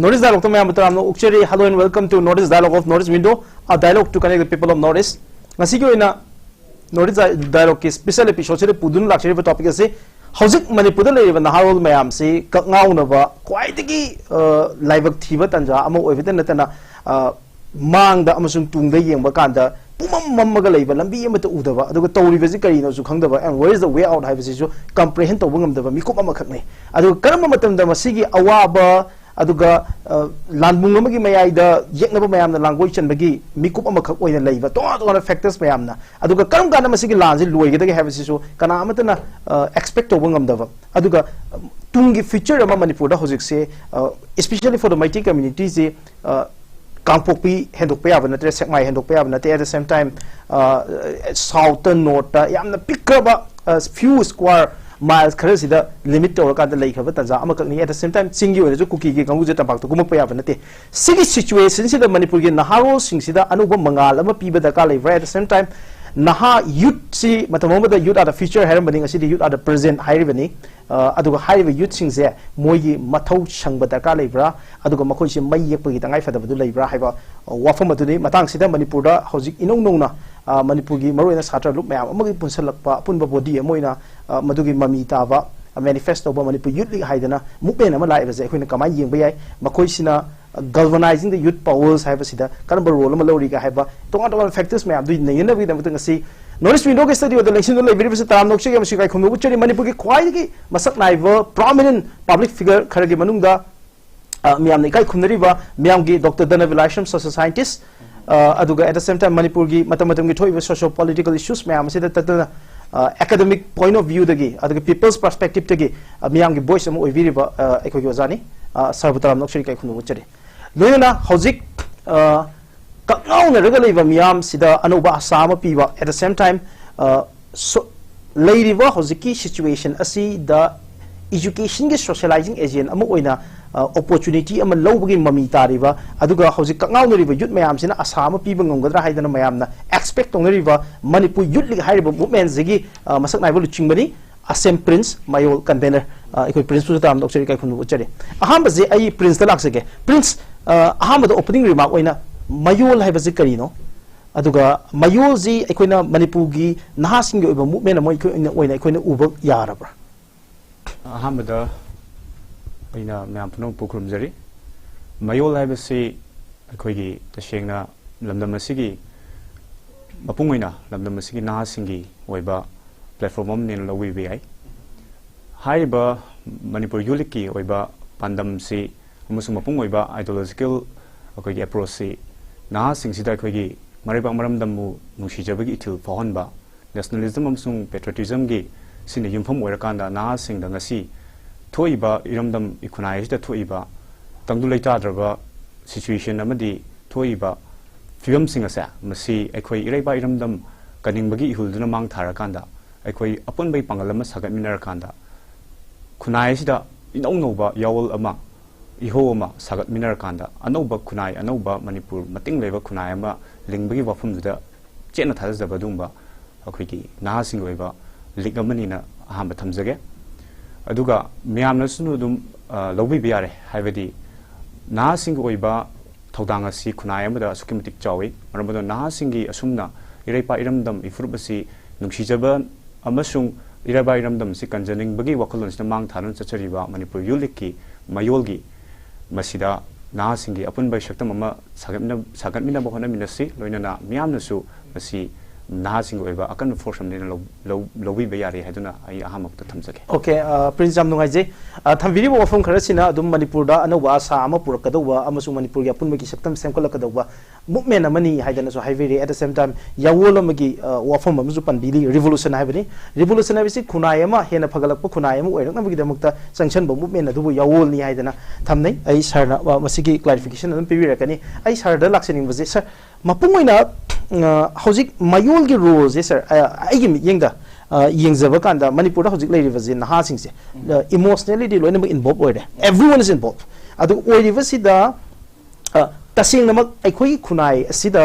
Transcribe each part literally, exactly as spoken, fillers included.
North East Dialogue ꯇ ꯃꯌꯥꯝꯕꯨ ꯇꯔꯥꯝꯅ ꯑꯣꯛꯆꯔꯤ꯫ Hello and welcome to North East Dialogue of North East Window, a dialogue to connect the people of North East. ꯉꯁꯤꯒꯤ ꯑꯣꯏꯅ North East Dialogue ꯀꯤ special episode ꯁꯤꯗ ꯄꯨꯗꯨꯅ ꯂꯥꯛꯆꯔꯤꯕ topic ꯑꯁꯤ ꯍꯧꯖꯤꯛ ꯃꯅꯤꯄꯨꯔꯗ ꯂꯩꯔꯤꯕ ꯅꯍꯥꯔꯣꯜ ꯃꯌꯥꯝꯁꯤ ꯀꯛꯉꯥꯎꯅꯕ ꯈ꯭ꯋꯥꯏꯗꯒꯤ, ꯑ, ꯂꯥꯏꯕꯛ ꯊꯤꯕ ꯇꯥꯟꯖꯥ ꯑꯃ ꯑꯣꯏꯕꯇ ꯅꯠꯇꯅ, ꯑ, ꯃꯥꯡꯗ ꯑꯃꯁꯨꯡ ꯇꯨꯡꯗ ꯌꯦꯡꯕ ꯀꯥꯟꯗ ꯄꯨꯝꯃꯝ ꯃꯝꯃꯒ ꯂꯩꯕ, ꯂꯝꯕꯤ ꯑꯃꯠꯇ ꯎꯗꯕ, ꯑꯗꯨꯒ ꯇꯧꯔꯤꯕꯁꯤ ꯀꯔꯤꯅꯣꯁꯨ ꯈꯪꯗꯕ, and where is the way out ꯍꯥꯏꯕꯁꯤꯁꯨ comprehend ꯇꯧꯕ ꯉꯝꯗꯕ ꯃꯤꯀꯨꯞ ꯑꯃꯈꯛꯅꯤ꯫ ꯑꯗꯨꯒ ꯀꯔꯝꯕ ꯃꯇꯝꯗ ꯃꯁꯤꯒꯤ ꯑꯋꯥꯕ, ꯑꯗꯨꯒ, ꯑ, ꯂꯥꯟꯕꯨꯡ ꯑꯃꯒꯤ ꯃꯌꯥꯏꯗ ꯌꯦꯛꯅꯕ ꯃꯌꯥꯝꯅ ꯂꯥꯡꯒꯣꯏ ꯆꯟꯕꯒꯤ ꯃꯤꯀꯨꯞ ꯑꯃꯈꯛ ꯑꯣꯏꯅ ꯂꯩꯕ ꯇꯣꯉꯥꯟ ꯇꯣꯉꯥꯟꯕ factors ꯃꯌꯥꯝꯅ, ꯑꯗꯨꯒ ꯀꯔꯝ ꯀꯥꯟꯗ ꯃꯁꯤꯒꯤ ꯂꯥꯟꯁꯤ ꯂꯣꯏꯒꯗꯒꯦ ꯍꯥꯏꯕꯁꯤꯁꯨ ꯀꯅꯥ ꯑꯃꯠꯇꯅ, ꯑ, expect ꯇꯧꯕ ꯉꯝꯗꯕ, ꯑꯗꯨꯒ, ꯑ, ꯇꯨꯡꯒꯤ future ꯑꯃ ꯃꯅꯤꯄꯨꯔꯗ ꯍꯧꯖꯤꯛꯁꯦ, ꯑ, especially for the Meitei community ꯁꯤ, ꯑ, ꯀꯥꯡꯄꯣꯛꯄꯤ ꯍꯦꯟꯗꯣꯛꯄ ꯌꯥꯕ ꯅꯠꯇ꯭ꯔꯦ, ꯁꯦꯛꯃꯥꯏ ꯍꯦꯟꯗꯣꯛꯄ ꯌꯥꯕ ꯅꯠꯇꯦ, at the same time, ꯑ, south ꯇ, north ꯇ ꯌꯥꯝꯅ ꯄꯤꯛꯈ꯭ꯔꯕ, ꯑ, few square miles ꯈꯔꯁꯤꯗ limit ꯇꯧꯔꯀꯥꯟꯗ ꯂꯩꯈ꯭ꯔꯕ ꯇꯥꯟꯖꯥ ꯑꯃꯈꯛꯅꯤ꯫ At the same time, ꯆꯤꯡꯒꯤ ꯑꯣꯏꯅꯁꯨ ꯀꯨꯀꯤꯒꯤ ꯀꯥꯡꯕꯨꯁꯦ ꯇꯝꯄꯥꯛꯇ ꯀꯨꯝꯃꯛꯄ ꯌꯥꯕ ꯅꯠꯇꯦ꯫ ꯁꯤꯒꯤ situation ꯁꯤꯗ ꯃꯅꯤꯄꯨꯔꯒꯤ ꯅꯍꯥꯔꯣꯜꯁꯤꯡꯁꯤꯗ ꯑꯅꯧꯕ ꯃꯉꯥꯜ ꯑꯃ ꯄꯤꯕ ꯗꯔꯀꯥꯔ ꯂꯩꯕ꯭ꯔꯥ? At the same time, ꯅꯍꯥ youth ꯁꯤ ꯃꯇꯝ ꯑꯃꯗ youth are the future ꯍꯥꯏꯔꯝꯕꯅꯤ, ꯉꯁꯤꯗꯤ youth are the present ꯍꯥꯏꯔꯤꯕꯅꯤ꯫ ꯑ, ꯑꯗꯨꯒ ꯍꯥꯏꯔꯤꯕ youth ꯁꯤꯡꯁꯦ ꯃꯣꯏꯒꯤ ꯃꯊꯧ ꯁꯪꯕ ꯗꯔꯀꯥꯔ ꯂꯩꯕ꯭ꯔꯥ? ꯑꯗꯨꯒ ꯃꯈꯣꯏꯁꯦ ꯃꯩ ꯌꯦꯛꯄꯒꯤ ꯇꯉꯥꯏ ꯐꯗꯕꯗꯨ ꯂꯩꯕ꯭ꯔꯥ ꯍꯥꯏꯕ, ꯑ, ꯋꯥꯐꯝ ꯑꯗꯨꯅꯤ꯫ ꯃꯇꯥꯡꯁꯤꯗ ꯃꯅꯤꯄꯨꯔꯗ ꯍꯧꯖꯤꯛ ꯏꯅꯧ ꯅꯧꯅ, ꯑ, ꯃꯅꯤꯄꯨꯔꯒꯤ ꯃꯔꯨꯑꯣꯏꯅ ꯁꯥꯇ꯭ꯔ ꯂꯨꯞ ꯃꯌꯥꯝ ꯑꯃꯒꯤ ꯄꯨꯟꯁꯤꯜꯂꯛꯄ ꯑꯄꯨꯟꯕ body ꯑꯃ ꯑꯣꯏꯅ, ꯑ, ꯃꯗꯨꯒꯤ ꯃꯃꯤ ꯇꯥꯕ, ꯑ, manifest ꯇꯧꯕ ꯃꯅꯤꯄꯨꯔ youth league ꯍꯥꯏꯗꯅ movement ꯑꯃ ꯂꯥꯛꯏꯕꯁꯦ ꯑꯩꯈꯣꯏꯅ ꯀꯃꯥꯏꯅ ꯌꯦꯡꯕ ꯌꯥꯏ? ꯃꯈꯣꯏꯁꯤꯅ galvanizing the youth powers ꯍꯥꯏꯕꯁꯤꯗ ꯀꯔꯝꯕ role ꯑꯃ ꯂꯧꯔꯤꯒꯦ ꯍꯥꯏꯕ ꯇꯣꯉꯥꯟ ꯇꯣꯉꯥꯟꯕ factors ꯃꯌꯥꯝꯗꯨ ꯅꯩꯅꯅꯕꯒꯤꯗꯃꯛꯇ ꯉꯁꯤ North East Window ꯒꯤ studio ꯗ ꯂꯦꯡꯁꯤꯟꯗꯨꯅ ꯂꯩꯕꯤꯔꯤꯕꯁꯤ ꯇꯔꯥꯝꯅ ꯑꯣꯛꯆꯔꯤ ꯑꯃꯁꯨꯡ ꯏꯀꯥꯏ ꯈꯨꯝꯅꯕ ꯎꯠꯆꯔꯤ꯫ ꯃꯅꯤꯄꯨꯔꯒꯤ ꯈ꯭ꯋꯥꯏꯗꯒꯤ ꯃꯁꯛ ꯅꯥꯏꯕ prominent public figure ꯈꯔꯒꯤ ꯃꯅꯨꯡꯗ, ꯑ, ꯃꯤꯌꯥꯝꯅ ꯏꯀꯥꯏ ꯈꯨꯝꯅꯔꯤꯕ ꯃꯤꯌꯥꯝꯒꯤ Doctor ꯙꯅꯕꯤꯔ ꯂꯥꯏꯁ꯭ꯔꯝ, social scientist, ꯑ, ꯑꯗꯨꯒ at the same time ꯃꯅꯤꯄꯨꯔꯒꯤ ꯃꯇꯝ ꯃꯇꯝꯒꯤ ꯊꯣꯛꯏꯕ socio political issues ꯃꯌꯥꯝ ꯑꯁꯤꯗ ꯇꯠꯇꯅ, ꯑ, academic point of view ꯗꯒꯤ ꯑꯗꯨꯒ people's perspective ꯇꯒꯤ, ꯑ, ꯃꯤꯌꯥꯝꯒꯤ voice ꯑꯃ ꯑꯣꯏꯕꯤꯔꯤꯕ, ꯑ, ꯑꯩꯈꯣꯏꯒꯤ ꯑꯣꯖꯥꯅꯤ꯫ ꯑ, sir ꯕꯨ ꯇꯔꯥꯝꯅ ꯑꯣꯛꯆꯔꯤ, ꯏꯀꯥꯏ ꯈꯨꯝꯅꯕ ꯎꯠꯆꯔꯤ꯫ ꯂꯣꯏꯅꯅ ꯍꯧꯖꯤꯛ, ꯑ, ꯀꯛꯉꯥꯎꯅꯔꯒ ꯂꯩꯕ ꯃꯤꯌꯥꯝꯁꯤꯗ ꯑꯅꯧꯕ ꯑꯁꯥ ꯑꯃ ꯄꯤꯕ, at the same time, ꯑ, so, ꯂꯩꯔꯤꯕ ꯍꯧꯖꯤꯛꯀꯤ situation ꯑꯁꯤꯗ education ꯒꯤ socializing agent ꯑꯃ ꯑꯣꯏꯅ, ꯑ, opportunity ꯑꯃ ꯂꯧꯕꯒꯤ ꯃꯃꯤ ꯇꯥꯔꯤꯕ, ꯑꯗꯨꯒ ꯍꯧꯖꯤꯛ ꯀꯛꯉꯥꯎꯅꯔꯤꯕ youth ꯃꯌꯥꯝꯁꯤꯅ ꯑꯁꯥ ꯑꯃ ꯄꯤꯕ ꯉꯝꯒꯗ꯭ꯔꯥ ꯍꯥꯏꯗꯅ ꯃꯌꯥꯝꯅ expect ꯇꯧꯅꯔꯤꯕ ꯃꯅꯤꯄꯨꯔ youth league ꯍꯥꯏꯔꯤꯕ movement ꯁꯤꯒꯤ, ꯑ, ꯃꯁꯛ ꯅꯥꯏꯕ ꯂꯨꯆꯤꯡꯕꯅꯤ꯫ ꯑꯁꯦꯝ ꯄ꯭ꯔꯤꯟꯁ, ꯃꯌꯣꯜ ꯀꯟꯚꯦꯅꯔ, ꯑ, ꯑꯩꯈꯣꯏ ꯄ꯭ꯔꯤꯟꯁꯄꯨꯁꯨ ꯇꯔꯥꯝꯅ ꯑꯣꯛꯆꯔꯤ, ꯏꯀꯥꯏ ꯈꯨꯝꯅꯕ ꯎꯠꯆꯔꯤ꯫ ꯑꯍꯥꯟꯕꯁꯦ ꯑꯩ ꯄ꯭ꯔꯤꯟꯁꯇ ꯂꯥꯛꯆꯒꯦ꯫ ꯄ꯭ꯔꯤꯟꯁ, ꯑ, ꯑꯍꯥꯟꯕꯗ ꯑꯣꯄꯅꯤꯡ ꯔꯤꯃꯥꯔꯛ ꯑꯣꯏꯅ ꯃꯌꯣꯜ ꯍꯥꯏꯕꯁꯤ ꯀꯔꯤꯅꯣ? ꯑꯗꯨꯒ ꯃꯌꯣꯜꯁꯤ ꯑꯩꯈꯣꯏꯅ ꯃꯅꯤꯄꯨꯔꯒꯤ ꯅꯍꯥꯁꯤꯡꯒꯤ ꯑꯣꯏꯕ ꯃꯨꯞꯃꯦꯟ ꯑꯃ ꯑꯩꯈꯣꯏ ꯑꯣꯏꯅ, ꯑꯣꯏꯅ ꯑꯩꯈꯣꯏꯅ ꯎꯕ ꯌꯥꯔꯕ꯭ꯔꯥ? ꯑꯍꯥꯟꯕꯗ ꯑꯩꯅ ꯃꯌꯥꯝ ꯄꯨꯝꯅꯃꯛꯄꯨ ꯈꯨꯔꯨꯝꯖꯔꯤ꯫ ꯃꯌꯣꯜ ꯍꯥꯏꯕꯁꯤ ꯑꯩꯈꯣꯏꯒꯤ ꯇꯁꯦꯡꯅ ꯂꯝꯗꯝ ꯑꯁꯤꯒꯤ ꯃꯄꯨꯡ ꯑꯣꯏꯅ ꯂꯝꯗꯝ ꯑꯁꯤꯒꯤ ꯅꯍꯥꯁꯤꯡꯒꯤ ꯑꯣꯏꯕ ꯄ꯭ꯂꯦꯠꯐꯣꯝ ꯑꯃꯅꯦꯅ ꯂꯧꯕꯤꯕ ꯌꯥꯏ꯫ ꯍꯥꯏꯔꯤꯕ ꯃꯅꯤꯄꯨꯔ ꯌꯨꯠ ꯂꯤꯛꯀꯤ ꯑꯣꯏꯕ ꯄꯥꯟꯗꯝꯁꯤ ꯑꯃꯁꯨꯡ ꯃꯄꯨꯡ ꯑꯣꯏꯕ ꯑꯥꯏꯗꯤꯌꯣꯂꯣꯖꯤꯀꯦꯜ ꯑꯩꯈꯣꯏꯒꯤ ꯑꯦꯄ꯭ꯔꯣꯆꯁꯤ ꯅꯍꯥꯁꯤꯡꯁꯤꯗ ꯑꯩꯈꯣꯏꯒꯤ ꯃꯔꯩꯕꯥꯛ ꯃꯔꯝꯗꯝꯕꯨ ꯅꯨꯡꯁꯤꯖꯕꯒꯤ ꯏꯊꯤꯜ ꯐꯥꯎꯍꯟꯕ, ꯅꯦꯁꯅꯦꯂꯤꯖꯝ ꯑꯃꯁꯨꯡ ꯄꯦꯇ꯭ꯔꯤꯌꯣꯇꯤꯖꯝꯒꯤ ꯁꯤꯅ ꯌꯨꯝꯐꯝ ꯑꯣꯏꯔꯀꯥꯟꯗ ꯅꯍꯥꯁꯤꯡꯗ ꯉꯁꯤ ꯊꯣꯛꯏꯕ ꯏꯔꯝꯗꯝ ꯈꯨꯟꯅꯥꯏ ꯑꯁꯤꯗ ꯊꯣꯛꯏꯕ ꯇꯪꯗꯨ ꯂꯩꯇꯥꯗ꯭ꯔꯕ ꯁꯤꯆꯨꯋꯦꯁꯟ ꯑꯃꯗꯤ ꯊꯣꯛꯏꯕ ꯐꯤꯕꯝꯁꯤꯡ ꯑꯁꯦ ꯃꯁꯤ ꯑꯩꯈꯣꯏ ꯏꯔꯩꯕꯥꯛ ꯏꯔꯝꯗꯝ ꯀꯟꯅꯤꯡꯕꯒꯤ ꯏꯍꯨꯜꯗꯨꯅ ꯃꯥꯡ ꯊꯥꯔꯀꯥꯟꯗ ꯑꯩꯈꯣꯏ ꯑꯄꯨꯟꯕꯒꯤ ꯄꯥꯡꯒꯜ ꯑꯃ ꯁꯥꯒꯠꯃꯤꯟꯅꯔꯀꯥꯟꯗ ꯈꯨꯟꯅꯥꯏ ꯑꯁꯤꯗ ꯏꯅꯧ ꯅꯧꯕ ꯌꯥꯑꯣꯜ ꯑꯃ, ꯏꯍꯧ ꯑꯃ ꯁꯥꯒꯠꯃꯤꯟꯅꯔꯀꯥꯟꯗ ꯑꯅꯧꯕ ꯈꯨꯟꯅꯥꯏ, ꯑꯅꯧꯕ ꯃꯅꯤꯄꯨꯔ ꯃꯇꯤꯡ ꯂꯩꯕ ꯈꯨꯟꯅꯥꯏ ꯑꯃ ꯂꯤꯡꯕꯒꯤ ꯋꯥꯐꯝꯗꯨꯗ ꯆꯦꯠꯅ ꯊꯥꯖꯖꯕ ꯑꯗꯨꯒꯨꯝꯕ ꯑꯩꯈꯣꯏꯒꯤ ꯅꯍꯥꯁꯤꯡꯒꯤ ꯑꯣꯏꯕ ꯂꯤꯛ ꯑꯃꯅꯤꯅ ꯑꯍꯥꯟꯕ ꯊꯝꯖꯒꯦ꯫ ꯑꯗꯨꯒ ꯃꯌꯥꯝꯅꯁꯨ ꯑꯗꯨꯝ, ꯑ, ꯂꯧꯕꯤꯕ ꯌꯥꯔꯦ, ꯍꯥꯏꯕꯗꯤ ꯅꯍꯥꯁꯤꯡꯒꯤ ꯑꯣꯏꯕ ꯊꯧꯗꯥꯡ ꯑꯁꯤ ꯈꯨꯟꯅꯥꯏ ꯑꯃꯗ ꯑꯁꯨꯛꯀꯤ ꯃꯇꯤꯛ ꯆꯥꯎꯏ꯫ ꯃꯔꯝ ꯑꯗꯨꯅ ꯅꯍꯥꯁꯤꯡꯒꯤ ꯑꯁꯨꯝꯅ ꯏꯔꯩꯄꯥꯛ ꯏꯔꯝꯗꯝ ꯏꯐꯨꯔꯨꯞ ꯑꯁꯤ ꯅꯨꯡꯁꯤꯖꯕ ꯑꯃꯁꯨꯡ ꯏꯔꯩꯕꯥꯛ ꯏꯔꯝꯗꯝ ꯑꯁꯤ ꯀꯟꯖꯅꯤꯡꯕꯒꯤ ꯋꯥꯈꯜꯂꯣꯟꯁꯤꯅ ꯃꯥꯡ ꯊꯥꯗꯨꯅ ꯆꯠꯆꯔꯤꯕ ꯃꯅꯤꯄꯨꯔ ꯌꯨꯠ ꯂꯤꯛꯀꯤ ꯃꯌꯣꯜꯒꯤ ꯃꯁꯤꯗ ꯅꯍꯥꯁꯤꯡꯒꯤ ꯑꯄꯨꯟꯕ ꯁꯛꯇꯝ ꯑꯃ ꯁꯥꯒꯠꯃꯤꯟꯅ-, ꯁꯥꯒꯠꯃꯤꯟꯅꯕ ꯍꯣꯠꯅꯃꯤꯟꯅꯁꯤ꯫ ꯂꯣꯏꯅꯅ ꯃꯤꯌꯥꯝꯅꯁꯨ ꯃꯁꯤ ꯅꯍꯥꯁꯤꯡꯒꯤ ꯑꯣꯏꯕ ꯑꯀꯟꯕ ꯐꯣꯔꯁ ꯑꯃꯅꯤꯅ ꯂꯧ-, ꯂꯧ-, ꯂꯧꯕꯤꯕ ꯌꯥꯔꯦ ꯍꯥꯏꯗꯨꯅ ꯑꯩ ꯑꯍꯥꯟꯕꯃꯛꯇ ꯊꯝꯖꯒꯦ꯫ ꯑꯣꯀꯦ, ꯑ, ꯄ꯭ꯔꯤꯟꯁ, ꯌꯥꯝ ꯅꯨꯡꯉꯥꯏꯖꯩ꯫ ꯑ, ꯊꯝꯕꯤꯔꯤꯕ ꯋꯥꯐꯝ ꯈꯔꯁꯤꯅ ꯑꯗꯨꯝ ꯃꯅꯤꯄꯨꯔꯗ ꯑꯅꯧꯕ ꯑꯁꯥ ꯑꯃ ꯄꯨꯔꯛꯀꯗꯧꯕ ꯑꯃꯁꯨꯡ ꯃꯅꯤꯄꯨꯔꯒꯤ ꯑꯄꯨꯟꯕꯒꯤ ꯁꯛꯇꯝ ꯁꯦꯝꯒꯠꯂꯛꯀꯗꯧꯕ movement ꯑꯃꯅꯤ ꯍꯥꯏꯗꯅꯁꯨ ꯍꯥꯏꯕꯤꯔꯤ꯫ At the same time, ꯌꯥꯋꯣꯜ ꯑꯃꯒꯤ, ꯑ, ꯋꯥꯐꯝ ꯑꯃꯁꯨ ꯄꯟꯕꯤꯔꯤ, revolution ꯍꯥꯏꯕꯅꯤ꯫ Revolution ꯍꯥꯏꯕꯁꯤ ꯈꯨꯟꯅꯥꯏ ꯑꯃ ꯍꯦꯟꯅ ꯐꯒꯠꯂꯛꯄ ꯈꯨꯟꯅꯥꯏ ꯑꯃ ꯑꯣꯏꯔꯛꯅꯕꯒꯤꯗꯃꯛꯇ ꯆꯪꯁꯟꯕ movement ꯑꯗꯨꯕꯨ ꯌꯥꯋꯣꯜꯅꯤ ꯍꯥꯏꯗꯅ ꯊꯝꯅꯩ꯫ ꯑꯩ ꯁꯥꯔꯅ, ꯑ, ꯃꯁꯤꯒꯤ clarification ꯑꯗꯨꯝ ꯄꯤꯕꯤꯔꯛꯀꯅꯤ꯫ ꯑꯩ ꯁꯥꯔꯗ ꯂꯥꯛꯆꯅꯤꯡꯕꯁꯦ, ꯁꯥꯔ, ꯃꯄꯨꯡ ꯑꯣꯏꯅ, ꯑ, ꯍꯧꯖꯤꯛ ꯃꯌꯣꯜꯒꯤ roleꯁꯦ, ꯁꯥꯔ, ꯑ, ꯑꯩꯒꯤ ꯃꯤꯠꯌꯦꯡꯗ, ꯑ, ꯌꯦꯡꯖꯕ ꯀꯥꯟꯗ ꯃꯅꯤꯄꯨꯔꯗ ꯍꯧꯖꯤꯛ ꯂꯩꯔꯤꯕꯁꯦ ꯅꯍꯥꯁꯤꯡꯁꯦ, emotionally ꯂꯣꯏꯅꯃꯛ involve ꯑꯣꯏꯔꯦ꯫ Everyone is involved꯫ ꯑꯗꯨ ꯑꯣꯏꯔꯤꯕꯁꯤꯗ, ꯑ, ꯇꯁꯦꯡꯅꯃꯛ ꯑꯩꯈꯣꯏꯒꯤ ꯈꯨꯟꯅꯥꯏ ꯑꯁꯤꯗ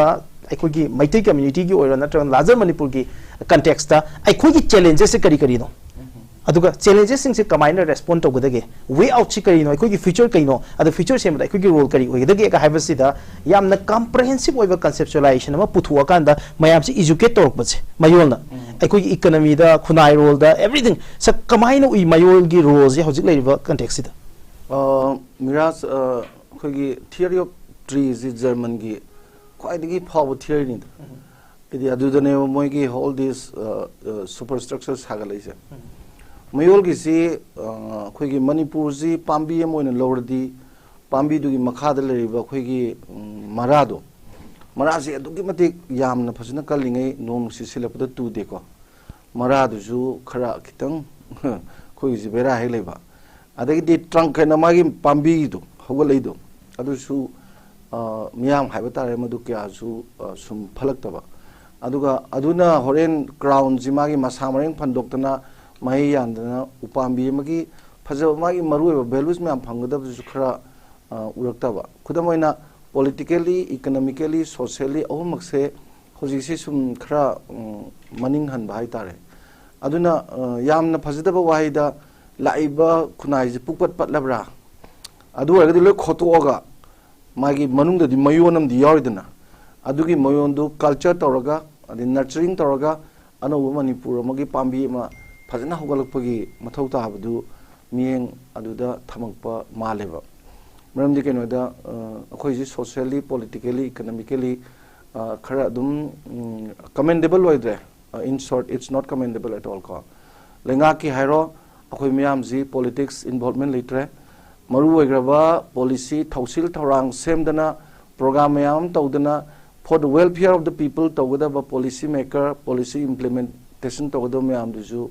ꯑꯩꯈꯣꯏꯒꯤ ꯃꯩꯇꯩ communityꯒꯤ ꯑꯣꯏꯔꯣ ꯅꯠꯇ꯭ꯔꯒ larger ꯃꯅꯤꯄꯨꯔꯒꯤ contextꯇ ꯑꯩꯈꯣꯏꯒꯤ challengesꯁꯦ ꯀꯔꯤ ꯀꯔꯤꯅꯣ? ꯑꯗꯨꯒ ꯆꯦꯂꯦꯟꯖꯦꯁꯁꯤꯡꯁꯦ ꯀꯃꯥꯏꯅ ꯔꯦꯁꯄꯣꯟ ꯇꯧꯒꯗꯒꯦ, ꯋꯦ ꯑꯥꯎꯠꯁꯤ ꯀꯔꯤꯅꯣ, ꯑꯩꯈꯣꯏꯒꯤ ꯐ꯭ꯌꯨꯆꯔ ꯀꯩꯅꯣ, ꯑꯗꯣ ꯐ꯭ꯌꯨꯆꯔ ꯁꯦꯝꯕꯗ ꯑꯩꯈꯣꯏꯒꯤ ꯔꯣꯜ ꯀꯔꯤ ꯑꯣꯏꯒꯗꯒꯦꯒ ꯍꯥꯏꯕꯁꯤꯗ ꯌꯥꯝꯅ ꯀꯝꯄ꯭ꯔꯍꯦꯟꯁꯤꯞ ꯑꯣꯏꯕ ꯀꯟꯁꯦꯞꯆꯨꯑꯦꯂꯥꯏꯖꯦꯁꯟ ꯑꯃ ꯄꯨꯊꯣꯛꯑꯀꯥꯟꯗ ꯃꯌꯥꯝꯁꯤ ꯏꯖꯨꯀꯦꯠ ꯇꯧꯔꯛꯄꯁꯦ ꯃꯌꯣꯜꯅ, ꯑꯩꯈꯣꯏꯒꯤ ꯏꯀꯅꯃꯤꯗ, ꯈꯨꯟꯅꯥꯏꯔꯣꯜꯗ, ꯑꯦꯕ꯭ꯔꯤꯊꯤꯡ꯫ ꯁꯛ ꯀꯃꯥꯏꯅ ꯎꯏ ꯃꯌꯣꯜꯒꯤ ꯔꯣꯜꯁꯦ ꯍꯧꯖꯤꯛ ꯂꯩꯔꯤꯕ ꯀꯟꯇꯦꯛꯁꯁꯤꯗ? ꯑ, ꯃꯤꯔꯥꯖ, ꯑ, ꯑꯩꯈꯣꯏꯒꯤ theory of treesꯁꯤ ꯖꯔꯃꯟꯒꯤ ꯈ꯭ꯋꯥꯏꯗꯒꯤ ꯐꯥꯎꯕ ꯊꯤꯌꯔꯤꯅꯤꯗ꯫ ꯍꯥꯏꯗꯤ ꯑꯗꯨꯗꯅꯦꯕ ꯃꯣꯏꯒꯤ all this, ꯑ, ꯑ, superstructure ꯁꯥꯒꯠꯂꯛꯏꯁꯦ꯫ ꯃꯌꯣꯜꯒꯤꯁꯤ, ꯑ, ꯑꯩꯈꯣꯏꯒꯤ ꯃꯅꯤꯄꯨꯔꯁꯤ ꯄꯥꯝꯕꯤ ꯑꯃ ꯑꯣꯏꯅ ꯂꯧꯔꯗꯤ, ꯄꯥꯝꯕꯤꯗꯨꯒꯤ ꯃꯈꯥꯗ ꯂꯩꯔꯤꯕ ꯑꯩꯈꯣꯏꯒꯤ, ꯎꯝ, ꯃꯔꯥꯗꯣ, ꯃꯔꯥꯁꯤ ꯑꯗꯨꯛꯀꯤ ꯃꯇꯤꯛ ꯌꯥꯝꯅ ꯐꯖꯅ ꯀꯜꯂꯤꯉꯩ ꯅꯣꯡ ꯅꯨꯡꯁꯤꯠ ꯁꯤꯜꯂꯛꯄꯗ ꯇꯨꯗꯦꯀꯣ꯫ ꯃꯔꯥꯗꯨꯁꯨ ꯈꯔ ꯈꯤꯇꯪ ꯑꯩꯈꯣꯏꯒꯤꯁꯤ ꯕꯦꯔꯥ ꯍꯦꯛ ꯂꯩꯕ꯫ ꯑꯗꯒꯤꯗꯤ trunk ꯍꯥꯏꯅ ꯃꯥꯒꯤ ꯄꯥꯝꯕꯤꯗꯣ ꯍꯧꯒꯠꯂꯛꯏꯗꯣ, ꯑꯗꯨꯁꯨ, ꯑ, ꯃꯤꯌꯥꯝ ꯍꯥꯏꯕ ꯇꯥꯔꯦ, ꯃꯗꯨ ꯀꯌꯥꯁꯨ, ꯑ, ꯁꯨꯝ ꯐꯠꯂꯛꯇꯕ꯫ ꯑꯗꯨꯒ ꯑꯗꯨꯅ ꯍꯣꯔꯦꯟ ꯀ꯭ꯔꯥꯎꯟꯁꯤ ꯃꯥꯒꯤ ꯃꯁꯥ ꯃꯔꯦꯡ ꯐꯟꯗꯣꯛꯇꯅ, ꯃꯍꯩ ꯌꯥꯟꯗꯅ, ꯎꯄꯥꯝꯕꯤ ꯑꯃꯒꯤ ꯐꯖꯕ, ꯃꯥꯒꯤ ꯃꯔꯨꯑꯣꯏꯕ ꯚꯦꯂꯨꯁ ꯃꯌꯥꯝ ꯐꯪꯒꯗꯕꯗꯨꯁꯨ ꯈꯔ, ꯑ, ꯎꯔꯛꯇꯕ꯫ ꯈꯨꯗꯝ ꯑꯣꯏꯅ, politically, economically, socially ꯑꯍꯨꯝꯃꯛꯁꯦ ꯍꯧꯖꯤꯛꯁꯤ ꯁꯨꯝ ꯈꯔ, ꯎꯝ, ꯃꯅꯤꯡ ꯍꯟꯕ ꯍꯥꯏꯇꯥꯔꯦ꯫ ꯑꯗꯨꯅ, ꯑ, ꯌꯥꯝꯅ ꯐꯖꯗꯕ ꯋꯥꯍꯩꯗ, "ꯂꯥꯛꯏꯕ ꯈꯨꯟꯅꯥꯏꯁꯤ ꯄꯨꯛꯄꯠ ꯄꯠꯂꯕ꯭ꯔꯥ? ꯑꯗꯨ ꯑꯣꯏꯔꯒꯗꯤ ꯂꯣꯏ ꯈꯣꯠꯇꯣꯛꯑꯒ ꯃꯥꯒꯤ ꯃꯅꯨꯡꯗꯗꯤ ꯃꯌꯣꯟ ꯑꯃꯗꯤ ꯌꯥꯎꯔꯤꯗꯅ, ꯑꯗꯨꯒꯤ ꯃꯌꯣꯟꯗꯨ ꯀꯜꯆꯔ ꯇꯧꯔꯒ, ꯑꯗꯩ ꯅꯔꯆꯔꯤꯡ ꯇꯧꯔꯒ, ꯑꯅꯧꯕ ꯃꯅꯤꯄꯨꯔ ꯑꯃꯒꯤ ꯄꯥꯝꯕꯤ ꯑꯃ ꯐꯖꯅ ꯍꯧꯒꯠꯂꯛꯄꯒꯤ ꯃꯊꯧ ꯇꯥꯕꯗꯨ ꯃꯤꯠꯌꯦꯡ ꯑꯗꯨꯗ ꯊꯝꯃꯛꯄ ꯃꯥꯜꯂꯦꯕ꯫ ꯃꯔꯝꯗꯤ ꯀꯩꯅꯣꯗ, ꯑ, ꯑꯩꯈꯣꯏꯁꯤ socially, politically, economically, ꯑ, ꯈꯔ ꯑꯗꯨꯝ, ꯎꯝ, commendable ꯑꯣꯏꯗ꯭ꯔꯦ꯫ ꯑ, in short, it's not commendable at all ꯀꯣ꯫ ꯂꯩꯉꯥꯛꯀꯤ ꯍꯥꯏꯔꯣ, ꯑꯩꯈꯣꯏ ꯃꯤꯌꯥꯝꯁꯤ politics involvement ꯂꯩꯇ꯭ꯔꯦ꯫ ꯃꯔꯨ ꯑꯣꯏꯈ꯭ꯔꯕ policy ꯊꯧꯁꯤꯜ ꯊꯧꯔꯥꯡ ꯁꯦꯝꯗꯅ, program ꯃꯌꯥꯝ ꯑꯃ ꯇꯧꯗꯅ, for the welfare of the people ꯇꯧꯒꯗꯕ policy maker, policy implementation ꯇꯧꯒꯗꯕ ꯃꯌꯥꯝꯗꯨꯁꯨ,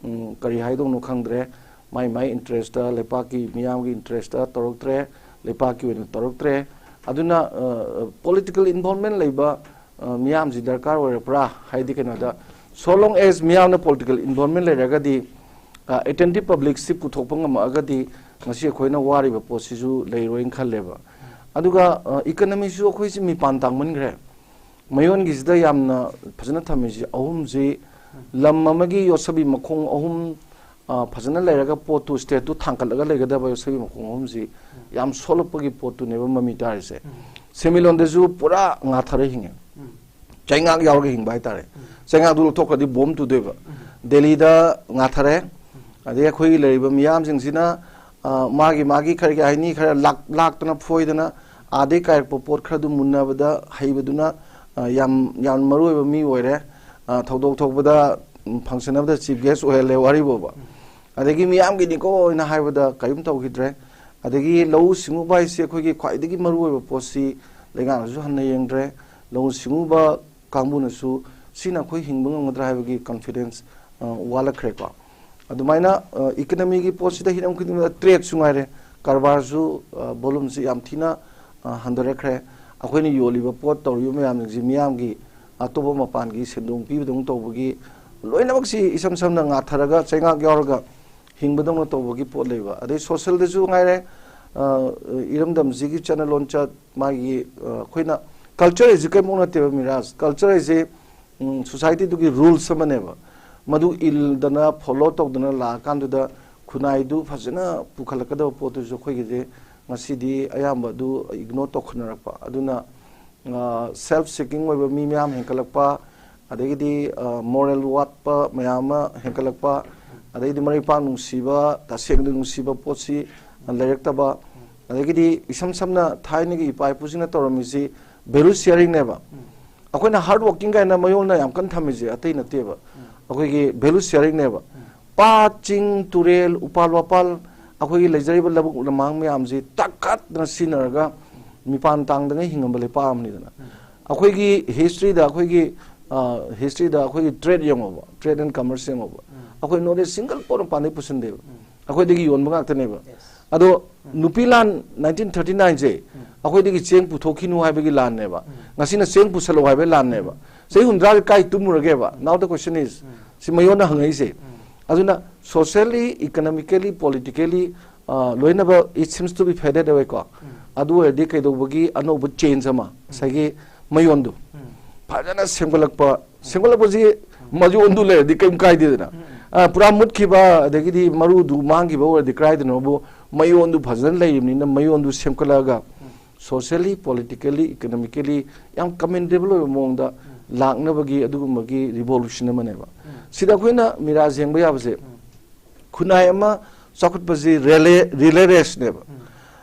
ꯎꯝ, ꯀꯔꯤ ꯍꯥꯏꯗꯧꯅꯣ ꯈꯪꯗ꯭ꯔꯦ꯫ ꯃꯥꯏ ꯃꯥꯏ interest, ꯂꯩꯄꯥꯛꯀꯤ ꯃꯤꯌꯥꯝꯒꯤ interest ꯇꯧꯔꯛꯇ꯭ꯔꯦ, ꯂꯩꯄꯥꯛꯀꯤ ꯑꯣꯏꯅ ꯇꯧꯔꯛꯇ꯭ꯔꯦ꯫ ꯑꯗꯨꯅ, ꯑ, political involvement ꯂꯩꯕ, ꯑ, ꯃꯤꯌꯥꯝꯁꯤ ꯗꯔꯀꯥꯔ ꯑꯣꯏꯔꯛꯄ꯭ꯔꯥ? ꯍꯥꯏꯗꯤ ꯀꯩꯅꯣꯗ, so long as ꯃꯤꯌꯥꯝꯅ political involvement ꯂꯩꯔꯒꯗꯤ, ꯑ, attentive publicꯁꯤ ꯄꯨꯊꯣꯛꯄ ꯉꯝꯃꯛꯑꯒꯗꯤ ꯉꯁꯤ ꯑꯩꯈꯣꯏꯅ ꯋꯥꯔꯤꯕ ꯄꯣꯠꯁꯤꯁꯨ ꯂꯩꯔꯣꯏꯅ ꯈꯜꯂꯦꯕ꯫ ꯑꯗꯨꯒ, ꯑ, economyꯁꯨ ꯑꯩꯈꯣꯏꯁꯤ ꯃꯤꯄꯥꯟ ꯇꯥꯡꯃꯟꯈ꯭ꯔꯦ꯫ ꯃꯌꯣꯟꯒꯤꯁꯤꯗ ꯌꯥꯝꯅ ꯐꯖꯅ ꯊꯝꯃꯤꯁꯤ ꯑꯍꯨꯝꯁꯤ, ꯂꯝ ꯑꯃꯒꯤ ꯌꯣꯠꯁꯕꯤ ꯃꯈꯣꯡ ꯑꯍꯨꯝ, ꯑ, ꯐꯖꯅ ꯂꯩꯔꯒ ꯄꯣꯠꯇꯨ, ꯁ꯭ꯇꯦꯠꯇꯨ ꯊꯥꯡꯒꯠꯂꯒ ꯂꯩꯒꯗꯕ ꯁꯒꯤ ꯃꯈꯣꯡ ꯑꯍꯨꯝꯁꯤ ꯌꯥꯝ ꯁꯣꯜꯂꯛꯄꯒꯤ ꯄꯣꯠꯇꯨꯅꯦꯕ ꯃꯃꯤ ꯇꯥꯔꯤꯁꯦ꯫ ꯁꯦꯟꯃꯤꯠꯂꯣꯟꯗꯁꯨ ꯄꯨꯔꯥ ꯉꯥꯊꯔ ꯍꯤꯡꯉꯦ꯫ ꯆꯩꯉꯥꯛ ꯌꯥꯎꯔꯒ ꯍꯤꯡꯕ ꯍꯥꯏꯇꯥꯔꯦ꯫ ꯆꯩꯉꯥꯛꯇꯨ ꯂꯧꯊꯣꯛꯈ꯭ꯔꯗꯤ ꯕꯣꯝ ꯇꯨꯗꯣꯏꯕ꯫ ꯗꯦꯜꯂꯤꯗ ꯉꯥꯊꯔꯦ꯫ ꯑꯗꯩ ꯑꯩꯈꯣꯏꯒꯤ ꯂꯩꯔꯤꯕ ꯃꯤꯌꯥꯝꯁꯤꯡꯁꯤꯅ, ꯑ, ꯃꯥꯒꯤ, ꯃꯥꯒꯤ ꯈꯔꯒꯤ ꯍꯥꯏꯅꯤ, ꯈꯔ ꯂꯥꯛ-, ꯂꯥꯛꯇꯅ ꯐꯣꯏꯗꯅ ꯑꯥꯗꯩ ꯀꯥꯏꯔꯛꯄ ꯄꯣꯠ ꯈꯔꯗꯨ ꯃꯨꯟꯅꯕꯗ ꯍꯩꯕꯗꯨꯅ, ꯑ, ꯌꯥꯝ, ꯌꯥꯝ ꯃꯔꯨ ꯑꯣꯏꯕ ꯃꯤ ꯑꯣꯏꯔꯦ꯫ ꯑ, ꯊꯧꯗꯣꯛ ꯊꯣꯛꯄꯗ, ꯎꯝ, ꯐꯪꯁꯟ ꯑꯃꯗ ꯆꯤꯐ ꯒꯦꯁ ꯑꯣꯏꯍꯜꯂꯦ ꯋꯥꯔꯤꯕꯣꯕ꯫ ꯑꯗꯒꯤ ꯃꯤꯌꯥꯝꯒꯤꯅꯤꯀꯣ ꯍꯥꯏꯅ ꯍꯥꯏꯕꯗ ꯀꯔꯤꯝ ꯇꯧꯈꯤꯗ꯭ꯔꯦ꯫ ꯑꯗꯒꯤ ꯂꯧꯎ ꯁꯤꯡꯎꯕ ꯍꯥꯏꯁꯦ ꯑꯩꯈꯣꯏꯒꯤ ꯈ꯭ꯋꯥꯏꯗꯒꯤ ꯃꯔꯨ ꯑꯣꯏꯕ ꯄꯣꯠꯁꯤ ꯂꯩꯉꯥꯛꯅꯁꯨ ꯍꯟꯅ ꯌꯦꯡꯗ꯭ꯔꯦ꯫ ꯂꯧꯎ ꯁꯤꯡꯎꯕ ꯀꯥꯡꯕꯨꯅꯁꯨ ꯁꯤꯅ ꯑꯩꯈꯣꯏ ꯍꯤꯡꯕ ꯉꯝꯒꯗ꯭ꯔꯥ ꯍꯥꯏꯕꯒꯤ ꯀꯟꯐꯤꯗꯦꯟꯁ, ꯑ, ꯋꯥꯠꯂꯛꯈ꯭ꯔꯦꯀꯣ꯫ ꯑꯗꯨꯃꯥꯏꯅ, ꯑ, ꯏꯀꯅꯃꯤꯒꯤ ꯄꯣꯠꯁꯤꯗ ꯍꯤꯔꯝ ꯈꯨꯗꯤꯡꯃꯛꯇ ꯇ꯭ꯔꯦꯗꯁꯨ ꯉꯥꯏꯔꯦ, ꯀꯔꯕꯥꯔꯁꯨ, ꯑ, ꯚꯣꯂꯨꯝꯁꯤ ꯌꯥꯝ ꯊꯤꯅ, ꯑ, ꯍꯟꯊꯔꯛꯈ꯭ꯔꯦ꯫ ꯑꯩꯈꯣꯏꯅ ꯌꯣꯜꯂꯤꯕ ꯄꯣꯠ ꯇꯧꯔꯤꯕ ꯃꯌꯥꯝꯁꯤꯡꯁꯤ ꯃꯤꯌꯥꯝꯒꯤ ꯑꯇꯣꯞꯄ ꯃꯄꯥꯟꯒꯤ ꯁꯦꯟꯗꯣꯡ ꯄꯤꯕꯗꯧꯅ ꯇꯧꯕꯒꯤ ꯂꯣꯏꯅꯃꯛꯁꯤ ꯏꯁꯝ ꯁꯝꯅ ꯉꯥꯊꯔꯒ ꯆꯩꯉꯥꯛ ꯌꯥꯎꯔꯒ ꯍꯤꯡꯕꯗꯧꯅ ꯇꯧꯕꯒꯤ ꯄꯣꯠ ꯂꯩꯕ꯫ ꯑꯗꯩ ꯁꯣꯁꯦꯜꯗꯁꯨ ꯉꯥꯏꯔꯦ, ꯑ, ꯏꯔꯝꯗꯝꯁꯤꯒꯤ ꯆꯠꯅ ꯂꯣꯟꯆꯠ, ꯃꯥꯒꯤ, ꯑ, ꯑꯩꯈꯣꯏꯅ ꯀꯜꯆꯔ ꯍꯥꯏꯁꯤ ꯀꯔꯤꯃꯨꯛ ꯅꯠꯇꯦꯕ ꯃꯤꯔꯥꯖ꯫ ꯀꯜꯆꯔ ꯍꯥꯏꯁꯤ, ꯎꯝ, ꯁꯣꯁꯥꯏꯇꯤꯗꯨꯒꯤ ꯔꯨꯜꯁ ꯑꯃꯅꯦꯕ꯫ ꯃꯗꯨ ꯏꯜꯗꯅ, ꯐꯣꯂꯣ ꯇꯧꯗꯅ ꯂꯥꯛꯑꯀꯥꯟꯗꯨꯗ ꯈꯨꯟꯅꯥꯏꯗꯨ ꯐꯖꯅ ꯄꯨꯈꯠꯂꯛꯀꯗꯕ ꯄꯣꯠꯇꯨꯁꯨ ꯑꯩꯈꯣꯏꯒꯤꯗꯤ ꯉꯁꯤꯗꯤ ꯑꯌꯥꯝꯕ ꯑꯗꯨ ꯏꯒꯅꯣꯔ ꯇꯧꯈꯠꯅꯔꯛꯄ꯫ ꯑꯗꯨꯅ, ꯑ, ꯁꯦꯜꯐ ꯁꯤꯀꯤꯡ ꯑꯣꯏꯕ ꯃꯤ ꯃꯌꯥꯝ ꯍꯦꯟꯒꯠꯂꯛꯄ, ꯑꯗꯒꯤꯗꯤ, ꯑ, ꯃꯣꯔꯦꯜ ꯋꯥꯠꯄ ꯃꯌꯥꯝ ꯑꯃ ꯍꯦꯟꯒꯠꯂꯛꯄ, ꯑꯗꯒꯤꯗꯤ ꯃꯔꯩꯄꯥꯛ ꯅꯨꯡꯁꯤꯕ, ꯇꯁꯦꯡꯅ ꯅꯨꯡꯁꯤꯕ ꯄꯣꯠꯁꯤ ꯂꯩꯔꯛꯇꯕ, ꯑꯗꯒꯤꯗꯤ ꯏꯁꯝ ꯁꯝꯅ ꯊꯥꯏꯅꯒꯤ ꯏꯄꯥ ꯏꯄꯨꯁꯤꯡꯅ ꯇꯧꯔꯝꯃꯤꯁꯤ ꯚꯦꯂꯨ ꯁꯤꯌꯥꯔꯤꯡꯅꯦꯕ꯫ ꯑꯩꯈꯣꯏꯅ ꯍꯥꯔꯗ ꯋꯥꯔꯀꯤꯡ ꯀꯥꯏꯅ ꯃꯌꯣꯜꯅ ꯌꯥꯝ ꯀꯟꯅ ꯊꯝꯃꯤꯁꯦ ꯑꯇꯩ ꯅꯠꯇꯦꯕ, ꯑꯩꯈꯣꯏꯒꯤ ꯚꯦꯂꯨ ꯁꯤꯌꯥꯔꯤꯡꯅꯦꯕ꯫ ꯄꯥꯠ, ꯆꯤꯡ, ꯇꯨꯔꯦꯜ, ꯎꯄꯥꯜ ꯋꯥꯄꯥꯜ, ꯑꯩꯈꯣꯏꯒꯤ ꯂꯩꯖꯔꯤꯕ ꯂꯧꯕꯨꯛ ꯂꯝꯍꯥꯡ ꯃꯌꯥꯝꯁꯤ ꯇꯛꯈꯠꯇꯅ ꯁꯤꯖꯤꯟꯅꯔꯒ ꯃꯤꯄꯥꯟ ꯇꯥꯡꯗꯉꯩ ꯍꯤꯡꯉꯝꯕ ꯂꯩꯄꯥꯛ ꯑꯃꯅꯤꯗꯅ꯫ ꯑꯩꯈꯣꯏꯒꯤ ꯍꯤꯁꯇ꯭ꯔꯤꯗ, ꯑꯩꯈꯣꯏꯒꯤ, ꯑ, ꯍꯤꯁꯇ꯭ꯔꯤꯗ ꯑꯩꯈꯣꯏꯒꯤ ꯇ꯭ꯔꯦꯗ ꯌꯦꯡꯉꯣꯕ, ꯇ꯭ꯔꯦꯗ ꯑꯦꯟ ꯀꯃꯔꯁ ꯌꯦꯡꯉꯣꯕ꯫ ꯑꯩꯈꯣꯏ ꯅꯣꯂꯦꯖ ꯁꯤꯡꯒꯜ ꯄꯣꯠ ꯃꯄꯥꯟꯗꯩ ꯄꯨꯁꯤꯟꯗꯦꯕ꯫ ꯑꯩꯈꯣꯏꯗꯒꯤ ꯌꯣꯟꯕ ꯉꯥꯛꯇꯅꯦꯕ꯫ ꯑꯗꯣ ꯅꯨꯄꯤ ꯂꯥꯟ ꯅꯥꯏꯟꯇꯤꯟ ꯊꯥꯔꯇꯤ ꯅꯥꯏꯟꯁꯦ ꯑꯩꯈꯣꯏꯗꯒꯤ ꯆꯦꯡ ꯄꯨꯊꯣꯛꯈꯤꯅꯨ ꯍꯥꯏꯕꯒꯤ ꯂꯥꯟꯅꯦꯕ꯫ ꯉꯁꯤꯅ ꯆꯦꯡ ꯄꯨꯁꯜꯂꯛꯑꯣ ꯍꯥꯏꯕꯒꯤ ꯂꯥꯟꯅꯦꯕ꯫ ꯆꯍꯤ ꯍꯨꯝꯗ꯭ꯔꯥꯒꯤ ꯀꯥꯏ ꯇꯨꯝꯃꯨꯔꯒꯦꯕ? Now the question is, ꯁꯤ ꯃꯌꯣꯟꯅ ꯍꯪꯉꯛꯏꯁꯦ꯫ ꯑꯗꯨꯅ socially, economically, politically, ꯑ, ꯂꯣꯏꯅꯃꯛ it seems to be faded away ꯀꯣ꯫ ꯑꯗꯨ ꯑꯣꯏꯔꯗꯤ ꯀꯩꯗꯧꯕꯒꯤ ꯑꯅꯧꯕ ꯆꯦꯟꯖ ꯑꯃ, ꯉꯁꯥꯏꯒꯤ ꯃꯌꯣꯟꯗꯨ ꯐꯖꯅ ꯁꯦꯝꯒꯠꯂꯛꯄ, ꯁꯦꯝꯒꯠꯂꯛꯄꯁꯤ ꯃꯌꯣꯟꯗꯨ ꯂꯩꯔꯗꯤ ꯀꯩꯝ ꯀꯥꯏꯗꯦꯗꯅ꯫ ꯑ, ꯄꯨꯔꯥ ꯃꯨꯠꯈꯤꯕ, ꯑꯗꯒꯤꯗꯤ ꯃꯔꯨꯗꯨ ꯃꯥꯡꯈꯤꯕ ꯑꯣꯏꯔꯗꯤ ꯀꯗꯥꯏꯗꯅꯣꯕꯨ, ꯃꯌꯣꯟꯗꯨ ꯐꯖꯅ ꯂꯩꯔꯤꯕꯅꯤꯅ ꯃꯌꯣꯟꯗꯨ ꯁꯦꯝꯒꯠꯂꯛꯑꯒ, socially, politically, economically ꯌꯥꯝ commendable ꯑꯣꯏꯕ ꯃꯑꯣꯡꯗ ꯂꯥꯛꯅꯕꯒꯤ ꯑꯗꯨꯒꯨꯝꯕꯒꯤ revolution ꯑꯃꯅꯦꯕ꯫ ꯁꯤꯗ ꯑꯩꯈꯣꯏꯅ ꯃꯤꯔꯥ ꯌꯦꯡꯕ ꯌꯥꯕꯁꯦ, ꯈꯨꯟꯅꯥꯏ ꯑꯃ ꯆꯥꯎꯈꯠꯄꯁꯤ relay, relay race ꯅꯦꯕ꯫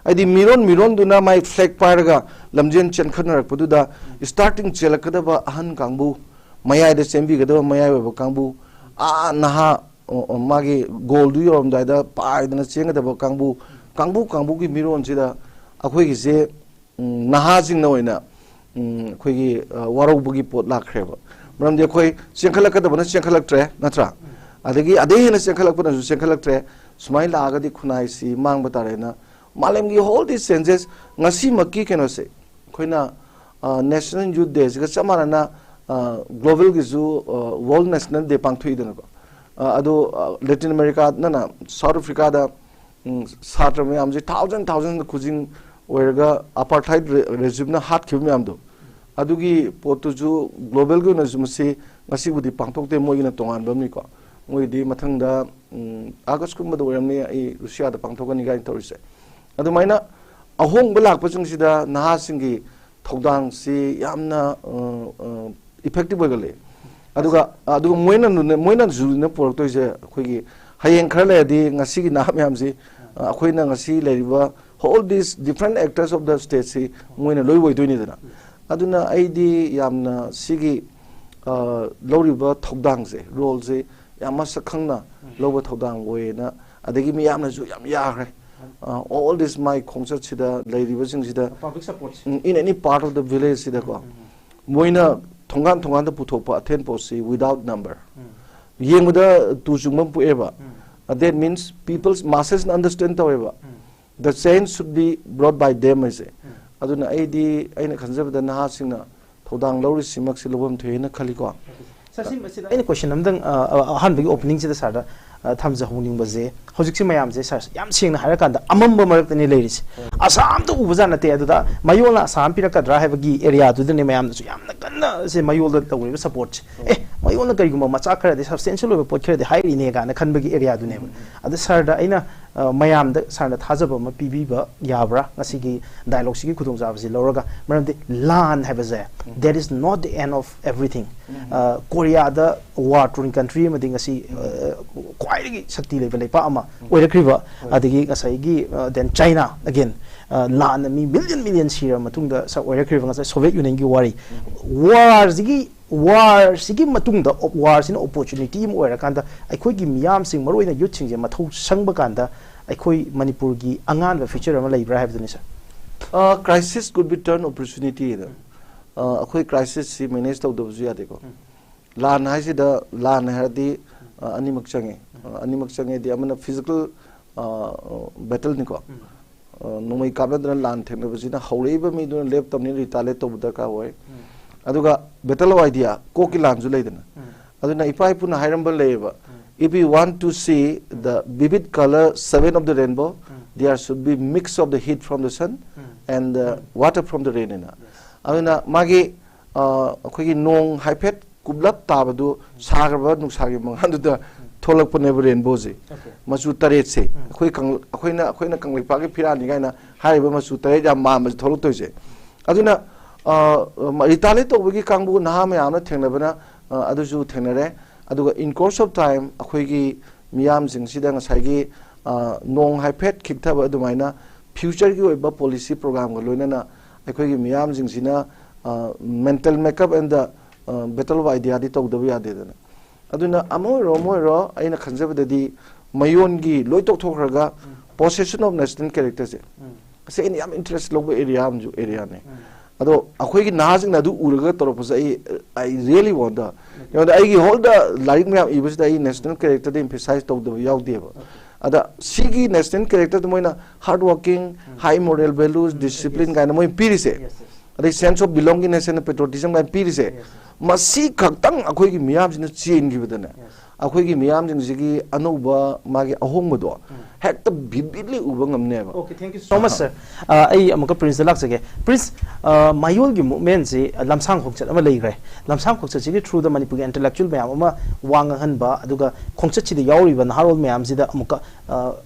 ꯍꯥꯏꯗꯤ ꯃꯤꯔꯣꯟ ꯃꯤꯔꯣꯟꯗꯨꯅ ꯃꯥꯏ flag ꯄꯥꯏꯔꯒ ꯂꯝꯖꯦꯟ ꯆꯦꯟꯈꯠꯅꯔꯛꯄꯗꯨꯗ, starting ꯆꯦꯜꯂꯛꯀꯗꯕ ꯑꯍꯟ ꯀꯥꯡꯕꯨ, ꯃꯌꯥꯏꯗ ꯆꯦꯟꯕꯤꯒꯗꯕ ꯃꯌꯥꯏ ꯑꯣꯏꯕ ꯀꯥꯡꯕꯨ, ꯑꯥ ꯅꯍꯥ, ꯑꯣ, ꯑꯣ, ꯃꯥꯒꯤ goal ꯗꯨ ꯌꯧꯔꯝꯗꯥꯏꯗ ꯄꯥꯏꯗꯅ ꯆꯦꯟꯒꯗꯕ ꯀꯥꯡꯕꯨ, ꯀꯥꯡꯕꯨ ꯀꯥꯡꯕꯨꯒꯤ ꯃꯤꯔꯣꯟꯁꯤꯗ ꯑꯩꯈꯣꯏꯒꯤꯁꯦ, ꯎꯝ, ꯅꯍꯥꯁꯤꯡꯅ ꯑꯣꯏꯅ, ꯎꯝ, ꯑꯩꯈꯣꯏꯒꯤ, ꯑ, ꯋꯥꯔꯧꯕꯒꯤ ꯄꯣꯠ ꯂꯥꯛꯈ꯭ꯔꯦꯕ꯫ ꯃꯔꯝꯗꯤ ꯑꯩꯈꯣꯏ ꯆꯦꯟꯈꯠꯂꯛꯀꯗꯕꯅ ꯆꯦꯟꯈꯠꯂꯛꯇ꯭ꯔꯦ, ꯅꯠꯇ꯭ꯔꯥ? ꯑꯗꯒꯤ ꯑꯗꯩ ꯍꯦꯟꯅ ꯆꯦꯟꯈꯠꯂꯛꯄꯅꯁꯨ ꯆꯦꯟꯈꯠꯂꯛꯇ꯭ꯔꯦ꯫ ꯁꯨꯃꯥꯏꯅ ꯂꯥꯛꯑꯒꯗꯤ ꯈꯨꯟꯅꯥꯏꯁꯤ ꯃꯥꯡꯕ ꯇꯥꯔꯦꯅ ꯃꯥꯂꯦꯝꯒꯤ all these changes, ꯉꯁꯤꯃꯛꯀꯤ ꯀꯩꯅꯣꯁꯦ, ꯑꯩꯈꯣꯏꯅ, ꯑ, National Youth Day ꯁꯤꯒ ꯆꯞ ꯃꯥꯟꯅꯅ, ꯑ, global ꯒꯤꯁꯨ, ꯑ, World National Day ꯄꯥꯡꯊꯣꯛꯏꯗꯅꯀꯣ꯫ ꯑ, ꯑꯗꯣ, ꯑ, Latin America ꯅꯠꯇꯅ South Africa ꯗ, ꯎꯝ, ꯁꯥꯇ꯭ꯔ ꯃꯌꯥꯝꯁꯦ thousand thousand ꯈꯨꯖꯤꯡ ꯑꯣꯏꯔꯒ apartheid re-, regime ꯅ ꯍꯥꯠꯈꯤꯕ ꯃꯌꯥꯝꯗꯣ, ꯑꯗꯨꯒꯤ ꯄꯣꯠꯇꯨꯁꯨ global ꯒꯤ ꯑꯣꯏꯅꯁꯨ ꯃꯁꯤ ꯉꯁꯤꯕꯨꯗꯤ ꯄꯥꯡꯊꯣꯛꯇꯦ, ꯃꯣꯏꯒꯤꯅ ꯇꯣꯉꯥꯟꯕ ꯑꯃꯅꯤꯀꯣ꯫ ꯃꯣꯏꯒꯤꯗꯤ ꯃꯊꯪꯗ, ꯎꯝ, August ꯀꯨꯝꯕꯗ ꯑꯣꯏꯔꯝꯅꯤ, ꯑꯩ Russia ꯗ ꯄꯥꯡꯊꯣꯛꯀꯅꯤ ꯀꯥꯏꯅ ꯇꯧꯔꯤꯁꯦ꯫ ꯑꯗꯨꯃꯥꯏꯅ ꯑꯍꯣꯡꯕ ꯂꯥꯛꯄꯁꯤꯡꯁꯤꯗ ꯅꯍꯥꯁꯤꯡꯒꯤ ꯊꯧꯗꯥꯡꯁꯤ ꯌꯥꯝꯅ, ꯑ, ꯑ, effective ꯑꯣꯏꯒꯜꯂꯤ꯫ ꯑꯗꯨꯒ, ꯑꯗꯨꯒ ꯃꯣꯏꯅ, ꯃꯣꯏꯅꯁꯨ ꯄꯨꯔꯛꯇꯣꯏꯁꯦ, ꯑꯩꯈꯣꯏꯒꯤ ꯍꯌꯦꯡ ꯈꯔ ꯂꯩꯔꯗꯤ ꯉꯁꯤꯒꯤ ꯅꯍꯥ ꯃꯌꯥꯝꯁꯤ, ꯑ, ꯑꯩꯈꯣꯏꯅ ꯉꯁꯤ ꯂꯩꯔꯤꯕ all these different actors of the state ꯁꯤ ꯃꯣꯏꯅ ꯂꯣꯏ ꯑꯣꯏꯗꯣꯏꯅꯤꯗꯅ꯫ ꯑꯗꯨꯅ ꯑꯩꯗꯤ ꯌꯥꯝꯅ ꯁꯤꯒꯤ, ꯑ, ꯂꯧꯔꯤꯕ ꯊꯧꯗꯥꯡꯁꯦ, role ꯁꯦ ꯌꯥꯝ ꯃꯁꯛ ꯈꯪꯅ ꯂꯧꯕ ꯊꯧꯗꯥꯡ ꯑꯣꯏꯌꯦꯅ, ꯑꯗꯒꯤ ꯃꯤꯌꯥꯝꯅꯁꯨ ꯌꯥꯝ ꯌꯥꯈ꯭ꯔꯦ꯫ ꯑ, all this my ꯈꯣꯡꯆꯠꯁꯤꯗ ꯂꯩꯔꯤꯕꯁꯤꯡꯁꯤꯗ, public support say. Um, in any part of the village ꯁꯤꯗꯀꯣ, ꯎꯝ, ꯎꯝ, ꯎꯝ꯫ ꯃꯣꯏꯅ ꯊꯣꯡꯒꯥꯟ ꯊꯣꯡꯒꯥꯟꯗ ꯄꯨꯊꯣꯛꯄ ꯑꯊꯦꯟ ꯄꯣꯠꯁꯤ without number꯫ ꯎꯝ꯫ ꯌꯦꯡꯕꯗ ꯇꯨ ꯆꯨꯡꯕ ꯑꯃ ꯄꯣꯛꯑꯦꯕ꯫ ꯎꯝ꯫ Uh, that means people's masses ꯅ understand ꯇꯧꯋꯦꯕ꯫ ꯎꯝ꯫ The change should be brought by them ꯍꯥꯏꯁꯦ꯫ ꯎꯝ꯫ ꯑꯗꯨꯅ ꯑꯩꯗꯤ, ꯑꯩꯅ ꯈꯟꯖꯕꯗ ꯅꯍꯥꯁꯤꯡꯅ ꯊꯧꯗꯥꯡ ꯂꯧꯔꯤꯁꯤꯃꯛꯁꯤ ꯂꯧꯐꯝ ꯊꯣꯛꯑꯦꯅ ꯈꯜꯂꯤꯀꯣ꯫ Sir, ꯁꯤ, ꯃꯁꯤꯗ ꯑꯩꯅ question ꯑꯝꯇꯪ, ꯑ, ꯑ, ꯑꯍꯥꯟꯕꯒꯤ opening ꯁꯤꯗ sir ꯗ, ꯑ, ꯊꯝꯖꯍꯧꯅꯤꯡꯕꯁꯦ, ꯍꯧꯖꯤꯛꯁꯦ ꯃꯌꯥꯝꯁꯦ, ꯁꯥꯔ, ꯌꯥꯝ ꯁꯦꯡꯅ ꯍꯥꯏꯔꯀꯥꯟꯗ ꯑꯃꯝꯕ ꯃꯔꯛꯇꯅꯤ ꯂꯩꯔꯤꯁꯦ꯫ ꯑꯁꯥꯝꯇ ꯎꯕꯖꯥꯠ ꯅꯠꯇꯦ꯫ ꯑꯗꯨꯗ ꯃꯌꯣꯜꯅ ꯑꯁꯥꯝ ꯄꯤꯔꯛꯀꯗ꯭ꯔꯥ ꯍꯥꯏꯕꯒꯤ ꯑꯦꯔꯤꯌꯥꯗꯨꯗꯅꯦ ꯃꯌꯥꯝꯅꯁꯨ ꯌꯥꯝꯅ ꯀꯟꯅ ꯁꯦ ꯃꯌꯣꯜꯗ ꯇꯧꯔꯤꯕ ꯁꯄꯣꯔꯠꯁꯦ꯫ ꯑꯦ, ꯃꯌꯣꯜꯅ ꯀꯔꯤꯒꯨꯝꯕ ꯃꯆꯥ ꯈꯔꯗꯤ, ꯁꯕꯁꯇꯦꯟꯁꯤꯌꯦꯜ ꯑꯣꯏꯕ ꯄꯣꯠ ꯈꯔꯗꯤ ꯍꯥꯏꯔꯤꯅꯦ ꯀꯥꯏꯅ ꯈꯟꯕꯒꯤ ꯑꯦꯔꯤꯌꯥꯗꯨꯅꯦꯕ꯫ ꯑꯗ ꯁꯥꯔꯗ ꯑꯩꯅ, ꯑ, ꯃꯌꯥꯝꯗ ꯁꯥꯔꯅ ꯊꯥꯖꯕ ꯑꯃ ꯄꯤꯕꯤꯕ ꯌꯥꯕ꯭ꯔꯥ ꯉꯁꯤꯒꯤ ꯗꯥꯏꯂꯣꯒꯁꯤꯒꯤ ꯈꯨꯗꯣꯡꯆꯥꯕꯁꯤ ꯂꯧꯔꯒ? ꯃꯔꯝꯗꯤ ꯂꯥꯟ ꯍꯥꯏꯕꯁꯦ, that is not the end of everything꯫ ꯑ, ꯀꯣꯔꯤꯌꯥꯗ ꯋꯥꯔ ꯇꯣꯔꯤꯡ ꯀꯟꯇ꯭ꯔꯤ ꯑꯃꯗꯤ ꯉꯁꯤ, ꯑ, ꯈ꯭ꯋꯥꯏꯗꯒꯤ ꯁꯛꯇꯤ ꯂꯩꯕ ꯂꯩꯄꯥꯛ ꯑꯃ ꯑꯣꯏꯔꯛꯈ꯭ꯔꯤꯕ, ꯑꯗꯒꯤ ꯉꯁꯥꯏꯒꯤ, ꯑ, then China again, ꯑ, ꯂꯥꯟꯅ ꯃꯤ ꯃꯤꯂꯤꯌꯟ ꯃꯤꯂꯤꯌꯟ ꯁꯤꯔꯕ ꯃꯇꯨꯡꯗ ꯁꯛ ꯑꯣꯏꯔꯛꯈ꯭ꯔꯤꯕ ꯉꯁꯥꯏ ꯁꯣꯚꯤꯌꯦꯠ ꯌꯨꯅꯤꯌꯟꯒꯤ ꯋꯥꯔꯤ, ꯋꯥꯔꯁꯤꯒꯤ, ꯋꯥꯔꯁꯤꯒꯤ ꯃꯇꯨꯡꯗ, ꯋꯥꯔꯁꯤꯅ ꯑꯣꯄꯣꯔꯆꯨꯅꯤꯇꯤ ꯑꯃ ꯑꯣꯏꯔꯀꯥꯟꯗ ꯑꯩꯈꯣꯏꯒꯤ ꯃꯤꯌꯥꯝꯁꯤꯡ, ꯃꯔꯨꯑꯣꯏꯅ ꯌꯨꯠꯁꯤꯡꯁꯦ ꯃꯊꯧ ꯁꯪꯕ ꯀꯥꯟꯗ ꯑꯩꯈꯣꯏ ꯃꯅꯤꯄꯨꯔꯒꯤ ꯑꯉꯥꯟꯕ ꯐ꯭ꯌꯨꯆꯔ ꯑꯃ ꯂꯩꯕ꯭ꯔꯥ ꯍꯥꯏꯕꯗꯨꯅꯤ, ꯁꯥꯔ꯫ Crisis could be turn opportunity ꯍꯥꯏꯅ꯫ ꯑ, ꯑꯩꯈꯣꯏ ꯀ꯭ꯔꯥꯏꯁꯤꯁꯁꯤ ꯃꯦꯅꯦꯖ ꯇꯧꯗꯕꯁꯨ ꯌꯥꯗꯦꯀꯣ꯫ ꯂꯥꯟ ꯍꯥꯏꯁꯤꯗ, ꯂꯥꯟ ꯍꯥꯏꯔꯗꯤ, ꯑ, ꯑꯅꯤꯃꯛ ꯆꯪꯉꯦ꯫ ꯑ, ꯑꯅꯤꯃꯛ ꯆꯪꯉꯦꯗꯤ ꯑꯃꯅ ꯐꯤꯖꯤꯀꯦꯜ, ꯑ, ꯕꯦꯇꯜꯅꯤꯀꯣ꯫ ꯑ, ꯅꯣꯡꯃꯩ ꯀꯥꯞꯅꯗꯅ ꯂꯥꯟ ꯊꯦꯡꯅꯕꯁꯤꯅ ꯍꯧꯔꯛꯏꯕ ꯃꯤꯗꯨꯅ ꯂꯦꯞꯇꯕꯅꯤꯅ ꯔꯤꯇꯥꯂꯤꯌꯦꯠ ꯇꯧꯕ ꯗꯔꯀꯥꯔ ꯑꯣꯏ꯫ ꯑꯗꯨꯒ ꯕꯦꯇꯜ ꯑꯣꯐ ꯑꯥꯏꯗꯤꯌꯥ, ꯀꯣꯛꯀꯤ ꯂꯥꯟꯁꯨ ꯂꯩꯗꯅ꯫ ꯑꯗꯨꯅ ꯏꯄꯥ ꯏꯄꯨꯅ ꯍꯥꯏꯔꯝꯕ ꯂꯩꯌꯦꯕ, "If you want to see the vivid color seven of the rainbow, there should be mix of the heat from the sun and the water from the rain" ꯍꯥꯏꯅ꯫ ꯑꯗꯨꯅ ꯃꯥꯒꯤ, ꯑ, ꯑꯩꯈꯣꯏꯒꯤ ꯅꯣꯡ ꯍꯥꯏꯐꯦꯠ ꯀꯨꯞꯂꯞ ꯇꯥꯕꯗꯨ ꯁꯥꯈ꯭ꯔꯕ ꯅꯨꯡꯁꯥꯒꯤ ꯃꯉꯥꯜꯗꯨꯗ ꯊꯣꯛꯂꯛꯄꯅꯦꯕ ꯔꯦꯟꯕꯣꯁꯦ꯫ ꯃꯆꯨ ꯇꯔꯦꯠꯁꯦ ꯑꯩꯈꯣꯏ ꯀꯪ-, ꯑꯩꯈꯣꯏꯅ, ꯑꯩꯈꯣꯏꯅ ꯀꯪꯂꯩꯄꯥꯛꯀꯤ ꯐꯤꯔꯥꯜꯅꯤ ꯀꯥꯏꯅ ꯍꯥꯏꯔꯤꯕ ꯃꯆꯨ ꯇꯔꯦꯠ ꯌꯥꯝ ꯃꯥꯟꯕꯁꯦ ꯊꯣꯛꯂꯛꯇꯣꯏꯁꯦ꯫ ꯑꯗꯨꯅ, ꯑ, ꯔꯤꯇꯥꯂꯤꯌꯦꯠ ꯇꯧꯕꯒꯤ ꯀꯥꯡꯕꯨ ꯅꯍꯥ ꯃꯌꯥꯝꯅ ꯊꯦꯡꯅꯕꯅ, ꯑ, ꯑꯗꯨꯁꯨ ꯊꯦꯡꯅꯔꯦ꯫ ꯑꯗꯨꯒ in course of time ꯑꯩꯈꯣꯏꯒꯤ ꯃꯤꯌꯥꯝꯁꯤꯡꯁꯤꯗ ꯉꯁꯥꯏꯒꯤ, ꯑ, ꯅꯣꯡ ꯍꯥꯏꯐꯦꯠ ꯈꯤꯛꯊꯕ ꯑꯗꯨꯃꯥꯏꯅ ꯐ꯭ꯌꯨꯆꯔꯒꯤ ꯑꯣꯏꯕ ꯄꯣꯂꯤꯁꯤ ꯄ꯭ꯔꯣꯒ꯭ꯔꯥꯝꯒ ꯂꯣꯏꯅꯅ ꯑꯩꯈꯣꯏꯒꯤ ꯃꯤꯌꯥꯝꯁꯤꯡꯁꯤꯅ, ꯑ, mental makeup and the, ꯑ, battle of ideaꯗꯤ ꯇꯧꯗꯕ ꯌꯥꯗꯦꯗꯅ꯫ ꯑꯗꯨꯅ ꯑꯃ ꯑꯣꯏꯔꯣ ꯑꯃ ꯑꯣꯏꯔꯣ ꯑꯩꯅ ꯈꯟꯖꯕꯗꯗꯤ ꯃꯌꯣꯟꯒꯤ ꯂꯣꯏ ꯇꯣꯛꯊꯣꯛꯈ꯭ꯔꯒ possession of national characterꯁꯦ, ꯑꯁꯤ ꯑꯩꯅ ꯌꯥꯝ ꯏꯟꯇꯔꯦꯁ ꯂꯧꯕ ꯑꯦꯔꯤꯌꯥ ꯑꯃꯁꯨ ꯑꯦꯔꯤꯌꯥꯅꯦ꯫ ꯑꯗꯣ ꯑꯩꯈꯣꯏꯒꯤ ꯅꯍꯥꯁꯤꯡꯅ ꯑꯗꯨ ꯎꯔꯒ ꯇꯧꯔꯛꯄꯁꯦ ꯑꯩ, I really wonder꯫ ꯑꯩꯉꯣꯟꯗ ꯑꯩꯒꯤ ꯍꯣꯜꯗ ꯂꯥꯏꯔꯤꯛ ꯃꯌꯥꯝ ꯏꯕꯁꯤꯗ ꯑꯩ ꯅꯦꯁꯅꯦꯜ ꯀꯦꯔꯦꯛꯇꯔꯗ ꯏꯝꯐꯦꯁꯥꯏꯁ ꯇꯧꯗꯕ ꯌꯥꯎꯗꯦꯕ꯫ ꯑꯗ ꯁꯤꯒꯤ ꯅꯦꯁꯅꯦꯜ ꯀꯦꯔꯦꯛꯇꯔꯗ ꯃꯣꯏꯅ ꯍꯥꯔꯗ ꯋꯥꯔꯀꯤꯡ, ꯍꯥꯏ ꯃꯣꯔꯦꯜ ꯚꯦꯂꯨꯁ, ꯗꯤꯁꯤꯄ꯭ꯂꯤꯟ ꯀꯥꯏꯅ ꯃꯣꯏ ꯄꯤꯔꯤꯁꯦ, ꯑꯗꯩ ꯁꯦꯟꯁ ꯑꯣꯐ ꯕꯤꯂꯣꯡꯒꯤꯡꯅꯦꯁ ꯑꯦꯟ ꯄꯦꯇ꯭ꯔꯣꯇꯤꯖꯝ ꯀꯥꯏꯅ ꯄꯤꯔꯤꯁꯦ, ꯃꯁꯤ ꯈꯛꯇꯪ ꯑꯩꯈꯣꯏꯒꯤ ꯃꯤꯌꯥꯝꯁꯤꯅ ꯆꯦꯟꯈꯤꯕꯗꯅꯦ, ꯑꯩꯈꯣꯏꯒꯤ ꯃꯤꯌꯥꯝꯁꯤꯡꯁꯤꯒꯤ ꯑꯅꯧꯕ ꯃꯥꯒꯤ ꯑꯍꯣꯡꯕꯗꯣ ꯍꯦꯛꯇ vividly ꯎꯕ ꯉꯝꯅꯦꯕ꯫ Okay, thank you so much, sir. ꯑ, ꯑꯩ ꯑꯃꯨꯛꯀ ꯄ꯭ꯔꯤꯟꯁꯇ ꯂꯥꯛꯆꯒꯦ꯫ ꯄ꯭ꯔꯤꯟꯁ, ꯑ, ꯃꯌꯣꯜꯒꯤ ꯃꯨꯚꯃꯦꯟꯁꯤ, ꯑ, ꯂꯝꯁꯥꯡ ꯈꯣꯡꯆꯠ ꯑꯃ ꯂꯩꯈ꯭ꯔꯦ꯫ ꯂꯝꯁꯥꯡ ꯈꯣꯡꯆꯠꯁꯤꯒꯤ ꯊ꯭ꯔꯨꯗ ꯃꯅꯤꯄꯨꯔꯒꯤ ꯏꯟꯇꯦꯂꯦꯛꯆꯨꯋꯦꯜ ꯃꯌꯥꯝ ꯑꯃ ꯋꯥ ꯉꯥꯡꯍꯟꯕ, ꯑꯗꯨꯒ ꯈꯣꯡꯆꯠꯁꯤꯗ ꯌꯥꯎꯔꯤꯕ ꯅꯍꯥꯔꯣꯜ ꯃꯌꯥꯝꯁꯤꯗ ꯑꯃꯨꯛꯀ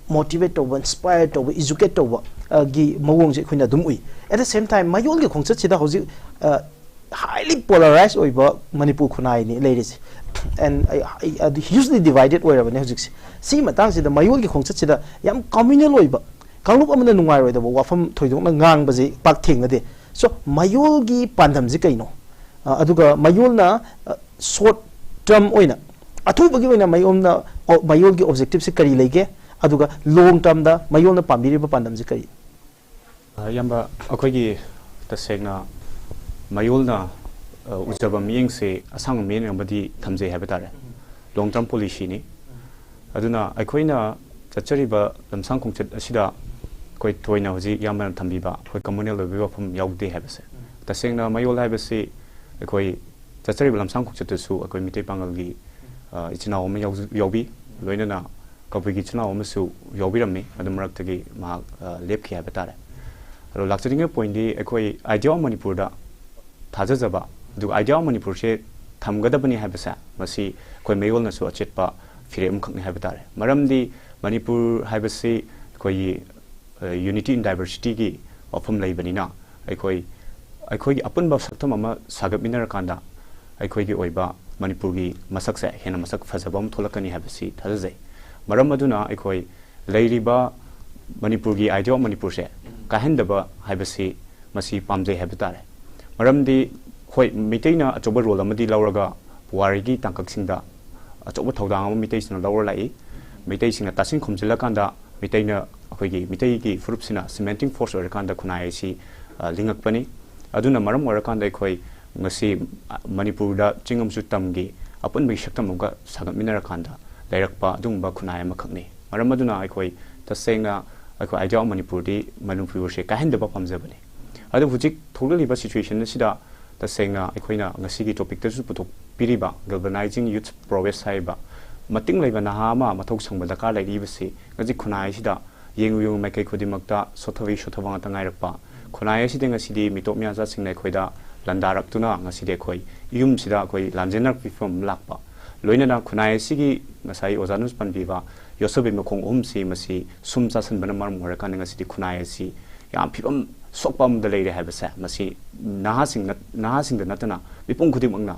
ꯃꯣꯇꯤꯚꯦꯠ ꯇꯧꯕ, ꯏꯟꯁꯄꯥꯌꯔ ꯇꯧꯕ, ꯏꯖꯨꯀꯦꯠ ꯇꯧꯕ, ꯑ, ꯒꯤ ꯃꯑꯣꯡꯁꯦ ꯑꯩꯈꯣꯏꯅ ꯑꯗꯨꯝ ꯎꯏ꯫ At the same time, ꯃꯌꯣꯜꯒꯤ ꯈꯣꯡꯆꯠꯁꯤꯗ ꯍꯧꯖꯤꯛ, ꯑ, highly polarized ꯑꯣꯏꯕ ꯃꯅꯤꯄꯨꯔ ꯈꯨꯟꯅꯥꯏꯅꯤ ꯂꯩꯔꯤꯁꯦ꯫ And hugely divided ꯑꯣꯏꯔꯕꯅꯦ ꯍꯧꯖꯤꯛꯁꯦ꯫ ꯁꯤꯒꯤ ꯃꯇꯥꯡꯁꯤꯗ ꯃꯌꯣꯜꯒꯤ ꯈꯣꯡꯆꯠꯁꯤꯗ ꯌꯥꯝ communal ꯑꯣꯏꯕ, ꯀꯥꯡꯂꯨꯞ ꯑꯃꯅ ꯅꯨꯡꯉꯥꯏꯔꯣꯏꯗꯕ ꯋꯥꯐꯝ ꯊꯣꯏꯗꯣꯛꯅ ꯉꯥꯡꯕꯁꯦ ꯄꯥꯛ ꯊꯦꯡꯅꯗꯦ꯫ So, ꯃꯌꯣꯜꯒꯤ ꯄꯥꯟꯗꯝꯁꯤ ꯀꯩꯅꯣ? ꯑ, ꯑꯗꯨꯒ ꯃꯌꯣꯜꯅ, ꯑ, short term ꯑꯣꯏꯅ, ꯑꯊꯨꯕꯒꯤ ꯑꯣꯏꯅ ꯃꯌꯣꯜꯅ, ꯑꯣ, ꯃꯌꯣꯜꯒꯤ objectiveꯁꯤ ꯀꯔꯤ ꯂꯩꯒꯦ? ꯑꯗꯨꯒ long termꯗ ꯃꯌꯣꯜꯅ ꯄꯥꯝꯕꯤꯔꯤꯕ ꯄꯥꯟꯗꯝꯁꯤ ꯀꯔꯤ? ꯑ, ꯏꯌꯥꯝꯕ, ꯑꯩꯈꯣꯏꯒꯤ ꯇꯁꯦꯡꯅ ꯃꯌꯣꯜꯅ, ꯑ, ꯎꯖꯕ ꯃꯤꯠꯌꯦꯡꯁꯦ ꯑꯁꯥꯡꯕ ꯃꯤꯠꯌꯦꯡ ꯑꯃꯗꯤ ꯊꯝꯖꯩ ꯍꯥꯏꯕ ꯇꯥꯔꯦ꯫ Long term policyꯅꯤ꯫ ꯑꯗꯨꯅ ꯑꯩꯈꯣꯏꯅ ꯆꯠꯆꯔꯤꯕ ꯂꯝꯁꯥꯡ ꯈꯣꯡꯆꯠ ꯑꯁꯤꯗ ꯑꯩꯈꯣꯏ ꯊꯣꯏꯅ ꯍꯧꯖꯤꯛ ꯏꯌꯥꯝꯕꯅ ꯊꯝꯕꯤꯕ ꯑꯩꯈꯣꯏ communal ꯑꯣꯏꯕꯒꯤ ꯋꯥꯐꯝ ꯌꯥꯎꯗꯦ ꯍꯥꯏꯕꯁꯦ꯫ ꯇꯁꯦꯡꯅ ꯃꯌꯣꯜ ꯍꯥꯏꯕꯁꯤ ꯑꯩꯈꯣꯏ ꯆꯠꯆꯔꯤꯕ ꯂꯝꯁꯥꯡ ꯈꯣꯡꯆꯠꯇꯁꯨ ꯑꯩꯈꯣꯏ ꯃꯤꯇꯩ ꯄꯥꯉꯜꯒꯤ, ꯑ, ꯏꯆꯤꯟ ꯏꯅꯥꯎ ꯑꯃ ꯌꯥꯎꯖ-, ꯌꯥꯎꯕꯤ, ꯂꯣꯏꯅꯅ ꯀꯕꯨꯏꯒꯤ ꯏꯆꯤꯟ ꯏꯅꯥꯎ ꯑꯃꯁꯨ ꯌꯥꯎꯕꯤꯔꯝꯃꯤ꯫ ꯑꯗꯨ ꯃꯔꯛꯇꯒꯤ ꯃꯍꯥꯛ, ꯑ, ꯂꯦꯞꯈꯤ ꯍꯥꯏꯕ ꯇꯥꯔꯦ꯫ ꯑꯗꯣ ꯂꯥꯛꯆꯅꯤꯡꯉꯤꯕ pointꯗꯤ ꯑꯩꯈꯣꯏ Idea of Manipurꯗ ꯊꯥꯖꯖꯕ, ꯑꯗꯨꯒ Idea of Manipurꯁꯦ ꯊꯝꯒꯗꯕꯅꯤ ꯍꯥꯏꯕꯁꯦ ꯃꯁꯤ ꯑꯩꯈꯣꯏ ꯃꯌꯣꯜꯅꯁꯨ ꯑꯆꯦꯠꯄ ꯐꯤꯔꯦꯞ ꯑꯃꯈꯛꯅꯤ ꯍꯥꯏꯕ ꯇꯥꯔꯦ꯫ ꯃꯔꯝꯗꯤ ꯃꯅꯤꯄꯨꯔ ꯍꯥꯏꯕꯁꯤ ꯑꯩꯈꯣꯏꯒꯤ, ꯑ, unity in diversityꯒꯤ ꯋꯥꯐꯝ ꯂꯩꯕꯅꯤꯅ ꯑꯩꯈꯣꯏ, ꯑꯩꯈꯣꯏꯒꯤ ꯑꯄꯨꯟꯕ ꯁꯛꯇꯝ ꯑꯃ ꯁꯥꯒꯠꯃꯤꯟꯅꯔꯀꯥꯟꯗ ꯑꯩꯈꯣꯏꯒꯤ ꯑꯣꯏꯕ ꯃꯅꯤꯄꯨꯔꯒꯤ ꯃꯁꯛꯁꯦ ꯍꯦꯟꯅ ꯃꯁꯛ ꯐꯖꯕ ꯑꯃ ꯊꯣꯛꯂꯛꯀꯅꯤ ꯍꯥꯏꯕꯁꯤ ꯊꯥꯖꯖꯩ꯫ ꯃꯔꯝ ꯑꯗꯨꯅ ꯑꯩꯈꯣꯏ ꯂꯩꯔꯤꯕ ꯃꯅꯤꯄꯨꯔꯒꯤ Idea of Manipurꯁꯦ ꯀꯥꯏꯍꯟꯗꯕ ꯍꯥꯏꯕꯁꯤ ꯃꯁꯤ ꯄꯥꯝꯖꯩ ꯍꯥꯏꯕ ꯇꯥꯔꯦ꯫ ꯃꯔꯝꯗꯤ ꯍꯣꯏ, ꯃꯩꯇꯩꯅ ꯑꯆꯧꯕ role ꯑꯃꯗꯤ ꯂꯧꯔꯒ ꯄꯨꯋꯥꯔꯤꯒꯤ ꯇꯥꯡꯀꯛꯁꯤꯡꯗ ꯑꯆꯧꯕ ꯊꯧꯗꯥꯡ ꯑꯃ ꯃꯩꯇꯩꯁꯤꯡꯅ ꯂꯧꯔ ꯂꯥꯛꯏ꯫ ꯃꯩꯇꯩꯁꯤꯡꯅ ꯇꯥꯁꯤꯟ ꯈꯣꯝꯖꯤꯜꯂꯀꯥꯟꯗ ꯃꯩꯇꯩꯅ, ꯑꯩꯈꯣꯏꯒꯤ ꯃꯤꯇꯩꯒꯤ ꯐꯨꯔꯨꯞꯁꯤꯅ cementing force ꯑꯣꯏꯔꯀꯥꯟꯗ ꯈꯨꯟꯅꯥꯏ ꯑꯁꯤ, ꯑ, ꯂꯤꯡꯉꯛꯄꯅꯤ꯫ ꯑꯗꯨꯅ ꯃꯔꯝ ꯑꯣꯏꯔꯀꯥꯟꯗ ꯑꯩꯈꯣꯏ ꯉꯁꯤ, ꯑ, ꯃꯅꯤꯄꯨꯔꯗ ꯆꯤꯡ ꯑꯃꯁꯨ ꯇꯝꯒꯤ ꯑꯄꯨꯟꯕꯒꯤ ꯁꯛꯇꯝ ꯑꯃꯒ ꯁꯥꯒꯠꯃꯤꯟꯅꯔꯀꯥꯟꯗ ꯂꯩꯔꯛꯄ ꯑꯗꯨꯒꯨꯝꯕ ꯈꯨꯟꯅꯥꯏ ꯑꯃꯈꯛꯅꯤ꯫ ꯃꯔꯝ ꯑꯗꯨꯅ ꯑꯩꯈꯣꯏ ꯇꯁꯦꯡꯅ ꯑꯩꯈꯣꯏ Idea of Manipurꯗꯤ ꯃꯅꯤꯄꯨꯔꯁꯦ ꯀꯥꯏꯍꯟꯗꯕ ꯄꯥꯝꯖꯕꯅꯤ꯫ ꯑꯗꯨꯕꯨ ꯍꯧꯖꯤꯛ ꯊꯣꯛꯂꯛꯂꯤꯕ situation ꯑꯁꯤꯗ ꯇꯁꯦꯡꯅ ꯑꯩꯈꯣꯏꯅ ꯉꯁꯤꯒꯤ ꯇꯣꯄꯤꯛꯇꯁꯨ ꯄꯨꯊꯣꯛꯄꯤꯔꯤꯕ Galvanizing Youth Prowess ꯍꯥꯏꯔꯤꯕ ꯃꯇꯤꯡ ꯂꯩꯕ ꯅꯍꯥ ꯑꯃ ꯃꯊꯧ ꯁꯪꯕ ꯗꯔꯀꯥꯔ ꯂꯩꯔꯤꯕꯁꯤ ꯉꯁꯤ ꯈꯨꯟꯅꯥꯏ ꯑꯁꯤꯗ ꯌꯦꯡꯉꯨ ꯌꯦꯡꯉꯨ ꯃꯥꯏꯀꯩ ꯈꯨꯗꯤꯡꯃꯛꯇ ꯁꯣꯠꯊꯕꯒꯤ ꯁꯣꯠꯊꯕ ꯉꯥꯛꯇ ꯉꯥꯏꯔꯛꯄ ꯈꯨꯟꯅꯥꯏ ꯑꯁꯤꯗ ꯉꯁꯤꯗꯤ ꯃꯤꯇꯣꯞ ꯃꯤꯌꯥꯆꯥꯁꯤꯡꯅ ꯑꯩꯈꯣꯏꯗ ꯂꯥꯟꯗꯥꯔꯛꯇꯨꯅ ꯉꯁꯤꯗꯤ ꯑꯩꯈꯣꯏ ꯌꯨꯝꯁꯤꯗ ꯑꯩꯈꯣꯏ ꯂꯥꯟꯖꯦꯟꯅꯔꯛꯄ ꯐꯤꯕꯝ ꯑꯃ ꯂꯥꯛꯄ꯫ ꯂꯣꯏꯅꯅ ꯈꯨꯟꯅꯥꯏ ꯑꯁꯤꯒꯤ ꯉꯁꯥꯏ ꯑꯣꯖꯥꯅꯁꯨ ꯄꯟꯕꯤꯕ ꯌꯣꯠꯁꯕꯤ ꯃꯈꯣꯡ ꯑꯍꯨꯝꯁꯤ ꯃꯁꯤ ꯁꯨꯝ ꯆꯥꯁꯤꯟꯕꯅ ꯃꯔꯝ ꯑꯣꯏꯔꯀꯥꯟꯗ ꯉꯁꯤꯗꯤ ꯈꯨꯟꯅꯥꯏ ꯑꯁꯤ ꯌꯥꯝ ꯐꯤꯕꯝ ꯁꯣꯛꯄ ꯑꯃꯗ ꯂꯩꯔꯦ ꯍꯥꯏꯕꯁꯦ ꯃꯁꯤ ꯅꯍꯥꯁꯤꯡꯅ-, ꯅꯍꯥꯁꯤꯡꯗ ꯅꯠꯇꯅ ꯃꯤꯄꯨꯝ ꯈꯨꯗꯤꯡꯃꯛꯅ,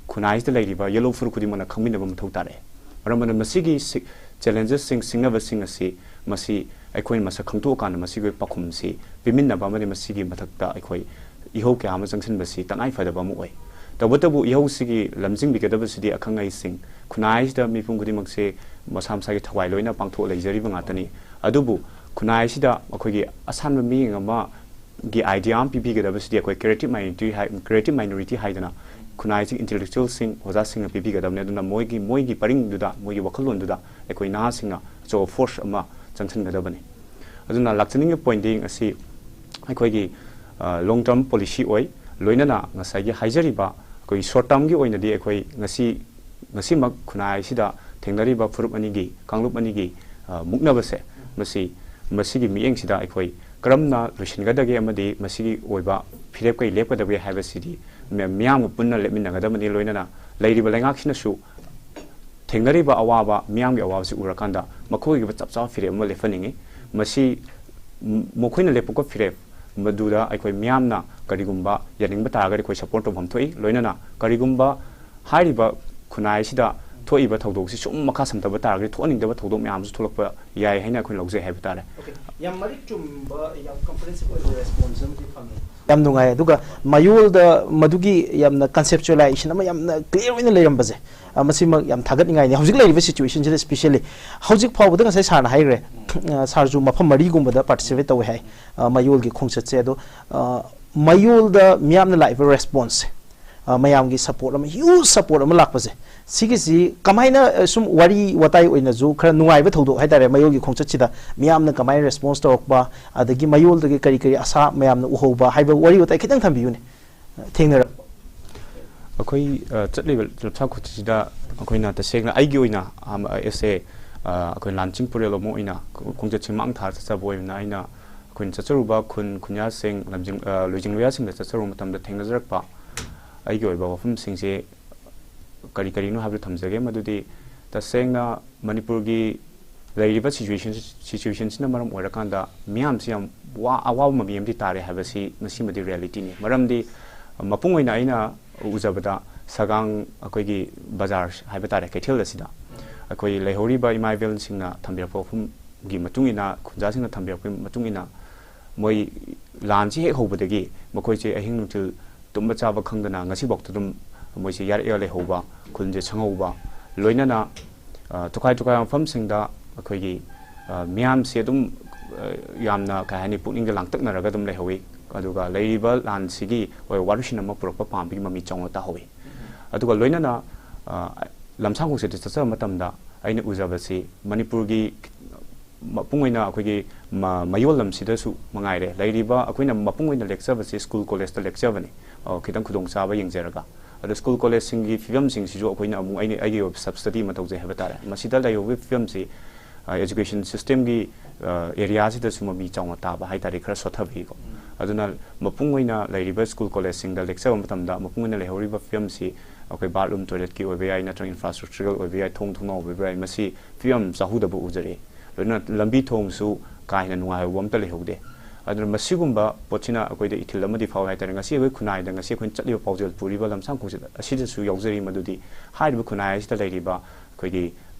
ꯈꯨꯟꯅꯥꯏꯁꯤꯗ ꯂꯩꯔꯤꯕ ꯌꯦꯜꯂꯣ ꯐꯨꯔꯨꯞ ꯈꯨꯗꯤꯡꯃꯛꯅ ꯈꯪꯃꯤꯟꯅꯕ ꯃꯊꯧ ꯇꯥꯔꯦ꯫ ꯃꯔꯝ ꯑꯗꯨꯅ ꯃꯁꯤꯒꯤ ꯁꯤ-, ꯆꯦꯂꯦꯟꯖꯦꯁꯁꯤꯡ, ꯁꯤꯡꯅꯕꯁꯤꯡ ꯑꯁꯤ ꯃꯁꯤ ꯑꯩꯈꯣꯏꯅ ꯃꯁꯛ ꯈꯪꯗꯣꯛꯑꯀꯥꯟꯗ ꯃꯁꯤꯒꯤ ꯄꯥꯎꯈꯨꯝꯁꯤ ꯄꯤꯃꯤꯟꯅꯕ ꯑꯃꯗꯤ ꯃꯁꯤꯒꯤ ꯃꯊꯛꯇ ꯑꯩꯈꯣꯏ ꯏꯍꯧ ꯀꯌꯥ ꯑꯃ ꯆꯪꯁꯤꯟꯕꯁꯤ ꯇꯉꯥꯏ ꯐꯗꯕ ꯑꯃ ꯑꯣꯏ꯫ ꯇꯧꯕꯇꯕꯨ ꯏꯍꯧꯁꯤꯒꯤ ꯂꯝꯖꯤꯡꯕꯤꯒꯗꯕꯁꯤꯗꯤ ꯑꯈꯪ ꯑꯍꯩꯁꯤꯡ, ꯈꯨꯟꯅꯥꯏꯁꯤꯗ ꯃꯤꯄꯨꯝ ꯈꯨꯗꯤꯡꯃꯛꯁꯦ ꯃꯁꯥ ꯃꯁꯥꯒꯤ ꯊꯋꯥꯏ ꯂꯣꯏꯅ ꯄꯥꯡꯊꯣꯛꯑ ꯂꯩꯖꯔꯤꯕ ꯉꯥꯛꯇꯅꯤ꯫ ꯑꯗꯨꯕꯨ ꯈꯨꯟꯅꯥꯏꯁꯤꯗ ꯑꯩꯈꯣꯏꯒꯤ ꯑꯁꯥꯟꯕ ꯃꯤꯠꯌꯦꯡ ꯑꯃꯒꯤ ꯑꯥꯏꯗꯤꯌꯥ ꯑꯃ ꯄꯤꯕꯤꯒꯗꯕꯁꯤꯗꯤ ꯑꯩꯈꯣꯏ ꯀ꯭ꯔꯤꯌꯦꯇꯤꯞ ꯃꯥꯏꯅꯣꯔꯤꯇꯤ ꯍꯥꯏ, ꯀ꯭ꯔꯤꯌꯦꯇꯤꯞ ꯃꯥꯏꯅꯣꯔꯤꯇꯤ ꯍꯥꯏꯗꯅ ꯈꯨꯟꯅꯥꯏꯁꯤꯒꯤ ꯏꯟꯇꯦꯂꯦꯛꯆꯨꯋꯦꯜꯁꯤꯡ, ꯑꯣꯖꯥꯁꯤꯡꯅ ꯄꯤꯕꯤꯒꯗꯕꯅꯤ꯫ ꯑꯗꯨꯅ ꯃꯣꯏꯒꯤ, ꯃꯣꯏꯒꯤ ꯄꯔꯤꯡꯗꯨꯗ, ꯃꯣꯏꯒꯤ ꯋꯥꯈꯜꯂꯣꯟꯗꯨꯗ ꯑꯩꯈꯣꯏ ꯅꯍꯥꯁꯤꯡꯅ ꯑꯆꯧꯕ ꯐꯣꯔꯁ ꯑꯃ ꯆꯪꯁꯤꯟꯒꯗꯕꯅꯤ꯫ ꯑꯗꯨꯅ ꯂꯥꯛꯆꯅꯤꯡꯉꯤꯕ ꯄꯣꯏꯟꯗꯤ ꯉꯁꯤ ꯑꯩꯈꯣꯏꯒꯤ, ꯑ, ꯂꯣꯡ ꯇꯔꯝ ꯄꯣꯂꯤꯁꯤ ꯑꯣꯏ, ꯂꯣꯏꯅꯅ ꯉꯁꯥꯏꯒꯤ ꯍꯥꯏꯖꯔꯤꯕ ꯑꯩꯈꯣꯏꯒꯤ ꯁꯣꯔꯠ ꯇꯔꯝꯒꯤ ꯑꯣꯏꯅꯗꯤ ꯑꯩꯈꯣꯏ ꯉꯁꯤ, ꯉꯁꯤꯃꯛ ꯈꯨꯟꯅꯥꯏ ꯑꯁꯤꯗ ꯊꯦꯡꯅꯔꯤꯕ ꯐꯨꯔꯨꯞ ꯑꯅꯤꯒꯤ, ꯀꯥꯡꯂꯨꯞ ꯑꯅꯤꯒꯤ, ꯑ, ꯃꯨꯛꯅꯕꯁꯦ, ꯃꯁꯤ, ꯃꯁꯤꯒꯤ ꯃꯤꯠꯌꯦꯡꯁꯤꯗ ꯑꯩꯈꯣꯏ ꯀꯔꯝꯅ ꯂꯣꯏꯁꯤꯟꯒꯗꯒꯦ ꯑꯃꯗꯤ ꯃꯁꯤꯒꯤ ꯑꯣꯏꯕ ꯐꯤꯔꯦꯞ ꯀꯔꯤ ꯂꯦꯞꯀꯗꯒꯦ ꯍꯥꯏꯕꯁꯤꯗꯤ ꯃ-, ꯃꯤꯌꯥꯝꯒ ꯄꯨꯟꯅ ꯂꯦꯞꯃꯤꯟꯅꯒꯗꯕꯅꯤ꯫ ꯂꯣꯏꯅꯅ ꯂꯩꯔꯤꯕ ꯂꯩꯉꯥꯛꯁꯤꯅꯁꯨ ꯊꯦꯡꯅꯔꯤꯕ ꯑꯋꯥꯕ, ꯃꯤꯌꯥꯝꯒꯤ ꯑꯋꯥꯕꯁꯤ ꯎꯔꯀꯥꯟꯗ ꯃꯈꯣꯏꯒꯤ ꯑꯣꯏꯕ ꯆꯞ ꯆꯥꯕ ꯐꯤꯔꯦꯞ ꯑꯃ ꯂꯦꯞꯍꯟꯅꯤꯡꯉꯤ꯫ ꯃꯁꯤ ꯃ-, ꯃꯈꯣꯏꯅ ꯂꯦꯞꯄꯛꯄ ꯐꯤꯔꯦꯞ ꯃꯗꯨꯗ ꯑꯩꯈꯣꯏ ꯃꯤꯌꯥꯝꯅ ꯀꯔꯤꯒꯨꯝꯕ ꯌꯥꯅꯤꯡꯕ ꯇꯥꯔꯒꯗꯤ ꯑꯩꯈꯣꯏ ꯁꯄꯣꯔꯠ ꯇꯧꯐꯝ ꯊꯣꯛꯏ꯫ ꯂꯣꯏꯅꯅ ꯀꯔꯤꯒꯨꯝꯕ ꯍꯥꯏꯔꯤꯕ ꯈꯨꯟꯅꯥꯏ ꯑꯁꯤꯗ ꯊꯣꯛꯏꯕ ꯊꯧꯗꯣꯛꯁꯤ ꯁꯨꯝ ꯃꯈꯥ ꯁꯝꯊꯕ ꯇꯥꯔꯒꯗꯤ ꯊꯣꯛꯍꯟꯅꯤꯡꯗꯕ ꯊꯧꯗꯣꯛ ꯃꯌꯥꯝ ꯑꯃꯁꯨ ꯊꯣꯛꯂꯛꯄ ꯌꯥꯏ ꯍꯥꯏꯅ ꯑꯩꯈꯣꯏꯅ ꯂꯧꯖꯩ ꯍꯥꯏꯕ ꯇꯥꯔꯦ꯫ ꯑꯣꯀꯦ, ꯌꯥꯝ ꯃꯔꯤꯛ ꯆꯨꯝꯕ, ꯌꯥꯝ ꯀꯝꯄ꯭ꯔꯦꯍꯦꯟꯁꯤꯞ ꯑꯣꯏꯕ ꯔꯦꯁꯄꯣꯟꯁ ꯑꯃꯗꯤ ꯐꯪꯉꯤ꯫ ꯌꯥꯝ ꯅꯨꯡꯉꯥꯏ꯫ ꯑꯗꯨꯒ ꯃꯌꯣꯜꯗ ꯃꯗꯨꯒꯤ ꯌꯥꯝꯅ ꯀꯟꯁꯦꯞꯆꯨꯑꯦꯂꯥꯏꯖꯦꯁꯟ ꯑꯃ ꯌꯥꯝꯅ ꯀ꯭ꯂꯤꯌꯥꯔ ꯑꯣꯏꯅ ꯂꯩꯔꯝꯕꯁꯦ, ꯑ, ꯃꯁꯤꯃꯛ ꯌꯥꯝ ꯊꯥꯒꯠꯅꯤꯡꯉꯥꯏꯅꯤ꯫ ꯍꯧꯖꯤꯛ ꯂꯩꯔꯤꯕ ꯁꯤꯆꯨꯋꯦꯁꯟꯁꯤꯗ ꯁ꯭ꯄꯤꯁꯦꯜꯂꯤ ꯍꯧꯖꯤꯛ ꯐꯥꯎꯕꯗ ꯉꯁꯥꯏ ꯁꯥꯔꯅ ꯍꯥꯏꯈ꯭ꯔꯦ, ꯑ, ꯁꯥꯔꯁꯨ ꯃꯐꯝ ꯃꯔꯤꯒꯨꯝꯕꯗ ꯄꯥꯔꯇꯤꯁꯤꯄꯦꯠ ꯇꯧꯋꯦ ꯍꯥꯏ, ꯑ, ꯃꯌꯣꯜꯒꯤ ꯈꯣꯡꯆꯠꯁꯦ꯫ ꯑꯗꯣ, ꯑ, ꯃꯌꯣꯜꯗ ꯃꯤꯌꯥꯝꯅ ꯂꯥꯛꯏꯕ ꯔꯦꯁꯄꯣꯟꯁꯁꯦ, ꯑ, ꯃꯌꯥꯝꯒꯤ ꯁꯄꯣꯔꯠ ꯑꯃ, ꯍ꯭ꯌꯨꯖ ꯁꯄꯣꯔꯠ ꯑꯃ ꯂꯥꯛꯄꯁꯦ, ꯁꯤꯒꯤꯁꯤ ꯀꯃꯥꯏꯅ, ꯑ, ꯁꯨꯝ ꯋꯥꯔꯤ ꯋꯥꯇꯥꯏ ꯑꯣꯏꯅꯁꯨ ꯈꯔ ꯅꯨꯡꯉꯥꯏꯕ ꯊꯧꯗꯣꯛ ꯍꯥꯏꯇꯥꯔꯦ, ꯃꯌꯣꯜꯒꯤ ꯈꯣꯡꯆꯠꯁꯤꯗ ꯃꯤꯌꯥꯝꯅ ꯀꯃꯥꯏꯅ ꯔꯦꯁꯄꯣꯟꯁ ꯇꯧꯔꯛꯄ, ꯑꯗꯒꯤ ꯃꯌꯣꯜꯗꯒꯤ ꯀꯔꯤ ꯀꯔꯤ ꯑꯁꯥ ꯃꯌꯥꯝꯅ ꯎꯍꯧꯕ ꯍꯥꯏꯕ ꯋꯥꯔꯤ ꯋꯥꯇꯥꯏ ꯈꯤꯇꯪ ꯊꯝꯕꯤꯌꯨꯅꯦ꯫ ꯊꯦꯡꯅꯔꯛꯄ? ꯑꯩꯈꯣꯏ, ꯑ, ꯆꯠꯂꯤꯕ ꯂꯝꯁꯥꯡ ꯈꯣꯡꯆꯠꯁꯤꯗ ꯑꯩꯈꯣꯏꯅ ꯇꯁꯦꯡꯅ ꯑꯩꯒꯤ ꯑꯣꯏꯅ, ꯑꯝ, ꯑ, as a, ꯑ, ꯑꯩꯈꯣꯏ ꯂꯥꯟꯆꯤꯡ ꯄꯨꯔꯦꯜ ꯑꯃ ꯑꯣꯏꯅ ꯈꯣꯡꯆꯠꯁꯤ ꯃꯥꯡ ꯊꯥꯔ ꯆꯠꯆꯕ ꯑꯣꯏꯕꯅ ꯑꯩꯅ ꯑꯩꯈꯣꯏꯅ ꯆꯠꯆꯔꯨꯕ ꯈꯨꯟ, ꯈꯨꯟꯌꯥꯁꯤꯡ, ꯂꯝꯖꯤꯡ-, ꯑ, ꯂꯣꯏꯖꯤꯡ ꯂꯣꯌꯥꯁꯤꯡꯗ ꯆꯠꯆꯔꯨꯕ ꯃꯇꯝꯗ ꯊꯦꯡꯅꯖꯔꯛꯄ ꯑꯩꯒꯤ ꯑꯣꯏꯕ ꯋꯥꯐꯝꯁꯤꯡꯁꯦ ꯀꯔꯤ ꯀꯔꯤꯅꯣ ꯍꯥꯏꯕꯗꯨ ꯊꯝꯖꯒꯦ꯫ ꯃꯗꯨꯗꯤ ꯇꯁꯦꯡꯅ ꯃꯅꯤꯄꯨꯔꯒꯤ ꯂꯩꯔꯤꯕ situation, situationꯁꯤꯅ ꯃꯔꯝ ꯑꯣꯏꯔꯀꯥꯟꯗ ꯃꯤꯌꯥꯝꯁꯤ ꯌꯥꯝ ꯋꯥ-, ꯑꯋꯥꯕ ꯃꯃꯤ ꯑꯃꯗꯤ ꯇꯥꯔꯦ ꯍꯥꯏꯕꯁꯤ ꯉꯁꯤꯃꯗꯤ realityꯅꯤ꯫ ꯃꯔꯝꯗꯤ ꯃꯄꯨꯡ ꯑꯣꯏꯅ ꯑꯩꯅ ꯎꯖꯕꯗ ꯁꯒꯥꯡ ꯑꯩꯈꯣꯏꯒꯤ ꯕꯖꯥꯔ ꯍꯥꯏꯕ ꯇꯥꯔꯦ, ꯀꯩꯊꯦꯜ ꯑꯁꯤꯗ ꯑꯩꯈꯣꯏ ꯂꯩꯍꯧꯔꯤꯕ ꯏꯃꯥ ꯏꯕꯦꯜꯁꯤꯡꯅ ꯊꯝꯕꯤꯔꯛꯄ ꯋꯥꯐꯝꯒꯤ ꯃꯇꯨꯡ ꯏꯟꯅ, ꯈꯨꯟꯖꯥꯁꯤꯡꯅ ꯊꯝꯕꯤꯔꯛꯄꯒꯤ ꯃꯇꯨꯡ ꯏꯟꯅ ꯃꯣꯏ ꯂꯥꯟꯁꯤ ꯍꯦꯛ ꯍꯧꯕꯗꯒꯤ ꯃꯈꯣꯏꯁꯦ ꯑꯍꯤꯡ ꯅꯨꯡꯊꯤꯜ ꯇꯨꯝꯕ ꯆꯥꯕ ꯈꯪꯗꯅ ꯉꯁꯤꯐꯥꯎꯗ ꯑꯗꯨꯝ ꯃꯣꯏꯁꯦ ꯌꯥꯔꯛꯑꯒ ꯂꯩꯍꯧꯕ, ꯈꯨꯜꯁꯦ ꯁꯪꯍꯧꯕ, ꯂꯣꯏꯅꯅ, ꯑ, ꯇꯣꯈꯥꯏ ꯇꯣꯈꯥꯏꯕ ꯃꯐꯝꯁꯤꯡꯗ ꯑꯩꯈꯣꯏꯒꯤ, ꯑ, ꯃꯤꯌꯥꯝꯁꯦ ꯑꯗꯨꯝ, ꯑ, ꯌꯥꯝꯅ, ꯀꯩ ꯍꯥꯏꯅꯤ, ꯄꯨꯛꯅꯤꯡꯗ ꯂꯥꯡꯇꯛꯅꯔꯒ ꯑꯗꯨꯝ ꯂꯩꯍꯧꯋꯤ꯫ ꯑꯗꯨꯒ ꯂꯩꯔꯤꯕ ꯂꯥꯟꯁꯤꯒꯤ ꯑꯣꯏ ꯋꯥꯔꯨꯁꯤꯟ ꯑꯃ ꯄꯨꯔꯛꯄ ꯄꯥꯝꯕꯒꯤ ꯃꯃꯤ ꯆꯥꯎꯅ ꯇꯥꯍꯧꯋꯤ꯫ ꯑꯗꯨꯒ ꯂꯣꯏꯅꯅ, ꯑ, ꯂꯝꯁꯥꯡ ꯈꯣꯡꯆꯠꯇ ꯆꯠꯆꯕ ꯃꯇꯝꯗ ꯑꯩꯅ ꯎꯖꯕꯁꯤ ꯃꯅꯤꯄꯨꯔꯒꯤ ꯃꯄꯨꯡ ꯑꯣꯏꯅ ꯑꯩꯈꯣꯏꯒꯤ ꯃ-, ꯃꯌꯣꯜ ꯂꯝꯁꯤꯗꯁꯨ ꯃꯉꯥꯏꯔꯦ, ꯂꯩꯔꯤꯕ ꯑꯩꯈꯣꯏꯅ ꯃꯄꯨꯡ ꯑꯣꯏꯅ ꯂꯦꯛꯆꯕꯁꯤ ꯁ꯭ꯀꯨꯜ ꯀꯣꯂꯦꯖꯇ ꯂꯦꯛꯆꯕꯅꯤ, ꯑ, ꯈꯤꯇꯪ ꯈꯨꯗꯣꯡꯆꯥꯕ ꯌꯦꯡꯖꯔꯒ꯫ ꯑꯗꯣ ꯁ꯭ꯀꯨꯜ ꯀꯣꯂꯦꯖꯁꯤꯡꯒꯤ ꯐꯤꯕꯝꯁꯤꯡꯁꯤꯁꯨ ꯑꯩꯈꯣꯏꯅ ꯑꯃꯨꯛ ꯑꯩꯅ, ꯑꯩꯒꯤ ꯑꯣꯏꯕ ꯁꯕ ꯁ꯭ꯇꯗꯤ ꯑꯃ ꯇꯧꯖꯩ ꯍꯥꯏꯕ ꯇꯥꯔꯦ꯫ ꯃꯁꯤꯗ ꯂꯩꯍꯧꯔꯤꯕ ꯐꯤꯕꯝꯁꯤ, ꯑ, education systemꯒꯤ, ꯑ, areaꯁꯤꯗꯁꯨ ꯃꯃꯤ ꯆꯥꯎꯅ ꯇꯥꯕ ꯍꯥꯏ ꯇꯥꯔꯦ, ꯈꯔ ꯁꯣꯠꯊꯕꯒꯤꯀꯣ꯫ ꯑꯗꯨꯅ ꯃꯄꯨꯡ ꯑꯣꯏꯅ ꯂꯩꯔꯤꯕ ꯁ꯭ꯀꯨꯜ ꯀꯣꯂꯦꯖꯁꯤꯡꯗ ꯂꯦꯛꯆꯕ ꯃꯇꯝꯗ ꯃꯄꯨꯡ ꯑꯣꯏꯅ ꯂꯩꯍꯧꯔꯤꯕ ꯐꯤꯕꯝꯁꯤ ꯑꯩꯈꯣꯏ bathroom toiletꯀꯤ ꯑꯣꯏꯕ ꯌꯥꯏ, ꯅꯠꯇ꯭ꯔꯒ infrastructural ꯑꯣꯏꯕ ꯌꯥꯏ, ꯊꯣꯡ ꯊꯣꯡꯅꯥꯎ ꯑꯣꯏꯕ ꯌꯥꯏ, ꯃꯁꯤ ꯐꯤꯕꯝ ꯆꯥꯍꯧꯗꯕ ꯎꯖꯔꯦ꯫ ꯂꯣꯏꯅꯅ ꯂꯝꯕꯤ ꯊꯣꯡꯁꯨ ꯀꯥ ꯍꯦꯟꯅ ꯅꯨꯡꯉꯥꯏꯍꯧꯕ ꯑꯝꯇ ꯂꯩꯍꯧꯗꯦ꯫ ꯑꯗꯨꯅ ꯃꯁꯤꯒꯨꯝꯕ ꯄꯣꯠꯁꯤꯅ ꯑꯩꯈꯣꯏꯗ ꯏꯊꯤꯜ ꯑꯃꯗꯤ ꯐꯥꯎꯏ ꯍꯥꯏꯇꯥꯔꯦ꯫ ꯉꯁꯤ ꯑꯩꯈꯣꯏ ꯈꯨꯟꯅꯥꯏꯗ ꯉꯁꯤ ꯑꯩꯈꯣꯏꯅ ꯆꯠꯂꯤꯕ ꯄꯥꯎꯖꯦꯜ ꯄꯨꯔꯤꯕ ꯂꯝꯁꯥꯡ ꯈꯣꯡꯆꯠ ꯑꯁꯤꯗꯁꯨ ꯌꯥꯎꯖꯔꯤ, ꯃꯗꯨꯗꯤ ꯍꯥꯏꯔꯤꯕ ꯈꯨꯟꯅꯥꯏ ꯑꯁꯤꯗ ꯂꯩꯔꯤꯕ ꯑꯩꯈꯣꯏꯒꯤ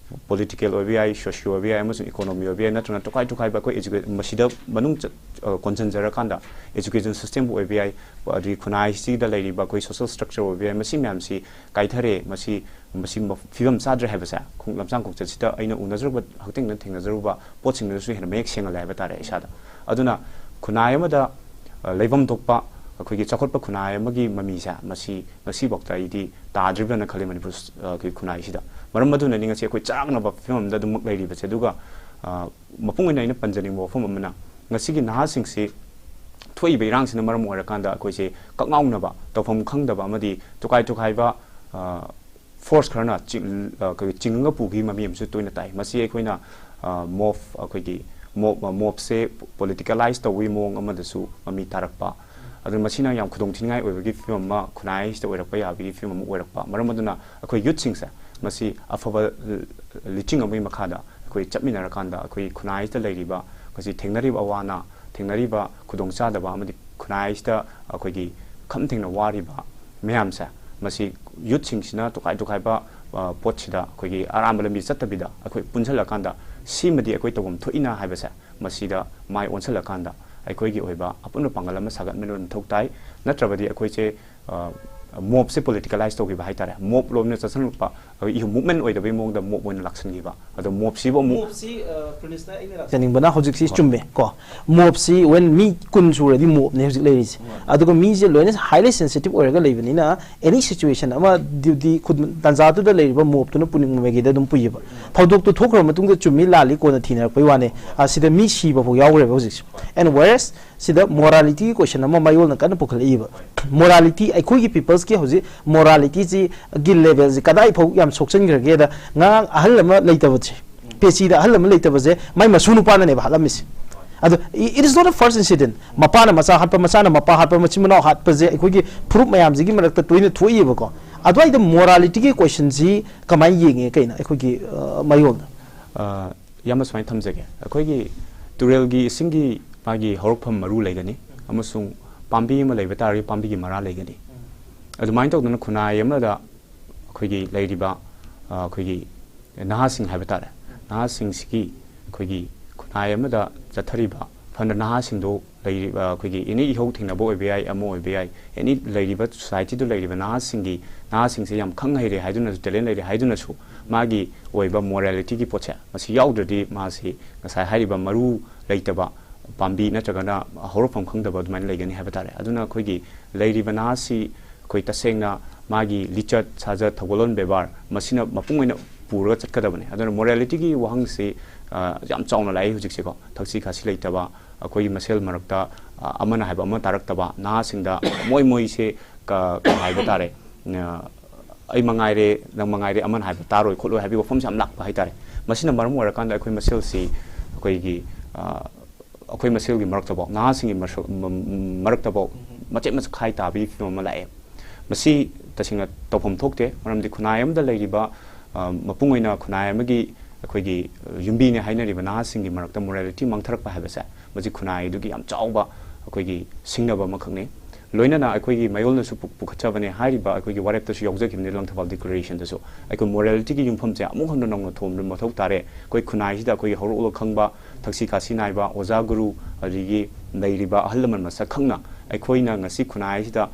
political ꯑꯣꯏꯕ ꯌꯥꯏ, socio ꯑꯣꯏꯕ ꯌꯥꯏ, ꯑꯃꯁꯨꯡ economy ꯑꯣꯏꯕ ꯌꯥꯏ, ꯅꯠꯇ꯭ꯔꯒ ꯇꯣꯈꯥꯏ ꯇꯣꯈꯥꯏꯕ ꯑꯩꯈꯣꯏ educa-, ꯃꯁꯤꯗ ꯃꯅꯨꯡ ꯆꯠ-, ꯑ, ꯀꯣꯟꯁꯤꯟꯖꯔꯀꯥꯟꯗ education systemꯕꯨ ꯑꯣꯏꯕ ꯌꯥꯏ, ꯑꯗꯒꯤ ꯈꯨꯟꯅꯥꯏꯁꯤꯗ ꯂꯩꯔꯤꯕ ꯑꯩꯈꯣꯏ social structure ꯑꯣꯏꯕ ꯌꯥꯏ, ꯃꯁꯤ ꯃꯌꯥꯝꯁꯤ ꯀꯥꯏꯊꯔꯦ, ꯃꯁꯤ, ꯃꯁꯤ ꯃ-, ꯐꯤꯕꯝ ꯆꯥꯗ꯭ꯔꯦ ꯍꯥꯏꯕꯁꯦ ꯈꯣꯡ-, ꯂꯝꯁꯥꯡ ꯈꯣꯡꯆꯠꯁꯤꯗ ꯑꯩꯅ ꯎꯅꯖꯔꯨꯕ, ꯍꯛꯊꯦꯡꯅ ꯊꯦꯡꯅꯖꯔꯨꯕ ꯄꯣꯠꯁꯤꯡꯗꯨꯅꯁꯨ ꯍꯦꯟꯅ ꯃꯌꯦꯛ ꯁꯦꯡꯍꯜꯂꯦ ꯍꯥꯏꯕ ꯇꯥꯔꯦ ꯏꯁꯥꯗ꯫ ꯑꯗꯨꯅ ꯈꯨꯟꯅꯥꯏ ꯑꯃꯗ, ꯑ, ꯂꯩꯐꯝ ꯊꯣꯛꯄ ꯑꯩꯈꯣꯏꯒꯤ ꯆꯥꯎꯈꯠꯄ ꯈꯨꯟꯅꯥꯏ ꯑꯃꯒꯤ ꯃꯃꯤꯁꯦ ꯃꯁꯤ ꯉꯁꯤꯐꯥꯎꯗ ꯑꯩꯗꯤ ꯇꯥꯗ꯭ꯔꯤꯕ꯭ꯔꯅ ꯈꯜꯂꯤ ꯃꯅꯤꯄꯨꯔ, ꯑ, ꯒꯤ ꯈꯨꯟꯅꯥꯏꯁꯤꯗ꯫ ꯃꯔꯝ ꯑꯗꯨꯅꯅꯤ ꯉꯁꯤ ꯑꯩꯈꯣꯏ ꯆꯔꯥꯡꯅꯕ ꯐꯤꯕꯝ ꯑꯃꯗ ꯑꯗꯨꯃꯛ ꯂꯩꯔꯤꯕꯁꯦ꯫ ꯑꯗꯨꯒ, ꯑ, ꯃꯄꯨꯡ ꯑꯣꯏꯅ ꯑꯩꯅ ꯄꯟꯖꯅꯤꯡꯕ ꯋꯥꯐꯝ ꯑꯃꯅ, ꯉꯁꯤꯒꯤ ꯅꯍꯥꯁꯤꯡꯁꯤ ꯊꯣꯛꯏꯕ ꯏꯔꯥꯡꯁꯤꯅ ꯃꯔꯝ ꯑꯣꯏꯔꯀꯥꯟꯗ ꯑꯩꯈꯣꯏꯁꯦ ꯀꯛꯉꯥꯎꯅꯕ, ꯇꯧꯐꯝ ꯈꯪꯗꯕ ꯑꯃꯗꯤ ꯇꯣꯈꯥꯏ ꯇꯣꯈꯥꯏꯕ, ꯑ, ꯐꯣꯔꯁ ꯈꯔꯅ ꯆꯤꯡ-, ꯑ, ꯑꯩꯈꯣꯏ ꯆꯤꯡꯉꯒ ꯄꯨꯈꯤꯕ ꯃꯃꯤ ꯑꯃꯁꯨ ꯇꯣꯏꯅ ꯇꯥꯏ꯫ ꯃꯁꯤ ꯑꯩꯈꯣꯏꯅ, ꯑ, ꯃꯣꯞ, ꯑꯩꯈꯣꯏꯒꯤ ꯃꯣꯞ, ꯃꯣꯞꯁꯦ ꯄꯣꯂꯤꯇꯤꯀꯦꯂꯥꯏꯁ ꯇꯧꯕꯒꯤ ꯃꯑꯣꯡ ꯑꯃꯗꯁꯨ ꯃꯃꯤ ꯇꯥꯔꯛꯄ, ꯑꯗꯨ ꯃꯁꯤꯅ ꯌꯥꯝ ꯈꯨꯗꯣꯡꯊꯤꯅꯤꯡꯉꯥꯏ ꯑꯣꯏꯕꯒꯤ ꯐꯤꯕꯝ ꯑꯃ ꯈꯨꯟꯅꯥꯏꯁꯤꯗ ꯑꯣꯏꯔꯛꯄ ꯌꯥꯕꯒꯤ ꯐꯤꯕꯝ ꯑꯃ ꯑꯣꯏꯔꯛꯄ꯫ ꯃꯔꯝ ꯑꯗꯨꯅ ꯑꯩꯈꯣꯏ ꯌꯨꯠꯁꯤꯡꯁꯦ ꯃꯁꯤ ꯑꯐꯕ ꯂꯤꯆꯤꯡ ꯑꯃꯒꯤ ꯃꯈꯥꯗ ꯑꯩꯈꯣꯏ ꯆꯠꯃꯤꯟꯅꯔꯀꯥꯟꯗ ꯑꯩꯈꯣꯏ ꯈꯨꯟꯅꯥꯏꯁꯤꯗ ꯂꯩꯔꯤꯕ, ꯉꯁꯤ ꯊꯦꯡꯅꯔꯤꯕ ꯑꯋꯥ ꯑꯅꯥ, ꯊꯦꯡꯅꯔꯤꯕ ꯈꯨꯗꯣꯡꯆꯥꯗꯕ ꯑꯃꯗꯤ ꯈꯨꯟꯅꯥꯏꯁꯤꯗ ꯑꯩꯈꯣꯏꯒꯤ ꯈꯝ ꯊꯦꯡꯅ ꯋꯥꯔꯤꯕ ꯃꯌꯥꯝꯁꯦ, ꯃꯁꯤ ꯌꯨꯠꯁꯤꯡꯁꯤꯅ ꯇꯣꯈꯥꯏ ꯇꯣꯈꯥꯏꯕ, ꯑ, ꯄꯣꯠꯁꯤꯗ ꯑꯩꯈꯣꯏꯒꯤ ꯑꯔꯥꯟꯕ ꯂꯝꯕꯤ ꯆꯠꯇꯕꯤꯗ ꯑꯩꯈꯣꯏ ꯄꯨꯟꯁꯤꯜꯂꯀꯥꯟꯗ ꯁꯤꯃꯗꯤ ꯑꯩꯈꯣꯏ ꯇꯧꯐꯝ ꯊꯣꯛꯏꯅ ꯍꯥꯏꯕꯁꯦ, ꯃꯁꯤꯗ ꯃꯥꯏ ꯑꯣꯟꯁꯤꯜꯂꯀꯥꯟꯗ ꯑꯩꯈꯣꯏꯒꯤ ꯑꯣꯏꯕ ꯑꯄꯨꯟꯕ ꯄꯥꯡꯒꯜ ꯑꯃ ꯁꯥꯒꯠꯃꯤꯟꯅꯕ ꯃꯊꯧ ꯇꯥꯏ꯫ ꯅꯠꯇ꯭ꯔꯕꯗꯤ ꯑꯩꯈꯣꯏꯁꯦ, ꯑ, ꯃꯣꯞꯁꯦ ꯄꯣꯂꯤꯇꯤꯀꯦꯂꯥꯏꯁ ꯇꯧꯈꯤꯕ ꯍꯥꯏꯇꯥꯔꯦ꯫ ꯃꯣꯞ ꯂꯣꯝꯅ ꯆꯠꯁꯤꯜꯂꯛꯄ, ꯑꯩꯈꯣꯏ ꯏꯍꯨ ꯃꯨꯞꯃꯦꯟ ꯑꯣꯏꯗꯕꯩ ꯃꯑꯣꯡꯗ ꯃꯣꯞ ꯑꯣꯏꯅ ꯂꯥꯛꯁꯤꯟꯈꯤꯕ꯫ ꯑꯗꯣ ꯃꯣꯞꯁꯤꯕꯨ ꯑꯃꯨꯛ ꯃꯣꯞꯁꯤ, ꯑ, ꯄ꯭ꯔꯤꯟꯁꯅ ꯑꯩꯅ ꯂꯥꯛꯆꯅꯤꯡꯕꯅ ꯍꯧꯖꯤꯛꯁꯤ ꯍꯣꯏ꯫ ꯆꯨꯝꯃꯦ ꯀꯣ, ꯃꯣꯞꯁꯤ when ꯃꯤ ꯀꯨꯟ ꯁꯨꯔꯗꯤ ꯃꯣꯞꯅꯦ ꯍꯧꯖꯤꯛ ꯂꯩꯔꯤꯁꯦ꯫ ꯍꯣꯏ꯫ ꯑꯗꯨꯒ ꯃꯤꯁꯦ ꯂꯣꯏꯅ highly sensitive ꯑꯣꯏꯔꯒ ꯂꯩꯕꯅꯤꯅ, any situation ꯑꯃꯗꯤ ꯈꯨꯗ-, ꯇꯥꯟꯖꯥꯗꯨꯗ ꯂꯩꯔꯤꯕ ꯃꯣꯞꯇꯨꯅ ꯄꯨꯅꯤꯡꯕꯒꯤꯗ ꯑꯗꯨꯝ ꯄꯨꯏꯌꯦꯕ꯫ ꯊꯧꯗꯣꯛꯇꯨ ꯊꯣꯛꯈ꯭ꯔ ꯃꯇꯨꯡꯗ ꯆꯨꯝꯃꯤ ꯂꯥꯜꯂꯤ ꯀꯣꯟꯅ ꯊꯤꯅꯔꯛꯄꯩ ꯋꯥꯅꯦ꯫ ꯑ, ꯁꯤꯗ ꯃꯤ ꯁꯤꯕ ꯐꯥꯎ ꯌꯥꯎꯈ꯭ꯔꯦꯕ ꯍꯧꯖꯤꯛꯁꯦ꯫ And whereas ꯁꯤꯗ ꯃꯣꯔꯥꯂꯤꯇꯤꯒꯤ ꯀꯣꯏꯁꯟ ꯑꯃ ꯃꯌꯣꯜꯅ ꯀꯟꯅ ꯄꯨꯈꯠꯂꯛꯏꯕ꯫ ꯃꯣꯔꯥꯂꯤꯇꯤ, ꯑꯩꯈꯣꯏꯒꯤ ꯄꯤꯄꯜꯁꯀꯤ ꯍꯧꯖꯤꯛ ꯃꯣꯔꯥꯂꯤꯇꯤꯁꯤꯒꯤ ꯂꯦꯚꯦꯜꯁꯤ ꯀꯗꯥꯏ ꯐꯥꯎ ꯌꯥꯝ ꯁꯣꯛꯆꯟꯈ꯭ꯔꯒꯦꯗ, ꯉꯔꯥꯡ ꯑꯍꯜ ꯑꯃ ꯂꯩꯇꯕꯁꯦ, ꯄꯦꯆꯤꯗ ꯑꯍꯜ ꯑꯃ ꯂꯩꯇꯕꯁꯦ ꯃꯥꯏ ꯃꯁꯨ ꯅꯨꯄꯥꯅꯅꯦꯕ ꯍꯥꯠꯂꯝꯃꯤꯁꯦ꯫ ꯑꯗꯣ it is not a first incident. ꯃꯄꯥꯅ ꯃꯆꯥ ꯍꯥꯠꯄ, ꯃꯆꯥꯅ ꯃꯄꯥ ꯍꯥꯠꯄ, ꯃꯆꯤꯟ ꯃꯅꯥꯎ ꯍꯥꯠꯄꯁꯦ ꯑꯩꯈꯣꯏꯒꯤ ꯐꯨꯔꯨꯞ ꯃꯌꯥꯝꯁꯤꯒꯤ ꯃꯔꯛꯇ ꯇꯣꯏꯅ ꯊꯣꯛꯏꯕꯀꯣ꯫ ꯑꯗꯨꯋꯥꯏꯗ ꯃꯣꯔꯥꯂꯤꯇꯤꯒꯤ ꯀꯣꯏꯁꯟꯁꯤ ꯀꯃꯥꯏꯅ ꯌꯦꯡꯉꯦ ꯀꯩꯅꯣ ꯑꯩꯈꯣꯏꯒꯤ, ꯑ, ꯃꯌꯣꯜꯅ? ꯑ, ꯏꯌꯥꯝꯕ, ꯁꯨꯃꯥꯏꯅ ꯊꯝꯖꯒꯦ꯫ ꯑꯩꯈꯣꯏꯒꯤ ꯇꯨꯔꯦꯜꯒꯤ ꯏꯁꯤꯡꯒꯤ ꯃꯥꯒꯤ ꯍꯧꯔꯛꯐꯝ ꯃꯔꯨ ꯂꯩꯒꯅꯤ, ꯑꯃꯁꯨꯡ ꯄꯥꯝꯕꯤ ꯑꯃ ꯂꯩꯕ ꯇꯥꯔꯒꯗꯤ ꯄꯥꯝꯕꯤꯒꯤ ꯃꯔꯥ ꯂꯩꯒꯅꯤ꯫ ꯑꯗꯨꯃꯥꯏꯅ ꯇꯧꯗꯅ ꯈꯨꯟꯅꯥꯏ ꯑꯃꯗ ꯑꯩꯈꯣꯏꯒꯤ ꯂꯩꯔꯤꯕ, ꯑ, ꯑꯩꯈꯣꯏꯒꯤ ꯅꯍꯥꯁꯤꯡ ꯍꯥꯏꯕ ꯇꯥꯔꯦ, ꯅꯍꯥꯁꯤꯡꯁꯤꯒꯤ ꯑꯩꯈꯣꯏꯒꯤ ꯈꯨꯟꯅꯥꯏ ꯑꯃꯗ ꯆꯠꯊꯔꯤꯕ ꯐꯅ ꯅꯍꯥꯁꯤꯡꯗꯣ ꯂꯩꯔꯤꯕ ꯑꯩꯈꯣꯏꯒꯤ ꯑꯦꯅꯤ ꯏꯍꯧ ꯊꯦꯡꯅꯕ ꯑꯣꯏꯕ ꯌꯥꯏ, ꯑꯃ ꯑꯣꯏꯕ ꯌꯥꯏ, ꯑꯦꯅꯤ ꯂꯩꯔꯤꯕ ꯁꯣꯁꯥꯏꯇꯤꯗ ꯂꯩꯔꯤꯕ ꯅꯍꯥꯁꯤꯡꯒꯤ, ꯅꯍꯥꯁꯤꯡꯁꯦ ꯌꯥꯝ ꯈꯪ ꯍꯩꯔꯦ ꯍꯥꯏꯗꯨꯅꯁꯨ, ꯇꯦꯂꯦꯟ ꯂꯩꯔꯦ ꯍꯥꯏꯗꯨꯅꯁꯨ ꯃꯥꯒꯤ ꯑꯣꯏꯕ ꯃꯣꯔꯦꯂꯤꯇꯤꯒꯤ ꯄꯣꯠꯁꯦ ꯃꯁꯤ ꯌꯥꯎꯗ꯭ꯔꯗꯤ ꯃꯥꯁꯤ ꯉꯁꯥꯏ ꯍꯥꯏꯔꯤꯕ ꯃꯔꯨ ꯂꯩꯇꯕ ꯄꯥꯝꯕꯤ ꯅꯠꯇ꯭ꯔꯒꯅ ꯍꯧꯔꯛꯐꯝ ꯈꯪꯗꯕ ꯑꯗꯨꯃꯥꯏꯅ ꯂꯩꯒꯅꯤ ꯍꯥꯏꯕ ꯇꯥꯔꯦ꯫ ꯑꯗꯨꯅ ꯑꯩꯈꯣꯏꯒꯤ ꯂꯩꯔꯤꯕ ꯅꯍꯥꯁꯤ ꯑꯩꯈꯣꯏ ꯇꯁꯦꯡꯅ ꯃꯥꯒꯤ ꯂꯤꯆꯠ ꯁꯥꯖꯠ, ꯊꯧꯒꯜꯂꯣꯟ ꯕꯦꯕꯥꯔ ꯃꯁꯤꯅ ꯃꯄꯨꯡ ꯑꯣꯏꯅ ꯄꯨꯔꯒ ꯆꯠꯀꯗꯕꯅꯤ꯫ ꯑꯗꯨꯅ ꯃꯣꯔꯦꯂꯤꯇꯤꯒꯤ ꯋꯥꯍꯪꯁꯤ ꯑ, ꯌꯥꯝ ꯆꯥꯎꯅ ꯂꯥꯛꯏ ꯍꯧꯖꯤꯛꯁꯦꯀꯣ꯫ ꯊꯛꯁꯤ ꯈꯥꯁꯤ ꯂꯩꯇꯕ, ꯑꯩꯈꯣꯏꯒꯤ ꯃꯁꯦꯜ ꯃꯔꯛꯇ ꯑ, ꯑꯃꯅ ꯍꯥꯏꯕ ꯑꯃ ꯇꯥꯔꯛꯇꯕ, ꯅꯍꯥꯁꯤꯡꯗ ꯃꯣꯏ ꯃꯣꯏꯁꯦ ꯀ-, ꯀꯩ ꯍꯥꯏꯕ ꯇꯥꯔꯦ, ꯑ, ꯑꯩ ꯃꯉꯥꯏꯔꯦ, ꯅꯪ ꯃꯉꯥꯏꯔꯦ, ꯑꯃꯅ ꯍꯥꯏꯕ ꯇꯥꯔꯣꯏ ꯈꯣꯠꯂꯣꯏ ꯍꯥꯏꯕꯒꯤ ꯋꯥꯐꯝꯁꯦ ꯌꯥꯝ ꯂꯥꯛꯄ ꯍꯥꯏꯇꯥꯔꯦ꯫ ꯃꯁꯤꯅ ꯃꯔꯝ ꯑꯣꯏꯔꯀꯥꯟꯗ ꯑꯩꯈꯣꯏ ꯃꯁꯦꯜꯁꯤ ꯑꯩꯈꯣꯏꯒꯤ ꯑ, ꯑꯩꯈꯣꯏ ꯃꯁꯦꯜꯒꯤ ꯃꯔꯛꯇꯐꯥꯎ, ꯅꯍꯥꯁꯤꯡꯒꯤ ꯃꯁꯛ-, ꯃ-, ꯃꯔꯛꯇꯐꯥꯎ ꯃꯆꯦꯠ ꯃꯆꯈꯥꯏ ꯇꯥꯕꯒꯤ ꯐꯤꯕꯝ ꯑꯃ ꯂꯥꯛꯑꯦ꯫ ꯃꯁꯤ ꯇꯁꯦꯡꯅ ꯇꯧꯐꯝ ꯊꯣꯛꯇꯦ꯫ ꯃꯔꯝꯗꯤ ꯈꯨꯟꯅꯥꯏ ꯑꯃꯗ ꯂꯩꯔꯤꯕ ꯑ, ꯃꯄꯨꯡ ꯑꯣꯏꯅ ꯈꯨꯟꯅꯥꯏ ꯑꯃꯒꯤ ꯑꯩꯈꯣꯏꯒꯤ, ꯑ, ꯌꯨꯝꯕꯤꯅꯦ ꯍꯥꯏꯅꯔꯤꯕ ꯅꯍꯥꯁꯤꯡꯒꯤ ꯃꯔꯛꯇ ꯃꯣꯔꯦꯂꯤꯇꯤ ꯃꯥꯡꯊꯔꯛꯄ ꯍꯥꯏꯕꯁꯦ, ꯃꯁꯤ ꯈꯨꯟꯅꯥꯏꯗꯨꯒꯤ ꯌꯥꯝ ꯆꯥꯎꯕ ꯑꯩꯈꯣꯏꯒꯤ ꯁꯤꯡꯅꯕ ꯑꯃꯈꯛꯅꯤ꯫ ꯂꯣꯏꯅꯅ ꯑꯩꯈꯣꯏꯒꯤ ꯃꯌꯣꯜꯅꯁꯨ ꯄꯨ-, ꯄꯨꯈꯠꯆꯕꯅꯦ ꯍꯥꯏꯔꯤꯕ ꯑꯩꯈꯣꯏꯒꯤ ꯋꯥꯔꯦꯞꯇꯁꯨ ꯌꯥꯎꯖꯈꯤꯕꯅꯤ ꯂꯪꯊꯕꯥꯜ ꯗꯤꯀ꯭ꯂꯔꯦꯁꯟꯗꯁꯨ꯫ ꯑꯩꯈꯣꯏ ꯃꯣꯔꯦꯂꯤꯇꯤꯒꯤ ꯌꯨꯝꯐꯝꯁꯦ ꯑꯃꯨꯛ ꯍꯟꯅ ꯅꯧꯅ ꯊꯣꯟꯕ ꯃꯊꯧ ꯇꯥꯔꯦ꯫ ꯑꯩꯈꯣꯏ ꯈꯨꯟꯅꯥꯏꯁꯤꯗ ꯑꯩꯈꯣꯏꯒꯤ ꯍꯧꯔꯛꯂꯒ ꯈꯪꯕ ꯊꯛꯁꯤ ꯈꯥꯁꯤ ꯅꯥꯏꯕ ꯑꯣꯖꯥ ꯒꯨꯔꯨ, ꯑꯗꯒꯤ ꯂꯩꯔꯤꯕ ꯑꯍꯜ ꯂꯃꯟ ꯃꯁꯛ ꯈꯪꯅ ꯑꯩꯈꯣꯏꯅ ꯉꯁꯤ ꯈꯨꯟꯅꯥꯏꯁꯤꯗ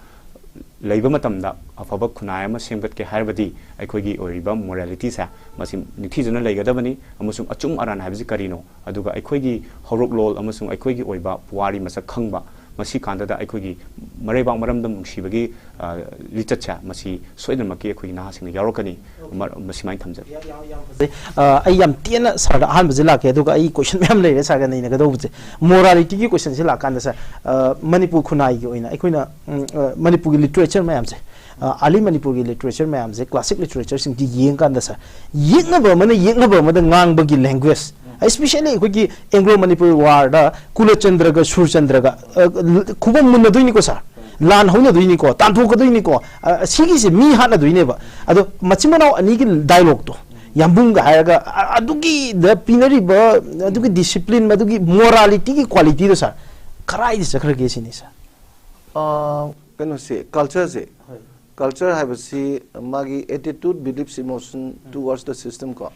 ꯂꯩꯕ ꯃꯇꯝꯗ ꯑꯐꯕ ꯈꯨꯟꯅꯥꯏ ꯑꯃ ꯁꯦꯝꯒꯠꯀꯦ ꯍꯥꯏꯔꯕꯗꯤ ꯑꯩꯈꯣꯏꯒꯤ ꯑꯣꯏꯔꯤꯕ ꯃꯣꯔꯦꯂꯤꯇꯤꯁꯦ ꯃꯁꯤ ꯅꯤꯡꯊꯤꯖꯅ ꯂꯩꯒꯗꯕꯅꯤ꯫ ꯑꯃꯁꯨꯡ ꯑꯆꯨꯝ ꯑꯔꯥꯟ ꯍꯥꯏꯕꯁꯤ ꯀꯔꯤꯅꯣ? ꯑꯗꯨꯒ ꯑꯩꯈꯣꯏꯒꯤ ꯍꯧꯔꯛꯂꯣꯟ ꯑꯃꯁꯨꯡ ꯑꯩꯈꯣꯏꯒꯤ ꯑꯣꯏꯕ ꯄꯨꯋꯥꯔꯤ ꯃꯁꯛ ꯈꯪꯕ, ꯃꯁꯤ ꯀꯥꯟꯗꯗ ꯑꯩꯈꯣꯏꯒꯤ ꯃꯔꯩꯕꯥꯛ ꯃꯔꯝꯗꯝ ꯅꯨꯡꯁꯤꯕꯒꯤ, ꯑ, ꯂꯤꯆꯠꯁꯦ ꯃꯁꯤ ꯁꯣꯏꯗꯅꯃꯛꯀꯤ ꯑꯩꯈꯣꯏꯒꯤ ꯅꯍꯥꯁꯤꯡꯅ ꯌꯥꯎꯔꯛꯀꯅꯤ꯫ ꯃ-, ꯃꯁꯤꯃꯥꯏꯅ ꯊꯝꯖꯒꯦ꯫ ꯌꯥꯝ, ꯌꯥꯝ ꯐꯖꯩ꯫ ꯑ, ꯑꯩ ꯌꯥꯝ ꯇꯦꯟꯅ ꯁꯥꯔꯗ ꯑꯍꯥꯟꯕꯁꯦ ꯂꯥꯛꯀꯦ, ꯑꯗꯨꯒ ꯑꯩ ꯀꯣꯏꯁꯟ ꯃꯌꯥꯝ ꯂꯩꯔꯦ ꯁꯥꯔꯒ ꯅꯩꯅꯒꯗꯧꯕꯁꯦ꯫ ꯃꯣꯔꯥꯂꯤꯇꯤꯒꯤ ꯀꯣꯏꯁꯟꯁꯦ ꯂꯥꯛꯀꯥꯟꯗ ꯁꯥꯔ, ꯑ, ꯃꯅꯤꯄꯨꯔ ꯈꯨꯟꯅꯥꯏꯒꯤ ꯑꯣꯏꯅ ꯑꯩꯈꯣꯏꯅ, ꯎꯝ, ꯑ, ꯃꯅꯤꯄꯨꯔꯒꯤ ꯂꯤꯇꯔꯦꯆꯔ ꯃꯌꯥꯝꯁꯦ, ꯑ, ꯑꯥꯔꯂꯤ ꯃꯅꯤꯄꯨꯔꯒꯤ ꯂꯤꯇꯔꯦꯆꯔ ꯃꯌꯥꯝꯁꯦ, ꯀ꯭ꯂꯥꯁꯤꯛ ꯂꯤꯇꯔꯦꯆꯔꯁꯤꯡꯁꯤ ꯌꯦꯡꯀꯥꯟꯗ ꯁꯥꯔ, ꯌꯦꯛꯅꯕ ꯑꯃꯅ ꯌꯦꯛꯅꯕ ꯑꯃꯗ ꯉꯥꯡꯕꯒꯤ ꯂꯦꯡꯒ꯭ꯋꯦꯖ, especially ꯑꯩꯈꯣꯏꯒꯤ ꯑꯦꯡꯒ꯭ꯂꯣ ꯃꯅꯤꯄꯨꯔ ꯋꯥꯔꯗ ꯀꯨꯂꯆꯟꯗ꯭ꯔꯒ ꯁꯨꯔꯆꯟꯗ꯭ꯔꯒ, ꯑ, ꯈꯨꯕꯝ ꯃꯨꯟꯅꯗꯣꯏꯅꯤꯀꯣ ꯁꯥꯔ, ꯂꯥꯟ ꯍꯧꯅꯗꯣꯏꯅꯤꯀꯣ, ꯇꯥꯟꯊꯣꯛꯀꯗꯣꯏꯅꯤꯀꯣ, ꯑ, ꯁꯤꯒꯤꯁꯦ ꯃꯤ ꯍꯥꯠꯅꯗꯣꯏꯅꯦꯕ꯫ ꯑꯗꯣ ꯃꯆꯤꯟ ꯃꯅꯥꯎ ꯑꯅꯤꯒꯤ ꯗꯥꯏꯂꯣꯛꯇꯣ, ꯌꯥꯝꯕꯨꯡꯒ ꯍꯥꯏꯔꯒ, ꯑ-, ꯑꯗꯨꯒꯤꯗ ꯄꯤꯅꯔꯤꯕ, ꯑꯗꯨꯒꯤ ꯗꯤꯁꯤꯄ꯭ꯂꯤꯟ, ꯑꯗꯨꯒꯤ ꯃꯣꯔꯥꯂꯤꯇꯤꯒꯤ ꯀ꯭ꯋꯥꯂꯤꯇꯤꯗꯣ ꯁꯥꯔ, ꯀꯔꯥꯏꯗ ꯆꯠꯈ꯭ꯔꯒꯦ ꯁꯤꯅꯤ ꯁꯥꯔ꯫ ꯑ, ꯀꯩꯅꯣꯁꯦ, ꯀꯜꯆꯔꯁꯦ, ꯀꯜꯆꯔ ꯍꯥꯏꯕꯁꯤ ꯃꯥꯒꯤ attitude, beliefs, emotion towards the system ꯀꯣ,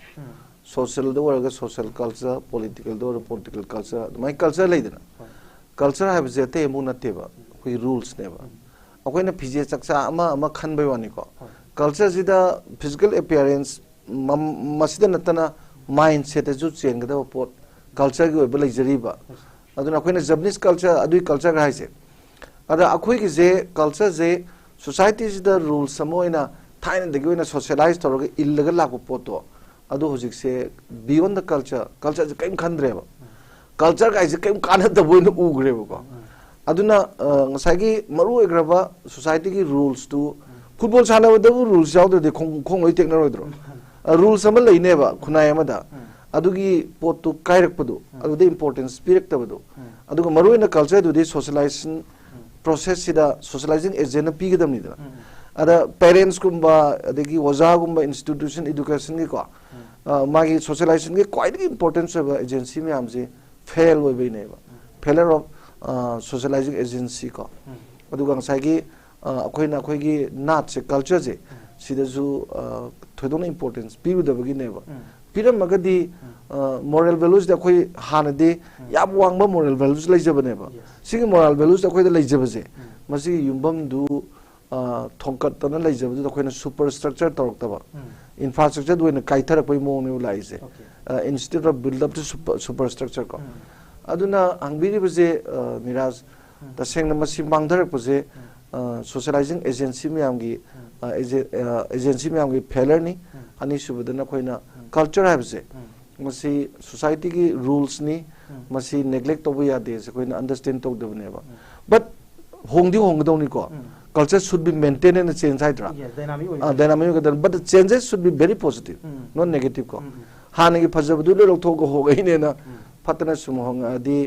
ꯁꯣꯁꯦꯜꯗ ꯑꯣꯏꯔꯒ ꯁꯣꯁꯦꯜ ꯀꯜꯆꯔ, ꯄꯣꯂꯤꯇꯤꯀꯦꯜꯗ ꯑꯣꯏꯔꯒ ꯄꯣꯂꯤꯇꯤꯀꯦꯜ ꯀꯜꯆꯔ, ꯑꯗꯨꯃꯥꯏꯅ ꯀꯜꯆꯔ ꯂꯩꯗꯅ꯫ ꯀꯜꯆꯔ ꯍꯥꯏꯕꯁꯦ ꯑꯇꯩ ꯑꯃꯐꯥꯎ ꯅꯠꯇꯦꯕ, ꯑꯩꯈꯣꯏꯒꯤ ꯔꯨꯜꯁꯅꯦꯕ꯫ ꯑꯩꯈꯣꯏꯅ ꯐꯤꯖꯦ ꯆꯛꯆꯥ ꯑꯃ ꯑꯃ ꯈꯟꯕꯩ ꯋꯥꯅꯤꯀꯣ꯫ ꯀꯜꯆꯔꯁꯤꯗ ꯐꯤꯖꯤꯀꯦꯜ ꯑꯦꯄꯤꯌꯔꯦꯟꯁ ꯃꯁꯤꯗ ꯅꯠꯇꯅ ꯃꯥꯏꯟ ꯁꯦꯠꯇꯁꯨ ꯆꯦꯟꯒꯗꯕ ꯄꯣꯠ ꯀꯜꯆꯔꯒꯤ ꯑꯣꯏꯕ ꯂꯩꯖꯔꯤꯕ꯫ ꯑꯗꯨꯅ ꯑꯩꯈꯣꯏꯅ ꯖꯄꯅꯤꯁ ꯀꯜꯆꯔ, ꯑꯗꯨꯒꯤ ꯀꯜꯆꯔ ꯍꯥꯏꯁꯦ꯫ ꯑꯗ ꯑꯩꯈꯣꯏꯒꯤꯁꯦ, ꯀꯜꯆꯔꯁꯦ ꯁꯣꯁꯥꯏꯇꯤꯁꯤꯗ ꯔꯨꯜꯁ ꯑꯃ ꯑꯣꯏꯅ ꯊꯥꯏꯅꯗꯒꯤ ꯑꯣꯏꯅ ꯁꯣꯁꯤꯌꯦꯂꯥꯏꯁ ꯇꯧꯔꯒ ꯏꯜꯂꯒ ꯂꯥꯛꯄ ꯄꯣꯠꯇꯣ, ꯑꯗꯨ ꯍꯧꯖꯤꯛꯁꯦ beyond the culture, ꯀꯜꯆꯔꯁꯦ ꯀꯔꯤꯝ ꯈꯟꯗ꯭ꯔꯦꯕ꯫ ꯀꯜꯆꯔ ꯀꯥꯏꯁꯦ ꯀꯔꯤꯝ ꯀꯥꯟꯅꯗꯕ ꯑꯣꯏꯅ ꯎꯈ꯭ꯔꯦꯕꯀꯣ꯫ ꯑꯗꯨꯅ ꯑ, ꯉꯁꯥꯏꯒꯤ ꯃꯔꯨ ꯑꯣꯏꯈ꯭ꯔꯕ ꯁꯣꯁꯥꯏꯇꯤꯒꯤ ꯔꯨꯜꯁꯇꯨ, ꯐꯨꯠꯕꯣꯜ ꯁꯥꯟꯅꯕꯗꯕꯨ ꯔꯨꯜꯁ ꯌꯥꯎꯗ꯭ꯔꯗꯤ ꯈꯣꯡ ꯈꯣꯡ ꯂꯣꯏ ꯇꯦꯛꯅꯔꯣꯏꯗ꯭ꯔꯣ? ꯔꯨꯜꯁ ꯑꯃ ꯂꯩꯅꯦꯕ ꯈꯨꯟꯅꯥꯏ ꯑꯃꯗ, ꯑꯗꯨꯒꯤ ꯄꯣꯠꯇꯨ ꯀꯥꯏꯔꯛꯄꯗꯣ, ꯑꯗꯨꯗ ꯏꯝꯄꯣꯔꯇꯦꯟꯁ ꯄꯤꯔꯛꯇꯕꯗꯣ, ꯑꯗꯨꯒ ꯃꯔꯨꯑꯣꯏꯅ ꯀꯜꯆꯔꯗꯨꯗꯤ ꯁꯣꯁꯤꯌꯦꯂꯥꯏꯖꯦꯁꯟ ꯄ꯭ꯔꯣꯁꯦꯁꯁꯤꯗ ꯁꯣꯁꯤꯌꯦꯂꯥꯏꯖꯤꯡ ꯑꯦꯖꯦꯟꯅ ꯄꯤꯒꯗꯕꯅꯤꯗꯅ꯫ ꯑꯗ ꯄꯦꯔꯦꯟꯁꯀꯨꯝꯕ, ꯑꯗꯒꯤ ꯑꯣꯖꯥꯒꯨꯝꯕ, ꯏꯟꯁꯇꯤꯇ꯭ꯌꯨꯁꯟ, ꯏꯗꯨꯀꯦꯁꯟꯒꯤꯀꯣ, ꯑ, ꯃꯥꯒꯤ ꯁꯣꯁꯤꯌꯦꯂꯥꯏꯖꯦꯁꯟꯒꯤ ꯈ꯭ꯋꯥꯏꯗꯒꯤ ꯏꯝꯄꯣꯔꯇꯦꯟꯁ ꯑꯣꯏꯕ ꯑꯦꯖꯦꯟꯁꯤ ꯃꯌꯥꯝꯁꯤ ꯐꯦꯜ ꯑꯣꯏꯕꯩꯅꯦꯕ꯫ ꯐꯦꯂꯔ ꯑꯣꯐ ꯁꯣꯁꯤꯌꯦꯂꯥꯏꯖꯤꯡ ꯑꯦꯖꯦꯟꯁꯤ ꯀꯣ꯫ ꯑꯗꯨꯒ ꯉꯁꯥꯏꯒꯤ ꯑ, ꯑꯩꯈꯣꯏꯅ ꯑꯩꯈꯣꯏꯒꯤ ꯅꯥꯠꯁꯦ, ꯀꯜꯆꯔꯁꯦ, ꯁꯤꯗꯁꯨ ꯑ, ꯊꯣꯏꯗꯣꯛꯅ ꯏꯝꯄꯣꯔꯇꯦꯟꯁ ꯄꯤꯔꯨꯗꯕꯒꯤꯅꯦꯕ꯫ ꯄꯤꯔꯝꯃꯒꯗꯤ ꯃꯣꯔꯦꯜ ꯚꯦꯂꯨꯁꯤꯗ ꯑꯩꯈꯣꯏ ꯍꯥꯟꯅꯗꯤ ꯌꯥꯝ ꯋꯥꯡꯕ ꯃꯣꯔꯦꯜ ꯚꯦꯂꯨꯁ ꯂꯩꯖꯕꯅꯦꯕ꯫ ꯁꯤꯒꯤ ꯃꯣꯔꯦꯜ ꯚꯦꯂꯨꯁ ꯑꯩꯈꯣꯏꯗ ꯂꯩꯖꯕꯁꯦ, ꯃꯁꯤꯒꯤ ꯌꯨꯝꯐꯝꯗꯨ ꯑ, ꯊꯣꯡꯀꯠꯇꯅ ꯂꯩꯖꯕꯗꯨꯗ ꯑꯩꯈꯣꯏꯅ ꯁꯨꯄꯔ ꯁ꯭ꯇ꯭ꯔꯛꯆꯔ ꯇꯧꯔꯛꯇꯕ, ꯏꯟꯐ꯭ꯔꯥꯁ꯭ꯇ꯭ꯔꯛꯆꯔꯗ ꯑꯣꯏꯅ ꯀꯥꯏꯊꯔꯛꯄꯒꯤ ꯃꯑꯣꯡꯅꯦꯕ ꯂꯥꯛꯏꯁꯦ꯫ Instead of build up to super, super structure ꯀꯣ꯫ ꯑꯗꯨꯅ ꯍꯪꯕꯤꯔꯤꯕꯁꯦ, ꯑ, ꯃꯤꯔꯥꯖ, ꯇꯁꯦꯡꯅ ꯃꯁꯤ ꯃꯥꯡꯊꯔꯛꯄꯁꯦ, ꯑ, ꯁꯣꯁꯤꯌꯦꯂꯥꯏꯖꯤꯡ ꯑꯦꯖꯦꯟꯁꯤ ꯃꯌꯥꯝꯒꯤ, ꯑ, ꯑꯦꯖꯦ-, ꯑ, ꯑꯦꯖꯦꯟꯁꯤ ꯃꯌꯥꯝꯒꯤ ꯐꯦꯂꯔꯅꯤ꯫ ꯑꯅꯤꯁꯨꯕꯗꯅ ꯑꯩꯈꯣꯏꯅ ꯀꯜꯆꯔ ꯍꯥꯏꯕꯁꯦ, ꯃꯁꯤ ꯁꯣꯁꯥꯏꯇꯤꯒꯤ ꯔꯨꯜꯁꯅꯤ, ꯃꯁꯤ ꯅꯦꯒ꯭ꯂꯦꯛ ꯇꯧꯕ ꯌꯥꯗꯦꯁꯦ ꯑꯩꯈꯣꯏꯅ ꯑꯟꯗꯔꯁ꯭ꯇꯦꯟ ꯇꯧꯗꯕꯅꯦꯕ꯫ ꯕꯠ ꯍꯣꯡꯗꯤ ꯍꯣꯡꯒꯗꯧꯅꯤꯀꯣ꯫ Culture should be maintained and change ꯍꯥꯏꯗ꯭ꯔꯥ? Yes, dynamic ꯑꯣꯏꯕ꯫ ꯗꯥꯏꯅꯥꯃꯤꯛ ꯑꯣꯏꯒꯗꯧꯅꯤ, but the changes should be very positive, not negative ꯀꯣ꯫ ꯍꯥꯟꯅꯒꯤ ꯐꯖꯕꯗꯨ ꯂꯣꯏ ꯂꯧꯊꯣꯛꯑꯒ ꯍꯣꯡꯉꯛꯏꯅꯦꯅ ꯐꯠꯇꯅ ꯁꯨꯝ ꯍꯣꯡꯉꯛꯑꯗꯤ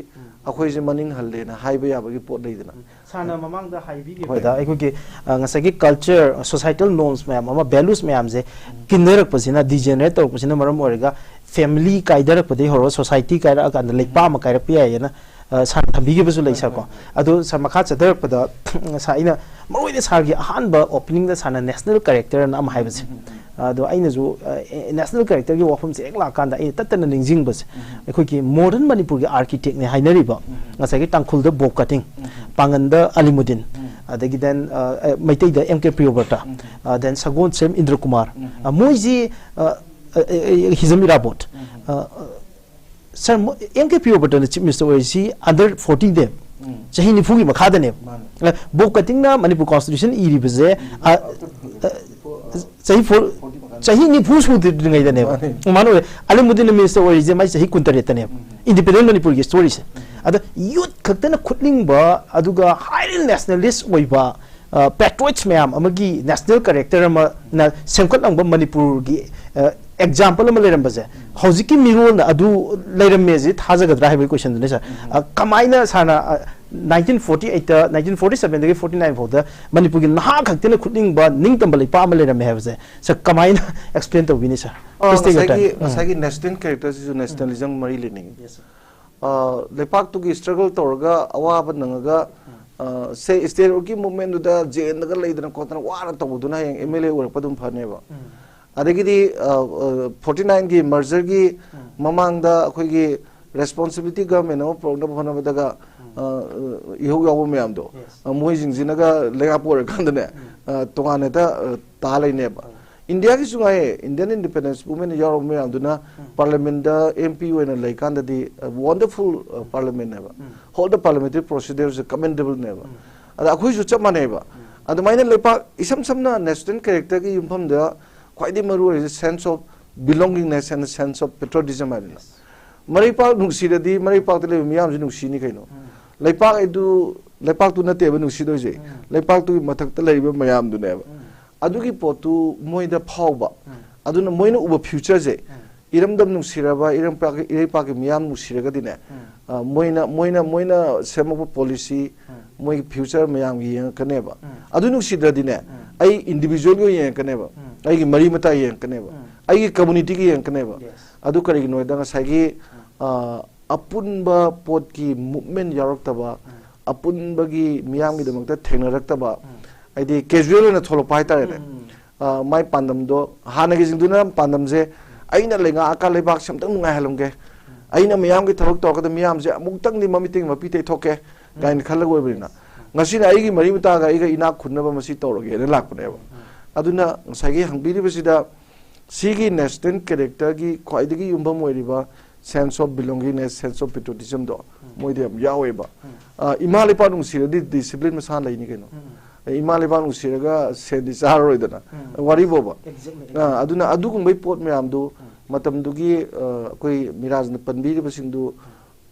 ꯑꯩꯈꯣꯏꯁꯦ ꯃꯅꯤꯡ ꯍꯜꯂꯦꯅ ꯍꯥꯏꯕ ꯌꯥꯕꯒꯤ ꯄꯣꯠ ꯂꯩꯗꯅ꯫ ꯁꯥꯔꯅ ꯃꯃꯥꯡꯗ ꯍꯥꯏꯕꯤꯈꯤꯕ ꯑꯩꯈꯣꯏꯗ ꯑꯩꯈꯣꯏꯒꯤ, ꯑ, ꯉꯁꯥꯏꯒꯤ ꯀꯜꯆꯔ, ꯁꯣꯁꯥꯏꯇꯜ ꯅꯣꯔꯝꯁ ꯃꯌꯥꯝ ꯑꯃ, ꯚꯦꯂꯨꯁ ꯃꯌꯥꯝꯁꯦ ꯀꯤꯟꯅꯔꯛꯄꯁꯤꯅ, ꯗꯤꯖꯦꯅꯔꯦꯠ ꯇꯧꯔꯛꯄꯁꯤꯅ ꯃꯔꯝ ꯑꯣꯏꯔꯒ ꯐꯦꯃꯤꯂꯤ ꯀꯥꯏꯗꯔꯛꯄꯗꯒꯤ ꯍꯧꯔꯒ ꯁꯣꯁꯥꯏꯇꯤ ꯀꯥꯏꯔꯛꯑꯀꯥꯟꯗ ꯂꯩꯄꯥꯛ ꯑꯃ ꯀꯥꯏꯔꯛꯄ ꯌꯥꯏꯌꯦꯅ, ꯑ, ꯁꯥꯔꯅ ꯊꯝꯕꯤꯈꯤꯕꯁꯨ ꯂꯩ, ꯁꯥꯔꯀꯣ꯫ ꯑꯗꯣ ꯁꯥꯔ, ꯃꯈꯥ ꯆꯠꯊꯔꯛꯄꯗ ꯉꯁꯥꯏ ꯑꯩꯅ ꯃꯔꯨꯑꯣꯏꯅ ꯁꯥꯔꯒꯤ ꯑꯍꯥꯟꯕ ꯑꯣꯄꯅꯤꯡꯗ ꯁꯥꯔꯅ ꯅꯦꯁꯅꯦꯜ ꯀꯦꯔꯦꯛꯇꯔꯅ ꯑꯃ ꯍꯥꯏꯕꯁꯦ, ꯑꯗꯣ ꯑꯩꯅꯁꯨ, ꯑ, ꯅꯦꯁꯅꯦꯜ ꯀꯦꯔꯦꯛꯇꯔꯒꯤ ꯋꯥꯐꯝꯁꯦ ꯍꯦꯛ ꯂꯥꯛꯀꯥꯟꯗ ꯑꯩꯅ ꯇꯠꯇꯅ ꯅꯤꯡꯁꯤꯡꯕꯁꯦ, ꯑꯩꯈꯣꯏꯒꯤ ꯃꯣꯗꯔꯟ ꯃꯅꯤꯄꯨꯔꯒꯤ ꯑꯥꯔꯀꯤꯇꯦꯛꯅꯦ ꯍꯥꯏꯅꯔꯤꯕ ꯉꯁꯥꯏꯒꯤ ꯇꯥꯡꯈꯨꯜꯗ ꯕꯣꯕ ꯀꯇꯤꯡ, ꯄꯥꯡꯒꯟꯗ ꯑꯂꯤꯃꯨꯗꯤꯟ, ꯑꯗꯒꯤ then, ꯑ, ꯑ, ꯃꯩꯇꯩꯗ ꯑꯦꯝ ꯀꯦ ꯄ꯭ꯔꯤꯌꯣꯕ꯭ꯔꯇ, ꯑ, then ꯁꯒꯣꯜꯁꯦꯝ ꯏꯟꯗ꯭ꯔꯀꯨꯃꯥꯔ, ꯑ, ꯃꯣꯏꯁꯤ, ꯑ, ꯑ, ꯑ, ꯍꯤꯖꯝ ꯏꯔꯥꯕꯣꯠ, ꯑ, ꯑ, ꯁꯥꯔ, ꯃꯣ-, ꯑꯦꯝ ꯀꯦ ꯄ꯭ꯔꯤꯌꯣꯕ꯭ꯔꯇꯅ ꯆꯤꯐ ꯃꯤꯅꯤꯁꯇꯔ ꯑꯣꯏꯔꯤꯁꯤ ꯑꯟꯗꯔ ꯐꯣꯔꯇꯤꯗ, ꯆꯍꯤ ꯅꯤꯐꯨꯒꯤ ꯃꯈꯥꯗꯅꯦꯕ꯫ ꯑ, ꯕꯣꯕ ꯀꯇꯤꯡꯅ ꯃꯅꯤꯄꯨꯔ ꯀꯣꯟꯁꯇꯤꯇ꯭ꯌꯨꯁꯟ ꯏꯔꯤꯕꯁꯦ, ꯑ, ꯑ, ꯆꯍꯤ ꯐꯣꯔ ꯆꯍꯤ ꯅꯤꯐꯨ ꯁꯨꯗ꯭ꯔꯤꯉꯩꯗꯅꯦꯕ꯫ ꯃꯥꯅꯦ꯫ ꯃꯥꯅ ꯑꯣꯏꯔꯦ, ꯑꯂꯤ ꯃꯨꯗꯤꯟ ꯃꯤꯅꯤꯁꯇꯔ ꯑꯣꯏꯔꯤꯁꯦ ꯃꯥꯏ ꯆꯍꯤ ꯀꯨꯟꯇꯔꯦꯠꯇꯅꯦꯕ꯫ ꯎꯝ꯫ ꯏꯟꯗꯤꯄꯦꯟꯗꯦꯟ ꯃꯅꯤꯄꯨꯔꯒꯤ ꯁ꯭ꯇꯣꯔꯤꯁꯦ꯫ ꯎꯝ꯫ ꯑꯗ ꯌꯨꯠ ꯈꯛꯇꯅ ꯈꯨꯠꯅꯤꯡꯕ, ꯑꯗꯨꯒ ꯍꯥꯏꯂꯤ ꯅꯦꯁꯅꯦꯂꯤꯁ ꯑꯣꯏꯕ, ꯑ, ꯄꯦꯇ꯭ꯔꯣꯏꯠꯁ ꯃꯌꯥꯝ ꯑꯃꯒꯤ ꯅꯦꯁꯅꯦꯜ ꯀꯦꯔꯦꯛꯇꯔ ꯑꯃꯅ ꯁꯦꯝꯒꯠꯂꯝꯕ ꯃꯅꯤꯄꯨꯔꯒꯤ, ꯑ, ꯑꯦꯛꯖꯥꯝꯄꯜ ꯑꯃ ꯂꯩꯔꯝꯕꯁꯦ, ꯍꯧꯖꯤꯛꯀꯤ ꯃꯤꯔꯣꯜꯅ ꯑꯗꯨ ꯂꯩꯔꯝꯃꯦꯁꯤ ꯊꯥꯖꯒꯗ꯭ꯔꯥ ꯍꯥꯏꯕꯒꯤ ꯀꯣꯏꯁꯟꯗꯨꯅꯦ, ꯁꯥꯔ꯫ ꯎꯝ꯫ ꯑ, ꯀꯃꯥꯏꯅ ꯁꯥꯔꯅ, ꯑ, ꯅꯥꯏꯟꯇꯤꯟ ꯐꯣꯔꯇꯤ ꯑꯩꯠꯇ, ꯅꯥꯏꯟꯇꯤꯟ ꯐꯣꯔꯇꯤ ꯁꯕꯦꯟꯗꯒꯤ ꯐꯣꯔꯇꯤ ꯅꯥꯏꯟ ꯐꯥꯎꯗ ꯃꯅꯤꯄꯨꯔꯒꯤ ꯅꯍꯥ ꯈꯛꯇꯅ ꯈꯨꯠꯅꯤꯡꯕ ꯅꯤꯡꯇꯝꯕ ꯂꯩꯄꯥꯛ ꯑꯃ ꯂꯩꯔꯝꯃꯦ ꯍꯥꯏꯕꯁꯦ, ꯁꯥꯔ, ꯀꯃꯥꯏꯅ ꯑꯦꯛꯁꯄ꯭ꯂꯦꯟ ꯇꯧꯕꯤꯅꯤ, ꯁꯥꯔ? ꯑ, Please take your ꯉꯁꯥꯏꯒꯤ, time. ꯎꯝ꯫ ꯉꯁꯥꯏꯒꯤ ꯅꯦꯁꯅꯦꯜ ꯀꯦꯔꯦꯛꯇꯔꯁꯤꯁꯨ ꯅꯦꯁꯅꯦꯂꯤꯖꯝ ꯃꯔꯤ ꯂꯩꯅꯩ꯫ Yes, sir. ꯑ, ꯂꯩꯄꯥꯛꯇꯨꯒꯤ ꯁ꯭ꯇ꯭ꯔꯒꯜ ꯇꯧꯔꯒ, ꯑꯋꯥꯕ ꯅꯪꯉꯒ, ꯎꯝ꯫ ꯑ, ꯁꯦ, ꯁ꯭ꯇꯦꯠ ꯋꯤꯠꯀꯤ ꯃꯨꯚꯃꯦꯟꯗꯨꯗ ꯖꯦꯜꯗꯒ ꯂꯩꯗꯅ ꯈꯣꯠꯇꯅ ꯋꯥꯅ ꯇꯧꯕꯗꯨꯅ ꯍꯌꯦꯡ ꯑꯦꯝ ꯑꯦꯜ ꯑꯦ ꯑꯣꯏꯔꯛꯄ ꯑꯗꯨꯝ ꯐꯅꯦꯕ꯫ ꯎꯝ꯫ ꯑꯗꯒꯤꯗꯤ, ꯑ, ꯑ, ꯐꯣꯔꯇꯤ ꯅꯥꯏꯟꯒꯤ ꯃꯔꯖꯔꯒꯤ ꯎꯝ꯫ ꯃꯃꯥꯡꯗ ꯑꯩꯈꯣꯏꯒꯤ ꯔꯦꯁꯄꯣꯟꯁꯤꯕꯤꯂꯤꯇꯤ ꯒꯚꯔꯟꯃꯦꯟ ꯑꯃ ꯄꯨꯔꯛꯅꯕ ꯍꯣꯠꯅꯕꯗꯒ, ꯎꯝ꯫ ꯑ, ꯑ, ꯏꯍꯧ ꯌꯥꯎꯕ ꯃꯌꯥꯝꯗꯣ, Yes. ꯑ, ꯃꯣꯏꯁꯤꯡꯁꯤꯅꯒ ꯂꯩꯉꯥꯛꯄ ꯑꯣꯏꯔꯀꯥꯟꯗꯅꯦ, ꯎꯝ꯫ ꯑ, ꯇꯣꯉꯥꯟꯅ ꯍꯦꯛꯇ, ꯑ, ꯇꯥ ꯂꯩꯅꯦꯕ꯫ ꯎꯝ꯫ ꯏꯟꯗꯤꯌꯥꯒꯤꯁꯨ ꯉꯥꯏꯌꯦ, ꯏꯟꯗꯤꯌꯟ ꯏꯟꯗꯤꯄꯦꯟꯗꯦꯟꯁ ꯃꯨꯚꯃꯦꯟ ꯌꯥꯎꯔꯕ ꯃꯌꯥꯝꯗꯨꯅ ꯎꯝ꯫ ꯄꯥꯔꯂꯤꯌꯥꯃꯦꯟꯗ ꯑꯦꯝ ꯄꯤ ꯑꯣꯏꯅ ꯂꯩꯀꯥꯟꯗꯗꯤ, ꯑ, ꯋꯟꯗꯔꯐꯨꯜ, ꯑ, ꯄꯥꯔꯂꯤꯌꯥꯃꯦꯟꯅꯦꯕ꯫ ꯎꯝ꯫ ꯍꯣꯜ ꯗ ꯄꯥꯔꯂꯤꯌꯥꯃꯦꯟꯇꯔꯤ ꯄ꯭ꯔꯣꯁꯤꯗꯔꯁꯦ ꯀꯃꯦꯟꯗꯦꯕꯜꯅꯦꯕ꯫ ꯎꯝ꯫ ꯑꯗ ꯑꯩꯈꯣꯏꯁꯨ ꯆꯞ ꯃꯥꯟꯅꯩꯕ꯫ ꯎꯝ꯫ ꯑꯗꯨꯃꯥꯏꯅ ꯂꯩꯄꯥꯛ, ꯏꯁꯝ ꯁꯝꯅ ꯅꯦꯁꯅꯦꯜ ꯀꯦꯔꯦꯛꯇꯔꯒꯤ ꯌꯨꯝꯐꯝꯗ ꯈ꯭ꯋꯥꯏꯗꯒꯤ ꯃꯔꯨ ꯑꯣꯏꯔꯤꯁꯦ sense of belongingness and sense of patriotism ꯍꯥꯏꯗꯅ꯫ Yes. ꯃꯔꯩꯄꯥꯛ ꯅꯨꯡꯁꯤꯔꯗꯤ ꯃꯔꯩꯄꯥꯛꯇ ꯂꯩꯕ ꯃꯤꯌꯥꯝꯁꯨ ꯅꯨꯡꯁꯤꯅꯤ ꯀꯩꯅꯣ꯫ ꯎꯝ꯫ ꯂꯩꯄꯥꯛ ꯍꯥꯏꯗꯨ, ꯂꯩꯄꯥꯛꯇꯨ ꯅꯠꯇꯦꯕ ꯅꯨꯡꯁꯤꯗꯣꯏꯁꯦ꯫ ꯎꯝ꯫ ꯂꯩꯄꯥꯛꯇꯨꯒꯤ ꯃꯊꯛꯇ ꯂꯩꯔꯤꯕ ꯃꯌꯥꯝꯗꯨꯅꯦꯕ꯫ ꯎꯝ꯫ ꯑꯗꯨꯒꯤ ꯄꯣꯠꯇꯨ ꯃꯣꯏꯗ ꯐꯥꯎꯕ꯫ ꯎꯝ꯫ ꯑꯗꯨꯅ ꯃꯣꯏꯅ ꯎꯕ ꯐ꯭ꯌꯨꯆꯔꯁꯦ, ꯎꯝ꯫ ꯏꯔꯝꯗꯝ ꯅꯨꯡꯁꯤꯔꯕ, ꯏꯔꯝꯄꯥꯛꯀꯤ, ꯏꯔꯩꯄꯥꯛꯀꯤ ꯃꯤꯌꯥꯝ ꯅꯨꯡꯁꯤꯔꯒꯗꯤꯅꯦ, ꯎꯝ꯫ ꯑ, ꯃꯣꯏꯅ, ꯃꯣꯏꯅ, ꯃꯣꯏꯅ ꯁꯦꯝꯃꯛꯄ ꯄꯣꯂꯤꯁꯤ, ꯎꯝ꯫ ꯃꯣꯏꯒꯤ ꯐ꯭ꯌꯨꯆꯔ ꯃꯌꯥꯝꯒꯤ ꯌꯦꯡꯉꯛꯀꯅꯦꯕ꯫ ꯎꯝ꯫ ꯑꯗꯨ ꯅꯨꯡꯁꯤꯗ꯭ꯔꯗꯤꯅꯦ, ꯎꯝ꯫ ꯑꯩ ꯏꯟꯗꯤꯕꯤꯖꯨꯋꯦꯜꯒꯤ ꯑꯣꯏꯅ ꯌꯦꯡꯉꯛꯀꯅꯦꯕ꯫ ꯎꯝ꯫ ꯑꯩꯒꯤ ꯃꯔꯤ ꯃꯇꯥꯏ ꯌꯦꯡꯉꯛꯀꯅꯦꯕ꯫ ꯎꯝ꯫ ꯑꯩꯒꯤ ꯀꯝꯃꯨꯅꯤꯇꯤꯒꯤ ꯌꯦꯡꯉꯛꯀꯅꯦꯕ꯫ Yes. ꯑꯗꯨ ꯀꯔꯤꯒꯤꯅꯣ ꯍꯥꯏꯗ ꯉꯁꯥꯏꯒꯤ, ꯎꯝ꯫ ꯑ, ꯑꯄꯨꯟꯕ ꯄꯣꯠꯀꯤ ꯃꯨꯚꯃꯦꯟ ꯌꯥꯎꯔꯛꯇꯕ, ꯎꯝ꯫ ꯑꯄꯨꯟꯕꯒꯤ ꯃꯤꯌꯥꯝꯒꯤꯗꯃꯛꯇ ꯊꯦꯡꯅꯔꯛꯇꯕ, ꯎꯝ꯫ ꯍꯥꯏꯗꯤ ꯀꯦꯖꯨꯋꯦꯜ ꯑꯣꯏꯅ ꯊꯣꯛꯂꯛꯄ ꯍꯥꯏꯇꯥꯔꯦꯅꯦ꯫ ꯎꯝ꯫ ꯑ, ꯃꯥꯏ ꯄꯥꯟꯗꯝꯗꯣ, ꯍꯥꯟꯅꯒꯤꯁꯤꯡꯗꯨꯅ ꯄꯥꯟꯗꯝꯁꯦ, "ꯑꯩꯅ ꯂꯩꯉꯥꯛꯑꯀꯥꯟ ꯂꯩꯕꯥꯛꯁꯦ ꯑꯝꯇꯪ ꯅꯨꯡꯉꯥꯏꯍꯜꯂꯝꯒꯦ, ꯑꯩꯅ ꯃꯤꯌꯥꯝꯒꯤ ꯊꯕꯛ ꯇꯧꯔꯒꯗ ꯃꯤꯌꯥꯝꯁꯦ ꯑꯃꯨꯛꯇꯪꯗꯤ ꯃꯃꯤꯠꯇꯒꯤ ꯃꯄꯤ ꯇꯩꯊꯣꯛꯀꯦ" ꯀꯥꯏꯅ ꯈꯜꯂꯒ ꯑꯣꯏꯕꯅꯤꯅ, ꯉꯁꯤꯅ ꯑꯩꯒꯤ ꯃꯔꯤ ꯃꯇꯥꯒ ꯑꯩꯒ ꯏꯅꯥꯛ ꯈꯨꯟꯅꯕ ꯃꯁꯤ ꯇꯧꯔꯒꯦꯅ ꯂꯥꯛꯄꯅꯦꯕ꯫ ꯑꯗꯨꯅ ꯉꯁꯥꯏꯒꯤ ꯍꯪꯕꯤꯔꯤꯕꯁꯤꯗ ꯁꯤꯒꯤ ꯅꯦꯁꯅꯦꯜ ꯀꯦꯔꯦꯛꯇꯔꯒꯤ ꯈ꯭ꯋꯥꯏꯗꯒꯤ ꯌꯨꯝꯐꯝ ꯑꯣꯏꯔꯤꯕ sense of belongingness, sense of patriotismꯗꯣ ꯃꯣꯏꯗ ꯌꯥꯝ ꯌꯥꯎꯋꯦꯕ꯫ ꯑ, ꯏꯃꯥ ꯂꯩꯄꯥꯛ ꯅꯨꯡꯁꯤꯔꯗꯤ ꯗꯤꯁꯤꯄ꯭ꯂꯤꯟ ꯃꯁꯥꯅ ꯂꯩꯅꯤ ꯀꯩꯅꯣ꯫ ꯏꯃꯥ ꯂꯩꯕꯥꯛ ꯅꯨꯡꯁꯤꯔꯒ ꯁꯦꯟꯗꯤ ꯆꯥꯔꯔꯣꯏꯗꯅ꯫ ꯎꯝ꯫ ꯋꯥꯔꯤꯕꯣꯕ꯫ Exactly. ꯑ, ꯑꯗꯨꯅ ꯑꯗꯨꯒꯨꯝꯕꯒꯤ ꯄꯣꯠ ꯃꯌꯥꯝꯗꯨ ꯃꯇꯝꯗꯨꯒꯤ, ꯑ, ꯑꯩꯈꯣꯏ ꯃꯤꯔꯥꯖꯅ ꯄꯟꯕꯤꯔꯤꯕꯁꯤꯡꯗꯨ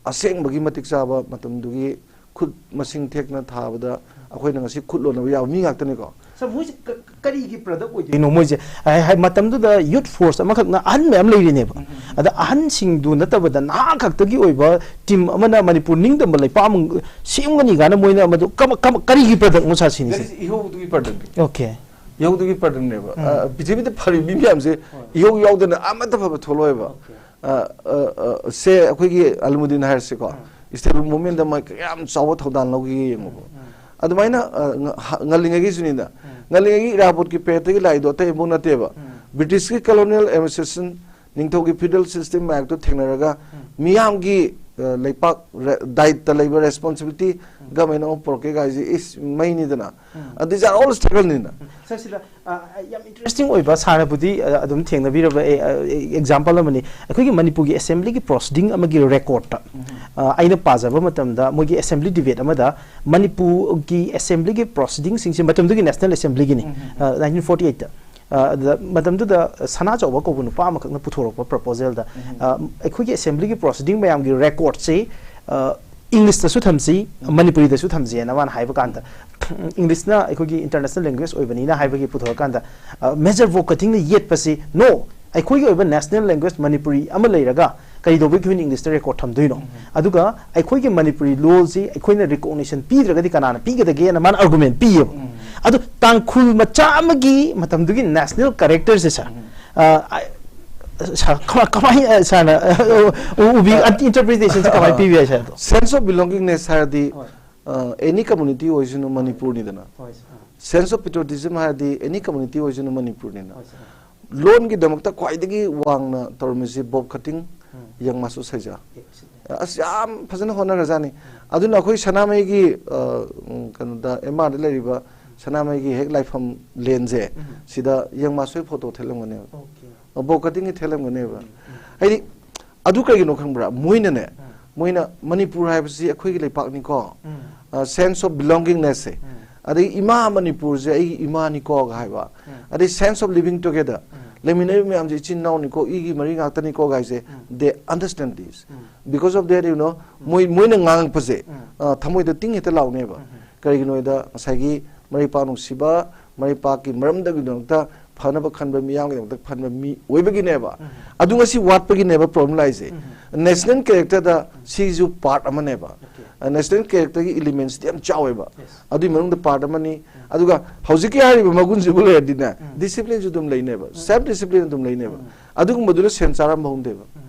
ꯑꯁꯦꯡꯕꯒꯤ ꯃꯇꯤꯛ ꯆꯥꯕ ꯃꯇꯝꯗꯨꯒꯤ ꯈꯨꯠ ꯃꯁꯤꯡ ꯊꯦꯛꯅ ꯊꯥꯕꯗ ꯑꯩꯈꯣꯏꯅ ꯉꯁꯤ ꯈꯨꯠ ꯂꯣꯟꯅꯕ ꯌꯥꯕ ꯃꯤ ꯉꯥꯛꯇꯅꯤꯀꯣ꯫ ꯁꯥꯔ, ꯃꯣꯏꯁꯦ ꯀ- ꯀ- ꯀꯔꯤꯒꯤ ꯄ꯭ꯔꯗꯛ ꯑꯣꯏꯗꯣꯏꯅꯣ? ꯃꯣꯏꯁꯦ ꯍꯥꯏ- ꯍꯥꯏ- ꯃꯇꯝꯗꯨꯗ ꯌꯨꯠ ꯐꯣꯔꯁ ꯑꯃꯈꯛꯅ ꯑꯍꯟ ꯃꯌꯥꯝ ꯂꯩꯔꯤꯅꯦꯕ꯫ ꯑꯗ ꯑꯍꯟꯁꯤꯡꯗꯨ ꯅꯠꯇꯕꯗ ꯅꯍꯥ ꯈꯛꯇꯒꯤ ꯑꯣꯏꯕ ꯇꯤꯝ ꯑꯃꯅ ꯃꯅꯤꯄꯨꯔ ꯅꯤꯡꯇꯝꯕ ꯂꯩꯄꯥꯛ ꯑꯃ ꯁꯦꯝꯒꯅꯤ ꯀꯥꯏꯅ ꯃꯣꯏꯅ ꯃꯗꯨ ꯀꯃ- ꯀꯃ- ꯀꯔꯤꯒꯤ ꯄ꯭ꯔꯗꯛꯅꯣ ꯁꯥꯔ ꯁꯤꯅꯤꯁꯦ? ꯏꯍꯧꯗꯨꯒꯤ ꯄ꯭ꯔꯗꯛꯅꯤ꯫ ꯑꯣꯀꯦ꯫ ꯏꯍꯧꯗꯨꯒꯤ ꯄ꯭ꯔꯗꯛꯅꯦꯕ꯫ ꯑ, ꯄ꯭ꯔꯤꯊꯤꯕꯤꯗ ꯐꯔꯤꯕ ꯃꯤ ꯃꯌꯥꯝꯁꯦ ꯏꯍꯧ ꯌꯥꯎꯗꯅ ꯑꯃꯠꯇ ꯐꯕ ꯊꯣꯛꯂꯛꯑꯣꯏꯕ꯫ ꯑ, ꯑ, ꯑ, ꯁꯦ ꯑꯩꯈꯣꯏꯒꯤ ꯑꯂꯨꯃꯨꯗꯤꯟ ꯍꯥꯏꯔꯁꯤꯀꯣ꯫ ꯏꯁꯇꯦꯕꯜ ꯃꯨꯚꯃꯦꯟꯗ ꯃꯥ ꯀꯌꯥꯝ ꯆꯥꯎꯕ ꯊꯧꯗꯥꯡ ꯂꯧꯈꯤꯒꯦ ꯌꯦꯡꯉꯨꯕ꯫ ꯑꯗꯨꯃꯥꯏꯅ, ꯑ, ꯉ- ꯍ- ꯉꯜꯂꯤꯉꯩꯒꯤꯁꯨꯅꯤꯗ꯫ ꯉꯜꯂꯤꯉꯩꯒꯤ ꯏꯔꯥꯕꯣꯠꯀꯤ ꯄꯦꯔꯠꯇꯒꯤ ꯂꯥꯛꯏꯗꯣ ꯑꯇꯩ ꯑꯃꯐꯥꯎ ꯅꯠꯇꯦꯕ꯫ ꯕ꯭ꯔꯤꯇꯤꯁꯀꯤ colonial administration, ꯅꯤꯡꯊꯧꯒꯤ feudal system ꯃꯌꯥꯝꯗꯣ ꯊꯦꯡꯅꯔꯒ ꯃꯤꯌꯥꯝꯒꯤ, ꯑ, ꯂꯩꯄꯥꯛ ꯔꯦ- ꯗꯥꯏꯠꯇ ꯂꯩꯕ responsibility government ꯑꯃ ꯄꯨꯔꯛꯀꯦ ꯀꯥꯏꯁꯦ ꯏꯁ ꯃꯩꯅꯤꯗꯅ꯫ ꯑ, these are all struggle ꯅꯤꯅ꯫ ꯁꯥꯔ, ꯁꯤꯗ, ꯑ, ꯌꯥꯝ ꯏꯟꯇꯔꯦꯁꯇꯤꯡ ꯑꯣꯏꯕ, ꯁꯥꯔꯅꯕꯨꯗꯤ, ꯑ, ꯑꯗꯨꯝ ꯊꯦꯡꯅꯕꯤꯔꯕ ꯑꯦ- ꯑ- ꯑꯦ- ꯑꯦꯛꯖꯥꯝꯄꯜ ꯑꯃꯅꯤ꯫ ꯑꯩꯈꯣꯏꯒꯤ ꯃꯅꯤꯄꯨꯔꯒꯤ ꯑꯦꯁꯦꯝꯕ꯭ꯂꯤꯒꯤ ꯄ꯭ꯔꯣꯁꯤꯗꯤꯡ ꯑꯃꯒꯤ ꯔꯦꯀꯣꯔꯠꯇ, ꯑ, ꯑꯩꯅ ꯄꯥꯖꯕ ꯃꯇꯝꯗ ꯃꯣꯏꯒꯤ ꯑꯦꯁꯦꯝꯕ꯭ꯂꯤ ꯗꯤꯕꯦꯠ ꯑꯃꯗ ꯃꯅꯤꯄꯨꯔꯒꯤ ꯑꯦꯁꯦꯝꯕ꯭ꯂꯤꯒꯤ ꯄ꯭ꯔꯣꯁꯤꯗꯤꯡꯁꯤꯡꯁꯦ ꯃꯇꯝꯗꯨꯒꯤ ꯅꯦꯁꯅꯦꯜ ꯑꯦꯁꯦꯝꯕ꯭ꯂꯤꯒꯤꯅꯤ, ꯑ, ꯅꯥꯏꯟꯇꯤꯟ ꯐꯣꯔꯇꯤ ꯑꯩꯠꯇ꯫ ꯑ, ꯑꯗꯨꯗ ꯃꯇꯝꯗꯨꯗ ꯁꯅꯥ ꯆꯥꯎꯕ ꯀꯧꯕ ꯅꯨꯄꯥ ꯑꯃꯈꯛꯅ ꯄꯨꯊꯣꯔꯛꯄ ꯄ꯭ꯔꯄꯣꯖꯦꯜꯗ, ꯑ, ꯑꯩꯈꯣꯏꯒꯤ ꯑꯦꯁꯦꯝꯕ꯭ꯂꯤꯒꯤ ꯄ꯭ꯔꯣꯁꯤꯗꯤꯡ ꯃꯌꯥꯝꯒꯤ ꯔꯦꯀꯣꯔꯠꯁꯤ, ꯑ, ꯏꯪꯂꯤꯁꯇꯁꯨ ꯊꯝꯁꯤ, ꯃꯅꯤꯄꯨꯔꯤꯗꯁꯨ ꯊꯝꯁꯦꯅ ꯃꯥꯅ ꯍꯥꯏꯕ ꯀꯥꯟꯗ, ꯏꯪꯂꯤꯁꯅ ꯑꯩꯈꯣꯏꯒꯤ ꯏꯟꯇꯔꯅꯦꯁꯅꯦꯜ ꯂꯦꯡꯒ꯭ꯋꯦꯖ ꯑꯣꯏꯕꯅꯤꯅ ꯍꯥꯏꯕꯒꯤ ꯄꯨꯊꯣꯔꯀꯥꯟꯗ, ꯑ, ꯃꯦꯖꯔ ꯕꯣꯀꯇꯤꯡꯅ ꯌꯦꯠꯄꯁꯤ, "No, ꯑꯩꯈꯣꯏꯒꯤ ꯑꯣꯏꯕ ꯅꯦꯁꯅꯦꯜ ꯂꯦꯡꯒ꯭ꯋꯦꯖ ꯃꯅꯤꯄꯨꯔꯤ ꯑꯃ ꯂꯩꯔꯒ ꯀꯔꯤꯗꯧꯕꯒꯤ ꯑꯩꯈꯣꯏꯅ ꯏꯪꯂꯤꯁꯇ ꯔꯦꯀꯣꯔꯠ ꯊꯝꯗꯣꯏꯅꯣ? ꯑꯗꯨꯒ ꯑꯩꯈꯣꯏꯒꯤ ꯃꯅꯤꯄꯨꯔꯤ ꯂꯣꯜꯁꯤ ꯑꯩꯈꯣꯏꯅ ꯔꯤꯀꯣꯛꯅꯤꯁꯟ ꯄꯤꯗ꯭ꯔꯒꯗꯤ ꯀꯅꯥꯅ ꯄꯤꯒꯗꯒꯦꯅ?" ꯃꯥꯅ ꯑꯥꯔꯒꯨꯃꯦꯟ ꯄꯤꯌꯦꯕ꯫ ꯑꯗꯣ ꯇꯥꯡꯈꯨꯜ ꯃꯆꯥ ꯑꯃꯒꯤ ꯃꯇꯝꯗꯨꯒꯤ ꯅꯦꯁꯅꯦꯜ ꯀꯦꯔꯦꯛꯇꯔꯁꯦ, ꯁꯥꯔ, ꯑ, ꯑ, ꯁꯥꯔ, ꯀꯃꯥꯏ- ꯀꯃꯥꯏ, ꯑ, ꯁꯥꯔꯅ, ꯑ, ꯎ- ꯎꯕꯤ, ꯏꯟꯇꯔꯄ꯭ꯔꯤꯇꯦꯁꯟꯁꯦ ꯀꯃꯥꯏꯅ ꯄꯤꯕ ꯌꯥꯏ, ꯁꯥꯔ? ꯑꯗꯣ Sense of belongingness ꯍꯥꯏꯔꯗꯤ, ꯍꯣꯏ꯫ ꯑ, any community ꯑꯣꯏꯁꯅꯨ, ꯃꯅꯤꯄꯨꯔꯅꯤꯗꯅ꯫ ꯍꯣꯏ, ꯁꯥꯔ꯫ Sense of patriotism ꯍꯥꯏꯔꯗꯤ any community ꯑꯣꯏꯁꯅꯨ, ꯃꯅꯤꯄꯨꯔꯅꯤꯗꯅ꯫ ꯍꯣꯏ, ꯁꯥꯔ꯫ ꯂꯣꯟꯒꯤꯗꯃꯛꯇ ꯈ꯭ꯋꯥꯏꯗꯒꯤ ꯋꯥꯡꯅ ꯇꯧꯔꯝꯃꯤꯁꯤ ꯕꯣꯕ ꯀꯇꯤꯡ, ꯌꯪꯃꯥꯁꯨ ꯁꯩꯖꯥ꯫ ꯑꯁ, ꯌꯥꯝ ꯐꯖꯅ ꯍꯣꯠꯅꯔꯖꯥꯠꯅꯤ꯫ ꯑꯗꯨꯅ ꯑꯩꯈꯣꯏ ꯁꯅꯥꯃꯍꯤꯒꯤ, ꯑ, ꯎꯝ, ꯀꯩꯅꯣꯗ, ꯑꯦꯝ ꯑꯥꯔꯗ ꯂꯩꯔꯤꯕ ꯁꯅꯥꯃꯍꯤꯒꯤ ꯍꯦꯛ ꯂꯥꯏꯐꯝ ꯂꯦꯟꯁꯦ, ꯁꯤꯗ ꯌꯪꯃꯥꯁꯣꯏ ꯐꯣꯇꯣ ꯊꯦꯠꯂꯝꯒꯅꯦꯕ꯫ ꯑꯣꯀꯦ꯫ ꯕꯣꯕ ꯀꯇꯤꯡꯒꯤ ꯊꯦꯠꯂꯝꯒꯅꯦꯕ꯫ ꯍꯥꯏꯗꯤ, ꯑꯗꯨ ꯀꯩꯒꯤꯅꯣ ꯈꯪꯕ꯭ꯔꯥ? ꯃꯣꯏꯅꯅꯦ, ꯃꯣꯏꯅ ꯃꯅꯤꯄꯨꯔ ꯍꯥꯏꯕꯁꯤ ꯑꯩꯈꯣꯏꯒꯤ ꯂꯩꯄꯥꯛꯅꯤꯀꯣ, ꯑ, sense of belongingness ꯁꯦ, ꯑꯗꯒꯤ ꯏꯃꯥ ꯃꯅꯤꯄꯨꯔꯁꯦ ꯑꯩꯒꯤ ꯏꯃꯥꯅꯤꯀꯣꯒ ꯍꯥꯏꯕ, ꯑꯗꯩ sense of living together, ꯂꯩꯃꯤꯟꯅꯔꯤꯕ ꯃꯌꯥꯝꯁꯦ ꯏꯆꯤꯟ ꯏꯅꯥꯎꯅꯤꯀꯣ, ꯏꯒꯤ ꯃꯔꯤ ꯉꯥꯛꯇꯅꯤꯀꯣꯒ ꯍꯥꯏꯁꯦ, they understand this. Because of that, you know, ꯃꯣꯏ, ꯃꯣꯏꯅ ꯉꯥꯡꯉꯛꯄꯁꯦ, ꯑ, ꯊꯃꯣꯏꯗ ꯇꯤꯡ ꯍꯦꯛꯇ ꯂꯥꯎꯅꯦꯕ꯫ ꯀꯔꯤꯒꯤꯅꯣ ꯍꯥꯏꯗ ꯉꯁꯥꯏꯒꯤ ꯃꯔꯩꯄꯥꯛ ꯅꯨꯡꯁꯤꯕ, ꯃꯔꯩꯄꯥꯛꯀꯤ ꯃꯔꯝꯗꯒꯤꯗꯃꯛꯇ ꯐꯅꯕ ꯈꯟꯕ, ꯃꯤꯌꯥꯝꯒꯤꯗꯃꯛꯇ ꯈꯟꯕ ꯃꯤ ꯑꯣꯏꯕꯒꯤꯅꯦꯕ꯫ ꯑꯗꯨ ꯉꯁꯤ ꯋꯥꯠꯄꯒꯤꯅꯦꯕ problem ꯂꯥꯛꯏꯁꯦ꯫ National characterꯗ ꯁꯤꯁꯨ part ꯑꯃꯅꯦꯕ꯫ ꯑ, national characterꯒꯤ elementsꯇꯤ ꯌꯥꯝ ꯆꯥꯎꯋꯦꯕ꯫ ꯑꯗꯨꯒꯤ ꯃꯅꯨꯡꯗ part ꯑꯃꯅꯤ꯫ ꯑꯗꯨꯒ ꯍꯧꯖꯤꯛꯀꯤ ꯍꯥꯏꯔꯤꯕ ꯃꯒꯨꯟꯁꯤꯕꯨ ꯂꯩꯔꯗꯤꯅꯦ, disciplineꯁꯨ ꯑꯗꯨꯝ ꯂꯩꯅꯦꯕ, self discipline ꯑꯗꯨꯝ ꯂꯩꯅꯦꯕ꯫ ꯑꯗꯨꯒꯨꯝꯕꯗꯨꯅ ꯁꯦꯟ ꯆꯥꯔꯝꯕ ꯍꯧꯅꯗꯦꯕ꯫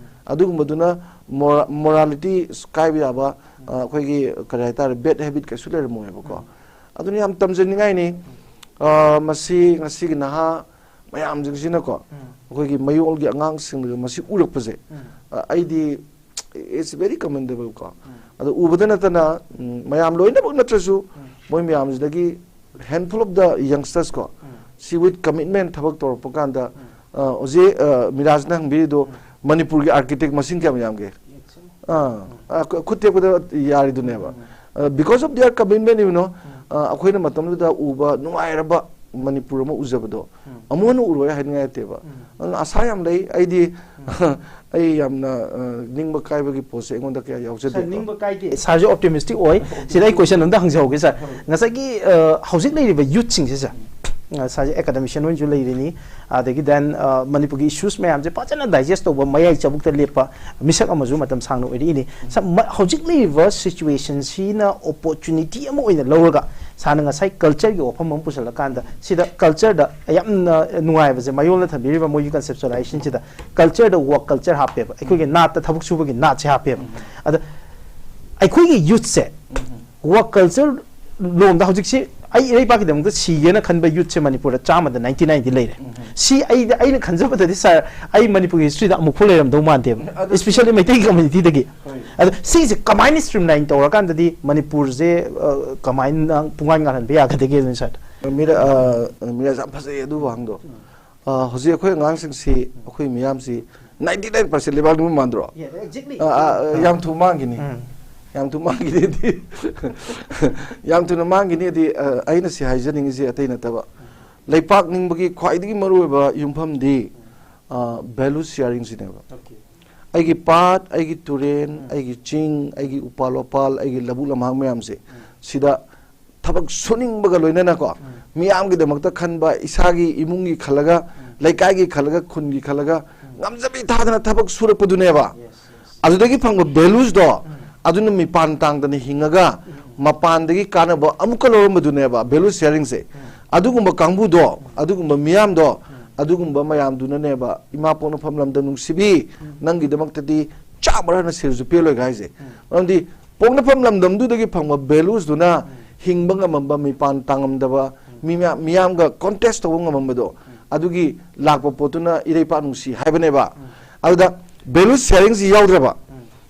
ꯑꯗꯨꯒꯨꯝꯕꯗꯨꯅ ꯃꯣꯔꯥ-, morality ꯀꯥꯏꯕ ꯌꯥꯕ, ꯑ, ꯑꯩꯈꯣꯏꯒꯤ ꯀꯔꯤ ꯍꯥꯏꯇꯥꯔꯦ, bad habit ꯀꯩꯁꯨ ꯂꯩꯔꯝꯃꯣꯏꯕꯀꯣ꯫ ꯑꯗꯨꯅ ꯌꯥꯝ ꯇꯝꯖꯅꯤꯡꯉꯥꯏꯅꯤ꯫ ꯑ, ꯃꯁꯤ ꯉꯁꯤꯒꯤ ꯅꯍꯥ ꯃꯌꯥꯝꯁꯤꯡꯁꯤꯅꯀꯣ, ꯑꯩꯈꯣꯏꯒꯤ ꯃꯌꯣꯜꯒꯤ ꯑꯉꯥꯡꯁꯤꯡꯅ ꯃꯁꯤ ꯎꯔꯛꯄꯁꯦ, ꯑ, ꯑꯩꯗꯤ it's very commendable ꯀꯣ꯫ ꯑꯗꯣ ꯎꯕꯗ ꯅꯠꯇꯅ, ꯎꯝ, ꯃꯌꯥꯝ ꯂꯣꯏꯅꯃꯛ ꯅꯠꯇ꯭ꯔꯁꯨ, ꯃꯣꯏ ꯃꯌꯥꯝꯁꯤꯗꯒꯤ handful of the youngsters ꯀꯣ, ꯁꯤ with commitment ꯊꯕꯛ ꯇꯧꯔꯛꯄ ꯀꯥꯟꯗ, ꯑ, ꯍꯧꯖꯤꯛ, ꯑ, ꯃꯤꯔꯥꯖꯅ ꯍꯪꯕꯤꯔꯤꯗꯣ, ꯃꯅꯤꯄꯨꯔꯒꯤ architect ꯃꯁꯤꯡ ꯀꯌꯥꯝ ꯌꯥꯝꯒꯦ? ꯑꯥ, ꯑ, ꯈꯨ-, ꯈꯨꯠ ꯊꯦꯛꯄꯗ ꯌꯥꯔꯤꯗꯨꯅꯦꯕ꯫ ꯑ, because of their commitment, you know, ꯑ, ꯑꯩꯈꯣꯏꯅ ꯃꯇꯝꯗꯨꯗ ꯎꯕ ꯅꯨꯡꯉꯥꯏꯔꯕ ꯃꯅꯤꯄꯨꯔ ꯑꯃ ꯎꯖꯕꯗꯣ, ꯑꯃꯨꯛ ꯍꯟꯅ ꯎꯔꯣꯏ ꯍꯥꯏꯅꯤꯡꯉꯥꯏ ꯅꯠꯇꯦꯕ꯫ ꯑꯗꯨꯅ ꯑꯁꯥ ꯌꯥꯝ ꯂꯩ꯫ ꯑꯩꯗꯤ ꯑꯩ ꯌꯥꯝꯅ, ꯑ, ꯅꯤꯡꯕ ꯀꯥꯏꯕꯒꯤ ꯄꯣꯠꯁꯦ ꯑꯩꯉꯣꯟꯗ ꯀꯌꯥ ꯁꯥꯔ, ꯌꯥꯎꯖꯗꯦꯀꯣ꯫ ꯅꯤꯡꯕ ꯀꯥꯏꯗꯦ꯫ ꯁꯥꯔꯁꯦ optimistic ꯑꯣꯏ꯫ ꯁꯤꯗ ꯑꯩ question ꯑꯝꯇ ꯍꯪꯖꯍꯧꯒꯦ, ꯁꯥꯔ꯫ ꯉꯁꯥꯏꯒꯤ, ꯑ, ꯍꯧꯖꯤꯛ ꯂꯩꯔꯤꯕ youthꯁꯤꯡꯁꯦ, ꯁꯥꯔ, ꯑ, ꯁꯥꯔꯁꯦ academician ꯑꯣꯏꯅꯁꯨ ꯂꯩꯔꯤꯅꯤ, ꯑꯗꯒꯤ then, ꯑ, ꯃꯅꯤꯄꯨꯔꯒꯤ issues ꯃꯌꯥꯝꯁꯦ ꯐꯖꯅ digest ꯇꯧꯕ, ꯃꯌꯥꯏ ꯆꯕꯨꯛꯇ ꯂꯦꯞꯄ ꯃꯤꯁꯛ ꯑꯃꯁꯨ ꯃꯇꯝ ꯁꯥꯡꯅ ꯑꯣꯏꯔꯛꯏꯅꯤ꯫ ꯁꯥꯔ, ꯃ-, ꯍꯧꯖꯤꯛ ꯂꯩꯔꯤꯕ situationꯁꯤꯅ opportunity ꯑꯃ ꯑꯣꯏꯅ ꯂꯧꯔꯒ, ꯁꯥꯔꯅ ꯉꯁꯥꯏ cultureꯒꯤ ꯋꯥꯐꯝ ꯑꯃ ꯄꯨꯁꯜꯂꯀꯥꯟꯗ, ꯁꯤꯗ cultureꯗ ꯌꯥꯝꯅ ꯅꯨꯡꯉꯥꯏꯕꯁꯦ ꯃꯌꯣꯜꯅ ꯊꯝꯕꯤꯔꯤꯕ ꯃꯣꯏꯒꯤ conceptualizationꯁꯤꯗ cultureꯗ work culture ꯍꯥꯞꯄꯦꯕ, ꯑꯩꯈꯣꯏꯒꯤ ꯅꯥꯠꯇ ꯊꯕꯛ ꯁꯨꯕꯒꯤ ꯅꯥꯠꯁꯦ ꯍꯥꯞꯄꯦꯕ꯫ ꯑꯗ ꯑꯩꯈꯣꯏꯒꯤ youthꯁꯦ work culture ꯂꯣꯝꯗ ꯍꯧꯖꯤꯛꯁꯤ ꯑꯩ ꯏꯔꯩꯄꯥꯛꯀꯤꯗꯃꯛꯇ ꯁꯤꯒꯦꯅ ꯈꯟꯕ youthꯁꯦ ꯃꯅꯤꯄꯨꯔꯗ ꯆꯥꯝꯃꯗ ninety nineꯗꯤ ꯂꯩꯔꯦ꯫ ꯁꯤ ꯑꯩ, ꯑꯩꯅ ꯈꯟꯖꯕꯗꯗꯤ, ꯁꯥꯔ, ꯑꯩ ꯃꯅꯤꯄꯨꯔꯒꯤ historyꯗ ꯑꯃꯨꯛꯐꯥꯎ ꯂꯩꯔꯝꯗꯧ ꯃꯥꯟꯗꯦꯕ, ꯑꯗꯨ especially ꯃꯩꯇꯩꯒꯤ communityꯗꯒꯤ꯫ ꯍꯣꯏ꯫ ꯑꯗꯣ ꯁꯤꯁꯦ ꯀꯃꯥꯏꯅ streamline ꯇꯧꯔꯀꯥꯟꯗꯗꯤ ꯃꯅꯤꯄꯨꯔꯁꯦ, ꯑ, ꯀꯃꯥꯏꯅ ꯄꯨꯡꯉꯥꯟ ꯉꯥꯜꯍꯟꯕ ꯌꯥꯒꯗꯒꯦ, ꯁꯥꯔ? ꯃꯤꯔ-, ꯑ, ꯃꯤꯔꯥꯖ, ꯌꯥꯝ ꯐꯖꯩ ꯑꯗꯨ ꯋꯥꯍꯪꯗꯣ꯫ ꯑ, ꯍꯧꯖꯤꯛ ꯑꯩꯈꯣꯏ ꯑꯉꯥꯡꯁꯤꯡꯁꯤ, ꯑꯩꯈꯣꯏ ꯃꯤꯌꯥꯝꯁꯤ ninety nine percent ꯂꯩꯕꯥꯛ ꯅꯤꯡꯕ ꯃꯥꯟꯗ꯭ꯔꯣ? Yeah, exactly. ꯑ, ꯑ, ꯌꯥꯝ ꯊꯨ ꯃꯥꯡꯈꯤꯅꯤ꯫ ꯎꯝ꯫ ꯌꯥꯝ ꯊꯨꯅ ꯃꯥꯡꯈꯤꯅꯤꯗꯤ ꯌꯥꯝ ꯊꯨꯅ ꯃꯥꯡꯈꯤꯅꯤꯗꯤ ꯑ, ꯑꯩꯅ ꯁꯤ ꯍꯥꯏꯖꯅꯤꯡꯉꯤꯁꯤ ꯑꯇꯩ ꯅꯠꯇꯕ, ꯂꯩꯄꯥꯛ ꯅꯤꯡꯕꯒꯤ ꯈ꯭ꯋꯥꯏꯗꯒꯤ ꯃꯔꯨꯑꯣꯏꯕ ꯌꯨꯝꯐꯝꯗꯤ ꯚꯦꯂꯨ ꯁꯤꯌꯥꯔꯤꯡꯁꯤꯅꯦꯕ꯫ ꯑꯩꯒꯤ ꯄꯥꯠ, ꯑꯩꯒꯤ ꯇꯨꯔꯦꯟ, ꯑꯩꯒꯤ ꯆꯤꯡ, ꯑꯩꯒꯤ ꯎꯄꯥꯜ ꯋꯥꯄꯥꯜ, ꯑꯩꯒꯤ ꯂꯧꯕꯨꯛ ꯂꯝꯍꯥꯡ ꯃꯌꯥꯝꯁꯦ ꯁꯤꯗ ꯊꯕꯛ ꯁꯨꯅꯤꯡꯕꯒ ꯂꯣꯏꯅꯅꯀꯣ, ꯃꯤꯌꯥꯝꯒꯤꯗꯃꯛꯇ ꯈꯟꯕ, ꯏꯁꯥꯒꯤ ꯏꯃꯨꯡꯒꯤ ꯈꯜꯂꯒ, ꯂꯩꯀꯥꯏꯒꯤ ꯈꯜꯂꯒ, ꯈꯨꯟꯒꯤ ꯈꯜꯂꯒ, ꯉꯝꯖꯕꯤ ꯊꯥꯗꯅ ꯊꯕꯛ ꯁꯨꯔꯛꯄꯗꯨꯅꯦꯕ꯫ ꯑꯗꯨꯗꯒꯤ ꯐꯪꯕ ꯚꯦꯂꯨꯁꯇꯣ ꯑꯗꯨꯅ ꯃꯤꯄꯥꯟ ꯇꯥꯡꯗꯅ ꯍꯤꯡꯉꯒ ꯃꯄꯥꯟꯗꯒꯤ ꯀꯥꯟꯅꯕ ꯑꯃꯨꯛꯀ ꯂꯧꯔꯝꯕꯗꯨꯅꯦꯕ ꯚꯦꯂꯨ ꯁꯤꯌꯥꯔꯤꯡꯁꯦ꯫ ꯑꯗꯨꯒꯨꯝꯕ ꯀꯥꯡꯕꯨꯗꯣ, ꯑꯗꯨꯒꯨꯝꯕ ꯃꯤꯌꯥꯝꯗꯣ, ꯑꯗꯨꯒꯨꯝꯕ ꯃꯌꯥꯝꯗꯨꯅꯅꯦꯕ ꯏꯃꯥ ꯄꯣꯛꯅꯐꯝ ꯂꯝꯗꯝ ꯅꯨꯡꯁꯤꯕꯤ, ꯅꯪꯒꯤꯗꯃꯛꯇꯗꯤ ꯆꯥꯝꯃꯔ ꯍꯟꯅ ꯁꯤꯔꯁꯨ ꯄꯦꯜꯂꯣꯏꯒ ꯍꯥꯏꯁꯦ꯫ ꯃꯔꯝꯗꯤ ꯄꯣꯛꯅꯐꯝ ꯂꯝꯗꯝꯗꯨꯗꯒꯤ ꯐꯪꯕ ꯚꯦꯂꯨꯁꯇꯨꯅ ꯍꯤꯡꯕ ꯉꯝꯃꯝꯕ, ꯃꯤꯄꯥꯟ ꯇꯥꯡꯉꯝꯗꯕ, ꯃꯤ ꯃꯌꯥꯝ, ꯃꯤꯌꯥꯝꯒ ꯀꯣꯟꯇꯦꯁ ꯇꯧꯕ ꯉꯝꯃꯝꯕꯗꯣ, ꯑꯗꯨꯒꯤ ꯂꯥꯛꯄ ꯄꯣꯠꯇꯨꯅ ꯏꯔꯩꯄꯥꯛ ꯅꯨꯡꯁꯤ ꯍꯥꯏꯕꯅꯦꯕ꯫ ꯑꯗꯨꯗ ꯚꯦꯂꯨ ꯁꯤꯌꯥꯔꯤꯡꯁꯤ ꯌꯥꯎꯗ꯭ꯔꯕ,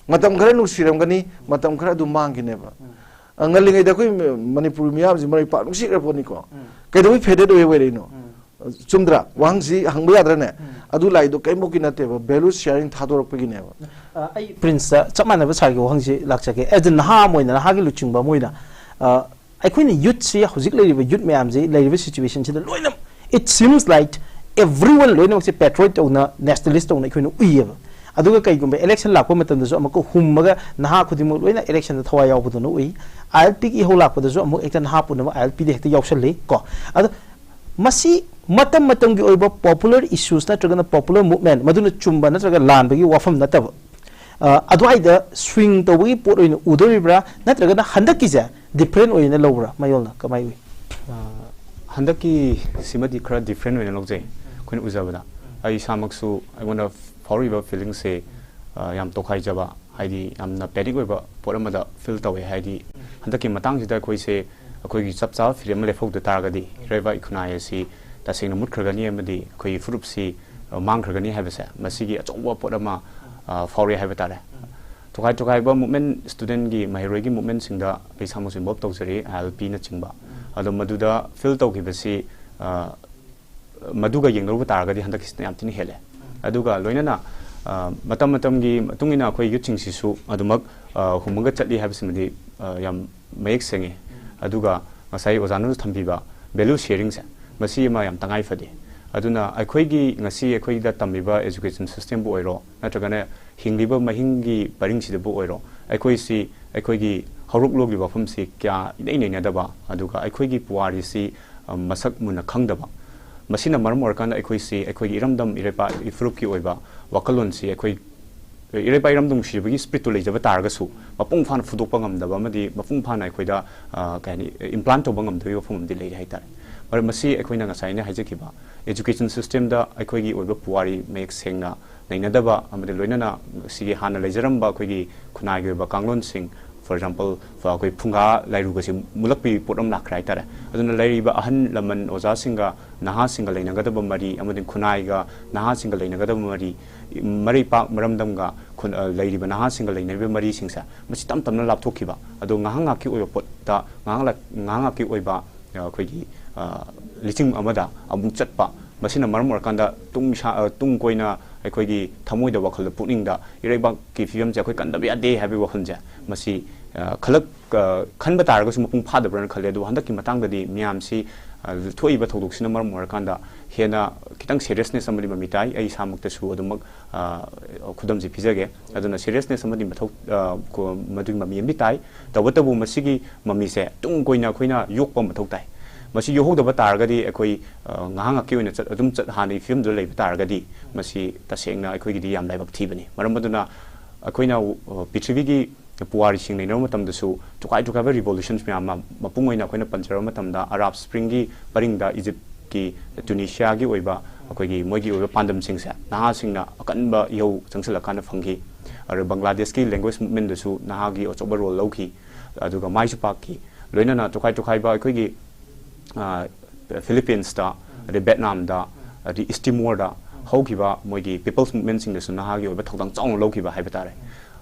ꯃꯇꯝ ꯈꯔ ꯅꯨꯡꯁꯤꯔꯝꯒꯅꯤ, ꯃꯇꯝ ꯈꯔ ꯑꯗꯨꯝ ꯃꯥꯡꯈꯤꯅꯦꯕ꯫ ꯑ, ꯉꯜꯂꯤꯉꯩꯗ ꯑꯩꯈꯣꯏ ꯃ-, ꯃꯅꯤꯄꯨꯔ ꯃꯤꯌꯥꯝꯁꯤ ꯃꯔꯩꯄꯥꯛ ꯅꯨꯡꯁꯤꯈ꯭ꯔ ꯄꯣꯠꯅꯤꯀꯣ꯫ ꯀꯩꯗꯧꯕꯩ ꯐꯦꯗꯦꯠ ꯑꯣꯏ ꯑꯣꯏꯔꯛꯏꯅꯣ? ꯆꯨꯝꯗ꯭ꯔꯥ? ꯋꯥꯍꯪꯁꯤ ꯍꯪꯕ ꯌꯥꯗ꯭ꯔꯅꯦ? ꯑꯗꯨ ꯂꯥꯛꯏꯗꯣ ꯀꯩꯝꯕꯧꯀꯤ ꯅꯠꯇꯦꯕ, ꯚꯦꯂꯨ ꯁꯤꯌꯥꯔꯤꯡ ꯊꯥꯗꯣꯔꯛꯄꯒꯤꯅꯦꯕ꯫ ꯑ, ꯑꯩ ꯄ꯭ꯔꯤꯟꯁꯇ ꯆꯞ ꯃꯥꯟꯅꯕ ꯁꯥꯔꯒꯤ ꯋꯥꯍꯪꯁꯤ ꯂꯥꯛꯆꯒꯦ꯫ ꯑꯦꯖ ꯑ ꯅꯍꯥ ꯑꯃ ꯑꯣꯏꯅ, ꯅꯍꯥꯒꯤ ꯂꯨꯆꯤꯡꯕ ꯑꯃ ꯑꯣꯏꯅ, ꯑ, ꯑꯩꯈꯣꯏꯅ ꯌꯨꯠꯁꯤ, ꯍꯧꯖꯤꯛ ꯂꯩꯔꯤꯕ ꯌꯨꯠ ꯃꯌꯥꯝꯁꯤ ꯂꯩꯔꯤꯕ ꯁꯤꯆꯨꯋꯦꯁꯟꯁꯤꯗ ꯂꯣꯏꯅ, it seems like everyone, ꯂꯣꯏꯅꯃꯛꯁꯦ ꯄꯦꯇ꯭ꯔꯣꯏꯠ ꯇꯧꯅ, ꯅꯦꯁꯅꯦꯂꯤꯁ ꯇꯧꯅ ꯑꯩꯈꯣꯏꯅ ꯎꯏꯌꯦꯕ꯫ ꯑꯗꯨꯒ ꯀꯩꯒꯨꯝꯕ ꯏꯂꯦꯛꯁꯟ ꯂꯥꯛꯄ ꯃꯇꯝꯗꯁꯨ ꯑꯃꯨꯛꯀ ꯍꯨꯝꯃꯒ ꯅꯍꯥ ꯈꯨꯗꯤꯡꯃꯛ ꯂꯣꯏꯅ ꯏꯂꯦꯛꯁꯟꯗ ꯊꯋꯥꯏ ꯌꯥꯎꯕꯗꯧꯅ ꯎꯏ꯫ ꯑꯥꯏ ꯑꯦꯜ ꯄꯤꯒꯤ ꯏꯍꯧ ꯂꯥꯛꯄꯗꯁꯨ ꯑꯃꯨꯛ ꯍꯦꯛꯇ ꯅꯍꯥ ꯄꯨꯝꯅꯃꯛ ꯑꯥꯏ ꯑꯦꯜ ꯄꯤꯗ ꯍꯦꯛꯇ ꯌꯥꯎꯁꯜꯂꯤ ꯀꯣ꯫ ꯑꯗꯣ ꯃꯁꯤ ꯃꯇꯝ ꯃꯇꯝꯒꯤ ꯑꯣꯏꯕ ꯄꯣꯄꯨꯂꯔ ꯏꯁꯨꯁ ꯅꯠꯇ꯭ꯔꯒꯅ ꯄꯣꯄꯨꯂꯔ ꯃꯨꯚꯃꯦꯟ, ꯃꯗꯨꯅ ꯆꯨꯝꯕ ꯅꯠꯇ꯭ꯔꯒ ꯂꯥꯟꯕꯒꯤ ꯋꯥꯐꯝ ꯅꯠꯇꯕ, ꯑ, ꯑꯗꯨꯋꯥꯏꯗ ꯁ꯭ꯋꯤꯡ ꯇꯧꯕꯒꯤ ꯄꯣꯠ ꯑꯣꯏꯅ ꯎꯗꯣꯔꯤꯕ꯭ꯔꯥ, ꯅꯠꯇ꯭ꯔꯒꯅ ꯍꯟꯗꯛꯀꯤꯁꯦ ꯗꯤꯐ꯭ꯔꯦꯟ ꯑꯣꯏꯅ ꯂꯧꯕ꯭ꯔꯥ? ꯃꯌꯣꯜꯅ ꯀꯃꯥꯏ ꯎꯏ? ꯑ, ꯍꯟꯗꯛꯀꯤ ꯁꯤꯃꯗꯤ ꯈꯔ ꯗꯤꯐ꯭ꯔꯦꯟ ꯑꯣꯏꯅ ꯂꯧꯖꯩ, ꯑꯩꯈꯣꯏꯅ ꯎꯖꯕꯗ꯫ ꯑꯩ ꯏꯁꯥꯃꯛꯁꯨ, ꯑꯩꯉꯣꯟꯗ ꯐꯥꯎꯔꯤꯕ ꯐꯤꯂꯤꯡꯁꯦ, ꯑ, ꯌꯥꯝ ꯇꯣꯈꯥꯏꯖꯕ, ꯍꯥꯏꯗꯤ ꯌꯥꯝꯅ ꯄꯦꯅꯤꯛ ꯑꯣꯏꯕ ꯄꯣꯠ ꯑꯃꯗ ꯐꯤꯜ ꯇꯧꯋꯦ꯫ ꯍꯥꯏꯗꯤ ꯍꯟꯗꯛꯀꯤ ꯃꯇꯥꯡꯁꯤꯗ ꯑꯩꯈꯣꯏꯁꯦ, ꯑꯩꯈꯣꯏꯒꯤ ꯆꯞ ꯆꯥꯕ ꯐꯤꯔꯦꯞ ꯑꯃ ꯂꯦꯞꯍꯧꯗ ꯇꯥꯔꯒꯗꯤ ꯏꯔꯩꯕꯥꯛ ꯏꯈꯨꯟꯅꯥꯏ ꯑꯁꯤ ꯇꯁꯦꯡꯅ ꯃꯨꯠꯈ꯭ꯔꯒꯅꯤ ꯑꯃꯗꯤ ꯑꯩꯈꯣꯏꯒꯤ ꯐꯨꯔꯨꯞꯁꯤ, ꯑ, ꯃꯥꯡꯈ꯭ꯔꯒꯅꯤ ꯍꯥꯏꯕꯁꯦ, ꯃꯁꯤꯒꯤ ꯑꯆꯧꯕ ꯄꯣꯠ ꯑꯃ, ꯑ, ꯐꯥꯎꯔꯦ ꯍꯥꯏꯕ ꯇꯥꯔꯦ꯫ ꯇꯣꯈꯥꯏ ꯇꯣꯈꯥꯏꯕ ꯃꯨꯞꯃꯦꯟ, ꯁ꯭ꯇꯨꯗꯦꯟꯒꯤ, ꯃꯍꯩꯔꯣꯏꯒꯤ ꯃꯨꯞꯃꯦꯟꯁꯤꯡꯗ ꯑꯩ ꯏꯁꯥꯃꯛꯁꯨ ꯏꯟꯚꯣꯜꯕ ꯇꯧꯖꯔꯤ, ꯑꯥꯏ ꯑꯦꯜ ꯄꯤꯅꯆꯤꯡꯕ꯫ ꯑꯗꯣ ꯃꯗꯨꯗ ꯐꯤꯜ ꯇꯧꯈꯤꯕꯁꯤ, ꯑ, ꯃꯗꯨꯒ ꯌꯦꯡꯅꯔꯨꯕ ꯇꯥꯔꯒꯗꯤ ꯍꯟꯗꯛꯀꯤꯁꯤꯅ ꯌꯥꯝ ꯊꯤꯅ ꯍꯦꯜꯂꯦ꯫ ꯑꯗꯨꯒ ꯂꯣꯏꯅꯅ, ꯑ, ꯃꯇꯝ ꯃꯇꯝꯒꯤ ꯃꯇꯨꯡ ꯏꯟꯅ ꯑꯩꯈꯣꯏ ꯌꯨꯠꯁꯤꯡꯁꯤꯁꯨ ꯑꯗꯨꯃꯛ, ꯑ, ꯍꯨꯝꯃꯒ ꯆꯠꯂꯤ ꯍꯥꯏꯕꯁꯤꯃꯗꯤ, ꯑ, ꯌꯥꯝ ꯃꯌꯦꯛ ꯁꯦꯡꯉꯤ꯫ ꯑꯗꯨꯒ ꯉꯁꯥꯏ ꯑꯣꯖꯥꯅꯁꯨ ꯊꯝꯕꯤꯕ value sharingꯁꯦ, ꯃꯁꯤ ꯑꯃ ꯌꯥꯝ ꯇꯉꯥꯏ ꯐꯗꯦ꯫ ꯑꯗꯨꯅ ꯑꯩꯈꯣꯏꯒꯤ ꯉꯁꯤ ꯑꯩꯈꯣꯏꯗ ꯇꯝꯃꯤꯕ education systemꯕꯨ ꯑꯣꯏꯔꯣ, ꯅꯠꯇ꯭ꯔꯒꯅ ꯍꯤꯡꯂꯤꯕ ꯃꯍꯤꯡꯒꯤ ꯄꯔꯤꯡꯁꯤꯗꯕꯨ ꯑꯣꯏꯔꯣ, ꯑꯩꯈꯣꯏꯁꯤ ꯑꯩꯈꯣꯏꯒꯤ ꯍꯧꯔꯛꯂꯣꯒꯤ ꯋꯥꯐꯝꯁꯤ ꯀꯌꯥ ꯏꯅꯩ ꯅꯩꯅꯗꯕ, ꯑꯗꯨꯒ ꯑꯩꯈꯣꯏꯒꯤ ꯄꯨꯋꯥꯔꯤꯁꯤ, ꯑ, ꯃꯁꯛ ꯃꯨꯟꯅ ꯈꯪꯗꯕ, ꯃꯁꯤꯅ ꯃꯔꯝ ꯑꯣꯏꯔꯀꯥꯟꯗ ꯑꯩꯈꯣꯏꯁꯤ ꯑꯩꯈꯣꯏꯒꯤ ꯏꯔꯝꯗꯝ ꯏꯔꯩꯄꯥꯛ ꯏꯐꯨꯔꯨꯞꯀꯤ ꯑꯣꯏꯕ ꯋꯥꯈꯜꯂꯣꯟꯁꯤ ꯑꯩꯈꯣꯏ ꯏꯔꯩꯄꯥꯛ ꯏꯔꯝꯗꯝ ꯅꯨꯡꯁꯤꯕꯒꯤ spiritꯇꯨ ꯂꯩꯖꯕ ꯇꯥꯔꯒꯁꯨ, ꯃꯄꯨꯡ ꯐꯥꯅ ꯐꯨꯗꯣꯛꯄ ꯉꯝꯗꯕ ꯑꯃꯗꯤ ꯃꯄꯨꯡ ꯐꯥꯅ ꯑꯩꯈꯣꯏꯗ, ꯑ, ꯀꯩ ꯍꯥꯏꯅꯤ, implant ꯇꯧꯕ ꯉꯝꯗꯕꯒꯤ ꯋꯥꯐꯝ ꯑꯃꯗꯤ ꯂꯩꯔꯦ ꯍꯥꯏꯇꯥꯔꯦ꯫ ꯃꯔꯝ ꯃꯁꯤ ꯑꯩꯈꯣꯏꯅ ꯉꯁꯥꯏ ꯑꯩꯅ ꯍꯥꯏꯖꯈꯤꯕ education systemꯗ ꯑꯩꯈꯣꯏꯒꯤ ꯑꯣꯏꯕ ꯄꯨꯋꯥꯔꯤ ꯃꯌꯦꯛ ꯁꯦꯡꯅ ꯅꯩꯅꯗꯕ ꯑꯃꯗꯤ ꯂꯣꯏꯅꯅ ꯁꯤꯒꯤ ꯍꯥꯟꯅ ꯂꯩꯖꯔꯝꯕ ꯑꯩꯈꯣꯏꯒꯤ ꯈꯨꯟꯅꯥꯏꯒꯤ ꯑꯣꯏꯕ ꯀꯥꯡꯂꯣꯟꯁꯤꯡ, for example, ꯑꯩꯈꯣꯏ ꯐꯨꯡꯒꯥ ꯂꯥꯏꯔꯨꯒꯁꯦ ꯃꯨꯠꯂꯛꯄꯒꯤ ꯄꯣꯠ ꯑꯃ ꯂꯥꯛꯈ꯭ꯔꯦ ꯍꯥꯏꯇꯥꯔꯦ꯫ ꯑꯗꯨꯅ ꯂꯩꯔꯤꯕ ꯑꯍꯜ ꯂꯃꯟ ꯑꯣꯖꯥꯁꯤꯡꯒ ꯅꯍꯥꯁꯤꯡꯒ ꯂꯩꯅꯒꯗꯕ ꯃꯔꯤ ꯑꯃꯗꯤ ꯈꯨꯟꯅꯥꯏꯒ ꯅꯍꯥꯁꯤꯡꯒ ꯂꯩꯅꯒꯗꯕ ꯃꯔꯤ, ꯃꯔꯩꯄꯥꯛ ꯃꯔꯝꯗꯝꯒ ꯈꯨꯟ-, ꯑ, ꯂꯩꯔꯤꯕ ꯅꯍꯥꯁꯤꯡꯒ ꯂꯩꯅꯔꯤꯕ ꯃꯔꯤꯁꯤꯡꯁꯦ ꯃꯁꯤ ꯇꯞ ꯇꯞꯅ ꯂꯥꯞꯊꯣꯛꯈꯤꯕ, ꯑꯗꯣ ꯉꯥꯏꯍꯥꯛ ꯉꯥꯏꯍꯥꯛꯀꯤ ꯑꯣꯏꯕ ꯄꯣꯠꯇ ꯉꯥꯏꯍꯥꯛ ꯂꯥꯛ-, ꯉꯥꯏꯍꯥꯛ ꯉꯥꯏꯍꯥꯛꯀꯤ ꯑꯣꯏꯕ, ꯑ, ꯑꯩꯈꯣꯏꯒꯤ, ꯑ, ꯂꯤꯆꯤꯡ ꯑꯃꯗ ꯑꯃꯨꯛ ꯆꯠꯄ, ꯃꯁꯤꯅ ꯃꯔꯝ ꯑꯣꯏꯔꯀꯥꯟꯗ ꯇꯨꯡ ꯁꯥ-, ꯑ, ꯇꯨꯡ ꯀꯣꯏꯅ ꯑꯩꯈꯣꯏꯒꯤ ꯊꯃꯣꯏꯗ, ꯋꯥꯈꯜꯗ, ꯄꯨꯛꯅꯤꯡꯗ ꯏꯔꯩꯕꯥꯛꯀꯤ ꯐꯤꯕꯝꯁꯦ ꯑꯩꯈꯣꯏ ꯀꯟꯗꯕ ꯌꯥꯗꯦ ꯍꯥꯏꯕꯒꯤ ꯋꯥꯈꯜꯁꯦ ꯃꯁꯤ, ꯑ, ꯈꯜꯂꯛ-, ꯑ, ꯈꯟꯕ ꯇꯥꯔꯒꯁꯨ ꯃꯄꯨꯡ ꯐꯥꯗꯕ꯭ꯔꯥꯅ ꯈꯜꯂꯦ꯫ ꯑꯗꯨꯕꯨ ꯍꯟꯗꯛꯀꯤ ꯃꯇꯥꯡꯗꯗꯤ ꯃꯤꯌꯥꯝꯁꯤ, ꯑ, ꯊꯣꯛꯏꯕ ꯊꯧꯗꯣꯛꯁꯤꯅ ꯃꯔꯝ ꯑꯣꯏꯔꯀꯥꯟꯗ ꯍꯦꯟꯅ ꯈꯤꯇꯪ seriousness ꯑꯃꯗꯤ ꯃꯃꯤ ꯇꯥꯏ꯫ ꯑꯩ ꯏꯁꯥꯃꯛꯇꯁꯨ ꯑꯗꯨꯃꯛ, ꯑ, ꯈꯨꯗꯝꯁꯤ ꯄꯤꯖꯒꯦ꯫ ꯑꯗꯨꯅ seriousness ꯑꯃꯗꯤ ꯃꯊꯧ, ꯑ, ꯀꯣ-, ꯃꯗꯨꯒꯤ ꯃꯃꯤ ꯑꯃꯗꯤ ꯇꯥꯏ꯫ ꯇꯧꯕꯇꯕꯨ ꯃꯁꯤꯒꯤ ꯃꯃꯤꯁꯦ ꯇꯨꯡ ꯀꯣꯏꯅ ꯑꯩꯈꯣꯏꯅ ꯌꯣꯛꯄ ꯃꯊꯧ ꯇꯥꯏ꯫ ꯃꯁꯤ ꯌꯣꯛꯍꯧꯗꯕ ꯇꯥꯔꯒꯗꯤ ꯑꯩꯈꯣꯏ, ꯑ, ꯉꯥꯏꯍꯥꯛ ꯉꯥꯏꯍꯥꯛꯀꯤ ꯑꯣꯏꯅ ꯆꯠ-, ꯑꯗꯨꯝ ꯆꯠ-, ꯍꯥꯟꯅꯒꯤ ꯐꯤꯕꯝꯗꯨꯗ ꯂꯩꯕ ꯇꯥꯔꯒꯗꯤ ꯃꯁꯤ ꯇꯁꯦꯡꯅ ꯑꯩꯈꯣꯏꯒꯤꯗꯤ ꯌꯥꯝ ꯂꯥꯏꯕꯛ ꯊꯤꯕꯅꯤ꯫ ꯃꯔꯝ ꯑꯗꯨꯅ ꯑꯩꯈꯣꯏꯅ, ꯑ, ꯄ꯭ꯔꯤꯊꯤꯕꯤꯒꯤ ꯄꯨꯋꯥꯔꯤꯁꯤꯡ ꯅꯩꯅꯕ ꯃꯇꯝꯗꯁꯨ ꯇꯣꯈꯥꯏ ꯇꯣꯈꯥꯏꯕ revolutions ꯃꯌꯥꯝ ꯑꯃ, ꯃꯄꯨꯡ ꯑꯣꯏꯅ ꯑꯩꯈꯣꯏꯅ ꯄꯟꯖꯔꯕ ꯃꯇꯝꯗ Arab Springꯒꯤ ꯄꯔꯤꯡꯗ Egyptꯀꯤ, ꯇꯨꯅꯤꯁꯤꯌꯥꯒꯤ ꯑꯣꯏꯕ ꯑꯩꯈꯣꯏꯒꯤ ꯃꯣꯏꯒꯤ ꯑꯣꯏꯕ ꯄꯥꯟꯗꯝꯁꯤꯡꯁꯦ ꯅꯍꯥꯁꯤꯡꯅ ꯑꯀꯟꯕ ꯏꯍꯧ ꯆꯪꯁꯤꯜꯂꯀꯥꯟꯗ ꯐꯪꯈꯤ꯫ ꯑꯗꯨꯒ ꯕꯪꯒ꯭ꯂꯥꯗꯦꯁꯀꯤ language movementꯗꯁꯨ ꯅꯍꯥꯒꯤ ꯑꯆꯧꯕ role ꯂꯧꯈꯤ, ꯑꯗꯨꯒ ꯃꯥꯏꯁꯨ ꯄꯥꯛꯈꯤ꯫ ꯂꯣꯏꯅꯅ ꯇꯣꯈꯥꯏ ꯇꯣꯈꯥꯏꯕ ꯑꯩꯈꯣꯏꯒꯤ, ꯑ, Philippines ꯑꯗꯩ ꯚꯦꯠꯅꯥꯝꯗ, ꯑꯗꯩ ꯏꯁ ꯇꯤꯃꯣꯔꯗ ꯍꯧꯈꯤꯕ ꯃꯣꯏꯒꯤ people's movementꯁꯤꯡꯗꯁꯨ ꯅꯍꯥꯒꯤ ꯑꯣꯏꯕ ꯊꯧꯗꯥꯡ ꯆꯥꯎꯅ ꯂꯧꯈꯤꯕ ꯍꯥꯏꯕ ꯇꯥꯔꯦ꯫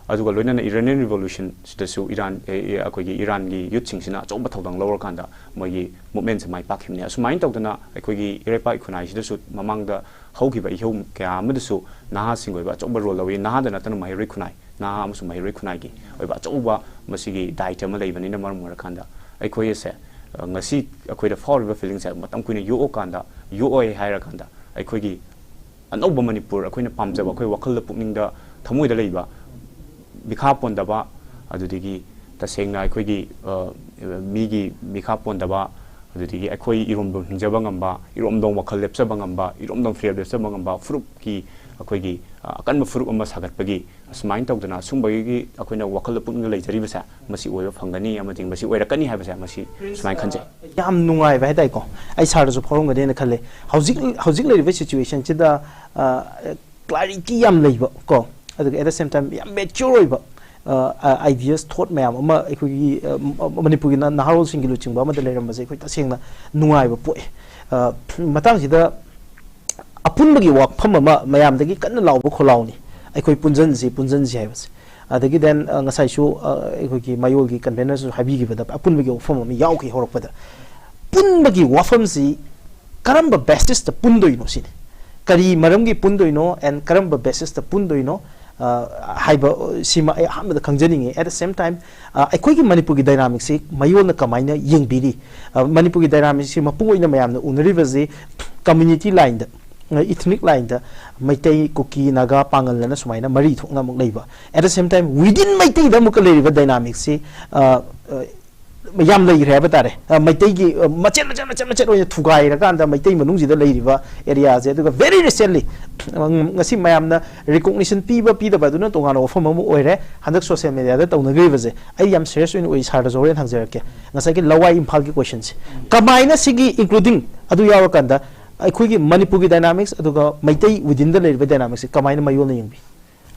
ꯑꯗꯨꯒ ꯂꯣꯏꯅꯅ Iranian revolutionꯁꯤꯗꯁꯨ ꯏꯔꯥꯟ, ꯑꯦ, ꯑꯦ, ꯑꯩꯈꯣꯏꯒꯤ ꯏꯔꯥꯟꯒꯤ youthꯁꯤꯡꯁꯤꯅ ꯑꯆꯧꯕ ꯊꯧꯗꯥꯡ ꯂꯧꯔꯀꯥꯟꯗ ꯃꯣꯏꯒꯤ movementꯁꯦ ꯃꯥꯏ ꯄꯥꯛꯈꯤꯕꯅꯦ꯫ ꯑꯁꯨꯃꯥꯏꯅ ꯇꯧꯗꯅ ꯑꯩꯈꯣꯏꯒꯤ ꯏꯔꯩꯄꯥꯛ ꯈꯨꯟꯅꯥꯏꯁꯤꯗꯁꯨ ꯃꯃꯥꯡꯗ ꯍꯧꯈꯤꯕ ꯏꯍꯧ ꯀꯌꯥ ꯑꯃꯗꯁꯨ ꯅꯍꯥꯁꯤꯡꯒꯤ ꯑꯣꯏꯕ ꯑꯆꯧꯕ ꯔꯣꯜ ꯂꯧꯏ꯫ ꯅꯍꯥꯗ ꯅꯠꯇꯅ ꯃꯍꯩꯔꯣꯏ ꯈꯨꯟꯅꯥꯏ, ꯅꯍꯥ ꯑꯃꯁꯨꯡ ꯃꯍꯩꯔꯣꯏ ꯈꯨꯟꯅꯥꯏꯒꯤ ꯑꯣꯏꯕ ꯑꯆꯧꯕ ꯃꯁꯤꯒꯤ ꯗꯥꯏꯇ ꯑꯃ ꯂꯩꯕꯅꯤꯅ ꯃꯔꯝ ꯑꯣꯏꯔꯀꯥꯟꯗ ꯑꯩꯈꯣꯏ ꯑꯁꯦ, ꯑ, ꯉꯁꯤ ꯑꯩꯈꯣꯏꯗ ꯐꯥꯎꯔꯤꯕ ꯐꯤꯂꯤꯡꯁꯦ ꯃꯇꯝ ꯀꯨꯏꯅ ꯌꯣꯛꯑꯀꯥꯟꯗ, ꯌꯣꯛꯑꯣꯏ ꯍꯥꯏꯔꯀꯥꯟꯗ ꯑꯩꯈꯣꯏꯒꯤ ꯑꯅꯧꯕ ꯃꯅꯤꯄꯨꯔ, ꯑꯩꯈꯣꯏꯅ ꯄꯥꯝꯖꯕ, ꯑꯩꯈꯣꯏ ꯋꯥꯈꯜꯗ, ꯄꯨꯛꯅꯤꯡꯗ, ꯊꯃꯣꯏꯗ ꯂꯩꯕ ꯃꯤꯈꯥ ꯄꯣꯟꯗꯕ, ꯑꯗꯨꯗꯒꯤ ꯇꯁꯦꯡꯅ ꯑꯩꯈꯣꯏꯒꯤ, ꯑ, ꯃꯤꯒꯤ ꯃꯤꯈꯥ ꯄꯣꯟꯗꯕ, ꯑꯗꯨꯗꯒꯤ ꯑꯩꯈꯣꯏ ꯏꯔꯣꯝꯗꯣꯝ ꯍꯤꯡꯖꯕ ꯉꯝꯕ, ꯏꯔꯣꯝꯗꯣꯝ ꯋꯥꯈꯜ ꯂꯦꯞꯆꯕ ꯉꯝꯕ, ꯏꯔꯣꯝꯗꯣꯝ ꯐꯤꯔꯦꯞ ꯂꯦꯞꯆꯕ ꯉꯝꯕ ꯐꯨꯔꯨꯞꯀꯤ, ꯑꯩꯈꯣꯏꯒꯤ, ꯑ, ꯑꯀꯟꯕ ꯐꯨꯔꯨꯞ ꯑꯃ ꯁꯥꯒꯠꯄꯒꯤ, ꯑꯁꯨꯃꯥꯏꯅ ꯇꯧꯗꯅ ꯑꯁꯨꯝꯕꯒꯤ ꯑꯩꯈꯣꯏꯅ ꯋꯥꯈꯜꯗ ꯄꯨꯛꯅꯤꯡꯗ ꯂꯩꯖꯔꯤꯕꯁꯦ ꯃꯁꯤ ꯑꯣꯏꯕ ꯐꯪꯒꯅꯤ ꯑꯃꯗꯤ ꯃꯁꯤ ꯑꯣꯏꯔꯛꯀꯅꯤ ꯍꯥꯏꯕꯁꯦ ꯃꯁꯤ ꯁꯨꯃꯥꯏꯅ ꯈꯟꯖꯩ꯫ ꯌꯥꯝ ꯅꯨꯡꯉꯥꯏꯕ ꯍꯥꯏꯇꯥꯔꯦꯀꯣ꯫ ꯑꯩ ꯁꯥꯔꯗꯁꯨ ꯐꯥꯎꯔꯝꯒꯅꯤꯅ ꯈꯜꯂꯦ꯫ ꯍꯧꯖꯤꯛ, ꯍꯧꯖꯤꯛ ꯂꯩꯔꯤꯕ ꯁꯤꯆꯨꯋꯦꯁꯟꯁꯤꯗ, ꯑ, ꯀ꯭ꯂꯥꯔꯤꯇꯤ ꯌꯥꯝ ꯂꯩꯕ ꯀꯣ, ꯑꯗꯨꯒ at the same time ꯌꯥꯝ ꯃꯦꯆ꯭ꯌꯣꯔ ꯑꯣꯏꯕ, ꯑ, ꯑ, ꯑꯥꯏꯗꯤꯌꯥꯁ, ꯊꯣꯠ ꯃꯌꯥꯝ ꯑꯃ ꯑꯩꯈꯣꯏꯒꯤ, ꯑ, ꯃ-, ꯃꯅꯤꯄꯨꯔꯒꯤ ꯅ-, ꯅꯍꯥꯔꯣꯜꯁꯤꯡꯒꯤ ꯂꯨꯆꯤꯡꯕ ꯑꯃꯗ ꯂꯩꯔꯝꯕꯁꯦ ꯑꯩꯈꯣꯏ ꯇꯁꯦꯡꯅ ꯅꯨꯡꯉꯥꯏꯕ ꯄꯣꯛꯑꯦ꯫ ꯑ, ꯃꯇꯥꯡꯁꯤꯗ ꯑꯄꯨꯟꯕꯒꯤ ꯋꯥꯐꯝ ꯑꯃ ꯃꯌꯥꯝꯗꯒꯤ ꯀꯟꯅ ꯂꯥꯎꯕ ꯈꯣꯜꯂꯥꯎꯅꯤ ꯑꯩꯈꯣꯏ ꯄꯨꯟꯖꯟꯁꯤ, ꯄꯨꯟꯖꯟꯁꯤ ꯍꯥꯏꯕꯁꯦ꯫ ꯑꯗꯒꯤ then, ꯑ, ꯉꯁꯥꯏꯁꯨ, ꯑ, ꯑꯩꯈꯣꯏꯒꯤ ꯃꯌꯣꯜꯒꯤ ꯀꯟꯚꯦꯅꯔꯁꯨ ꯍꯥꯏꯕꯤꯈꯤꯕꯗ ꯑꯄꯨꯟꯕꯒꯤ ꯋꯥꯐꯝ ꯑꯃ ꯌꯥꯎꯈꯤ ꯍꯧꯔꯛꯄꯗ꯫ ꯄꯨꯟꯕꯒꯤ ꯋꯥꯐꯝꯁꯤ ꯀꯔꯝꯕ ꯕꯦꯁꯤꯁꯇ ꯄꯨꯟꯗꯣꯏꯅꯣ ꯁꯤꯅꯤ꯫ ꯀꯔꯤ ꯃꯔꯝꯒꯤ ꯄꯨꯟꯗꯣꯏꯅꯣ and ꯀꯔꯝꯕ ꯕꯦꯁꯤꯁꯇ ꯄꯨꯟꯗꯣꯏꯅꯣ, ꯑ, ꯍꯥꯏꯕ, ꯑ, ꯁꯤꯃ ꯑꯩ ꯑꯍꯥꯟꯕꯗ ꯈꯪꯖꯅꯤꯡꯉꯤ꯫ At the same time, ꯑ, ꯑꯩꯈꯣꯏꯒꯤ ꯃꯅꯤꯄꯨꯔꯒꯤ ꯗꯥꯏꯅꯥꯃꯤꯛꯁꯤ ꯃꯌꯣꯜꯅ ꯀꯃꯥꯏꯅ ꯌꯦꯡꯕꯤꯔꯤ? ꯑ, ꯃꯅꯤꯄꯨꯔꯒꯤ ꯗꯥꯏꯅꯥꯃꯤꯛꯁꯤ ꯃꯄꯨꯡ ꯑꯣꯏꯅ ꯃꯌꯥꯝꯅ ꯎꯅꯔꯤꯕꯁꯤ ꯀꯝꯃ꯭ꯌꯨꯅꯤꯇꯤ ꯂꯥꯏꯟꯗ, ꯑ, ꯏꯊꯅꯤꯛ ꯂꯥꯏꯟꯗ ꯃꯩꯇꯩ, ꯀꯨꯀꯤ, ꯅꯥꯒꯥ, ꯄꯥꯉꯜ ꯑꯅ ꯁꯨꯃꯥꯏꯅ ꯃꯔꯤ ꯊꯣꯛꯅ ꯑꯃꯨꯛ ꯂꯩꯕ꯫ At the same time, within ꯃꯩꯇꯩꯗ ꯑꯃꯨꯛꯀ ꯂꯩꯔꯤꯕ ꯗꯥꯏꯅꯥꯃꯤꯛꯁꯤ, ꯑ, ꯑ, ꯌꯥꯝ ꯂꯩꯈ꯭ꯔꯦ ꯍꯥꯏꯕ ꯇꯥꯔꯦ꯫ ꯑ, ꯃꯩꯇꯩꯒꯤ, ꯑ, ꯃꯆꯦꯠ, ꯃꯆꯦꯠ, ꯃꯆꯦꯠ, ꯃꯆꯦꯠ ꯑꯣꯏꯅ ꯊꯨꯒꯥꯏꯔꯀꯥꯟꯗ ꯃꯩꯇꯩ ꯃꯅꯨꯡꯁꯤꯗ ꯂꯩꯔꯤꯕ ꯑꯦꯔꯤꯌꯥꯁꯦ꯫ ꯑꯗꯨꯒ very recently, ꯑ, ꯉꯁꯤ ꯃꯌꯥꯝꯅ ꯔꯤꯀꯣꯛꯅꯤꯁꯟ ꯄꯤꯕ ꯄꯤꯗꯕ ꯑꯗꯨꯅ ꯇꯣꯉꯥꯟꯕ ꯋꯥꯐꯝ ꯑꯃ ꯑꯣꯏꯔꯦ꯫ ꯍꯟꯗꯛ ꯁꯣꯁꯤꯌꯦꯜ ꯃꯦꯗꯤꯌꯥꯗ ꯇꯧꯅꯈ꯭ꯔꯤꯕꯁꯦ ꯑꯩ ꯌꯥꯝ ꯁꯦꯔꯤꯌꯁ ꯑꯣꯏꯅ ꯎꯏ꯫ ꯁꯥꯔꯗꯁꯨ ꯍꯣꯔꯦꯟ ꯍꯪꯖꯔꯛꯀꯦ꯫ ꯉꯁꯥꯏꯒꯤ ꯂꯋꯥꯏ ꯏꯝꯐꯥꯜꯒꯤ ꯀꯣꯏꯁꯟꯁꯦ ꯀꯃꯥꯏꯅ ꯁꯤꯒꯤ including ꯑꯗꯨ ꯌꯥꯎꯔꯀꯥꯟꯗ ꯑꯩꯈꯣꯏꯒꯤ ꯃꯅꯤꯄꯨꯔꯒꯤ ꯗꯥꯏꯅꯥꯃꯤꯛꯁ ꯑꯗꯨꯒ ꯃꯩꯇꯩ ꯋꯤꯗꯤꯟꯗ ꯂꯩꯔꯤꯕ ꯗꯥꯏꯅꯥꯃꯤꯛꯁꯁꯦ ꯀꯃꯥꯏꯅ ꯃꯌꯣꯜꯅ ꯌꯦꯡꯕꯤ?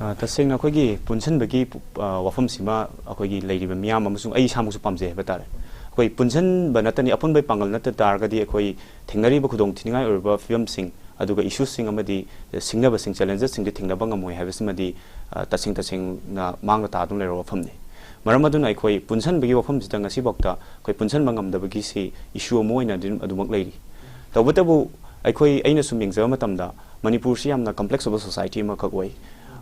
ꯑ, ꯇꯁꯦꯡꯅ ꯑꯩꯈꯣꯏꯒꯤ ꯄꯨꯟꯁꯤꯟꯕꯒꯤ ꯄꯨ-, ꯑ, ꯋꯥꯐꯝꯁꯤꯃ ꯑꯩꯈꯣꯏꯒꯤ ꯂꯩꯔꯤꯕ ꯃꯤꯌꯥꯝ ꯑꯃꯁꯨꯡ ꯑꯩ ꯏꯁꯥꯃꯛꯁꯨ ꯄꯥꯝꯖꯩ ꯍꯥꯏꯕ ꯇꯥꯔꯦ꯫ ꯑꯩꯈꯣꯏ ꯄꯨꯟꯁꯤꯟꯕ ꯅꯠꯇꯅꯤ, ꯑꯄꯨꯟꯕ ꯄꯥꯡꯒꯜ ꯅꯠꯇ ꯇꯥꯔꯒꯗꯤ ꯑꯩꯈꯣꯏ ꯊꯦꯡꯅꯔꯤꯕ ꯈꯨꯗꯣꯡꯊꯤꯅꯤꯡꯉꯥꯏ ꯑꯣꯏꯔꯕ ꯐꯤꯕꯝꯁꯤꯡ ꯑꯗꯨꯒ ꯏꯁꯨꯁꯤꯡ ꯑꯃꯗꯤ ꯁꯤꯡꯅꯕꯁꯤꯡ, ꯆꯦꯂꯦꯟꯖꯦꯁꯁꯤꯡꯁꯦ ꯊꯦꯡꯅꯕ ꯉꯝꯃꯣꯏ ꯍꯥꯏꯕꯁꯤꯃꯗꯤ, ꯑ, ꯇꯁꯦꯡ ꯇꯁꯦꯡꯅ ꯃꯥꯡꯗ ꯇꯥꯗꯨꯅ ꯂꯩꯔꯕ ꯋꯥꯐꯝꯅꯤ꯫ ꯃꯔꯝ ꯑꯗꯨꯅ ꯑꯩꯈꯣꯏ ꯄꯨꯟꯁꯤꯟꯕꯒꯤ ꯋꯥꯐꯝꯁꯤꯗ ꯉꯁꯤꯐꯥꯎꯗ ꯑꯩꯈꯣꯏ ꯄꯨꯟꯁꯤꯟꯕ ꯉꯝꯗꯕꯒꯤꯁꯤ ꯏꯁꯨ ꯑꯃ ꯑꯣꯏꯅ ꯑꯗꯨꯝ, ꯑꯗꯨꯃꯛ ꯂꯩꯔꯤ꯫ ꯇꯧꯕꯇꯕꯨ ꯑꯩꯈꯣꯏ, ꯑꯩꯅ ꯁꯨꯝ ꯌꯦꯡꯖꯕ ꯃꯇꯝꯗ ꯃꯅꯤꯄꯨꯔꯁꯤ ꯌꯥꯝꯅ complex ꯑꯣꯏꯕ society ꯑꯃꯈꯛ ꯑꯣꯏ꯫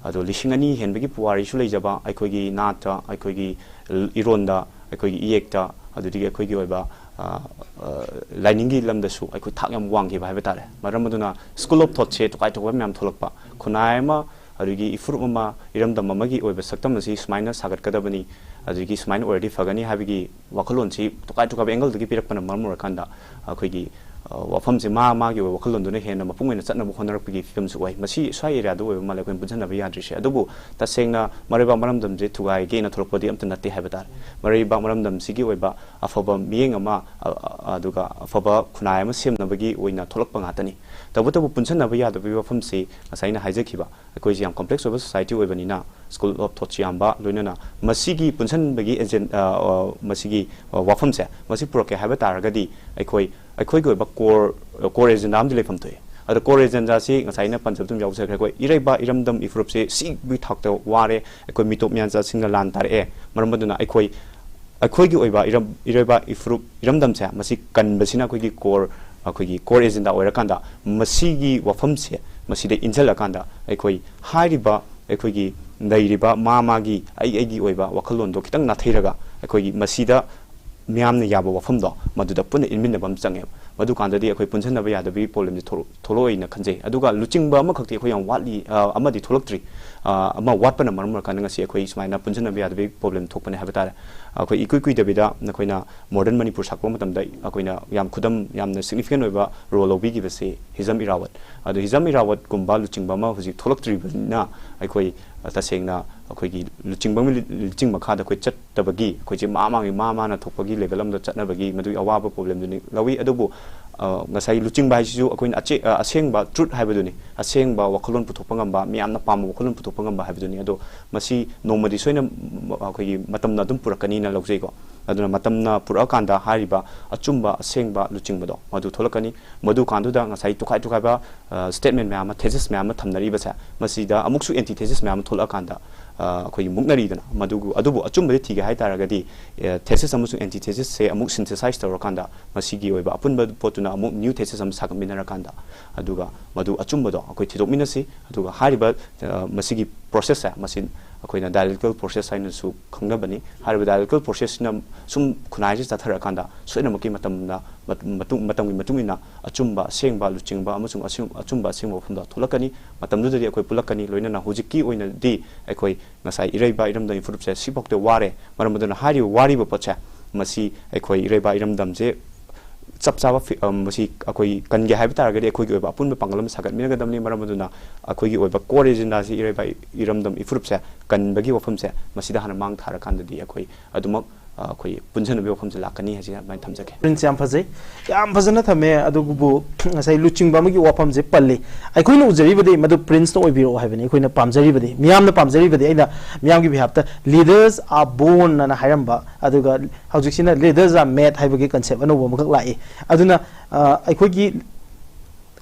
ꯑꯗꯣ ꯂꯤꯁꯤꯡ ꯑꯅꯤ ꯍꯦꯟꯕꯒꯤ ꯄꯨꯋꯥꯔꯤꯁꯨ ꯂꯩꯖꯕ, ꯑꯩꯈꯣꯏꯒꯤ ꯅꯥꯠꯇ, ꯑꯩꯈꯣꯏꯒꯤ ꯏꯔꯣꯟꯗ, ꯑꯩꯈꯣꯏꯒꯤ ꯏꯌꯦꯛꯇ, ꯑꯗꯨꯗꯒꯤ ꯑꯩꯈꯣꯏꯒꯤ ꯑꯣꯏꯕ, ꯑ, ꯑ, ꯂꯥꯏꯅꯤꯡꯒꯤ ꯂꯝꯗꯁꯨ ꯑꯩꯈꯣꯏ ꯊꯥꯛ ꯌꯥꯝ ꯋꯥꯡꯈꯤꯕ ꯍꯥꯏꯕ ꯇꯥꯔꯦ꯫ ꯃꯔꯝ ꯑꯗꯨꯅ school of thoughtꯁꯦ ꯇꯣꯈꯥꯏ ꯇꯣꯈꯥꯏꯕ ꯃꯌꯥꯝ ꯊꯣꯛꯂꯛꯄ, ꯈꯨꯟꯅꯥꯏ ꯑꯃ, ꯑꯗꯨꯗꯒꯤ ꯏꯐꯨꯔꯨꯞ ꯑꯃ, ꯏꯔꯝꯗꯝ ꯑꯃꯒꯤ ꯑꯣꯏꯕ ꯁꯛꯇꯝ ꯑꯁꯤ ꯁꯨꯃꯥꯏꯅ ꯁꯥꯒꯠꯀꯗꯕꯅꯤ, ꯑꯗꯨꯗꯒꯤ ꯁꯨꯃꯥꯏꯅ ꯑꯣꯏꯔꯗꯤ ꯐꯒꯅꯤ ꯍꯥꯏꯕꯒꯤ ꯋꯥꯈꯜꯂꯣꯟꯁꯤ ꯇꯣꯈꯥꯏ ꯇꯣꯈꯥꯏꯕ angleꯗꯒꯤ ꯄꯤꯔꯛꯄꯅ ꯃꯔꯝ ꯑꯣꯏꯔꯀꯥꯟꯗ ꯑꯩꯈꯣꯏꯒꯤ, ꯑ, ꯋꯥꯐꯝꯁꯦ ꯃꯥ ꯃꯥꯒꯤ ꯑꯣꯏꯕ ꯋꯥꯈꯜꯂꯣꯟꯗꯨꯅ ꯍꯦꯟꯅ ꯃꯄꯨꯡ ꯑꯣꯏꯅ ꯆꯠꯅꯕ ꯍꯣꯠꯅꯔꯛꯄꯒꯤ ꯐꯤꯕꯝꯁꯨ ꯑꯣꯏ꯫ ꯃꯁꯤ ꯁ꯭ꯋꯥꯏ areaꯗ ꯑꯣꯏꯕ ꯃꯥꯜꯂꯦ ꯑꯩꯈꯣꯏꯅ ꯄꯨꯟꯁꯤꯟꯅꯕ ꯌꯥꯗ꯭ꯔꯤꯁꯦ꯫ ꯑꯗꯨꯕꯨ ꯇꯁꯦꯡꯅ ꯃꯔꯩꯕꯥꯛ ꯃꯔꯝꯗꯝꯁꯦ ꯊꯨꯒꯥꯏꯒꯦꯅ ꯊꯣꯛꯂꯛꯄꯗꯤ ꯑꯝꯇ ꯅꯠꯇꯦ ꯍꯥꯏꯕ ꯇꯥꯔꯦ꯫ ꯃꯔꯩꯕꯥꯛ ꯃꯔꯝꯗꯝꯁꯤꯒꯤ ꯑꯣꯏꯕ ꯑꯐꯕ ꯃꯤꯠꯌꯦꯡ ꯑꯃ, ꯑ, ꯑ, ꯑꯗꯨꯒ ꯑꯐꯕ ꯈꯨꯟꯅꯥꯏ ꯑꯃ ꯁꯦꯝꯅꯕꯒꯤ ꯑꯣꯏꯅ ꯊꯣꯛꯂꯛꯄ ꯉꯥꯛꯇꯅꯤ꯫ ꯇꯧꯕꯇꯕꯨ ꯄꯨꯟꯁꯤꯟꯅꯕ ꯌꯥꯗꯕꯒꯤ ꯋꯥꯐꯝꯁꯤ ꯉꯁꯥꯏ ꯑꯩꯅ ꯍꯥꯏꯖꯈꯤꯕ, ꯑꯩꯈꯣꯏꯁꯤ ꯌꯥꯝ complex ꯑꯣꯏꯕ society ꯑꯣꯏꯕꯅꯤꯅ, school of thoughtꯁꯤ ꯌꯥꯝꯕ, ꯂꯣꯏꯅꯅ ꯃꯁꯤꯒꯤ ꯄꯨꯟꯁꯤꯟꯕꯒꯤ agenda, ꯑ, ꯑ, ꯃꯁꯤꯒꯤ, ꯑ, ꯋꯥꯐꯝꯁꯦ, ꯃꯁꯤ ꯄꯨꯔꯛꯀꯦ ꯍꯥꯏꯕ ꯇꯥꯔꯒꯗꯤ, ꯑꯩꯈꯣꯏ, ꯑꯩꯈꯣꯏꯒꯤ ꯑꯣꯏꯕ core, core agenda ꯑꯃꯗꯤ ꯂꯩꯐꯝ ꯊꯣꯛꯏ꯫ ꯑꯗꯣ core agendaꯁꯤ ꯉꯁꯥꯏ ꯑꯩꯅ ꯄꯟꯖꯕ ꯑꯗꯨꯝ ꯌꯥꯎꯖꯈ꯭ꯔꯦ꯫ ꯑꯩꯈꯣꯏ ꯏꯔꯩꯕꯥꯛ ꯏꯔꯝꯗꯝ ꯏꯐꯨꯔꯨꯞꯁꯤ ꯁꯤꯒꯤ ꯊꯥꯛꯇ ꯋꯥꯔꯦ, ꯑꯩꯈꯣꯏ ꯃꯤꯇꯣꯞ ꯃꯤꯌꯥꯟꯆꯥꯁꯤꯡꯅ ꯂꯥꯟ ꯇꯥꯔꯛꯑꯦ꯫ ꯃꯔꯝ ꯑꯗꯨꯅ ꯑꯩꯈꯣꯏ, ꯑꯩꯈꯣꯏꯒꯤ ꯑꯣꯏꯕ ꯏꯔꯝ-, ꯏꯔꯩꯕꯥꯛ ꯏꯐꯨꯔꯨꯞ ꯏꯔꯝꯗꯝꯁꯦ ꯃꯁꯤ ꯀꯟꯕꯁꯤꯅ ꯑꯩꯈꯣꯏꯒꯤ core, ꯑꯩꯈꯣꯏꯒꯤ core agenda ꯑꯣꯏꯔꯀꯥꯟꯗ, ꯃꯁꯤꯒꯤ ꯋꯥꯐꯝꯁꯦ ꯃꯁꯤꯗ ꯏꯟꯁꯤꯜꯂꯀꯥꯟꯗ, ꯑꯩꯈꯣꯏ ꯍꯥꯏꯔꯤꯕ, ꯑꯩꯈꯣꯏꯒꯤ ꯂꯩꯔꯤꯕ ꯃꯥ ꯃꯥꯒꯤ ꯑꯩ ꯑꯩꯒꯤ ꯑꯣꯏꯕ ꯋꯥꯈꯜꯂꯣꯟꯗꯣ ꯈꯤꯇꯪ ꯅꯥꯊꯩꯔꯒ, ꯑꯩꯈꯣꯏꯒꯤ ꯃꯁꯤꯗ ꯃꯤꯌꯥꯝꯅ ꯌꯥꯕ ꯋꯥꯐꯝꯗꯣ ꯃꯗꯨꯗ ꯄꯨꯟꯅ ꯏꯟꯃꯤꯟꯅꯕ ꯑꯃ ꯆꯪꯉꯦꯕ꯫ ꯃꯗꯨꯀꯥꯟꯗꯗꯤ ꯑꯩꯈꯣꯏ ꯄꯨꯟꯁꯤꯟꯅꯕ ꯌꯥꯗꯕꯒꯤ problemꯁꯦ ꯊꯣꯛꯂꯛ-, ꯊꯣꯛꯂꯛꯑꯣꯏꯅ ꯈꯟꯖꯩ꯫ ꯑꯗꯨꯒ ꯂꯨꯆꯤꯡꯕ ꯑꯃꯈꯛꯇꯤ ꯑꯩꯈꯣꯏ ꯌꯥꯝ ꯋꯥꯠꯂꯤ, ꯑ, ꯑꯃꯗꯤ ꯊꯣꯛꯂꯛꯇ꯭ꯔꯤ꯫ ꯑ, ꯑꯃ ꯋꯥꯠꯄꯅ ꯃꯔꯝ ꯑꯣꯏꯔꯀꯥꯟꯗ ꯉꯁꯤ ꯑꯩꯈꯣꯏ ꯁꯨꯃꯥꯏꯅ ꯄꯨꯟꯁꯤꯟꯅꯕ ꯌꯥꯗꯕꯒꯤ problem ꯊꯣꯛꯄꯅꯦ ꯍꯥꯏꯕ ꯇꯥꯔꯦ꯫ ꯑꯩꯈꯣꯏ ꯏꯀꯨꯏ ꯀꯨꯏꯗꯕꯤꯗ ꯅꯈꯣꯏꯅ Modern ꯃꯅꯤꯄꯨꯔ ꯁꯥꯒꯠꯄ ꯃꯇꯝꯗ ꯑꯩꯈꯣꯏꯅ ꯌꯥꯝ ꯈꯨꯗꯝ, ꯌꯥꯝꯅ significant ꯑꯣꯏꯕ role ꯂꯧꯕꯤꯈꯤꯕꯁꯤ ꯍꯤꯖꯝ ꯏꯔꯥꯋꯠ꯫ ꯑꯗꯣ ꯍꯤꯖꯝ ꯏꯔꯥꯋꯠꯀꯨꯝꯕ ꯂꯨꯆꯤꯡꯕ ꯑꯃ ꯍꯧꯖꯤꯛ ꯊꯣꯛꯂꯛꯇ꯭ꯔꯤꯕꯅꯤꯅ, ꯑꯩꯈꯣꯏ, ꯑ, ꯇꯁꯦꯡꯅ ꯑꯩꯈꯣꯏꯒꯤ ꯂꯨꯆꯤꯡꯕ ꯑꯃꯒꯤ ꯂꯨꯆꯤꯡ ꯃꯈꯥꯗ ꯑꯩꯈꯣꯏ ꯆꯠꯇꯕꯒꯤ, ꯑꯩꯈꯣꯏꯁꯦ ꯃꯥ ꯃꯥꯒꯤ, ꯃꯥ ꯃꯥꯅ ꯊꯣꯛꯄꯒꯤ level ꯑꯃꯗ ꯆꯠꯅꯕꯒꯤ ꯃꯗꯨꯒꯤ ꯑꯋꯥꯕ problemꯗꯨꯅꯤ ꯂꯧꯏ꯫ ꯑꯗꯨꯕꯨ, ꯑ, ꯉꯁꯥꯏ ꯂꯨꯆꯤꯡꯕ ꯍꯥꯏꯁꯤꯁꯨ ꯑꯩꯈꯣꯏꯅ ꯑꯆꯦ-, ꯑ, ꯑꯁꯦꯡꯕ truth ꯍꯥꯏꯕꯗꯨꯅꯤ, ꯑꯁꯦꯡꯕ ꯋꯥꯈꯜꯂꯣꯟ ꯄꯨꯊꯣꯛꯄ ꯉꯝꯕ, ꯃꯤꯌꯥꯝꯅ ꯄꯥꯝꯕ ꯋꯥꯈꯜꯂꯣꯟ ꯄꯨꯊꯣꯛꯄ ꯉꯝꯕ ꯍꯥꯏꯕꯗꯨꯅꯤ꯫ ꯑꯗꯣ ꯃꯁꯤ ꯅꯣꯡꯃꯗꯤ ꯁꯣꯏꯅ, ꯎꯝ, ꯑꯩꯈꯣꯏꯒꯤ ꯃꯇꯝꯅ ꯑꯗꯨꯝ ꯄꯨꯔꯛꯀꯅꯤꯅ ꯂꯧꯖꯩꯀꯣ꯫ ꯑꯗꯨꯅ ꯃꯇꯝꯅ ꯄꯨꯔꯛꯑꯀꯥꯟꯗ ꯍꯥꯏꯔꯤꯕ ꯑꯆꯨꯝꯕ, ꯑꯁꯦꯡꯕ ꯂꯨꯆꯤꯡꯕꯗꯣ ꯃꯗꯨ ꯊꯣꯛꯂꯛꯀꯅꯤ꯫ ꯃꯗꯨꯀꯥꯟꯗꯨꯗ ꯉꯁꯥꯏ ꯇꯣꯈꯥꯏ ꯇꯣꯈꯥꯏꯕ, ꯑ, statement ꯃꯌꯥꯝ ꯑꯃ, thesis ꯃꯌꯥꯝ ꯑꯃ ꯊꯝꯅꯔꯤꯕꯁꯦ, ꯃꯁꯤꯗ ꯑꯃꯨꯛꯁꯨ anti thesis ꯃꯌꯥꯝ ꯑꯃ ꯊꯣꯛꯂꯛꯑꯀꯥꯟꯗ, ꯑꯩꯈꯣꯏꯒꯤ ꯃꯨꯛꯅꯔꯤꯗꯅ꯫ ꯃꯗꯨ ꯑꯗꯨꯕꯨ ꯑꯆꯨꯝꯕꯗꯤ ꯊꯤꯒꯦ ꯍꯥꯏ ꯇꯥꯔꯒꯗꯤ, ꯊꯦꯁꯤꯁ ꯑꯃꯁꯨꯡ ꯑꯦꯟꯇꯤ ꯊꯦꯁꯤꯁꯁꯦ ꯑꯃꯨꯛ ꯁꯤꯟꯊꯦꯁꯥꯏꯁ ꯇꯧꯔꯀꯥꯟꯗ, ꯃꯁꯤꯒꯤ ꯑꯣꯏꯕ ꯑꯄꯨꯟꯕ ꯄꯣꯠꯇꯨꯅ ꯑꯃꯨꯛ ꯅ꯭ꯌꯨ ꯊꯦꯁꯤꯁ ꯑꯃ ꯁꯥꯒꯠꯃꯤꯟꯅꯔꯀꯥꯟꯗ, ꯑꯗꯨꯒ ꯃꯗꯨ ꯑꯆꯨꯝꯕꯗꯣ ꯑꯩꯈꯣꯏ ꯊꯤꯗꯣꯛꯃꯤꯟꯅꯁꯤ꯫ ꯑꯗꯨꯒ ꯍꯥꯏꯔꯤꯕ ꯃꯁꯤꯒꯤ ꯄ꯭ꯔꯣꯁꯦꯁꯁꯦ, ꯃꯁꯤ ꯑꯩꯈꯣꯏꯅ ꯗꯥꯏꯂꯦꯛꯇꯤꯀꯦꯜ ꯄ꯭ꯔꯣꯁꯦꯁ ꯍꯥꯏꯅꯁꯨ ꯈꯪꯅꯕꯅꯤ꯫ ꯍꯥꯏꯔꯤꯕ ꯗꯥꯏꯂꯦꯛꯇꯤꯀꯦꯜ ꯄ꯭ꯔꯣꯁꯦꯁꯁꯤꯅ ꯁꯨꯝ ꯈꯨꯟꯅꯥꯏꯁꯤ ꯆꯠꯊꯔꯀꯥꯟꯗ, ꯁꯣꯏꯗꯅꯃꯛꯀꯤ ꯃꯇꯝꯗ, ꯃꯇꯨꯡ, ꯃꯇꯝꯒꯤ ꯃꯇꯨꯡ ꯏꯟꯅ ꯑꯆꯨꯝꯕ, ꯑꯁꯦꯡꯕ, ꯂꯨꯆꯤꯡꯕ ꯑꯃꯁꯨꯡ ꯑꯁꯦꯡ-, ꯑꯆꯨꯝꯕ, ꯑꯁꯦꯡꯕ ꯋꯥꯐꯝꯗ ꯊꯣꯛꯂꯛꯀꯅꯤ꯫ ꯃꯇꯝꯗꯨꯗꯗꯤ ꯑꯩꯈꯣꯏ ꯄꯨꯜꯂꯛꯀꯅꯤ꯫ ꯂꯣꯏꯅꯅ ꯍꯧꯖꯤꯛꯀꯤ ꯑꯣꯏꯅꯗꯤ ꯑꯩꯈꯣꯏ ꯉꯁꯥꯏ ꯏꯔꯩꯕꯥꯛ ꯏꯔꯝꯗꯝꯒꯤ ꯐꯨꯔꯨꯞꯁꯦ ꯁꯤꯐꯥꯎꯗ ꯋꯥꯔꯦ꯫ ꯃꯔꯝ ꯑꯗꯨꯅ ꯍꯥꯏꯔꯤꯕ ꯋꯥꯔꯤꯕ ꯄꯣꯠꯁꯦ, ꯃꯁꯤ ꯑꯩꯈꯣꯏ ꯏꯔꯩꯕꯥꯛ ꯏꯔꯝꯗꯝꯁꯦ ꯆꯞ ꯆꯥꯕ ꯐꯤ-, ꯑ, ꯃꯁꯤ ꯑꯩꯈꯣꯏ ꯀꯟꯒꯦ ꯍꯥꯏꯕ ꯇꯥꯔꯒꯗꯤ, ꯑꯩꯈꯣꯏꯒꯤ ꯑꯣꯏꯕ ꯑꯄꯨꯟꯕ ꯄꯥꯡꯒꯜ ꯑꯃ ꯁꯥꯒꯠꯃꯤꯟꯅꯒꯗꯕꯅꯤ꯫ ꯃꯔꯝ ꯑꯗꯨꯅ ꯑꯩꯈꯣꯏꯒꯤ ꯑꯣꯏꯕ core agendaꯁꯤ ꯏꯔꯩꯕꯥꯛ ꯏꯔꯝꯗꯝ ꯏꯐꯨꯔꯨꯞꯁꯦ ꯀꯟꯕꯒꯤ ꯋꯥꯐꯝꯁꯦ ꯃꯁꯤꯗ ꯍꯥꯟꯅ ꯃꯥꯡ ꯊꯥꯔꯀꯥꯟꯗꯗꯤ ꯑꯩꯈꯣꯏ ꯑꯗꯨꯃꯛ, ꯑ, ꯑꯩꯈꯣꯏ ꯄꯨꯟꯁꯤꯟꯅꯕꯒꯤ ꯋꯥꯐꯝꯁꯦ ꯂꯥꯛꯀꯅꯤ ꯍꯥꯏꯁꯦ ꯑꯗꯨꯃꯥꯏꯅ ꯊꯝꯖꯒꯦ꯫ ꯄ꯭ꯔꯤꯟꯁ, ꯌꯥꯝ ꯐꯖꯩ, ꯌꯥꯝ ꯐꯖꯅ ꯊꯝꯃꯦ꯫ ꯑꯗꯨꯕꯨ ꯉꯁꯥꯏ ꯂꯨꯆꯤꯡꯕ ꯑꯃꯒꯤ ꯋꯥꯐꯝꯁꯦ ꯄꯜꯂꯤ꯫ ꯑꯩꯈꯣꯏꯅ ꯎꯖꯔꯤꯕꯗꯤ ꯃꯗꯨ ꯄ꯭ꯔꯤꯟꯁꯅ ꯑꯣꯏꯕꯤꯔꯛꯑꯣ ꯍꯥꯏꯕꯅꯤ꯫ ꯑꯩꯈꯣꯏꯅ ꯄꯥꯝꯖꯔꯤꯕꯗꯤ, ꯃꯤꯌꯥꯝꯅ ꯄꯥꯝꯖꯔꯤꯕꯗꯤ, ꯑꯩꯅ ꯃꯤꯌꯥꯝꯒꯤ behalfꯇ "Leaders are born" ꯑꯅ ꯍꯥꯏꯔꯝꯕ, ꯑꯗꯨꯒ ꯍꯧꯖꯤꯛꯁꯤꯅ "Leaders are made" ꯍꯥꯏꯕꯒꯤ concept ꯑꯅꯧꯕ ꯑꯃꯈꯛ ꯂꯥꯛꯏ꯫ ꯑꯗꯨꯅ, ꯑ, ꯑꯩꯈꯣꯏꯒꯤ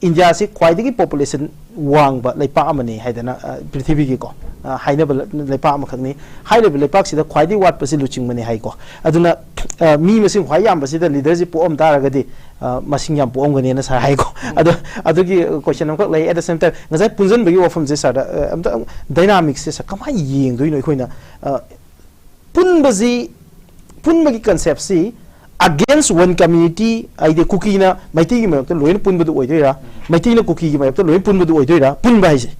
ꯏꯟꯗꯤꯌꯥꯁꯤ ꯈ꯭ꯋꯥꯏꯗꯒꯤ population ꯋꯥꯡꯕ ꯂꯩꯄꯥꯛ ꯑꯃꯅꯤ ꯍꯥꯏꯗꯅ, ꯑ, ꯄ꯭ꯔꯤꯊꯤꯕꯤꯒꯤꯀꯣ, ꯑ, ꯍꯥꯏꯅꯕ ꯂ-, ꯂꯩꯄꯥꯛ ꯑꯃꯈꯛꯅꯤ꯫ ꯍꯥꯏꯔꯤꯕ ꯂꯩꯄꯥꯛꯁꯤꯗ ꯈ꯭ꯋꯥꯏꯗꯒꯤ ꯋꯥꯠꯄꯁꯤ ꯂꯨꯆꯤꯡꯕꯅꯤ ꯍꯥꯏꯀꯣ꯫ ꯑꯗꯨꯅ, ꯑ, ꯃꯤ ꯃꯁꯤꯡ ꯈ꯭ꯋꯥꯏ ꯌꯥꯝꯕꯁꯤꯗ leaderꯁꯤ ꯄꯣꯛꯑꯝ ꯇꯥꯔꯒꯗꯤ, ꯑ, ꯃꯁꯤꯡ ꯌꯥꯝ ꯄꯣꯛꯑꯝꯒꯅꯤꯅ sir ꯍꯥꯏꯀꯣ꯫ ꯑꯗꯣ ꯑꯗꯨꯒꯤ question ꯑꯃꯈꯛ ꯂꯩ꯫ At the same time, ꯉꯁꯥꯏ ꯄꯨꯟꯁꯤꯟꯕꯒꯤ ꯋꯥꯐꯝꯁꯦ sirꯗ, ꯑ, ꯑꯝꯇ dynamicꯁꯦ sir ꯀꯃꯥꯏꯅ ꯌꯦꯡꯗꯣꯏꯅꯣ ꯑꯩꯈꯣꯏꯅ? ꯑ, ꯄꯨꯟꯕꯁꯤ, ꯄꯨꯟꯕꯒꯤ conceptꯁꯤ against one community, ꯍꯥꯏꯗꯤ ꯀꯨꯀꯤꯅ ꯃꯩꯇꯩꯒꯤ ꯃꯥꯌꯣꯛꯇ ꯂꯣꯏꯅ ꯄꯨꯟꯕꯗꯨ ꯑꯣꯏꯗꯣꯏꯔꯥ, ꯃꯩꯇꯩꯅ ꯀꯨꯀꯤꯒꯤ ꯃꯥꯌꯣꯛꯇ ꯂꯣꯏꯅ ꯄꯨꯟꯕꯗꯨ ꯑꯣꯏꯗꯣꯏꯔꯥ? ꯄꯨꯟꯕ ꯍꯥꯏꯁꯦ,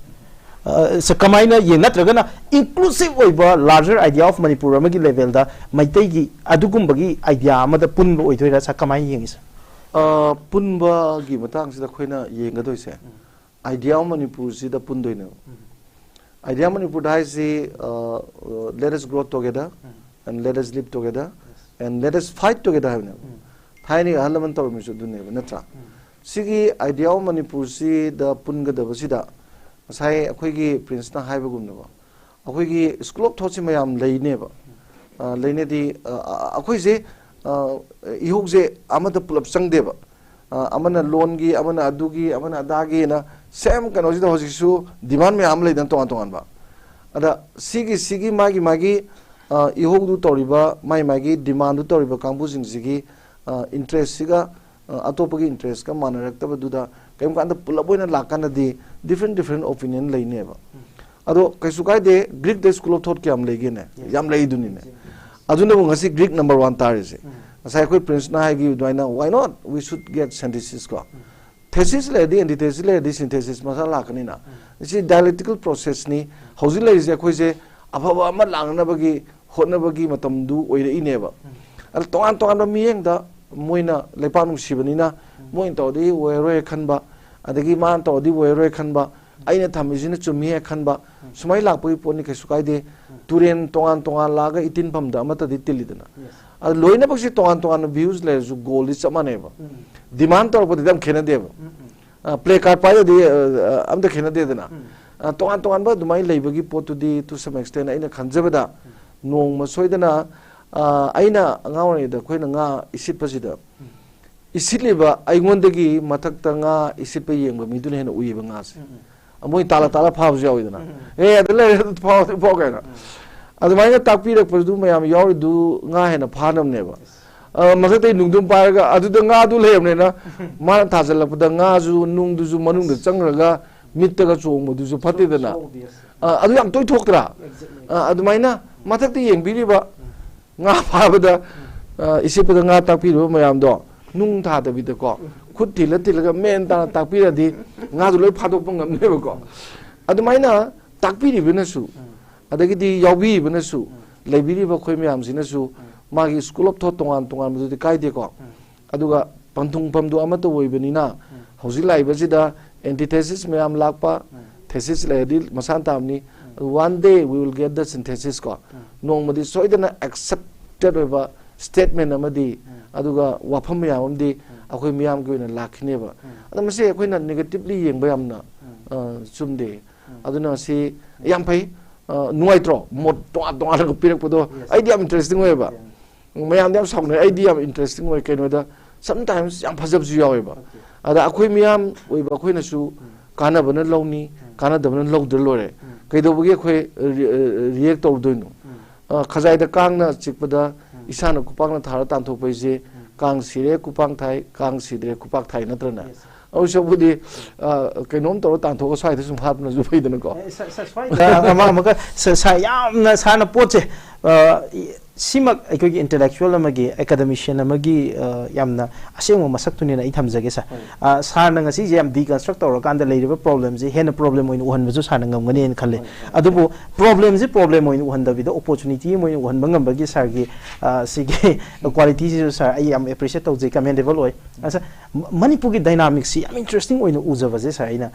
ꯑ, ꯁ-, ꯀꯃꯥꯏꯅ ꯌꯦꯡ-, ꯅꯠꯇ꯭ꯔꯒꯅ inclusive ꯑꯣꯏꯕ larger idea of ꯃꯅꯤꯄꯨꯔ ꯑꯃꯒꯤ levelꯗ ꯃꯩꯇꯩꯒꯤ ꯑꯗꯨꯒꯨꯝꯕꯒꯤ idea ꯑꯃꯗ ꯄꯨꯟꯕ ꯑꯣꯏꯗꯣꯏꯔꯥ? Sir, ꯀꯃꯥꯏꯅ ꯌꯦꯡꯉꯤ sir? ꯑ, ꯄꯨꯟꯕꯒꯤ ꯃꯇꯥꯡꯁꯤꯗ ꯑꯩꯈꯣꯏꯅ ꯌꯦꯡꯒꯗꯣꯏꯁꯦ, idea of ꯃꯅꯤꯄꯨꯔꯁꯤꯗ ꯄꯨꯟꯗꯣꯏꯅꯦꯕ꯫ Idea of ꯃꯅꯤꯄꯨꯔꯗ ꯍꯥꯏꯁꯤ, ꯑ, ꯑ, "Let us grow together and let us live together and let us fight together" ꯍꯥꯏꯕꯅꯦꯕ꯫ ꯊꯥꯏꯅꯒꯤ ꯑꯍꯜ ꯂꯃꯟ ꯇꯧꯔꯝꯃꯤꯁꯨ ꯑꯗꯨꯅꯦꯕ, ꯅꯠꯇ꯭ꯔꯥ? ꯁꯤꯒꯤ idea of ꯃꯅꯤꯄꯨꯔꯁꯤꯗ ꯄꯨꯟꯒꯗꯕꯁꯤꯗ, ꯉꯁꯥꯏ ꯑꯩꯈꯣꯏꯒꯤ ꯄ꯭ꯔꯤꯟꯁꯅ ꯍꯥꯏꯕꯒꯨꯝꯅꯀꯣ, ꯑꯩꯈꯣꯏꯒꯤ school of thoughtꯁꯤ ꯃꯌꯥꯝ ꯂꯩꯅꯦꯕ꯫ ꯑ, ꯂꯩꯅꯗꯤ, ꯑ, ꯑ, ꯑꯩꯈꯣꯏꯁꯦ, ꯑ, ꯏꯍꯧꯁꯦ ꯑꯃꯗ ꯄꯨꯂꯞ ꯆꯪꯗꯦꯕ꯫ ꯑ, ꯑꯃꯅ ꯂꯣꯟꯒꯤ, ꯑꯃꯅ ꯑꯗꯨꯒꯤ, ꯑꯃꯅ ꯑꯗꯥꯒꯤꯅ same ꯀꯩꯅꯣꯁꯤꯗ ꯍꯧꯖꯤꯛꯁꯨ demand ꯃꯌꯥꯝ ꯑꯃ ꯂꯩꯗꯅ, ꯇꯣꯉꯥꯟ ꯇꯣꯉꯥꯟꯕ꯫ ꯑꯗ ꯁꯤꯒꯤ ꯁꯤꯒꯤ ꯃꯥꯒꯤ ꯃꯥꯒꯤ ꯑ, ꯏꯍꯧꯗꯨ ꯇꯧꯔꯤꯕ, ꯃꯥꯒꯤ ꯃꯥꯒꯤ demandꯗꯨ ꯇꯧꯔꯤꯕ ꯀꯥꯡꯕꯨꯁꯤꯡꯁꯤꯒꯤ ꯑ, interestꯁꯤꯒ ꯑ, ꯑꯇꯣꯞꯄꯒꯤ interestꯀ ꯃꯥꯟꯅꯔꯛꯇꯕꯗꯨꯗ ꯀꯔꯤꯒꯨꯝꯕ ꯀꯥꯟꯗ ꯄꯨꯂꯞ ꯑꯣꯏꯅ ꯂꯥꯛꯀꯥꯟꯗꯗꯤ different different opinion ꯂꯩꯅꯦꯕ꯫ ꯑꯗꯣ ꯀꯩꯁꯨ ꯀꯥꯏꯗꯦ, Greekꯇ school of thought ꯀꯌꯥꯝ ꯂꯩꯒꯦꯅꯦ? ꯌꯥꯝ ꯂꯩꯗꯨꯅꯤꯅꯦ꯫ ꯑꯗꯨꯅꯕꯨ ꯉꯁꯤ Greek number one ꯇꯥꯔꯤꯁꯦ꯫ ꯉꯁꯥꯏ ꯑꯩꯈꯣꯏ Princeꯅ ꯍꯥꯏꯈꯤꯕ ꯑꯗꯨꯃꯥꯏꯅ, why not we should get synthesis ꯀꯣ? Thesis ꯂꯩꯔꯗꯤ antithesis ꯂꯩꯔꯗꯤ synthesis ꯃꯁꯥ ꯂꯥꯛꯀꯅꯤꯅ꯫ ꯁꯤ dialectical processꯅꯤ꯫ ꯍꯧꯖꯤꯛ ꯂꯩꯔꯤꯁꯦ ꯑꯩꯈꯣꯏꯁꯦ ꯑꯐꯕ ꯑꯃ ꯂꯥꯛꯅꯅꯕꯒꯤ ꯍꯣꯠꯅꯕꯒꯤ ꯃꯇꯝꯗꯨ ꯑꯣꯏꯔꯛꯏꯅꯦꯕ꯫ ꯑꯗ ꯇꯣꯉꯥꯟ ꯇꯣꯉꯥꯟꯕ ꯃꯤꯠꯌꯦꯡꯗ ꯃꯣꯏꯅ ꯂꯩꯄꯥꯛ ꯅꯨꯡꯁꯤꯕꯅꯤꯅ ꯃꯣꯏꯅ ꯇꯧꯔꯗꯤ ꯑꯣꯏꯔꯔꯣꯏ ꯈꯟꯕ, ꯑꯗꯒꯤ ꯃꯥꯅ ꯇꯧꯔꯗꯤ ꯑꯣꯏꯔꯔꯣꯏ ꯈꯟꯕ, ꯑꯩꯅ ꯊꯝꯃꯤꯁꯤꯅ ꯆꯨꯝꯃꯤ ꯍꯦꯛ ꯈꯟꯕ, ꯁꯨꯃꯥꯏꯅ ꯂꯥꯛꯄꯒꯤ ꯄꯣꯠꯅꯤ, ꯀꯩꯁꯨ ꯀꯥꯏꯗꯦ꯫ ꯇꯨꯔꯦꯟ ꯇꯣꯉꯥꯟ ꯇꯣꯉꯥꯟ ꯂꯥꯛꯑꯒ ꯏꯇꯤꯟꯐꯝꯗ ꯑꯃꯠꯇꯗꯤ ꯇꯤꯜꯂꯤꯗꯅ꯫ ꯑꯗ ꯂꯣꯏꯅꯃꯛꯁꯦ ꯇꯣꯉꯥꯟ ꯇꯣꯉꯥꯟꯕ views ꯂꯩꯔꯁꯨ goalꯗꯤ ꯆꯞ ꯃꯥꯟꯅꯩꯕ꯫ Demand ꯇꯧꯔꯛꯄꯗꯗꯤ ꯌꯥꯝ ꯈꯦꯠꯅꯗꯦꯕ꯫ Placard ꯄꯥꯏꯔꯗꯤ ꯑ, ꯑ, ꯑꯝꯇ ꯈꯦꯠꯅꯗꯦꯗꯅ꯫ ꯑ, ꯇꯣꯉꯥꯟ ꯇꯣꯉꯥꯟꯕ ꯑꯗꯨꯃꯥꯏꯅ ꯂꯩꯕꯒꯤ ꯄꯣꯠꯇꯨꯗꯤ to some extent ꯑꯩꯅ ꯈꯟꯖꯕꯗ ꯅꯣꯡꯃ ꯁꯣꯏꯗꯅ, ꯑ, ꯑꯩꯅ ꯑꯉꯥꯡ ꯑꯣꯏꯔꯤꯉꯩꯗ ꯑꯩꯈꯣꯏꯅ ꯉꯥ ꯏꯁꯤꯠꯄꯁꯤꯗ ꯏꯁꯤꯠꯂꯤꯕ ꯑꯩꯉꯣꯟꯗꯒꯤ ꯃꯊꯛꯇ ꯉꯥ ꯏꯁꯤꯠꯄ ꯌꯦꯡꯕ ꯃꯤꯗꯨꯅ ꯍꯦꯟꯅ ꯎꯏꯌꯦꯕ ꯉꯥꯁꯦ꯫ ꯃꯣꯏ ꯇꯥꯜꯂ ꯇꯥꯜꯂ ꯐꯥꯕꯁꯨ ꯌꯥꯎꯋꯤꯗꯅ꯫ "ꯑꯦ, ꯑꯗꯨ ꯂꯩꯔꯦ, ꯑꯗꯨ ꯐꯥꯎ, ꯑꯗꯨ ꯐꯥꯎ" ꯀꯥꯏꯅ꯫ ꯑꯗꯨꯃꯥꯏꯅ ꯇꯥꯛꯄꯤꯔꯛꯄꯗꯨ ꯃꯌꯥꯝ ꯌꯥꯎꯔꯤꯗꯨ ꯉꯥ ꯍꯦꯟꯅ ꯐꯥꯅꯕꯅꯦꯕ꯫ ꯑ, ꯃꯊꯛꯇꯩ ꯅꯨꯡꯗꯨꯝ ꯄꯥꯏꯔꯒ ꯑꯗꯨꯗ ꯉꯥꯗꯨ ꯂꯩꯔꯕꯅꯤꯅ ꯃꯥꯅ ꯊꯥꯖꯤꯜꯂꯛꯄꯗ ꯉꯥꯁꯨ ꯅꯨꯡꯗꯨꯁꯨ ꯃꯅꯨꯡꯗ ꯆꯪꯈ꯭ꯔꯒ ꯃꯤꯠꯇꯒ ꯆꯣꯡꯕꯗꯨꯁꯨ ꯐꯠꯇꯦꯗꯅ꯫ ꯑ, ꯑꯗꯨ ꯌꯥꯝ ꯇꯣꯏ ꯊꯣꯛꯇ꯭ꯔꯥ? ꯑ, ꯑꯗꯨꯃꯥꯏꯅ ꯃꯊꯛꯇ ꯌꯦꯡꯕꯤꯔꯤꯕ ꯉꯥ ꯐꯥꯕꯗ, ꯑ, ꯏꯁꯤꯠꯄꯗ ꯉꯥ ꯇꯥꯛꯄꯤꯔꯤꯕ ꯃꯌꯥꯝꯗꯣ ꯅꯨꯡ ꯊꯥꯗꯕꯤꯗꯀꯣ, ꯈꯨꯠ ꯊꯤꯜꯂ ꯊꯤꯜꯂꯒ ꯃꯦꯟ ꯇꯥꯅ ꯇꯥꯛꯄꯤꯔꯗꯤ ꯉꯥꯗꯨ ꯂꯣꯏ ꯐꯥꯗꯣꯛꯄ ꯉꯝꯅꯦꯕꯀꯣ꯫ ꯑꯗꯨꯃꯥꯏꯅ ꯇꯥꯛꯄꯤꯔꯤꯕꯅꯁꯨ, ꯑꯗꯒꯤꯗꯤ ꯌꯥꯎꯕꯤꯔꯤꯕꯅꯁꯨ, ꯂꯩꯕꯤꯔꯤꯕ ꯑꯩꯈꯣꯏ ꯃꯌꯥꯝꯁꯤꯅꯁꯨ ꯃꯥꯒꯤ school of thought ꯇꯣꯉꯥꯟ ꯇꯣꯉꯥꯟꯕꯗꯨꯗꯤ ꯀꯥꯏꯗꯦꯀꯣ꯫ ꯑꯗꯨꯒ ꯄꯟꯊꯨꯡꯐꯝꯗꯨ ꯑꯃꯠꯇ ꯑꯣꯏꯕꯅꯤꯅ ꯍꯧꯖꯤꯛ ꯂꯥꯛꯏꯕꯁꯤꯗ antithesis ꯃꯌꯥꯝ ꯂꯥꯛꯄ, thesis ꯂꯩꯔꯗꯤ ꯃꯁꯥꯅ ꯇꯥꯕꯅꯤ꯫ One day we will get the synthesis ꯀꯣ꯫ ꯅꯣꯡꯃꯗꯤ ꯁꯣꯏꯗꯅ accepted ꯑꯣꯏꯕ statement ꯑꯃꯗꯤ ꯑꯗꯨꯒ ꯋꯥꯐꯝ ꯃꯌꯥꯝ ꯑꯃꯗꯤ ꯑꯩꯈꯣꯏ ꯃꯤꯌꯥꯝꯒꯤ ꯑꯣꯏꯅ ꯂꯥꯛꯈꯤꯅꯦꯕ꯫ ꯑꯗꯣ ꯃꯁꯤ ꯑꯩꯈꯣꯏꯅ negatively ꯌꯦꯡꯕ ꯌꯥꯝꯅ, ꯑ, ꯆꯨꯝꯗꯦ꯫ ꯑꯗꯨꯅ ꯁꯤ ꯌꯥꯝ ꯐꯩ꯫ ꯑ, ꯅꯨꯡꯉꯥꯏꯇ꯭ꯔꯣ? ꯃꯣꯠ ꯇꯣꯉꯥꯟ ꯇꯣꯉꯥꯟꯅꯒ ꯄꯤꯔꯛꯄꯗꯣ ꯑꯩꯗꯤ ꯌꯥꯝ interesting ꯑꯣꯏꯌꯦꯕ꯫ ꯃꯌꯥꯝꯗꯤ ꯌꯥꯝ ꯁꯥꯎꯅꯩ, ꯑꯩꯗꯤ ꯌꯥꯝ interesting ꯑꯣꯏ꯫ ꯀꯩꯅꯣꯗ sometimes ꯌꯥꯝ ꯐꯖꯕꯁꯨ ꯌꯥꯎꯋꯦꯕ꯫ ꯑꯗ ꯑꯩꯈꯣꯏ ꯃꯤꯌꯥꯝ ꯑꯣꯏꯕ ꯑꯩꯈꯣꯏꯅꯁꯨ ꯀꯥꯟꯅꯕꯅ ꯂꯧꯅꯤ, ꯀꯥꯟꯅꯗꯕꯅ ꯂꯧꯗ꯭ꯔ ꯂꯣꯏꯔꯦ꯫ ꯀꯩꯗꯧꯕꯒꯤ ꯑꯩꯈꯣꯏ ꯔꯤ-, ꯑ, ꯔꯤꯌꯦꯛ ꯇꯧꯔꯨꯗꯣꯏꯅꯣ? ꯑ, ꯈꯖꯥꯏꯗ ꯀꯥꯡꯅ ꯆꯤꯛꯄꯗ ꯏꯁꯥꯅ ꯈꯨꯄꯥꯛꯅ ꯊꯥꯔ ꯇꯥꯟꯊꯣꯛꯄ ꯍꯥꯏꯁꯦ, ꯀꯥꯡ ꯁꯤꯔꯦ ꯈꯨꯄꯥꯛ ꯊꯥꯏ, ꯀꯥꯡ ꯁꯤꯗ꯭ꯔꯦ ꯈꯨꯄꯥꯛ ꯊꯥꯏ ꯅꯠꯇ꯭ꯔꯅꯦ? ꯑꯗꯨ ꯁꯔꯨꯛꯄꯨꯗꯤ, ꯑ, ꯀꯩꯅꯣꯝ ꯇꯧꯔ ꯇꯥꯟꯊꯣꯛꯑꯒ ꯁ꯭ꯋꯥꯏꯗ ꯁꯨꯝ ꯍꯥꯠꯄꯅꯁꯨ ꯐꯩꯗꯅꯀꯣ꯫ ꯑꯦ, ꯁ-, ꯁ-, ꯁ꯭ꯋꯥꯏꯗ ꯑꯃ ꯑꯃꯒ ꯁ-, ꯁ-, ꯌꯥꯝꯅ ꯁꯥꯔꯅ ꯄꯣꯠꯁꯦ, ꯑ, ꯏ-, ꯁꯤꯃꯛ ꯑꯩꯈꯣꯏꯒꯤ intellectual ꯑꯃꯒꯤ, academician ꯑꯃꯒꯤ, ꯑ, ꯌꯥꯝꯅ ꯑꯁꯦꯡꯕ ꯃꯁꯛꯇꯨꯅꯦꯅ ꯑꯩ ꯊꯝꯖꯒꯦ, ꯁꯥꯔ꯫ ꯍꯣꯏ꯫ ꯑ, ꯁꯥꯔꯅ ꯉꯁꯤꯁꯦ ꯌꯥꯝ deconstruct ꯇꯧꯔꯀꯥꯟꯗ ꯂꯩꯔꯤꯕ problemꯁꯦ ꯍꯦꯟꯅ problem ꯑꯣꯏꯅ ꯎꯍꯟꯕꯁꯨ ꯁꯥꯔꯅ ꯉꯝꯒꯅꯤꯅ ꯈꯜꯂꯦ꯫ ꯍꯣꯏ, ꯍꯣꯏ꯫ ꯑꯗꯨꯕꯨ problemꯁꯦ problem ꯑꯣꯏꯅ ꯎꯍꯟꯗꯕꯤꯗ opportunity ꯑꯃ ꯑꯣꯏꯅ ꯎꯍꯟꯕ ꯉꯝꯕꯒꯤ ꯁꯥꯔꯒꯤ, ꯑ, ꯁꯤꯒꯤ qualityꯁꯤꯁꯨ ꯁꯥꯔ ꯑꯩ ꯌꯥꯝ appreciate ꯇꯧꯖꯩ, commendable ꯑꯣꯏ꯫ ꯑ, ꯁꯥꯔ, ꯃ-, ꯃꯅꯤꯄꯨꯔꯒꯤ dynamicsꯁꯤ ꯌꯥꯝ interesting ꯑꯣꯏꯅ ꯎꯖꯕꯁꯦ, ꯁꯥꯔ, ꯑꯩꯅ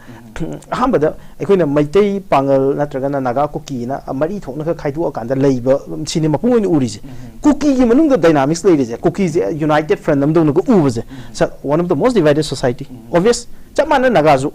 ꯑꯍꯥꯟꯕꯗ ꯑꯩꯈꯣꯏꯅ ꯃꯩꯇꯩ, ꯄꯥꯉꯜ ꯅꯠꯇ꯭ꯔꯒꯅ ꯅꯥꯒꯥ, ꯀꯨꯀꯤꯅ ꯃꯔꯤ ꯊꯣꯛꯅ ꯈꯛ ꯈꯥꯏꯗꯣꯛꯑꯀꯥꯟꯗ ꯂꯩꯕ, ꯁꯤꯅꯤ ꯃꯄꯨꯡ ꯑꯣꯏꯅ ꯎꯔꯤꯁꯦ꯫ ꯀꯨꯀꯤꯒꯤ ꯃꯅꯨꯡꯗ dynamics ꯂꯩꯔꯤꯁꯦ, ꯀꯨꯀꯤꯁꯦ united front ꯑꯃꯗꯧꯅꯒ ꯎꯕꯁꯦ, sir, one of the most divided society꯫ Obvious, ꯆꯞ ꯃꯥꯟꯅ ꯅꯥꯒꯥꯁꯨ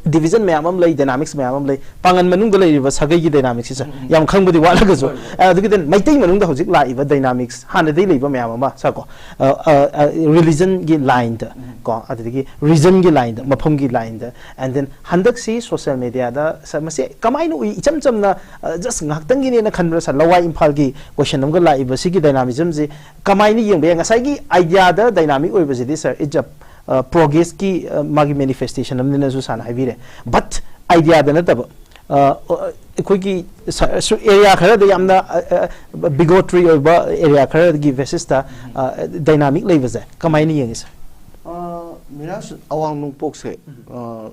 division ꯃꯌꯥꯝ ꯑꯃ ꯂꯩ, dynamics ꯃꯌꯥꯝ ꯑꯃ ꯂꯩ, ꯄꯥꯉꯜ ꯃꯅꯨꯡꯗ ꯂꯩꯔꯤꯕ ꯁꯥꯒꯩꯒꯤ dynamicsꯁꯤ, ꯁꯥꯔ, ꯌꯥꯝ ꯈꯪꯕꯗꯤ ꯋꯥꯠꯂꯒꯁꯨ, ꯍꯣꯏ, ꯍꯣꯏ꯫ ꯑ, ꯑꯗꯨꯒꯤꯗꯤ ꯃꯩꯇꯩ ꯃꯅꯨꯡꯗ ꯍꯧꯖꯤꯛ ꯂꯥꯛꯏꯕ dynamics ꯍꯥꯟꯅꯗꯒꯤ ꯂꯩꯕ ꯃꯌꯥꯝ ꯑꯃ, ꯁꯥꯔ, ꯀꯣ, ꯑ, ꯑ, ꯑ, religionꯒꯤ lineꯗ, ꯀꯣ, ꯑꯗꯨꯗꯒꯤ regionꯒꯤ lineꯗ, ꯃꯐꯝꯒꯤ lineꯗ, and then ꯍꯟꯗꯛꯁꯤ social mediaꯗ, ꯁꯥꯔ, ꯃꯁꯤ ꯀꯃꯥꯏꯅ ꯎꯏ? ꯏꯆꯝ ꯆꯝꯅ, ꯑ, just ꯉꯥꯏꯍꯥꯛꯇꯪꯒꯤꯅꯦꯅ ꯈꯟꯕ꯭ꯔꯥ, ꯁꯥꯔ? ꯂꯋꯥꯏ ꯏꯝꯐꯥꯜꯒꯤ question ꯑꯃꯒ ꯂꯥꯛꯏꯕ ꯁꯤꯒꯤ dynamismꯁꯤ ꯀꯃꯥꯏꯅ ꯌꯦꯡꯕ ꯌꯥꯏ? ꯉꯁꯥꯏꯒꯤ ideaꯗ dynamic ꯑꯣꯏꯕꯁꯤꯗꯤ, ꯁꯥꯔ, it's a, ꯑ, progressꯀꯤ, ꯑ, ꯃꯥꯒꯤ manifestation ꯑꯃꯅꯤꯅꯁꯨ ꯁꯥꯔꯅ ꯍꯥꯏꯕꯤꯔꯦ, but ideaꯗ ꯅꯠꯇꯕ, ꯑ, ꯑ, ꯑꯩꯈꯣꯏꯒꯤ ꯁ-, ꯁ-, area ꯈꯔꯗ ꯌꯥꯝꯅ, ꯑ, ꯑ, bigotry ꯑꯣꯏꯕ area ꯈꯔꯒꯤ basisꯇ, ꯑ, dynamic ꯂꯩꯕꯁꯦ ꯀꯃꯥꯏꯅ ꯌꯦꯡꯉꯤ, ꯁꯥꯔ? ꯑ, ꯃꯤꯔꯥꯁ, ꯑꯋꯥꯡ ꯅꯣꯡꯄꯣꯛꯁꯦ, ꯑ,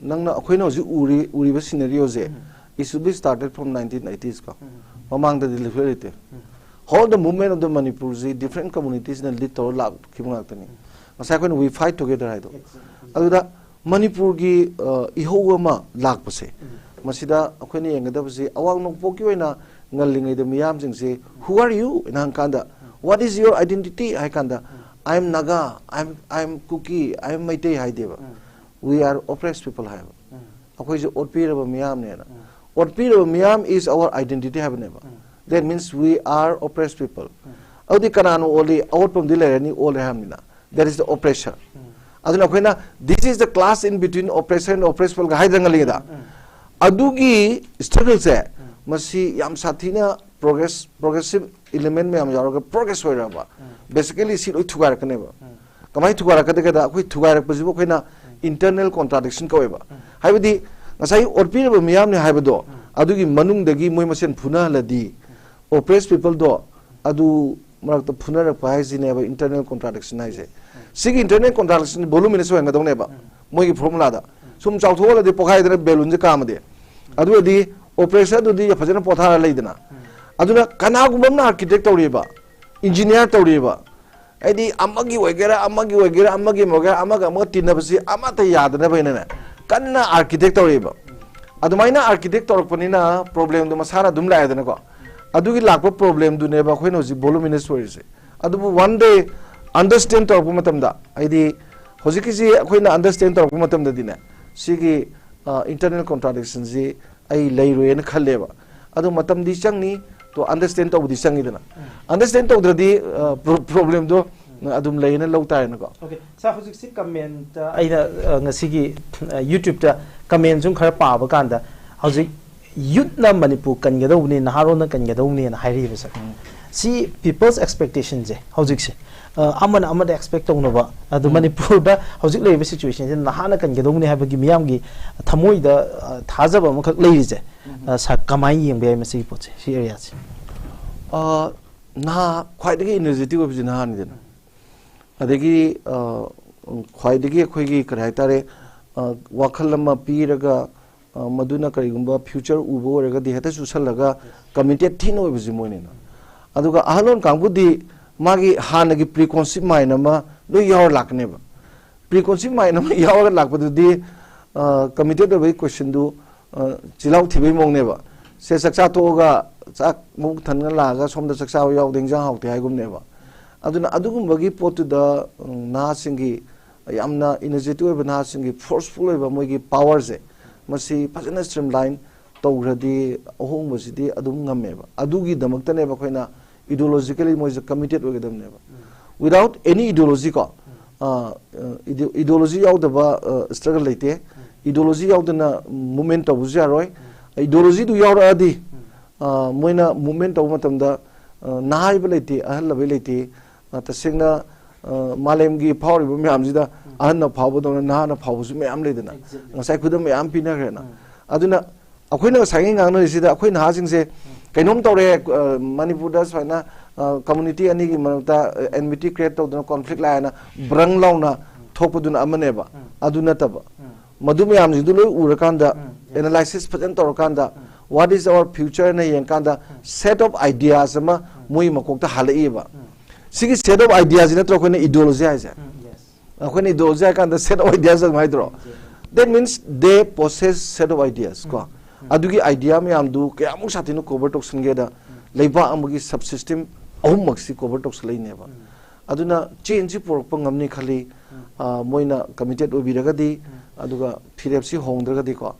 ꯅꯪꯅ, ꯑꯩꯈꯣꯏꯅ ꯍꯧꯖꯤꯛ ꯎꯔꯤ-, ꯎꯔꯤꯕ scenarioꯁꯦ, it should be started from nineteen eighties ꯀꯣ꯫ ꯃꯃꯥꯡꯗꯗꯤ ꯂꯩꯐꯦ ꯂꯩꯇꯦ꯫ Whole the movement of the Manipurꯁꯤ different communitiesꯅ lead ꯇꯧꯔ ꯂꯥꯛꯈꯤꯕ ꯉꯥꯛꯇꯅꯤ꯫ ꯉꯁꯥꯏ ꯑꯩꯈꯣꯏꯅ "We fight together" ꯍꯥꯏꯗꯣ꯫ ꯑꯗꯨꯗ ꯃꯅꯤꯄꯨꯔꯒꯤ, ꯑ, ꯏꯍꯧ ꯑꯃ ꯂꯥꯛꯄꯁꯦ, ꯃꯁꯤꯗ ꯑꯩꯈꯣꯏꯅ ꯌꯦꯡꯒꯗꯕꯁꯤ, ꯑꯋꯥꯡ ꯅꯣꯡꯄꯣꯛꯀꯤ ꯑꯣꯏꯅ ꯉꯜꯂꯤꯉꯩꯗ ꯃꯤꯌꯥꯝꯁꯤꯡꯁꯦ, "Who are you?" ꯍꯥꯏꯅ ꯍꯪꯀꯥꯟꯗ, "What is your identity?" ꯍꯥꯏ ꯀꯥꯟꯗ, "I am Naga, I am, I am Kuki, I am Meitei" ꯍꯥꯏꯗꯦꯕ꯫ "We are oppressed people" ꯍꯥꯏꯕ꯫ ꯑꯩꯈꯣꯏꯁꯦ ꯑꯣꯠꯄꯤꯔꯕ ꯃꯤꯌꯥꯝꯅꯦꯅ꯫ ꯑꯣꯠꯄꯤꯔꯕ ꯃꯤꯌꯥꯝ is our identity ꯍꯥꯏꯕꯅꯦꯕ꯫ That means we are oppressed people. ꯑꯗꯨꯗꯤ ꯀꯅꯥꯅꯣ ꯑꯣꯜꯂꯤ? ꯑꯑꯣꯠꯄ ꯑꯃꯗꯤ ꯂꯩꯔꯅꯤ, ꯑꯣꯜꯂꯦ ꯍꯥꯏꯕꯅꯤꯅ꯫ That is the oppressor. ꯑꯗꯨꯅ ꯑꯩꯈꯣꯏꯅ, "This is the class in between oppressor and oppressed people" ꯍꯥꯏꯗꯅ ꯉꯜꯂꯤꯉꯩꯗ꯫ ꯑꯗꯨꯒꯤ struggle ꯁꯦ ꯃꯁꯤ ꯌꯥꯝ ꯁꯥꯊꯤꯅ progress progressive element ꯃꯌꯥꯝ ꯌꯥꯎꯔꯒ progress ꯑꯣꯏꯔꯛꯑꯕ basically ꯁꯤ ꯂꯣꯏ ꯊꯨꯒꯥꯏꯔꯛꯀꯅꯦꯕ꯫ ꯀꯃꯥꯏꯅ ꯊꯨꯒꯥꯏꯔꯛꯀꯗꯒꯦꯗ ꯑꯩꯈꯣꯏ ꯊꯨꯒꯥꯏꯔꯛꯄꯁꯤꯕꯨ ꯑꯩꯈꯣꯏꯅ internal contradiction ꯀꯧꯋꯦꯕ꯫ ꯍꯥꯏꯕꯗꯤ ꯉꯁꯥꯏ ꯑꯣꯠꯄꯤꯔꯕ ꯃꯤꯌꯥꯝꯅꯤ ꯍꯥꯏꯕꯗꯣ ꯑꯗꯨꯒꯤ ꯃꯅꯨꯡꯗꯒꯤ ꯃꯣꯏ ꯃꯁꯦꯟ ꯐꯨꯅꯍꯜꯂꯗꯤ oppressed people ꯗꯣ ꯑꯗꯨ ꯃꯔꯛꯇ ꯐꯨꯅꯔꯛꯄ ꯍꯥꯏꯁꯤꯅꯦꯕ internal contradiction ꯍꯥꯏꯁꯦ꯫ ꯁꯤꯒꯤ internal contradiction voluminous ꯑꯣꯏꯍꯟꯒꯗꯧꯅꯦꯕ ꯃꯣꯏꯒꯤ formula ꯗ꯫ ꯁꯨꯝ ꯆꯥꯎꯊꯣꯛꯍꯜꯂꯗꯤ ꯄꯣꯛꯈꯥꯏꯗꯅ balloon ꯁꯦ ꯀꯥꯝꯃꯗꯤ꯫ ꯑꯗꯨ ꯑꯣꯏꯔꯗꯤ oppressor ꯗꯨꯗꯤ ꯐꯖꯅ ꯄꯣꯊꯥꯔ ꯂꯩꯗꯅ꯫ ꯑꯗꯨꯅ ꯀꯅꯥꯒꯨꯝꯕ ꯑꯃꯅ architect ꯇꯧꯔꯤꯕ, engineer ꯇꯧꯔꯤꯕ, ꯍꯥꯏꯗꯤ ꯑꯃꯒꯤ ꯑꯣꯏꯒꯦꯔꯥ, ꯑꯃꯒꯤ ꯑꯣꯏꯒꯦꯔꯥ, ꯑꯃꯒꯤ ꯑꯃ ꯑꯣꯏꯒꯦꯔꯥ, ꯑꯃꯒ ꯑꯃꯒ ꯇꯤꯟꯅꯕꯁꯤ ꯑꯃꯠꯇ ꯌꯥꯗꯅꯕ ꯍꯥꯏꯅꯅꯦ ꯀꯟꯅ architect ꯇꯧꯔꯤꯕ꯫ ꯑꯗꯨꯃꯥꯏꯅ architect ꯇꯧꯔꯛꯄꯅꯤꯅ problem ꯗꯣ ꯃꯁꯥꯅ ꯑꯗꯨꯝ ꯂꯥꯛꯑꯦꯗꯅꯀꯣ꯫ ꯑꯗꯨꯒꯤ ꯂꯥꯛꯄ problem ꯗꯨꯅꯦꯕ ꯑꯩꯈꯣꯏꯅ ꯍꯧꯖꯤꯛ voluminous ꯑꯣꯏꯔꯤꯁꯦ꯫ ꯑꯗꯨꯕꯨ one day understand ꯇꯧꯔꯛꯄ ꯃꯇꯝꯗ, ꯍꯥꯏꯗꯤ ꯍꯧꯖꯤꯛꯀꯤꯁꯤ ꯑꯩꯈꯣꯏꯅ understand ꯇꯧꯔꯛꯄ ꯃꯇꯝꯗꯗꯤꯅꯦ, ꯁꯤꯒꯤ internal contradiction ꯁꯤ ꯑꯩ ꯂꯩꯔꯣꯏꯅ ꯈꯜꯂꯦꯕ꯫ ꯑꯗꯣ ꯃꯇꯝꯗꯤ ꯆꯪꯅꯤ, ꯇꯣ understand ꯇꯧꯕꯗꯤ ꯆꯪꯉꯤꯗꯅ꯫ Understand ꯇꯧꯗ꯭ꯔꯗꯤ problem ꯗꯣ ꯑꯗꯨꯝ ꯂꯩꯌꯦꯅ ꯂꯧ ꯇꯥꯔꯦꯅꯀꯣ꯫ Okay, sir, ꯍꯧꯖꯤꯛꯁꯤ comment ꯑꯩꯅ ꯉꯁꯤꯒꯤ YouTube ꯇ comment ꯁꯨꯝ ꯈꯔ ꯄꯥꯕ ꯀꯥꯟꯗ ꯍꯧꯖꯤꯛ youth ꯅ ꯃꯅꯤꯄꯨꯔ ꯀꯟꯒꯗꯧꯕꯅꯤ, ꯅꯍꯥꯔꯣꯜꯅ ꯀꯟꯒꯗꯧꯕꯅꯤꯅ ꯍꯥꯏꯔꯤꯕ sir꯫ ꯁꯤ people's expectation ꯁꯦ ꯍꯧꯖꯤꯛꯁꯦ ꯑꯃꯅ ꯑꯃꯗ expect ꯇꯧꯅꯕ, ꯑꯗꯨ ꯃꯅꯤꯄꯨꯔꯗ ꯍꯧꯖꯤꯛ ꯂꯩꯔꯤꯕ situation ꯁꯦ ꯅꯍꯥꯅ ꯀꯟꯒꯗꯧꯕꯅꯤ ꯍꯥꯏꯕꯒꯤ ꯃꯤꯌꯥꯝꯒꯤ ꯊꯃꯣꯏꯗ ꯊꯥꯖꯕ ꯑꯃꯈꯛ ꯂꯩꯔꯤꯁꯦ꯫ Sir, ꯀꯃꯥꯏꯅ ꯌꯦꯡꯕ ꯌꯥꯏ ꯃꯁꯤꯒꯤ ꯄꯣꯠꯁꯦ, ꯁꯤ area ꯁꯦ? ꯅꯍꯥ ꯈ꯭ꯋꯥꯏꯗꯒꯤ energetic ꯑꯣꯏꯕꯁꯤ ꯅꯍꯥꯅꯤꯗꯅ꯫ ꯑꯗꯒꯤ ꯈ꯭ꯋꯥꯏꯗꯒꯤ ꯑꯩꯈꯣꯏꯒꯤ ꯀꯔꯤ ꯍꯥꯏꯇꯥꯔꯦ, ꯋꯥꯈꯜ ꯑꯃ ꯄꯤꯔꯒ ꯃꯗꯨꯅ ꯀꯔꯤꯒꯨꯝꯕ future ꯎꯕ ꯑꯣꯏꯔꯒꯗꯤ ꯍꯦꯛꯇ ꯆꯨꯁꯜꯂꯒ committed ꯊꯤꯅ ꯑꯣꯏꯕꯁꯤ ꯃꯣꯏꯅꯤꯅ꯫ ꯑꯗꯨꯒ ꯑꯍꯜꯂꯣꯟ ꯀꯥꯡꯕꯨꯗꯤ ꯃꯥꯒꯤ ꯍꯥꯟꯅꯒꯤ preconceived mind ꯑꯃ ꯂꯣꯏ ꯌꯥꯎꯔ ꯂꯥꯛꯀꯅꯦꯕ꯫ Preconceived mind ꯑꯃ ꯌꯥꯎꯔꯒ ꯂꯥꯛꯄꯗꯨꯗꯤ committed ꯑꯣꯏꯕꯒꯤ question ꯗꯨ ꯆꯤꯜꯍꯥꯎ ꯊꯤꯕꯒꯤ ꯃꯑꯣꯡꯅꯦꯕ꯫ ꯁꯦ ꯆꯥꯛꯆꯥ ꯇꯣꯛꯑꯒ ꯆꯥꯛ ꯃꯕꯨꯛ ꯊꯟꯅ ꯂꯥꯛꯑꯒ ꯁꯣꯝꯗ ꯆꯥꯛ ꯆꯥꯕ ꯌꯥꯎꯗꯦ, ꯏꯟꯖꯥꯡ ꯍꯥꯎꯇꯦ ꯍꯥꯏꯒꯨꯝꯅꯦꯕ꯫ ꯑꯗꯨꯅ ꯑꯗꯨꯒꯨꯝꯕꯒꯤ ꯄꯣꯠꯇꯨꯗ ꯅꯍꯥꯁꯤꯡꯒꯤ, ꯌꯥꯝꯅ energetic ꯑꯣꯏꯕ ꯅꯍꯥꯁꯤꯡꯒꯤ forceful ꯑꯣꯏꯕ ꯃꯣꯏꯒꯤ power ꯁꯦ, ꯃꯁꯤ ꯐꯖꯅ streamline ꯇꯧꯈ꯭ꯔꯗꯤ ꯑꯍꯣꯡꯕꯁꯤꯗꯤ ꯑꯗꯨꯝ ꯉꯝꯃꯦꯕ꯫ ꯑꯗꯨꯒꯤꯗꯃꯛꯇꯅꯦꯕ ꯑꯩꯈꯣꯏꯅ ideologically ꯃꯣꯏꯁꯦ committed ꯑꯣꯏꯒꯗꯕꯅꯦꯕ꯫ Without any ideology ꯀꯣ, ideology ꯌꯥꯎꯗꯕ struggle ꯂꯩꯇꯦ꯫ Ideology ꯌꯥꯎꯗꯅ movement ꯇꯧꯕꯁꯨ ꯌꯥꯔꯣꯏ꯫ Ideologyꯗꯨ ꯌꯥꯎꯔꯛꯑꯗꯤ, ꯑ, ꯃꯣꯏꯅ movement ꯇꯧꯕ ꯃꯇꯝꯗ, ꯑ, ꯅꯍꯥ ꯍꯥꯏꯕ ꯂꯩꯇꯦ, ꯑꯍꯜ ꯍꯥꯏꯕ ꯂꯩꯇꯦ꯫ ꯑ, ꯇꯁꯦꯡꯅ, ꯑ, ꯃꯥꯂꯦꯝꯒꯤ ꯐꯥꯎꯔꯤꯕ ꯃꯌꯥꯝꯁꯤꯗ ꯑꯍꯟꯅ ꯐꯥꯎꯕꯗꯧꯅ ꯅꯍꯥꯅ ꯐꯥꯎꯕꯁꯨ ꯃꯌꯥꯝ ꯂꯩꯗꯅ꯫ Exactly. ꯉꯁꯥꯏ ꯈꯨꯗꯝ ꯃꯌꯥꯝ ꯄꯤꯅꯈ꯭ꯔꯦꯅ꯫ ꯑꯗꯨꯅ ꯑꯩꯈꯣꯏꯅ ꯉꯁꯥꯏꯒꯤ ꯉꯥꯡꯅꯔꯤꯁꯤꯗ ꯑꯩꯈꯣꯏ ꯅꯍꯥꯁꯤꯡꯁꯦ ꯀꯩꯅꯣꯝ ꯇꯧꯔꯦ, ꯑ, ꯃꯅꯤꯄꯨꯔꯗ ꯁꯨꯃꯥꯏꯅ, ꯑ, community ꯑꯅꯤꯒꯤ ꯃꯔꯛꯇ, ꯑ, enmity create ꯇꯧꯗꯅ conflict ꯂꯥꯛꯑꯦꯅ ꯕ꯭ꯔꯪ ꯂꯥꯎꯅ ꯊꯣꯛꯄꯗꯨꯅ ꯑꯃꯅꯦꯕ꯫ ꯑꯗꯨ ꯅꯠꯇꯕ꯫ ꯃꯗꯨ ꯃꯌꯥꯝꯁꯤꯡꯗꯨ ꯂꯣꯏ ꯎꯔꯀꯥꯟꯗ, analysis ꯐꯖꯅ ꯇꯧꯔꯀꯥꯟꯗ, what is our future ꯍꯥꯏꯅ ꯌꯦꯡꯀꯥꯟꯗ, set of ideas ꯑꯃ ꯃꯣꯏ ꯃꯀꯣꯛꯇ ꯍꯜꯂꯛꯏꯕ꯫ ꯁꯤꯒꯤ set of ideas ꯁꯤ ꯅꯠꯇ꯭ꯔꯣ ꯑꯩꯈꯣꯏꯅ ideology ꯍꯥꯏꯁꯦ? ꯑꯩꯈꯣꯏꯅ ideology ꯍꯥꯏ ꯀꯥꯟꯗ set of ideas ꯑꯗꯨꯝ ꯍꯥꯏꯗ꯭ꯔꯣ? That means they possess set of ideas ꯀꯣ꯫ ꯑꯗꯨꯒꯤ idea ꯃꯌꯥꯝꯗꯨ ꯀꯌꯥꯃꯨꯛ ꯁꯥꯊꯤꯅ cover ꯇꯧꯁꯟꯒꯦꯗ, ꯂꯩꯕꯥꯛ ꯑꯃꯒꯤ sub system ꯑꯍꯨꯝꯃꯛꯁꯤ cover ꯇꯧꯁꯜꯂꯛꯏꯅꯦꯕ꯫ ꯑꯗꯨꯅ change ꯁꯤ ꯄꯨꯔꯛꯄ ꯉꯝꯅꯤ ꯈꯜꯂꯤ꯫ ꯑ, ꯃꯣꯏꯅ committed ꯑꯣꯏꯕꯤꯔꯒꯗꯤ, ꯑꯗꯨꯒ ꯐꯤꯔꯦꯞꯁꯤ ꯍꯣꯡꯗ꯭ꯔꯒꯗꯤꯀꯣ꯫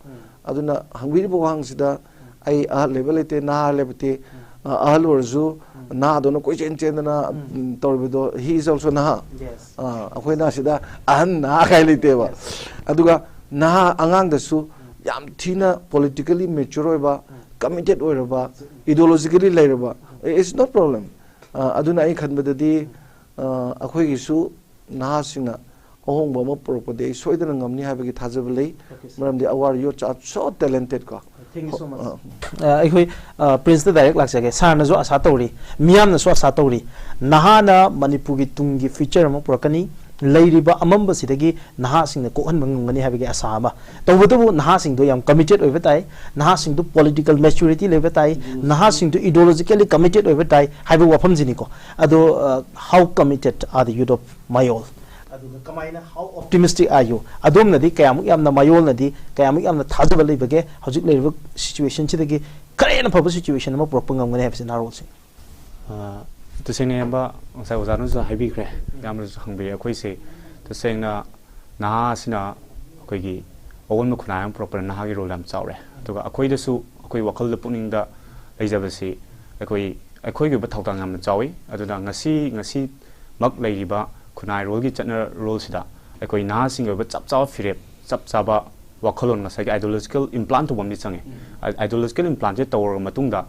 ꯑꯗꯨꯅ ꯍꯪꯕꯤꯔꯤꯕ ꯋꯥꯍꯪꯁꯤꯗ ꯑꯩ ꯑꯍꯜ ꯂꯩꯕ ꯂꯩꯇꯦ, ꯅꯍꯥ ꯂꯩꯕ ꯂꯩꯇꯦ꯫ ꯑ, ꯑꯍꯜ ꯑꯣꯏꯔꯁꯨ ꯅꯍꯥꯗꯧꯅ ꯀꯣꯏꯆꯦꯟ ꯆꯦꯟꯗꯅ, ꯎꯝ, ꯇꯧꯔꯤꯕꯗꯣ, he is also ꯅꯍꯥ꯫ Yes. ꯑ, ꯑꯩꯈꯣꯏꯅ ꯁꯤꯗ ꯑꯍꯟ ꯅꯍꯥ ꯀꯥꯏ ꯂꯩꯇꯦꯕ꯫ Yes. ꯑꯗꯨꯒ ꯅꯍꯥ ꯑꯉꯥꯡꯗꯁꯨ ꯌꯥꯝ ꯊꯤꯅ politically mature ꯑꯣꯏꯕ, committed ꯑꯣꯏꯔꯕ, ideologically ꯂꯩꯔꯕ, it's no problem꯫ ꯑ, ꯑꯗꯨꯅ ꯑꯩ ꯈꯟꯕꯗꯗꯤ, ꯑ, ꯑꯩꯈꯣꯏꯒꯤꯁꯨ ꯅꯍꯥꯁꯤꯡꯅ ꯑꯍꯣꯡꯕ ꯑꯃ ꯄꯨꯔꯛꯄꯗꯤ ꯑꯩ ꯁꯣꯏꯗꯅ ꯉꯝꯅꯤ ꯍꯥꯏꯕꯒꯤ ꯊꯥꯖꯕ ꯂꯩ꯫ Okay, sir. ꯃꯔꯝꯗꯤ our youths are so talented ꯀꯣ꯫ Thank you so much. ꯑ, ꯑ, ꯑꯩꯈꯣꯏ, ꯑ, ꯄ꯭ꯔꯤꯟꯁꯇ direct ꯂꯥꯛꯆꯒꯦ꯫ ꯁꯥꯔꯅꯁꯨ ꯑꯁꯥ ꯇꯧꯔꯤ, ꯃꯤꯌꯥꯝꯅꯁꯨ ꯑꯁꯥ ꯇꯧꯔꯤ, ꯅꯍꯥꯅ ꯃꯅꯤꯄꯨꯔꯒꯤ ꯇꯨꯡꯒꯤ future ꯑꯃ ꯄꯨꯔꯛꯀꯅꯤ, ꯂꯩꯔꯤꯕ ꯑꯃꯝꯕꯁꯤꯗꯒꯤ ꯅꯍꯥꯁꯤꯡꯅ ꯀꯣꯛꯍꯟꯕ ꯉꯝꯒꯅꯤ ꯍꯥꯏꯕꯒꯤ ꯑꯁꯥ ꯑꯃ꯫ ꯇꯧꯕꯇꯕꯨ ꯅꯍꯥꯁꯤꯡꯗꯣ ꯌꯥꯝ committed ꯑꯣꯏꯕ ꯇꯥꯏ, ꯅꯍꯥꯁꯤꯡꯗꯣ political maturity ꯂꯩꯕ ꯇꯥꯏ, ꯅꯍꯥꯁꯤꯡꯗꯣ ideologically committed ꯑꯣꯏꯕ ꯇꯥꯏ ꯍꯥꯏꯕ ꯋꯥꯐꯝꯁꯤꯅꯤꯀꯣ꯫ ꯑꯗꯣ, ꯑ, how committed are the youth of ꯃꯌꯣꯜ? ꯑꯗꯨꯒ ꯀꯃꯥꯏꯅ, how optimistic are you? ꯑꯗꯣꯝꯅꯗꯤ ꯀꯌꯥꯃꯨꯛ ꯌꯥꯝꯅ, ꯃꯌꯣꯜꯅꯗꯤ ꯀꯌꯥꯃꯨꯛ ꯌꯥꯝꯅ ꯊꯥꯖꯕ ꯂꯩꯕꯒꯦ ꯍꯧꯖꯤꯛ ꯂꯩꯔꯤꯕ situation ꯁꯤꯗꯒꯤ ꯈꯔ ꯍꯦꯟꯅ ꯐꯕ situation ꯑꯃ ꯄꯨꯔꯛꯄ ꯉꯝꯒꯅꯤ ꯍꯥꯏꯕꯁꯤ ꯅꯍꯥꯔꯣꯜꯁꯤꯡ? ꯑ, ꯇꯁꯦꯡꯅ ꯏꯌꯥꯝꯕ, ꯉꯁꯥꯏ ꯑꯣꯖꯥꯅꯁꯨ ꯍꯥꯏꯕꯤꯈ꯭ꯔꯦ, ꯏꯌꯥꯝꯕꯅꯁꯨ ꯍꯪꯕꯤꯔꯦ꯫ ꯑꯩꯈꯣꯏꯁꯦ ꯇꯁꯦꯡꯅ ꯅꯍꯥ ꯑꯁꯤꯅ ꯑꯩꯈꯣꯏꯒꯤ ꯑꯑꯣꯟꯕ ꯈꯨꯟꯅꯥꯏ ꯑꯃ ꯄꯨꯔꯛꯄꯗ ꯅꯍꯥꯒꯤ role ꯌꯥꯝ ꯆꯥꯎꯔꯦ꯫ ꯑꯗꯨꯒ ꯑꯩꯈꯣꯏꯗꯁꯨ, ꯑꯩꯈꯣꯏ ꯋꯥꯈꯜꯗ, ꯄꯨꯛꯅꯤꯡꯗ ꯂꯩꯖꯕꯁꯤ ꯑꯩꯈꯣꯏ, ꯑꯩꯈꯣꯏꯒꯤ ꯑꯣꯏꯕ ꯊꯧꯗꯥꯡ ꯌꯥꯝꯅ ꯆꯥꯎꯏ꯫ ꯑꯗꯨꯅ ꯉꯁꯤ, ꯉꯁꯤꯃꯛ ꯂꯩꯔꯤꯕ ꯈꯨꯟꯅꯥꯏꯔꯣꯜꯒꯤ ꯆꯠꯅꯔꯣꯜꯁꯤꯗ ꯑꯩꯈꯣꯏ ꯅꯍꯥꯁꯤꯡꯒꯤ ꯑꯣꯏꯕ ꯆꯞ ꯆꯥꯕ ꯐꯤꯔꯦꯞ, ꯆꯞ ꯆꯥꯕ ꯋꯥꯈꯜꯂꯣꯟ, ꯉꯁꯥꯏꯒꯤ ideological implant ꯇꯧꯕ ꯑꯃꯗꯤ ꯆꯪꯉꯦ꯫ ꯑꯥꯏ-, ideological implantꯁꯦ ꯇꯧꯔꯕ ꯃꯇꯨꯡꯗ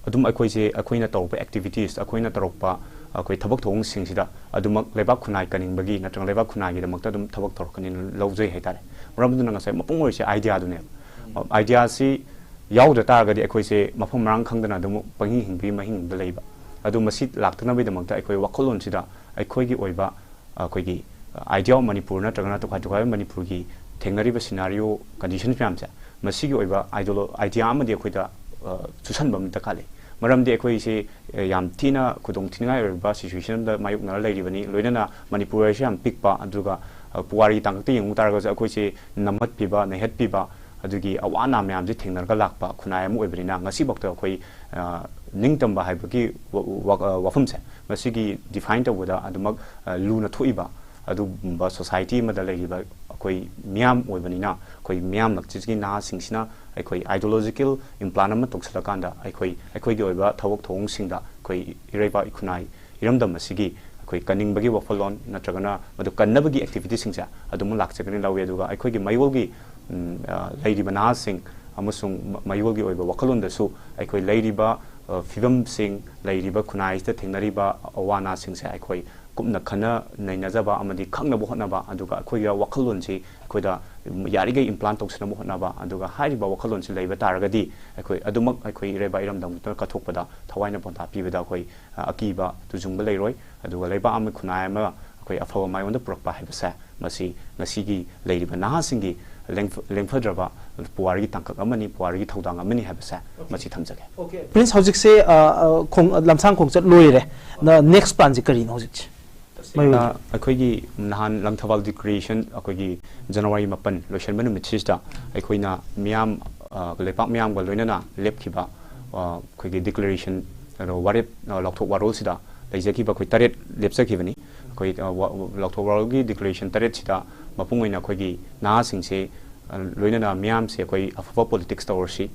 ꯑꯗꯨꯝ ꯑꯩꯈꯣꯏꯁꯦ, ꯑꯩꯈꯣꯏꯅ ꯇꯧꯔꯛꯄ activities, ꯑꯩꯈꯣꯏꯅ ꯇꯧꯔꯛꯄ ꯑꯩꯈꯣꯏ ꯊꯕꯛ ꯊꯧꯑꯣꯡꯁꯤꯡꯁꯤꯗ ꯑꯗꯨꯃꯛ ꯂꯩꯕꯥꯛ ꯈꯨꯟꯅꯥꯏ ꯀꯟꯅꯤꯡꯕꯒꯤ ꯅꯠꯇ꯭ꯔꯒ ꯂꯩꯕꯥꯛ ꯈꯨꯟꯅꯥꯏꯒꯤꯗꯃꯛꯇ ꯑꯗꯨꯝ ꯊꯕꯛ ꯇꯧꯔꯛꯀꯅꯤꯅ ꯂꯧꯖꯩ ꯍꯥꯏꯇꯥꯔꯦ꯫ ꯃꯔꯝ ꯑꯗꯨꯅ ꯉꯁꯥꯏ ꯃꯄꯨꯡ ꯑꯣꯏꯔꯤꯁꯦ ideaꯗꯨꯅꯦꯕ꯫ Ideaꯁꯤ ꯌꯥꯎꯗ ꯇꯥꯔꯒꯗꯤ ꯑꯩꯈꯣꯏꯁꯦ ꯃꯐꯝ ꯃꯔꯥꯡ ꯈꯪꯗꯅ ꯑꯗꯨꯝ ꯄꯪꯍꯤꯡ ꯍꯤꯡꯕꯒꯤ ꯃꯍꯤꯡꯗ ꯂꯩꯕ꯫ ꯑꯗꯨ ꯃꯁꯤ ꯂꯥꯛꯇꯅꯕꯒꯤꯗꯃꯛꯇ ꯑꯩꯈꯣꯏ ꯋꯥꯈꯜꯂꯣꯟꯁꯤꯗ ꯑꯩꯈꯣꯏꯒꯤ ꯑꯣꯏꯕ, ꯑꯩꯈꯣꯏꯒꯤ idea of ꯃꯅꯤꯄꯨꯔ ꯅꯠꯇ꯭ꯔꯒꯅ ꯇꯣꯈꯥꯏ ꯇꯣꯈꯥꯏꯕ ꯃꯅꯤꯄꯨꯔꯒꯤ ꯊꯦꯡꯅꯔꯤꯕ scenario, conditions ꯃꯌꯥꯝꯁꯦ, ꯃꯁꯤꯒꯤ ꯑꯣꯏꯕ ideolo-, idea ꯑꯃꯗꯤ ꯑꯩꯈꯣꯏꯗ, ꯑ, ꯆꯨꯁꯟꯕ ꯑꯃ ꯗꯔꯀꯥꯔ ꯂꯩ꯫ ꯃꯔꯝꯗꯤ ꯑꯩꯈꯣꯏꯁꯦ, ꯑ, ꯌꯥꯝ ꯊꯤꯅ ꯈꯨꯗꯣꯡꯊꯤꯅꯤꯡꯉꯥꯏ ꯑꯣꯏꯔꯕ situation ꯑꯃꯗ ꯃꯥꯌꯣꯛꯅꯔ ꯂꯩꯔꯤꯕꯅꯤ꯫ ꯂꯣꯏꯅꯅ ꯃꯅꯤꯄꯨꯔ ꯍꯥꯏꯁꯦ ꯌꯥꯝ ꯄꯤꯛꯄ, ꯑꯗꯨꯒ, ꯑ, ꯄꯨꯋꯥꯔꯤ ꯇꯥꯡꯀꯛꯇ ꯌꯦꯡꯉꯨ ꯇꯥꯔꯒꯁꯨ ꯑꯩꯈꯣꯏꯁꯦ ꯅꯝꯍꯠꯄꯤꯕ, ꯅꯩꯍꯠꯄꯤꯕ, ꯑꯗꯨꯒꯤ ꯑꯋꯥ ꯑꯅꯥ ꯃꯌꯥꯝꯁꯦ ꯊꯦꯡꯅꯔꯒ ꯂꯥꯛꯄ ꯈꯨꯟꯅꯥꯏ ꯑꯃ ꯑꯣꯏꯕꯅꯤꯅ ꯉꯁꯤꯐꯥꯎꯗ ꯑꯩꯈꯣꯏ, ꯑ, ꯅꯤꯡꯇꯝꯕ ꯍꯥꯏꯕꯒꯤ ꯋꯥ-, ꯋꯥ-, ꯑ, ꯋꯥꯐꯝꯁꯦ, ꯃꯁꯤꯒꯤ define ꯇꯧꯕꯗ ꯑꯗꯨꯃꯛ, ꯑ, ꯂꯨꯅ ꯊꯣꯛꯏꯕ ꯑꯗꯨꯒꯨꯝꯕ society ꯑꯃꯗ ꯂꯩꯔꯤꯕ ꯑꯩꯈꯣꯏ ꯃꯤꯌꯥꯝ ꯑꯣꯏꯕꯅꯤꯅ, ꯑꯩꯈꯣꯏ ꯃꯤꯌꯥꯝꯂꯛꯁꯤꯒꯤ ꯅꯍꯥꯁꯤꯡꯁꯤꯅ ꯑꯩꯈꯣꯏ ideological implant ꯑꯃ ꯇꯧꯁꯤꯜꯂꯀꯥꯟꯗ ꯑꯩꯈꯣꯏ, ꯑꯩꯈꯣꯏꯒꯤ ꯑꯣꯏꯕ ꯊꯕꯛ ꯊꯧꯑꯣꯡꯁꯤꯡꯗ ꯑꯩꯈꯣꯏ ꯏꯔꯩꯕꯥꯛ ꯈꯨꯟꯅꯥꯏ ꯏꯔꯝꯗꯝ ꯑꯁꯤꯒꯤ ꯑꯩꯈꯣꯏ ꯀꯟꯅꯤꯡꯕꯒꯤ ꯋꯥꯈꯜꯂꯣꯟ ꯅꯠꯇ꯭ꯔꯒꯅ ꯃꯗꯨ ꯀꯟꯅꯕꯒꯤ activityꯁꯤꯡꯁꯦ ꯑꯗꯨꯝ ꯂꯥꯛꯆꯒꯅꯤ ꯂꯧꯏ꯫ ꯑꯗꯨꯒ ꯑꯩꯈꯣꯏꯒꯤ ꯃꯌꯣꯜꯒꯤ, ꯎꯝ, ꯑ, ꯂꯩꯔꯤꯕ ꯅꯍꯥꯁꯤꯡ ꯑꯃꯁꯨꯡ ꯃ-, ꯃꯌꯣꯜꯒꯤ ꯑꯣꯏꯕ ꯋꯥꯈꯜꯂꯣꯟꯗꯁꯨ ꯑꯩꯈꯣꯏ ꯂꯩꯔꯤꯕ, ꯑ, ꯐꯤꯕꯝꯁꯤꯡ, ꯂꯩꯔꯤꯕ ꯈꯨꯟꯅꯥꯏꯁꯤꯗ ꯊꯦꯡꯅꯔꯤꯕ ꯑꯋꯥ ꯑꯅꯥꯁꯤꯡꯁꯦ ꯑꯩꯈꯣꯏ ꯀꯨꯞꯅ ꯈꯟꯅ ꯅꯩꯅꯖꯕ ꯑꯃꯗꯤ ꯈꯪꯅꯕ ꯍꯣꯠꯅꯕ, ꯑꯗꯨꯒ ꯑꯩꯈꯣꯏꯒꯤ ꯋꯥꯈꯜꯂꯣꯟꯁꯤ ꯑꯩꯈꯣꯏꯗ ꯌꯥꯔꯤꯈꯩ implant ꯇꯧꯁꯤꯟꯅꯕ ꯍꯣꯠꯅꯕ, ꯑꯗꯨꯒ ꯍꯥꯏꯔꯤꯕ ꯋꯥꯈꯜꯂꯣꯟꯁꯤ ꯂꯩꯕ ꯇꯥꯔꯒꯗꯤ ꯑꯩꯈꯣꯏ ꯑꯗꯨꯃꯛ ꯑꯩꯈꯣꯏ ꯏꯔꯩꯕꯥꯛ ꯏꯔꯝꯗꯝ ꯈꯛꯇ ꯀꯠꯊꯣꯛꯄꯗ ꯊꯋꯥꯏꯅ ꯄꯣꯟꯊꯥ ꯄꯤꯕꯗ ꯑꯩꯈꯣꯏ, ꯑ, ꯑꯀꯤꯕ ꯇꯨꯖꯨꯡꯕ ꯂꯩꯔꯣꯏ꯫ ꯑꯗꯨꯒ ꯂꯩꯕꯥꯛ ꯑꯃ, ꯈꯨꯟꯅꯥꯏ ꯑꯃ ꯑꯩꯈꯣꯏ ꯑꯐꯕ ꯃꯥꯏꯌꯣꯛꯇ ꯄꯨꯔꯛꯄ ꯍꯥꯏꯕꯁꯦ, ꯃꯁꯤ ꯉꯁꯤꯒꯤ ꯂꯩꯔꯤꯕ ꯅꯍꯥꯁꯤꯡꯒꯤ ꯂꯦꯡꯐ-, ꯂꯦꯡꯐꯗ꯭ꯔꯕ ꯄꯨꯋꯥꯔꯤꯒꯤ ꯇꯥꯡꯀꯛ ꯑꯃꯅꯤ, ꯄꯨꯋꯥꯔꯤꯒꯤ ꯊꯧꯗꯥꯡ ꯑꯃꯅꯤ ꯍꯥꯏꯕꯁꯦ ꯃꯁꯤ ꯊꯝꯖꯒꯦ꯫ Prince, ꯍꯧꯖꯤꯛꯁꯦ, ꯑ, ꯑ, ꯈꯣꯡ-, ꯂꯝꯁꯥꯡ ꯈꯣꯡꯆꯠ ꯂꯣꯏꯔꯦ꯫ ꯅ-, next planꯁꯦ ꯀꯔꯤꯅꯣ ꯍꯧꯖꯤꯛꯁꯦ? ꯃꯌꯣꯜ꯫ ꯑ, ꯑꯩꯈꯣꯏꯒꯤ ꯅꯍꯥꯟ ꯂꯪꯊꯕꯥꯜ declaration ꯑꯩꯈꯣꯏꯒꯤ January ꯃꯥꯄꯟ ꯂꯣꯏꯁꯤꯟꯕ ꯅꯨꯃꯤꯠꯁꯤꯗ ꯑꯩꯈꯣꯏꯅ ꯃꯤꯌꯥꯝ, ꯑ, ꯂꯩꯄꯥꯛ ꯃꯤꯌꯥꯝꯒ ꯂꯣꯏꯅꯅ ꯂꯦꯞꯈꯤꯕ, ꯑ, ꯑꯩꯈꯣꯏꯒꯤ declaration, ꯀꯩꯅꯣ, ꯋꯥꯔꯦꯞ, ꯑ, ꯂꯥꯎꯊꯣꯛ ꯋꯥꯔꯣꯜꯁꯤꯗ ꯂꯩꯖꯈꯤꯕ ꯑꯩꯈꯣꯏ ꯇꯔꯦꯠ ꯂꯦꯞꯆꯈꯤꯕꯅꯤ꯫ ꯑꯩꯈꯣꯏ, ꯑ, ꯋꯥ-, ꯂꯥꯎꯊꯣꯛ ꯋꯥꯔꯣꯜꯒꯤ declaration ꯇꯔꯦꯠꯁꯤꯗ ꯃꯄꯨꯡ ꯑꯣꯏꯅ ꯑꯩꯈꯣꯏꯒꯤ ꯅꯍꯥꯁꯤꯡꯁꯦ, ꯑ, ꯂꯣꯏꯅꯅ ꯃꯤꯌꯥꯝꯁꯦ ꯑꯩꯈꯣꯏ ꯑꯐꯕ politics ꯇꯧꯔꯁꯤ,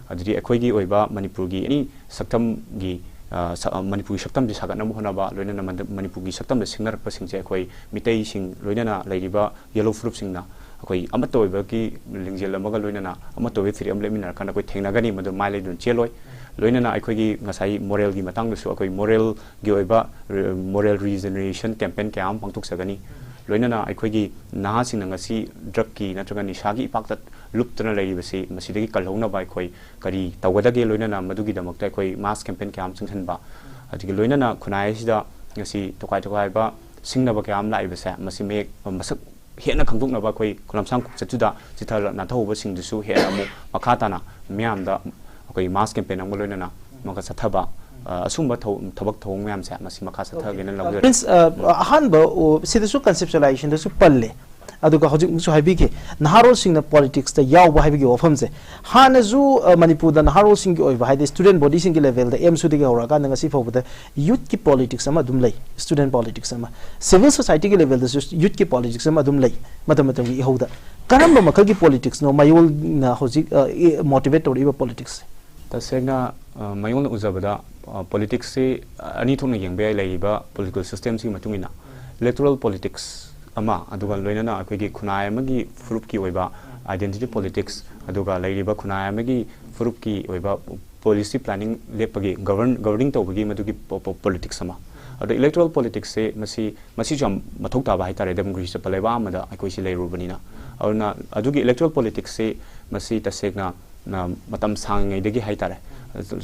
ꯑꯗꯨꯗꯤ ꯑꯩꯈꯣꯏꯒꯤ ꯑꯣꯏꯕ ꯃꯅꯤꯄꯨꯔꯒꯤ any ꯁꯛꯇꯝꯒꯤ, ꯑ, ꯁ-, ꯑ, ꯃꯅꯤꯄꯨꯔꯒꯤ ꯁꯛꯇꯝꯁꯦ ꯁꯥꯒꯠꯅꯕ ꯍꯣꯠꯅꯕ, ꯂꯣꯏꯅꯅ ꯃꯟꯗ-, ꯃꯅꯤꯄꯨꯔꯒꯤ ꯁꯛꯇꯝꯗ ꯁꯤꯡꯅꯔꯛꯄꯁꯤꯡꯁꯦ ꯑꯩꯈꯣꯏ ꯃꯤꯇꯩꯁꯤꯡ, ꯂꯣꯏꯅꯅ ꯂꯩꯔꯤꯕ ꯌꯦꯜꯂꯣ ꯐꯨꯔꯨꯞꯁꯤꯡꯅ ꯑꯩꯈꯣꯏ ꯑꯃꯠꯇ ꯑꯣꯏꯕꯒꯤ ꯂꯤꯡꯖꯦꯜ ꯑꯃꯒ ꯂꯣꯏꯅꯅ ꯑꯃꯠꯇ ꯑꯣꯏꯕ ꯐꯤꯔꯦꯞ ꯑꯃ ꯂꯦꯞꯃꯤꯟꯅꯔꯀꯥꯟꯗ ꯑꯩꯈꯣꯏ ꯊꯦꯡꯅꯒꯅꯤ, ꯃꯗꯨ ꯃꯥꯏ ꯂꯩꯗꯨꯅ ꯆꯦꯜꯂꯣꯏ꯫ ꯂꯣꯏꯅꯅ ꯑꯩꯈꯣꯏꯒꯤ ꯉꯁꯥꯏ ꯃꯣꯔꯦꯜꯒꯤ ꯃꯇꯥꯡꯗꯁꯨ ꯑꯩꯈꯣꯏ ꯃꯣꯔꯦꯜꯒꯤ ꯑꯣꯏꯕ, ꯃꯣꯔꯦꯜ ꯔꯤꯖꯦꯅꯔꯦꯁꯟ ꯀꯦꯝꯄꯦꯟ ꯀꯌꯥ ꯑꯃ ꯄꯥꯡꯊꯣꯛꯆꯒꯅꯤ꯫ ꯂꯣꯏꯅꯅ ꯑꯩꯈꯣꯏꯒꯤ ꯅꯍꯥꯁꯤꯡꯅ ꯉꯁꯤ ꯗ꯭ꯔꯒꯀꯤ ꯅꯠꯇ꯭ꯔꯒ ꯅꯤꯁꯥꯒꯤ ꯏꯄꯥꯛꯇ ꯂꯨꯞꯇꯨꯅ ꯂꯩꯔꯤꯕꯁꯤ, ꯃꯁꯤꯗꯒꯤ ꯀꯜꯍꯧꯅꯕ ꯑꯩꯈꯣꯏ ꯀꯔꯤ ꯇꯧꯒꯗꯒꯦ, ꯂꯣꯏꯅꯅ ꯃꯗꯨꯒꯤꯗꯃꯛꯇ ꯑꯩꯈꯣꯏ ꯃꯥꯁ ꯀꯦꯝꯄꯦꯟ ꯀꯌꯥ ꯑꯃ ꯆꯪꯁꯤꯟꯕ, ꯑꯗꯒꯤ ꯂꯣꯏꯅꯅ ꯈꯨꯟꯅꯥꯏ ꯑꯁꯤꯗ ꯉꯁꯤ ꯇꯣꯈꯥꯏ ꯇꯣꯈꯥꯏꯕ ꯁꯤꯡꯅꯕ ꯀꯌꯥ ꯑꯃ ꯂꯥꯛꯏꯕꯁꯦ, ꯃꯁꯤ ꯃꯌꯦꯛ, ꯃꯁꯛ ꯍꯦꯟꯅ ꯈꯪꯗꯣꯛꯅꯕ ꯑꯩꯈꯣꯏ ꯈꯨꯂꯝꯁꯥꯡ ꯈꯣꯡꯆꯠꯇꯨꯗ ꯆꯤꯊ ꯅꯥꯊꯍꯧꯕꯁꯤꯡꯗꯨꯁꯨ ꯍꯦꯟꯅ ꯑꯃꯨꯛ ꯃꯈꯥ ꯇꯥꯅ ꯃꯤꯌꯥꯝꯗ ꯑꯩꯈꯣꯏ ꯃꯥꯁ ꯀꯦꯝꯄꯦꯟ ꯑꯃꯒ ꯂꯣꯏꯅꯅ ꯑꯃꯨꯛꯀ ꯆꯠꯊꯕ, ꯑ, ꯑꯁꯨꯝꯕ ꯊꯧ-, ꯊꯕꯛ ꯊꯧꯑꯣꯡ ꯃꯌꯥꯝꯁꯦ ꯃꯁꯤ ꯃꯈꯥ ꯆꯠꯊꯒꯦꯅ ꯂꯧꯖꯔꯤ꯫ ꯄ꯭ꯔꯤꯟꯁ, ꯑ, ꯑꯍꯥꯟꯕ, ꯑ, ꯁꯤꯗꯁꯨ ꯀꯟꯁꯦꯞꯆꯨꯑꯦꯂꯥꯏꯖꯦꯁꯟꯗꯁꯨ ꯄꯜꯂꯦ, ꯑꯗꯨꯒ ꯍꯧꯖꯤꯛꯁꯨ ꯍꯥꯏꯕꯤꯈꯤ, ꯅꯍꯥꯔꯣꯜꯁꯤꯡꯅ ꯄꯣꯂꯤꯇꯤꯛꯁꯇ ꯌꯥꯎꯕ ꯍꯥꯏꯕꯒꯤ ꯋꯥꯐꯝꯁꯦ꯫ ꯍꯥꯟꯅꯁꯨ, ꯑ, ꯃꯅꯤꯄꯨꯔꯗ ꯅꯍꯥꯔꯣꯜꯁꯤꯡꯒꯤ ꯑꯣꯏꯕ, ꯍꯥꯏꯗꯤ ꯁ꯭ꯇꯨꯗꯦꯟ ꯕꯣꯗꯤꯁꯤꯡꯒꯤ ꯂꯦꯚꯦꯜꯗ, ꯑꯦꯝꯁꯨꯗꯒꯤ ꯍꯧꯔꯛꯑꯀꯥꯟꯗ ꯉꯁꯤ ꯐꯥꯎꯕꯗ ꯌꯨꯠꯀꯤ ꯄꯣꯂꯤꯇꯤꯛꯁ ꯑꯃ ꯑꯗꯨꯝ ꯂꯩ, ꯁ꯭ꯇꯨꯗꯦꯟ ꯄꯣꯂꯤꯇꯤꯛꯁ ꯑꯃ꯫ ꯁꯤꯚꯤꯜ ꯁꯣꯁꯥꯏꯇꯤꯒꯤ ꯂꯦꯚꯦꯜꯗꯁꯨ ꯌꯨꯠꯀꯤ ꯄꯣꯂꯤꯇꯤꯛꯁ ꯑꯃ ꯑꯗꯨꯝ ꯂꯩ, ꯃꯇꯝ ꯃꯇꯝꯒꯤ ꯏꯍꯧꯗ꯫ ꯀꯔꯝꯕ ꯃꯈꯜꯒꯤ ꯄꯣꯂꯤꯇꯤꯛꯁꯅꯣ ꯃꯌꯣꯜꯅ ꯍꯧꯖꯤꯛ, ꯑ, ꯏ-, ꯃꯣꯇꯤꯚꯦꯠ ꯇꯧꯔꯛꯏꯕ ꯄꯣꯂꯤꯇꯤꯛꯁꯁꯦ? ꯇꯁꯦꯡꯅ, ꯑ, ꯃꯌꯣꯜꯅ ꯎꯖꯕꯗ, ꯑ, ꯄꯣꯂꯤꯇꯤꯛꯁꯁꯤ ꯑꯅꯤ ꯊꯣꯛꯅ ꯌꯦꯡꯕ ꯌꯥꯏ꯫ ꯂꯩꯔꯤꯕ ꯄꯣꯂꯤꯇꯤꯀꯦꯜ ꯁꯤꯁꯇꯦꯝꯁꯤꯒꯤ ꯃꯇꯨꯡ ꯏꯟꯅ ꯏꯂꯦꯛꯇꯣꯔꯦꯜ ꯄꯣꯂꯤꯇꯤꯛꯁ ꯑꯃ, ꯑꯗꯨꯒ ꯂꯣꯏꯅꯅ ꯑꯩꯈꯣꯏꯒꯤ ꯈꯨꯟꯅꯥꯏ ꯑꯃꯒꯤ ꯐꯨꯔꯨꯞꯀꯤ ꯑꯣꯏꯕ ꯑꯥꯏꯗꯦꯟꯇꯤꯇꯤ ꯄꯣꯂꯤꯇꯤꯛꯁ, ꯑꯗꯨꯒ ꯂꯩꯔꯤꯕ ꯈꯨꯟꯅꯥꯏ ꯑꯃꯒꯤ ꯐꯨꯔꯨꯞꯀꯤ ꯑꯣꯏꯕ ꯄꯣꯂꯤꯁꯤ ꯄ꯭ꯂꯥꯅꯤꯡ ꯂꯦꯞꯄꯒꯤ, ꯒꯕꯔꯟ-, ꯒꯕꯔꯅꯤꯡ ꯇꯧꯕꯒꯤ ꯃꯗꯨꯒꯤ ꯄꯣ-, ꯄꯣ-, ꯄꯣꯂꯤꯇꯤꯛꯁ ꯑꯃ꯫ ꯑꯗꯣ ꯏꯂꯦꯛꯇꯣꯔꯦꯜ ꯄꯣꯂꯤꯇꯤꯛꯁꯁꯦ ꯃꯁꯤ, ꯃꯁꯤꯁꯨ ꯌꯥꯝ ꯃꯊꯧ ꯇꯥꯕ ꯍꯥꯏꯇꯥꯔꯦ, ꯗꯦꯃꯣꯀ꯭ꯔꯦꯁꯤ ꯆꯠꯄ ꯂꯩꯕꯥꯛ ꯑꯃꯗ ꯑꯩꯈꯣꯏꯁꯤ ꯂꯩꯔꯨꯕꯅꯤꯅ꯫ ꯑꯗꯨꯅ ꯑꯗꯨꯒꯤ ꯏꯂꯦꯛꯇꯣꯔꯦꯜ ꯄꯣꯂꯤꯇꯤꯛꯁꯁꯤ ꯃꯁꯤ ꯇꯁꯦꯡꯅ, ꯑ, ꯃꯇꯝ ꯁꯥꯡꯉꯤꯉꯩꯗꯒꯤ ꯍꯥꯏꯇꯥꯔꯦ,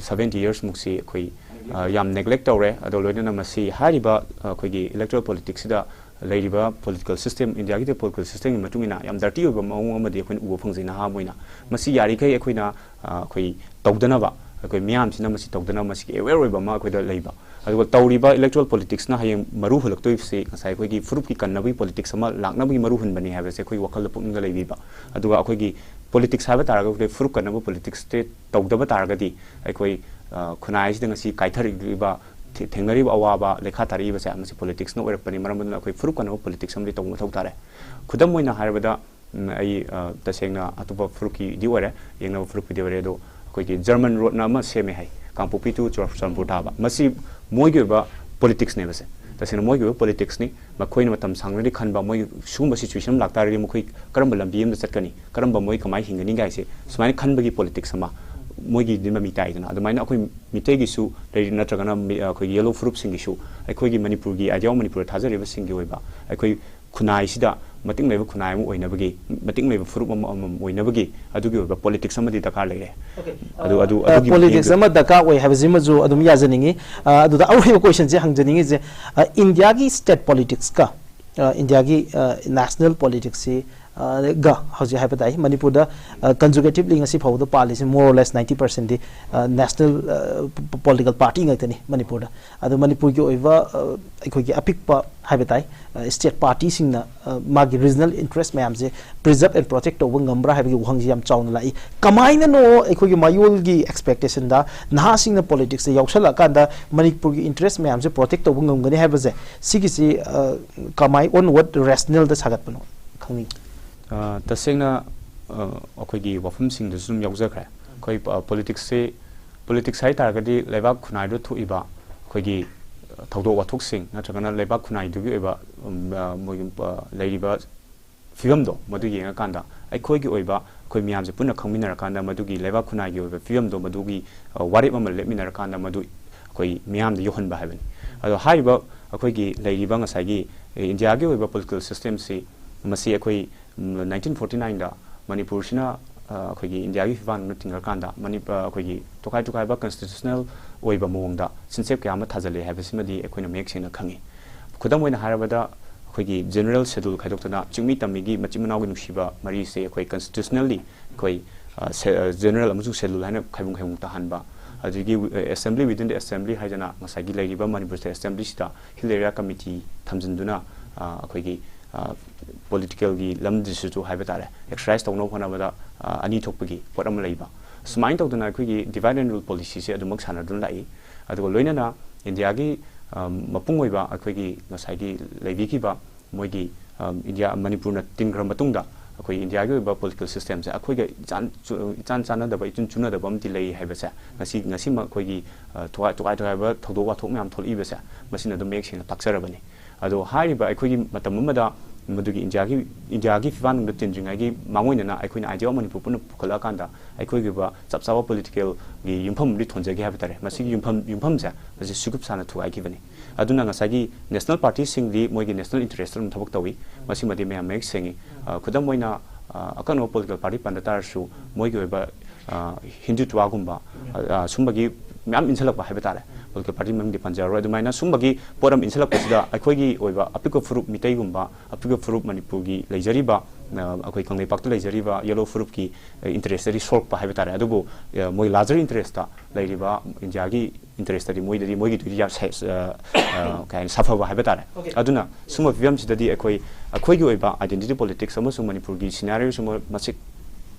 ꯁꯚꯦꯟꯇꯤ ꯌꯔꯁ ꯃꯨꯛꯁꯤ ꯑꯩꯈꯣꯏ, ꯑ, ꯌꯥꯝ ꯅꯦꯒ꯭ꯂꯦꯛ ꯇꯧꯔꯦ꯫ ꯑꯗꯣ ꯂꯣꯏꯅꯅ ꯃꯁꯤ ꯍꯥꯏꯔꯤꯕ, ꯑ, ꯑꯩꯈꯣꯏꯒꯤ ꯏꯂꯦꯛꯇꯣꯔꯦꯜ ꯄꯣꯂꯤꯇꯤꯛꯁꯁꯤꯗ ꯂꯩꯔꯤꯕ ꯄꯣꯂꯤꯇꯤꯀꯦꯜ ꯁꯤꯁꯇꯦꯝ, ꯏꯟꯗꯤꯌꯥꯒꯤ ꯄꯣꯂꯤꯇꯤꯀꯦꯜ ꯁꯤꯁꯇꯦꯝꯒꯤ ꯃꯇꯨꯡ ꯏꯟꯅ ꯌꯥꯝ ꯗꯔꯇꯤ ꯑꯣꯏꯕ ꯃꯑꯣꯡ ꯑꯃꯗꯤ ꯑꯩꯈꯣꯏꯅ ꯎꯕ ꯐꯪꯖꯩ ꯅꯍꯥ ꯑꯃ ꯑꯣꯏꯅ꯫ ꯃꯁꯤ ꯌꯥꯔꯤꯈꯩ ꯑꯩꯈꯣꯏꯅ, ꯑ, ꯑꯩꯈꯣꯏ ꯇꯧꯗꯅꯕ, ꯑꯩꯈꯣꯏ ꯃꯤꯌꯥꯝꯁꯤꯅ ꯃꯁꯤ ꯇꯧꯗꯅꯕ ꯃꯁꯤꯒꯤ ꯑꯦꯋꯦꯌꯔ ꯑꯣꯏꯕ ꯑꯃ ꯑꯩꯈꯣꯏꯗ ꯂꯩꯕ꯫ ꯑꯗꯨꯒ ꯇꯧꯔꯤꯕ ꯏꯂꯦꯛꯇꯣꯔꯦꯜ ꯄꯣꯂꯤꯇꯤꯛꯁꯅ ꯍꯌꯦꯡ ꯃꯔꯨ ꯍꯨꯜꯂꯛꯇꯣꯏꯕꯁꯤ ꯉꯁꯥꯏ ꯑꯩꯈꯣꯏꯒꯤ ꯐꯨꯔꯨꯞꯀꯤ ꯀꯟꯅꯕꯒꯤ ꯄꯣꯂꯤꯇꯤꯛꯁ ꯑꯃ ꯂꯥꯛꯅꯕꯒꯤ ꯃꯔꯨ ꯍꯨꯟꯕꯅꯤ ꯍꯥꯏꯕꯁꯦ ꯑꯩꯈꯣꯏ ꯋꯥꯈꯜꯗ ꯄꯨꯛꯅꯤꯡꯗ ꯂꯩꯕꯤꯕ꯫ ꯑꯗꯨꯒ ꯑꯩꯈꯣꯏꯒꯤ ꯄꯣꯂꯤꯇꯤꯛꯁ ꯍꯥꯏꯕ ꯇꯥꯔꯒꯗꯤ ꯐꯨꯔꯨꯞ ꯀꯟꯅꯕ ꯄꯣꯂꯤꯇꯤꯛꯁꯁꯦ ꯇꯧꯗꯕ ꯇꯥꯔꯒꯗꯤ ꯑꯩꯈꯣꯏ, ꯑ, ꯈꯨꯟꯅꯥꯏ ꯑꯁꯤꯗ ꯉꯁꯤ ꯀꯥꯏꯊꯔꯛꯂꯤꯕ, ꯊꯦ-, ꯊꯦꯡꯅꯔꯤꯕ ꯑꯋꯥꯕ, ꯂꯩꯈꯥ ꯇꯥꯔꯛꯏꯕꯁꯦ ꯃꯁꯤ ꯄꯣꯂꯤꯇꯤꯛꯁꯅ ꯑꯣꯏꯔꯛꯄꯅꯤ꯫ ꯃꯔꯝ ꯑꯗꯨꯅ ꯑꯩꯈꯣꯏ ꯐꯨꯔꯨꯞ ꯀꯟꯅꯕ ꯄꯣꯂꯤꯇꯤꯛꯁ ꯑꯃꯗꯤ ꯇꯧꯕ ꯃꯊꯧ ꯇꯥꯔꯦ꯫ ꯈꯨꯗꯝ ꯑꯣꯏꯅ ꯍꯥꯏꯔꯕꯗ, ꯎꯝ, ꯑꯩ, ꯑ, ꯇꯁꯦꯡꯅ ꯑꯇꯣꯞꯄ ꯐꯨꯔꯨꯞꯀꯤꯗꯤ ꯑꯣꯏꯔꯦ, ꯌꯦꯡꯅꯕ ꯐꯨꯔꯨꯞꯀꯤꯗꯤ ꯑꯣꯏꯔꯦ, ꯑꯗꯣ ꯑꯩꯈꯣꯏꯒꯤ ꯖꯔꯃꯟ ꯔꯣꯗꯅ ꯑꯃ ꯁꯦꯝꯃꯦ ꯍꯥꯏ, ꯀꯥꯡꯄꯣꯛꯄꯤ to ꯆꯨꯔꯆꯥꯟꯄꯨꯔ ꯇꯥꯕ꯫ ꯃꯁꯤ ꯃꯣꯏꯒꯤ ꯑꯣꯏꯕ ꯄꯣꯂꯤꯇꯤꯛꯁꯅꯦꯕ ꯁꯦ꯫ ꯇꯁꯦꯡꯅ ꯃꯣꯏꯒꯤ ꯑꯣꯏꯕ ꯄꯣꯂꯤꯇꯤꯛꯁꯅꯤ꯫ ꯃꯈꯣꯏꯅ ꯃꯇꯝ ꯁꯥꯡꯅꯗꯤ ꯈꯟꯕ, ꯃꯣꯏ ꯁꯤꯒꯨꯝꯕ ꯁꯤꯆꯨꯋꯦꯁꯟ ꯑꯃ ꯂꯥꯛꯇꯥꯔꯒꯗꯤ ꯃꯈꯣꯏ ꯀꯔꯝꯕ ꯂꯝꯕꯤ ꯑꯃꯗ ꯆꯠꯀꯅꯤ, ꯀꯔꯝꯕ ꯃꯣꯏ ꯀꯃꯥꯏꯅ ꯍꯤꯡꯒꯅꯤ ꯀꯥꯏꯁꯦ, ꯁꯨꯃꯥꯏꯅ ꯈꯟꯕꯒꯤ ꯄꯣꯂꯤꯇꯤꯛꯁ ꯑꯃ ꯃꯣꯏꯒꯤꯗꯤ ꯃꯃꯤ ꯇꯥꯏꯗꯅ꯫ ꯑꯗꯨꯃꯥꯏꯅ ꯑꯩꯈꯣꯏ ꯃꯤꯇꯩꯒꯤꯁꯨ ꯂꯩꯔꯤ, ꯅꯠꯇ꯭ꯔꯒꯅ ꯃꯤ-, ꯑꯩꯈꯣꯏꯒꯤ ꯌꯦꯜꯂꯣ ꯐꯨꯔꯨꯞꯁꯤꯡꯒꯤꯁꯨ, ꯑꯩꯈꯣꯏꯒꯤ ꯃꯅꯤꯄꯨꯔꯒꯤ, ꯑꯥꯏꯗꯤꯌꯥ ꯑꯣꯐ ꯃꯅꯤꯄꯨꯔꯗ ꯊꯥꯖꯔꯤꯕꯁꯤꯡꯒꯤ ꯑꯣꯏꯕ ꯑꯩꯈꯣꯏ ꯈꯨꯟꯅꯥꯏꯁꯤꯗ ꯃꯇꯤꯛ ꯂꯩꯕ ꯈꯨꯟꯅꯥꯏ ꯑꯃ ꯑꯣꯏꯅꯕꯒꯤ, ꯃꯇꯤꯛ ꯂꯩꯕ ꯐꯨꯔꯨꯞ ꯑꯃ, ꯑꯃꯃꯝ ꯑꯣꯏꯅꯕꯒꯤ ꯑꯗꯨꯒꯤ ꯑꯣꯏꯕ ꯄꯣꯂꯤꯇꯤꯛꯁ ꯑꯃꯗꯤ ꯗꯔꯀꯥꯔ ꯂꯩꯔꯦ꯫ ꯑꯗꯨ, ꯑꯗꯨ, ꯑꯗꯨꯒꯤ ꯄꯣꯂꯤꯇꯤꯛꯁ ꯃꯇꯦꯡꯗꯨ ꯑꯃ ꯗꯔꯀꯥꯔ ꯑꯣꯏ ꯍꯥꯏꯕꯁꯤꯃꯁꯨ ꯑꯗꯨꯝ ꯌꯥꯖꯅꯤꯡꯉꯤ꯫ ꯑ, ꯑꯗꯨꯗ ꯑꯔꯣꯏꯕ ꯀꯣꯏꯁꯟꯁꯦ ꯍꯪꯖꯅꯤꯡꯉꯤꯁꯦ, ꯑ, ꯏꯟꯗꯤꯌꯥꯒꯤ ꯁ꯭ꯇꯦꯠ ꯄꯣꯂꯤꯇꯤꯛꯁꯀ, ꯑ, ꯏꯟꯗꯤꯌꯥꯒꯤ, ꯑ, ꯅꯦꯁꯅꯦꯜ ꯄꯣꯂꯤꯇꯤꯛꯁꯁꯤ, ꯑ, ꯒ ꯍꯧꯖꯤꯛ ꯍꯥꯏꯕ ꯇꯥꯏ, ꯃꯅꯤꯄꯨꯔꯗ, ꯑ, ꯀꯟꯖꯨꯒꯦꯇꯤꯚꯂꯤ ꯉꯁꯤ ꯐꯥꯎꯕꯗ policy more or less ninety percent ꯗꯤ, ꯑ, ꯅꯦꯁꯅꯦꯜ, ꯑ, ꯄ-, ꯄꯣꯂꯤꯇꯤꯀꯦꯜ ꯄꯥꯔꯇꯤ ꯉꯥꯛꯇꯅꯤ ꯃꯅꯤꯄꯨꯔꯗ꯫ ꯑꯗꯣ ꯃꯅꯤꯄꯨꯔꯒꯤ ꯑꯣꯏꯕ, ꯑ, ꯑꯩꯈꯣꯏꯒꯤ ꯑꯄꯤꯛꯄ ꯍꯥꯏꯕ ꯇꯥꯏ, ꯑ, ꯁ꯭ꯇꯦꯠ ꯄꯥꯔꯇꯤꯁꯤꯡꯅ, ꯑ, ꯃꯥꯒꯤ ꯔꯤꯖꯅꯦꯜ ꯏꯟꯇꯔꯦꯁ ꯃꯌꯥꯝꯁꯦ ꯄ꯭ꯔꯤꯖꯔꯕ ꯑꯦꯟ ꯄ꯭ꯔꯣꯇꯦꯛ ꯇꯧꯕ ꯉꯝꯕ꯭ꯔꯥ ꯍꯥꯏꯕꯒꯤ ꯋꯥꯍꯪꯁꯤ ꯌꯥꯝ ꯆꯥꯎꯅ ꯂꯥꯛꯏ꯫ ꯀꯃꯥꯏꯅꯅꯣ ꯑꯩꯈꯣꯏꯒꯤ ꯃꯌꯣꯜꯒꯤ ꯑꯦꯛꯁꯄꯦꯛꯇꯦꯁꯟꯗ ꯅꯍꯥꯁꯤꯡꯅ ꯄꯣꯂꯤꯇꯤꯛꯁꯇ ꯌꯥꯎꯁꯜꯂꯛꯑꯀꯥꯟꯗ ꯃꯅꯤꯄꯨꯔꯒꯤ ꯏꯟꯇꯔꯦꯁ ꯃꯌꯥꯝꯁꯦ ꯄ꯭ꯔꯣꯇꯦꯛ ꯇꯧꯕ ꯉꯝꯒꯅꯤ ꯍꯥꯏꯕꯁꯦ, ꯁꯤꯒꯤꯁꯤ, ꯑ, ꯀꯃꯥꯏ, on what rationale ꯗ ꯁꯥꯒꯠꯄꯅꯣ ꯈꯪꯅꯤꯡꯉꯤ꯫ ꯑ, ꯇꯁꯦꯡꯅ, ꯑ, ꯑꯩꯈꯣꯏꯒꯤ ꯋꯥꯐꯝꯁꯤꯡꯗꯁꯨ ꯑꯗꯨꯝ ꯌꯥꯎꯖꯈ꯭ꯔꯦ꯫ ꯑꯩꯈꯣꯏ, ꯑ, ꯄꯣꯂꯤꯇꯤꯛꯁꯁꯤ, ꯄꯣꯂꯤꯇꯤꯛꯁ ꯍꯥꯏ ꯇꯥꯔꯒꯗꯤ ꯂꯩꯕꯥꯛ ꯈꯨꯟꯅꯥꯏꯗ ꯊꯣꯛꯏꯕ ꯑꯩꯈꯣꯏꯒꯤ, ꯑ, ꯊꯧꯗꯣꯛ ꯋꯥꯊꯣꯛꯁꯤꯡ ꯅꯠꯇ꯭ꯔꯒꯅ ꯂꯩꯕꯥꯛ ꯈꯨꯟꯅꯥꯏꯗꯨꯒꯤ ꯑꯣꯏꯕ, ꯎꯝ, ꯑ, ꯃꯣꯏꯒꯤ, ꯑ, ꯂꯩꯔꯤꯕ ꯐꯤꯕꯝꯗꯣ ꯃꯗꯨ ꯌꯦꯡꯉꯀꯥꯟꯗ ꯑꯩꯈꯣꯏꯒꯤ ꯑꯣꯏꯕ, ꯑꯩꯈꯣꯏ ꯃꯤꯌꯥꯝꯁꯦ ꯄꯨꯟꯅ ꯈꯪꯃꯤꯟꯅꯔꯀꯥꯟꯗ ꯃꯗꯨꯒꯤ ꯂꯩꯕꯥꯛ ꯈꯨꯟꯅꯥꯏꯒꯤ ꯑꯣꯏꯕ ꯐꯤꯕꯝꯗꯣ ꯃꯗꯨꯒꯤ, ꯑ, ꯋꯥꯔꯦꯞ ꯑꯃ ꯂꯦꯞꯃꯤꯟꯅꯔꯀꯥꯟꯗ ꯃꯗꯨ ꯑꯩꯈꯣꯏ ꯃꯤꯌꯥꯝꯗ ꯌꯧꯍꯟꯕ ꯍꯥꯏꯕꯅꯤ꯫ ꯑꯗꯣ ꯍꯥꯏꯔꯤꯕ ꯑꯩꯈꯣꯏꯒꯤ ꯂꯩꯔꯤꯕ ꯉꯁꯥꯏꯒꯤ, ꯑꯦ, ꯏꯟꯗꯤꯌꯥꯒꯤ ꯑꯣꯏꯕ ꯄꯣꯂꯤꯇꯤꯀꯦꯜ ꯁꯤꯁꯇꯦꯝꯁꯤ, ꯃꯁꯤ ꯑꯩꯈꯣꯏ, ꯎꯝ, nineteen forty nine ꯗ ꯃꯅꯤꯄꯨꯔꯁꯤꯅ, ꯑ, ꯑꯩꯈꯣꯏꯒꯤ ꯏꯟꯗꯤꯌꯥꯒꯤ ꯐꯤꯕꯥꯛꯅ ꯇꯤꯡꯉꯀꯥꯟꯗ ꯃꯅꯤ-, ꯑ, ꯑꯩꯈꯣꯏꯒꯤ ꯇꯣꯈꯥꯏ ꯇꯣꯈꯥꯏꯕ ꯀꯟꯁꯇꯤꯇ꯭ꯌꯨꯁꯅꯦꯜ ꯑꯣꯏꯕ ꯃꯑꯣꯡꯗ ꯁꯤꯟꯆꯦꯞ ꯀꯌꯥ ꯑꯃ ꯊꯥꯖꯤꯜꯂꯦ ꯍꯥꯏꯕꯁꯤꯃꯗꯤ ꯑꯩꯈꯣꯏꯅ ꯃꯌꯦꯛ ꯁꯦꯡꯅ ꯈꯪꯉꯤ꯫ ꯈꯨꯗꯝ ꯑꯣꯏꯅ ꯍꯥꯏꯔꯕꯗ, ꯑꯩꯈꯣꯏꯒꯤ ꯖꯦꯅꯔꯦꯜ ꯁꯦꯗꯨꯜ ꯈꯥꯏꯗꯣꯛꯇꯅ ꯆꯤꯡꯃꯤ ꯇꯝꯃꯤꯒꯤ ꯃꯆꯤꯟ ꯃꯅꯥꯎꯒꯤ ꯅꯨꯡꯁꯤꯕ ꯃꯔꯤꯁꯦ ꯑꯩꯈꯣꯏ ꯀꯟꯁꯇꯤꯇ꯭ꯌꯨꯁꯅꯦꯜꯂꯤ ꯑꯩꯈꯣꯏ, ꯑ, ꯁꯦ-, ꯑ, ꯖꯦꯅꯔꯦꯜ ꯑꯃꯁꯨꯡ ꯁꯦꯗꯨꯜ ꯍꯥꯏꯅ ꯈꯥꯏꯕꯨꯡ ꯈꯥꯏꯕꯨꯡ ꯇꯥꯍꯟꯕ, ꯑꯗꯒꯤ, ꯑ, ꯑꯦꯁꯦꯝꯕ꯭ꯂꯤ within the assembly ꯍꯥꯏꯗꯅ ꯉꯁꯥꯏꯒꯤ ꯂꯩꯔꯤꯕ ꯃꯅꯤꯄꯨꯔ ꯁ꯭ꯇꯦꯠ ꯑꯦꯁꯦꯝꯕ꯭ꯂꯤꯁꯤꯗ ꯍꯤꯜ ꯑꯦꯔꯤꯌꯥ ꯀꯃꯤꯇꯤ ꯊꯝꯖꯤꯟꯗꯨꯅ, ꯑ, ꯑꯩꯈꯣꯏꯒꯤ, ꯑ, ꯄꯣꯂꯤꯇꯤꯀꯦꯜꯒꯤ ꯂꯝꯗꯁꯨ ꯍꯥꯏꯕ ꯇꯥꯔꯦ, ꯑꯦꯛꯁꯔꯁꯥꯏꯁ ꯇꯧꯅꯕ ꯍꯣꯠꯅꯕꯗ, ꯑ, ꯑꯅꯤ ꯊꯣꯛꯄꯒꯤ ꯄꯣꯠ ꯑꯃ ꯂꯩꯕ꯫ ꯁꯨꯃꯥꯏꯅ ꯇꯧꯗꯅ ꯑꯩꯈꯣꯏꯒꯤ ꯗꯤꯚꯥꯏꯠ ꯑꯦꯟ ꯔꯨꯜ ꯄꯣꯂꯤꯁꯤꯁꯦ ꯑꯗꯨꯃꯛ ꯁꯥꯟꯅꯗꯨꯅ ꯂꯥꯛꯏ꯫ ꯑꯗꯨꯒ ꯂꯣꯏꯅꯅ ꯏꯟꯗꯤꯌꯥꯒꯤ, ꯑ, ꯃꯄꯨꯡ ꯑꯣꯏꯕ ꯑꯩꯈꯣꯏꯒꯤ ꯉꯁꯥꯏꯒꯤ ꯂꯩꯕꯤꯈꯤꯕ ꯃꯣꯏꯒꯤ, ꯑ, ꯏꯟꯗꯤꯌꯥ, ꯃꯅꯤꯄꯨꯔꯅ ꯇꯤꯟꯈ꯭ꯔ ꯃꯇꯨꯡꯗ ꯑꯩꯈꯣꯏ ꯏꯟꯗꯤꯌꯥꯒꯤ ꯑꯣꯏꯕ ꯄꯣꯂꯤꯇꯤꯀꯦꯜ ꯁꯤꯁꯇꯦꯝꯁꯦ ꯑꯩꯈꯣꯏꯒ ꯏꯆꯥꯟ ꯆꯨ- ꯏꯆꯥꯟ ꯆꯥꯟꯅꯗꯕ, ꯏꯆꯨꯟ ꯆꯨꯅꯗꯕ ꯑꯃꯗꯤ ꯂꯩ ꯍꯥꯏꯕꯁꯦ ꯉꯁꯤ, ꯉꯁꯤꯃꯛ ꯑꯩꯈꯣꯏꯒꯤ, ꯑ, ꯇꯣꯈꯥꯏ ꯇꯣꯈꯥꯏ ꯇꯣꯈꯥꯏꯕ ꯊꯧꯗꯣꯛ ꯋꯥꯊꯣꯛ ꯃꯌꯥꯝ ꯊꯣꯛꯂꯛꯏꯕꯁꯦ, ꯃꯁꯤꯅ ꯑꯗꯨꯝ ꯃꯌꯦꯛ ꯁꯦꯡꯅ ꯇꯥꯛꯆꯔꯕꯅꯤ꯫ ꯑꯗꯣ ꯍꯥꯏꯔꯤꯕ ꯑꯩꯈꯣꯏꯒꯤ ꯃꯇꯝ ꯑꯃꯗ ꯃꯗꯨꯒꯤ ꯏꯟꯗꯤꯌꯥꯒꯤ, ꯏꯟꯗꯤꯌꯥꯒꯤ ꯐꯤꯕꯥꯛꯅꯨꯡꯗ ꯇꯤꯟꯗ꯭ꯔꯤꯉꯩꯒꯤ ꯃꯥꯡꯑꯣꯏꯅꯅ ꯑꯩꯈꯣꯏꯅ Idea of Manipur ꯄꯨꯟꯅ ꯄꯨꯈꯠꯂꯛꯑꯀꯥꯟꯗ ꯑꯩꯈꯣꯏꯒꯤ ꯑꯣꯏꯕ ꯆꯞ ꯆꯥꯕ ꯄꯣꯂꯤꯇꯤꯀꯦꯜꯒꯤ ꯌꯨꯝꯐꯝ ꯑꯃꯗꯤ ꯊꯣꯟꯖꯒꯦ ꯍꯥꯏꯕ ꯇꯥꯔꯦ꯫ ꯃꯁꯤꯒꯤ ꯌꯨꯝꯐꯝ, ꯌꯨꯝꯐꯝꯁꯦ ꯃꯁꯤ ꯁꯨꯒꯨꯞ ꯁꯥꯅ ꯊꯨꯒꯥꯏꯈꯤꯕꯅꯤ꯫ ꯑꯗꯨꯅ ꯉꯁꯥꯏꯒꯤ ꯅꯦꯁꯅꯦꯜ ꯄꯥꯔꯇꯤꯁꯤꯡꯗꯤ ꯃꯣꯏꯒꯤ ꯅꯦꯁꯅꯦꯜ ꯏꯟꯇꯔꯦꯁꯇ ꯑꯗꯨꯝ ꯊꯕꯛ ꯇꯧꯏ꯫ ꯃꯁꯤꯃꯗꯤ ꯃꯌꯥꯝ ꯃꯌꯦꯛ ꯁꯦꯡꯉꯤ꯫ ꯑ, ꯈꯨꯗꯝ ꯑꯣꯏꯅ, ꯑ, ꯑꯀꯛꯅꯕ ꯄꯣꯂꯤꯇꯤꯀꯦꯜ ꯄꯥꯔꯇꯤ ꯄꯟꯗ ꯇꯥꯔꯁꯨ ꯃꯣꯏꯒꯤ ꯑꯣꯏꯕ, ꯑ, ꯍꯤꯟꯗꯨꯇ꯭ꯋꯥꯒꯨꯝꯕ, ꯑ, ꯑ, ꯁꯨꯝꯕꯒꯤ ꯃꯌꯥꯝ ꯏꯟꯁꯤꯜꯂꯛꯄ ꯍꯥꯏꯕ ꯇꯥꯔꯦ꯫ ꯄꯣꯂꯤꯇꯤꯀꯦꯜ ꯄꯥꯔꯇꯤ ꯃꯃꯤꯡꯗꯤ ꯄꯟꯖꯔꯔꯣꯏ꯫ ꯑꯗꯨꯃꯥꯏꯅ ꯁꯨꯝꯕꯒꯤ ꯄꯣꯠ ꯑꯃ ꯏꯟꯁꯤꯜꯂꯛꯄꯁꯤꯗ ꯑꯩꯈꯣꯏꯒꯤ ꯑꯣꯏꯕ ꯑꯄꯤꯛꯄ ꯐꯨꯔꯨꯞ ꯃꯤꯇꯩꯒꯨꯝꯕ, ꯑꯄꯤꯛꯄ ꯐꯨꯔꯨꯞ ꯃꯅꯤꯄꯨꯔꯒꯤ ꯂꯩꯖꯔꯤꯕ, ꯑ, ꯑꯩꯈꯣꯏ ꯀꯪꯂꯩꯄꯥꯛꯇ ꯂꯩꯖꯔꯤꯕ ꯌꯦꯂꯣ ꯐꯨꯔꯨꯞꯀꯤ, ꯑ, ꯏꯟꯇꯔꯦꯁꯇꯗꯤ ꯁꯣꯛꯄ ꯍꯥꯏꯕ ꯇꯥꯔꯦ꯫ ꯑꯗꯨꯕꯨ, ꯑ, ꯃꯣꯏ ꯂꯥꯔꯖꯔ ꯏꯟꯇꯔꯦꯁꯇ ꯂꯩꯔꯤꯕ ꯏꯟꯗꯤꯌꯥꯒꯤ ꯏꯟꯇꯔꯦꯁꯇꯗꯤ ꯃꯣꯏꯗꯗꯤ, ꯃꯣꯏꯒꯤꯗꯨꯗꯤ ꯌꯥꯝ ꯁꯦ-, ꯑ, ꯑ, ꯀꯩ ꯍꯥꯏꯅꯤ, ꯁꯥꯐꯕ ꯍꯥꯏꯕ ꯇꯥꯔꯦ꯫ ꯑꯣꯀꯦ꯫ ꯑꯗꯨꯅ ꯁꯨꯝꯕ ꯐꯤꯕꯝꯁꯤꯗꯗꯤ ꯑꯩꯈꯣꯏ, ꯑꯩꯈꯣꯏꯒꯤ ꯑꯣꯏꯕ identity politics ꯑꯃꯁꯨꯡ ꯃꯅꯤꯄꯨꯔꯒꯤ ꯁꯤꯅꯥꯔꯤꯑꯣꯁꯨ ꯃ-, ꯃꯁꯤ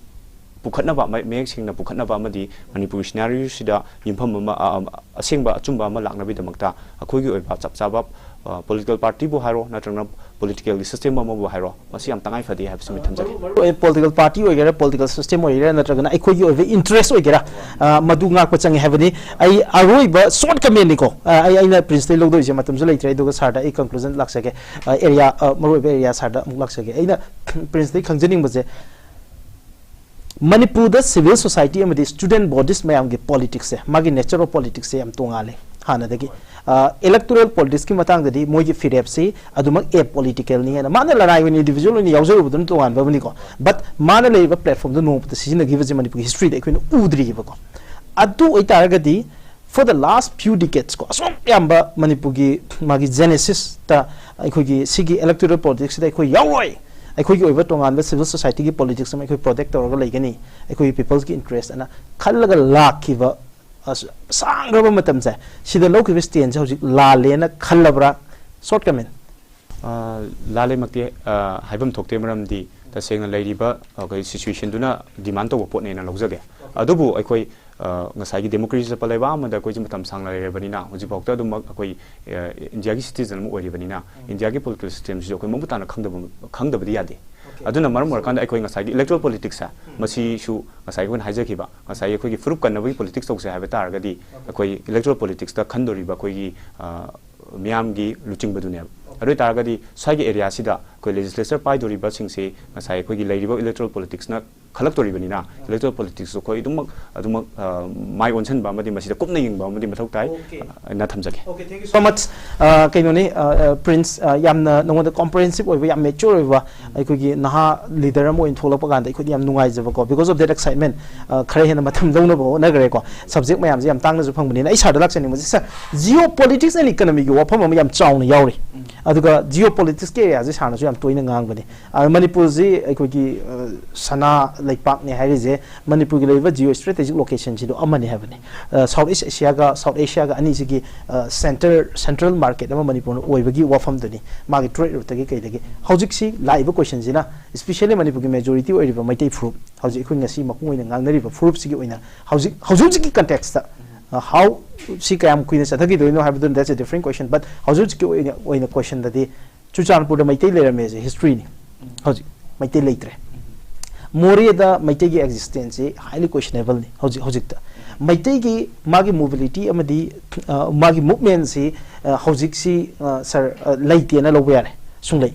ꯄꯨꯈꯠꯅꯕ, ꯃ-, ꯃꯌꯦꯛ ꯁꯦꯡꯅ ꯄꯨꯈꯠꯅꯕ ꯑꯃꯗꯤ ꯃꯅꯤꯄꯨꯔꯒꯤ ꯁꯤꯅꯥꯔꯤꯑꯣꯁꯤꯗ ꯌꯨꯝꯐꯝ ꯑꯃ, ꯑ, ꯑ, ꯑꯁꯦꯡꯕ ꯑꯆꯨꯝꯕ ꯑꯃ ꯂꯥꯛꯅꯕꯒꯤꯗꯃꯛꯇ ꯑꯩꯈꯣꯏꯒꯤ ꯑꯣꯏꯕ ꯆꯞ ꯆꯥꯕ, ꯑ, ꯄꯣꯂꯤꯇꯤꯀꯦꯜ ꯄꯥꯔꯇꯤꯕꯨ ꯍꯥꯏꯔꯣ ꯅꯠꯇ꯭ꯔꯒꯅ ꯄꯣꯂꯤꯇꯤꯀꯦꯜꯒꯤ ꯁꯤꯁꯇꯦꯝ ꯑꯃꯕꯨ ꯍꯥꯏꯔꯣ, ꯃꯁꯤ ꯌꯥꯝ ꯇꯉꯥꯏ ꯐꯗꯦ ꯍꯥꯏꯕꯁꯤꯃ ꯊꯝꯖꯒꯦ꯫ ꯃꯔꯨ ꯑꯣꯏꯅ ꯄꯣꯂꯤꯇꯤꯀꯦꯜ ꯄꯥꯔꯇꯤ ꯑꯣꯏꯒꯦꯔꯥ, ꯄꯣꯂꯤꯇꯤꯀꯦꯜ ꯁꯤꯁꯇꯦꯝ ꯑꯣꯏꯒꯦꯔꯥ, ꯅꯠꯇ꯭ꯔꯒꯅ ꯑꯩꯈꯣꯏꯒꯤ ꯑꯣꯏꯕ ꯏꯟꯇꯔꯦꯁ ꯑꯣꯏꯒꯦꯔꯥ, ꯑ, ꯃꯗꯨ ꯉꯥꯛꯄ ꯆꯪꯉꯦ ꯍꯥꯏꯕꯅꯤ꯫ ꯑꯩ ꯑꯔꯣꯏꯕ ꯁꯣꯔꯠ ꯀꯃꯦꯟꯅꯤꯀꯣ, ꯑ, ꯑꯩ, ꯑꯩꯅ ꯄ꯭ꯔꯤꯟꯁꯇꯩ ꯂꯧꯗꯣꯏꯁꯦ ꯃꯇꯝꯁꯨ ꯂꯩꯇ꯭ꯔꯦ, ꯑꯗꯨꯒ ꯁꯥꯔꯗ ꯑꯩ ꯀꯟꯀ꯭ꯂꯨꯖꯟ ꯂꯥꯛꯆꯒꯦ꯫ ꯑ, ꯑꯦꯔꯤꯌꯥ, ꯑ, ꯃꯔꯨꯑꯣꯏꯕ ꯑꯦꯔꯤꯌꯥ ꯁꯥꯔꯗ ꯑꯃꯨꯛ ꯂꯥꯛꯆꯒꯦ꯫ ꯑꯩꯅ ꯄ꯭ꯔꯤꯟꯁꯇꯩ ꯈꯪꯖꯅꯤꯡꯕꯁꯦ, ꯃꯅꯤꯄꯨꯔꯗ ꯁꯤꯚꯤꯜ ꯁꯣꯁꯥꯏꯇꯤ ꯑꯃꯗꯤ ꯁ꯭ꯇꯨꯗꯦꯟ ꯕꯣꯗꯤꯁ ꯃꯌꯥꯝꯒꯤ ꯄꯣꯂꯤꯇꯤꯛꯁꯁꯦ, ꯃꯥꯒꯤ ꯅꯦꯆꯔ ꯑꯣꯐ ꯄꯣꯂꯤꯇꯤꯛꯁꯁꯦ ꯌꯥꯝ ꯇꯣꯉꯥꯜꯂꯦ ꯍꯥꯟꯅꯗꯒꯤ꯫ ꯑ, ꯏꯂꯦꯛꯇꯣꯔꯦꯜ ꯄꯣꯂꯤꯇꯤꯛꯁꯀꯤ ꯃꯇꯥꯡꯗꯗꯤ ꯃꯣꯏꯒꯤ ꯐꯤꯔꯦꯞꯁꯤ ꯑꯗꯨꯃꯛ ꯑꯦ ꯄꯣꯂꯤꯇꯤꯀꯦꯜꯅꯤ ꯍꯥꯏꯅ, ꯃꯥꯅ ꯂꯅꯥꯏ ꯑꯣꯏꯅ ꯏꯟꯗꯤꯚꯤꯖꯨꯋꯦꯜ ꯑꯣꯏꯅ ꯌꯥꯎꯖꯔꯨꯕꯗꯨꯅ ꯇꯣꯉꯥꯟꯕ ꯑꯃꯅꯤꯀꯣ꯫ ꯕꯠ ꯃꯥꯅ ꯂꯩꯔꯤꯕ ꯄ꯭ꯂꯦꯠꯐꯣꯝꯗꯣ ꯅꯣꯡꯃꯇ ꯁꯤꯖꯤꯟꯅꯈꯤꯕꯁꯦ ꯃꯅꯤꯄꯨꯔꯒꯤ ꯍꯤꯁꯇ꯭ꯔꯤꯗ ꯑꯩꯈꯣꯏꯅ ꯎꯗ꯭ꯔꯤꯕꯀꯣ꯫ ꯑꯗꯨ ꯑꯣꯏꯇꯥꯔꯒꯗꯤ, for the last few decades ꯀꯣ, ꯑꯁꯨꯛ ꯌꯥꯝꯕ ꯃꯅꯤꯄꯨꯔꯒꯤ ꯃꯥꯒꯤ ꯖꯦꯅꯦꯁꯤꯁꯇ ꯑꯩꯈꯣꯏꯒꯤ ꯁꯤꯒꯤ ꯏꯂꯦꯛꯇꯣꯔꯦꯜ ꯄꯣꯂꯤꯇꯤꯛꯁꯁꯤꯗ ꯑꯩꯈꯣꯏ ꯌꯥꯎꯔꯣꯏ, ꯑꯩꯈꯣꯏꯒꯤ ꯑꯣꯏꯕ ꯇꯣꯉꯥꯟꯕ ꯁꯤꯚꯤꯜ ꯁꯣꯁꯥꯏꯇꯤꯒꯤ ꯄꯣꯂꯤꯇꯤꯛꯁ ꯑꯃ ꯑꯩꯈꯣꯏ ꯄ꯭ꯔꯣꯇꯦꯛ ꯇꯧꯔꯒ ꯂꯩꯒꯅꯤ, ꯑꯩꯈꯣꯏꯒꯤ ꯄꯤꯄꯜꯁꯀꯤ ꯏꯟꯇꯔꯦꯁ ꯑꯅ ꯈꯜꯂꯒ ꯂꯥꯛꯈꯤꯕ ꯑꯁ-, ꯁꯥꯡꯈ꯭ꯔꯕ ꯃꯇꯝꯁꯦ ꯁꯤꯗ ꯂꯧꯈꯤꯕ ꯁ꯭ꯇꯦꯟꯁꯦ ꯍꯧꯖꯤꯛ ꯂꯥꯜꯂꯦꯅ ꯈꯜꯂꯕ꯭ꯔꯥ? ꯁꯣꯔꯠ ꯀꯃꯦꯟ꯫ ꯑ, ꯂꯥꯜꯂꯦꯃꯛꯇꯤ, ꯑ, ꯍꯥꯏꯐꯝ ꯊꯣꯛꯇꯦ, ꯃꯔꯝꯗꯤ ꯇꯁꯦꯡꯅ ꯂꯩꯔꯤꯕ, ꯑ, ꯑꯩꯈꯣꯏ ꯁꯤꯆꯨꯋꯦꯁꯟꯗꯨꯅ ꯗꯤꯃꯥꯟ ꯇꯧꯕ ꯄꯣꯠꯅꯦꯅ ꯂꯧꯖꯒꯦ꯫ ꯑꯗꯨꯕꯨ ꯑꯩꯈꯣꯏ, ꯑ, ꯉꯁꯥꯏꯒꯤ ꯗꯦꯃꯣꯀ꯭ꯔꯦꯁꯤ ꯆꯠꯄ ꯂꯩꯕꯥꯛ ꯑꯃꯗ ꯑꯩꯈꯣꯏꯁꯦ ꯃꯇꯝ ꯁꯥꯡꯅ ꯂꯩꯔꯕꯅꯤꯅ, ꯍꯧꯖꯤꯛꯐꯥꯎꯗ ꯑꯗꯨꯃꯛ ꯑꯩꯈꯣꯏ, ꯑ, ꯏꯟꯗꯤꯌꯥꯒꯤ ꯁꯤꯇꯤꯖꯟ ꯑꯃ ꯑꯣꯏꯔꯤꯕꯅꯤꯅ, ꯏꯟꯗꯤꯌꯥꯒꯤ ꯄꯣꯂꯤꯇꯤꯀꯦꯜ ꯁꯤꯁꯇꯦꯝꯁꯤꯁꯨ ꯑꯩꯈꯣꯏ ꯃꯃꯨꯠ ꯇꯥꯅ ꯈꯪꯗꯕ, ꯈꯪꯗꯕꯗꯤ ꯌꯥꯗꯦ꯫ ꯑꯗꯨꯅ ꯃꯔꯝ ꯑꯣꯏꯔꯀꯥꯟꯗ ꯑꯩꯈꯣꯏ ꯉꯁꯥꯏꯒꯤ electoral politics ꯁꯦ, ꯃꯁꯤꯁꯨ ꯉꯁꯥꯏꯒꯤ ꯑꯩꯈꯣꯏꯅ ꯍꯥꯏꯖꯈꯤꯕ, ꯉꯁꯥꯏꯒꯤ ꯑꯩꯈꯣꯏꯒꯤ ꯐꯨꯔꯨꯞ ꯀꯟꯅꯕꯒꯤ politics ꯇꯧꯁꯦ ꯍꯥꯏꯕ ꯇꯥꯔꯒꯗꯤ, ꯑꯩꯈꯣꯏ electoral politics ꯇ ꯈꯟꯗꯣꯔꯤꯕ ꯑꯩꯈꯣꯏꯒꯤ, ꯑ, ꯃꯤꯌꯥꯝꯒꯤ ꯂꯨꯆꯤꯡꯕꯗꯨꯅꯦꯕ꯫ ꯑꯗꯨ ꯑꯣꯏ ꯇꯥꯔꯒꯗꯤ ꯁ꯭ꯋꯥꯏꯒꯤ area ꯁꯤꯗ ꯑꯩꯈꯣꯏ legislature ꯄꯥꯏꯗꯣꯔꯤꯕꯁꯤꯡꯁꯦ ꯉꯁꯥꯏ ꯑꯩꯈꯣꯏꯒꯤ ꯂꯩꯔꯤꯕ electoral politics ꯅ ꯈꯜꯂꯛꯇꯣꯔꯤꯕꯅꯤꯅ, electoral politics ꯁꯨ ꯑꯩꯈꯣꯏ ꯑꯗꯨꯃꯛ, ꯑꯗꯨꯃꯛ, ꯑ, ꯃꯥꯏ ꯑꯣꯟꯁꯤꯟꯕ ꯑꯃꯗꯤ ꯃꯁꯤꯗ ꯀꯨꯞꯅ ꯌꯦꯡꯕ ꯑꯃꯗꯤ ꯃꯊꯧ ꯇꯥꯏ꯫ Okay. ꯑ, ꯅ ꯊꯝꯖꯒꯦ꯫ Okay, thank you so much. ꯑ, ꯀꯩꯅꯣꯅꯤ, ꯑ, ꯑ, Prince, ꯑ, ꯌꯥꯝꯅ ꯅꯉꯣꯟꯗ comprehensive ꯑꯣꯏꯕ, ꯌꯥꯝ mature ꯑꯣꯏꯕ ꯑꯩꯈꯣꯏꯒꯤ ꯅꯍꯥ leader ꯑꯃ ꯑꯣꯏꯅ ꯊꯣꯛꯂꯛꯄ ꯀꯥꯟꯗ ꯑꯩꯈꯣꯏꯗꯤ ꯌꯥꯝ ꯅꯨꯡꯉꯥꯏꯖꯕꯀꯣ, because of that excitement, ꯑ, ꯈꯔ ꯍꯦꯟꯅ ꯃꯇꯝ ꯂꯧꯅꯕ ꯍꯣꯠꯅꯈ꯭ꯔꯦꯀꯣ꯫ Subject ꯃꯌꯥꯝꯁꯦ ꯌꯥꯝ ꯇꯥꯡꯅꯁꯨ ꯐꯪꯕꯅꯤꯅ꯫ ꯑꯩ sir the ꯂꯥꯛꯆꯅꯤꯡꯕꯁꯦ, sir, geopolitics and economy ꯒꯤ ꯋꯥꯐꯝ ꯑꯃ ꯌꯥꯝ ꯆꯥꯎꯅ ꯌꯥꯎꯔꯤ꯫ ꯑꯗꯨꯒ geopolitics ꯀꯤ area ꯁꯦ sir ꯅꯁꯨ ꯌꯥꯝ ꯇꯣꯏꯅ ꯉꯥꯡꯕꯅꯤ꯫ ꯑ, ꯃꯅꯤꯄꯨꯔꯁꯤ ꯑꯩꯈꯣꯏꯒꯤ, ꯑ, ꯁꯅꯥ ꯂꯩꯄꯥꯛꯅꯤ ꯍꯥꯏꯔꯤꯁꯦ, ꯃꯅꯤꯄꯨꯔꯒꯤ ꯂꯩꯔꯤꯕ geo strategic location ꯁꯤꯗꯣ ꯑꯃꯅꯤ ꯍꯥꯏꯕꯅꯤ꯫ ꯑ, South East Asia ꯒ South Asia ꯒ ꯑꯅꯤꯁꯤꯒꯤ, ꯑ, center, central market ꯑꯃ ꯃꯅꯤꯄꯨꯔꯅ ꯑꯣꯏꯕꯒꯤ ꯋꯥꯐꯝꯗꯨꯅꯤ꯫ ꯃꯥꯒꯤ trade route ꯇꯒꯤ ꯀꯩꯗꯒꯤ꯫ ꯍꯧꯖꯤꯛꯁꯤ ꯂꯥꯛꯏꯕ question ꯁꯤꯅ, especially ꯃꯅꯤꯄꯨꯔꯒꯤ majority ꯑꯣꯏꯔꯤꯕ ꯃꯩꯇꯩ ꯐꯨꯔꯨꯞ, ꯍꯧꯖꯤꯛ ꯑꯩꯈꯣꯏ ꯉꯁꯤ ꯃꯄꯨꯡ ꯑꯣꯏꯅ ꯉꯥꯡꯅꯔꯤꯕ ꯐꯨꯔꯨꯞꯁꯤꯒꯤ ꯑꯣꯏꯅ ꯍꯧꯖꯤꯛ, ꯍꯧꯖꯤꯛ ꯍꯧꯖꯤꯛꯀꯤ context ꯇ, ꯑ, how ꯁꯤ ꯀꯌꯥꯝ ꯀꯨꯏꯅ ꯆꯠꯊꯈꯤꯗꯣꯏꯅꯣ ꯍꯥꯏꯕꯗꯨꯅ, that's a different question, but ꯍꯧꯖꯤꯛ ꯍꯧꯖꯤꯛꯀꯤ ꯑꯣꯏꯅ, ꯑꯣꯏꯅ question ꯗꯗꯤ ꯆꯨꯔꯆꯥꯟꯄꯨꯔꯗ ꯃꯩꯇꯩ ꯂꯩꯔꯝꯃꯦꯁꯦ history ꯅꯤ꯫ ꯍꯧꯖꯤꯛ ꯃꯩꯇꯩ ꯂꯩꯇ꯭ꯔꯦ꯫ ꯃꯣꯔꯦꯗ ꯃꯩꯇꯩꯒꯤ existence ꯁꯤ highly questionable ꯅꯤ ꯍꯧꯖꯤꯛ, ꯍꯧꯖꯤꯛꯇ꯫ ꯃꯩꯇꯩꯒꯤ ꯃꯥꯒꯤ mobility ꯑꯃꯗꯤ, ꯑ, ꯃꯥꯒꯤ movement ꯁꯤ, ꯑ, ꯍꯧꯖꯤꯛꯁꯤ, ꯑ, sir, ꯑ, ꯂꯩꯇꯦꯅ ꯂꯧꯕ ꯌꯥꯔꯦ, ꯁꯨꯡꯂꯩ꯫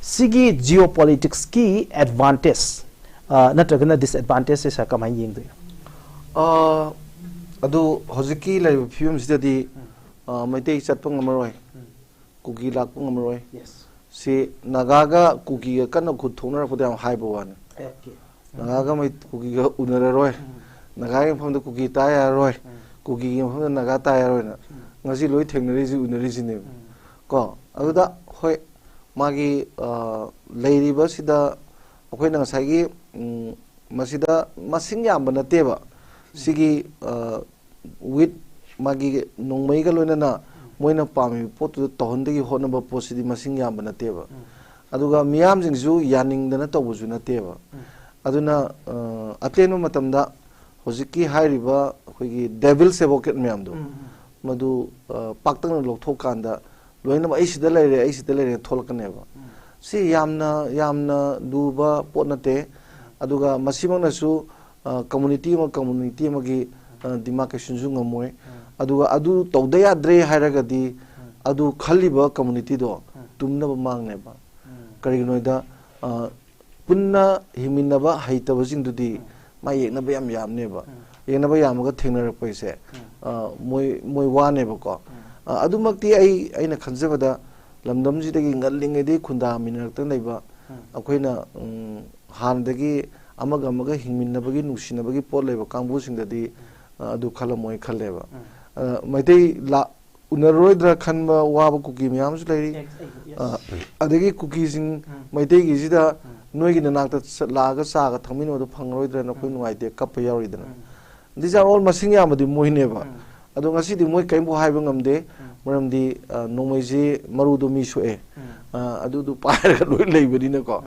ꯁꯤꯒꯤ geopolitics ꯀꯤ advantage, ꯑ, ꯅꯠꯇ꯭ꯔꯒꯅ disadvantage ꯁꯦ sir ꯀꯃꯥꯏꯅ ꯌꯦꯡꯗꯣꯏꯅꯣ? ꯑ, ꯑꯗꯨ ꯍꯧꯖꯤꯛꯀꯤ ꯂꯩꯔꯤꯕ ꯐꯤꯕꯝꯁꯤꯗꯗꯤ, ꯑ, ꯃꯩꯇꯩ ꯆꯠꯄ ꯉꯝꯃꯔꯣꯏ, ꯀꯨꯀꯤ ꯂꯥꯛꯄ ꯉꯝꯃꯔꯣꯏ꯫ Yes. ꯁꯤ ꯅꯥꯒꯥꯒ ꯀꯨꯀꯤꯒ ꯀꯟꯅ ꯈꯨꯠ ꯊꯣꯛꯅꯔꯛꯄꯗ ꯌꯥꯝ ꯍꯥꯏꯕ ꯋꯥꯅꯤ꯫ Okay. ꯅꯥꯒꯥꯒ ꯃꯩ-, ꯀꯨꯀꯤꯒ ꯎꯅꯔꯔꯣꯏ꯫ ꯅꯥꯒꯥꯒꯤ ꯃꯐꯝꯗ ꯀꯨꯀꯤ ꯇꯥ ꯌꯥꯔꯔꯣꯏ꯫ ꯀꯨꯀꯤꯒꯤ ꯃꯐꯝꯗ ꯅꯥꯒꯥ ꯇꯥ ꯌꯥꯔꯣꯏꯅ꯫ ꯉꯁꯤ ꯂꯣꯏ ꯊꯦꯡꯅꯔꯤꯁꯤ, ꯎꯅꯔꯤꯁꯤꯅꯦꯕ꯫ ꯀꯣ? ꯑꯗꯨꯗ ꯍꯣꯏ, ꯃꯥꯒꯤ, ꯑ, ꯂꯩꯔꯤꯕꯁꯤꯗ ꯑꯩꯈꯣꯏꯅ ꯉꯁꯥꯏꯒꯤ, ꯎꯝ, ꯃꯁꯤꯗ ꯃꯁꯤꯡ ꯌꯥꯝꯕ ꯅꯠꯇꯦꯕ꯫ ꯁꯤꯒꯤ, ꯑ, with ꯃꯥꯒꯤ ꯅꯣꯡꯃꯩꯒ ꯂꯣꯏꯅꯅ ꯃꯣꯏꯅ ꯄꯥꯝꯃꯤꯕ ꯄꯣꯠꯇꯨꯗ ꯇꯧꯍꯟꯗꯒꯤ ꯍꯣꯠꯅꯕ ꯄꯣꯠꯁꯤꯗꯤ ꯃꯁꯤꯡ ꯌꯥꯝꯕ ꯅꯠꯇꯦꯕ꯫ ꯑꯗꯨꯒ ꯃꯤꯌꯥꯝꯁꯤꯡꯁꯨ ꯌꯥꯅꯤꯡꯗꯅ ꯇꯧꯕꯁꯨ ꯅꯠꯇꯦꯕ꯫ ꯑꯗꯨꯅ, ꯑ, ꯑꯇꯦꯟꯕ ꯃꯇꯝꯗ ꯍꯧꯖꯤꯛꯀꯤ ꯍꯥꯏꯔꯤꯕ ꯑꯩꯈꯣꯏꯒꯤ devil's advocate ꯃꯌꯥꯝꯗꯣ, ꯃꯗꯨ, ꯑ, ꯄꯥꯛꯇꯛꯅ ꯂꯧꯊꯣꯛꯀꯥꯟꯗ ꯂꯣꯏꯅꯃꯛ "ꯑꯩ ꯁꯤꯗ ꯂꯩꯔꯦ, ꯑꯩ ꯁꯤꯗ ꯂꯩꯔꯦ" ꯊꯣꯛꯂꯛꯀꯅꯦꯕ꯫ ꯁꯤ ꯌꯥꯝꯅ ꯌꯥꯝꯅ ꯂꯨꯕ ꯄꯣꯠ ꯅꯠꯇꯦ꯫ ꯑꯗꯨꯒ ꯃꯁꯤꯃꯛꯅꯁꯨ ꯀꯝꯃꯨꯅꯤꯇꯤ ꯑꯃ ꯀꯝꯃꯨꯅꯤꯇꯤ ꯑꯃꯒꯤ ꯗꯤꯃꯥꯔꯀꯦꯁꯟꯁꯨ ꯉꯝꯃꯣꯏ꯫ ꯑꯗꯨꯒ ꯑꯗꯨ ꯇꯧꯗ ꯌꯥꯗ꯭ꯔꯦ ꯍꯥꯏꯔꯒꯗꯤ ꯑꯗꯨ ꯈꯜꯂꯤꯕ ꯀꯝꯃꯨꯅꯤꯇꯤꯗꯣ ꯇꯨꯝꯅꯕ ꯃꯥꯡꯅꯦꯕ꯫ ꯀꯔꯤꯒꯤꯅꯣ ꯍꯥꯏꯗ, ꯄꯨꯟꯅ ꯍꯤꯡꯃꯤꯟꯅꯕ ꯍꯩꯇꯕꯁꯤꯡꯗꯨꯗꯤ ꯃꯥ ꯌꯦꯛꯅꯕ ꯌꯥꯝ ꯌꯥꯝꯅꯦꯕ꯫ ꯌꯦꯛꯅꯕ ꯌꯥꯝꯃꯒ ꯊꯦꯡꯅꯔꯛꯄ ꯍꯥꯏꯁꯦ, ꯃꯣꯏ ꯃꯣꯏ ꯋꯥꯅꯦꯕꯀꯣ꯫ ꯑꯗꯨꯃꯛꯇꯤ ꯑꯩ ꯑꯩꯅ ꯈꯟꯖꯕꯗ ꯂꯝꯗꯝꯁꯤꯗꯒꯤ ꯉꯜꯂꯤꯉꯩꯗꯒꯤ ꯈꯨꯟꯗꯥꯃꯤꯟꯅꯔꯛꯇꯅ ꯂꯩꯕ ꯑꯩꯈꯣꯏꯅ, ꯎꯝ, ꯍꯥꯟꯅꯗꯒꯤ ꯑꯃꯒ ꯑꯃꯒ ꯍꯤꯡꯃꯤꯟꯅꯕꯒꯤ ꯅꯨꯡꯁꯤꯅꯕꯒꯤ ꯄꯣꯠ ꯂꯩꯕ ꯀꯥꯡꯕꯨꯁꯤꯡꯗꯗꯤ, ꯑ, ꯑꯗꯨ ꯈꯜꯂꯝꯃꯣꯏ ꯈꯜꯂꯦꯕ꯫ ꯑ, ꯃꯩꯇꯩ ꯂꯥ-, ꯎꯅꯔꯣꯏꯗ꯭ꯔꯥ ꯈꯟꯕ ꯋꯥꯕ ꯀꯨꯀꯤ ꯃꯌꯥꯝ ꯑꯃꯁꯨ ꯂꯩꯔꯤ꯫ ꯑ, ꯑꯗꯒꯤ ꯀꯨꯀꯤꯁꯤꯡ ꯃꯩꯇꯩꯒꯤꯁꯤꯗ ꯅꯣꯏꯒꯤ ꯅꯅꯥꯛꯇ ꯆꯠ-, ꯂꯥꯛꯑꯒ ꯆꯥꯒ ꯊꯛꯃꯤꯟꯅꯕꯗꯣ ꯐꯪꯉꯔꯣꯏꯗ꯭ꯔꯅ ꯑꯩꯈꯣꯏ ꯅꯨꯡꯉꯥꯏꯇꯦ, ꯀꯞꯄ ꯌꯥꯎꯔꯤꯗꯅ꯫ These are all ꯃꯁꯤꯡ ꯌꯥꯝꯕꯗꯤ ꯃꯣꯏꯅꯦꯕ꯫ ꯑꯗꯣ ꯉꯁꯤꯗꯤ ꯃꯣꯏ ꯀꯔꯤꯝꯐꯥꯎ ꯍꯥꯏꯕ ꯉꯝꯗꯦ꯫ ꯃꯔꯝꯗꯤ, ꯑ, ꯅꯣꯡꯃꯩꯁꯤ ꯃꯔꯨꯗꯣ ꯃꯤ ꯁꯣꯛꯑꯦ꯫ ꯑ, ꯑꯗꯨꯗꯨ ꯄꯥꯏꯔꯒ ꯂꯣꯏ ꯂꯩꯕꯅꯤꯅꯀꯣ꯫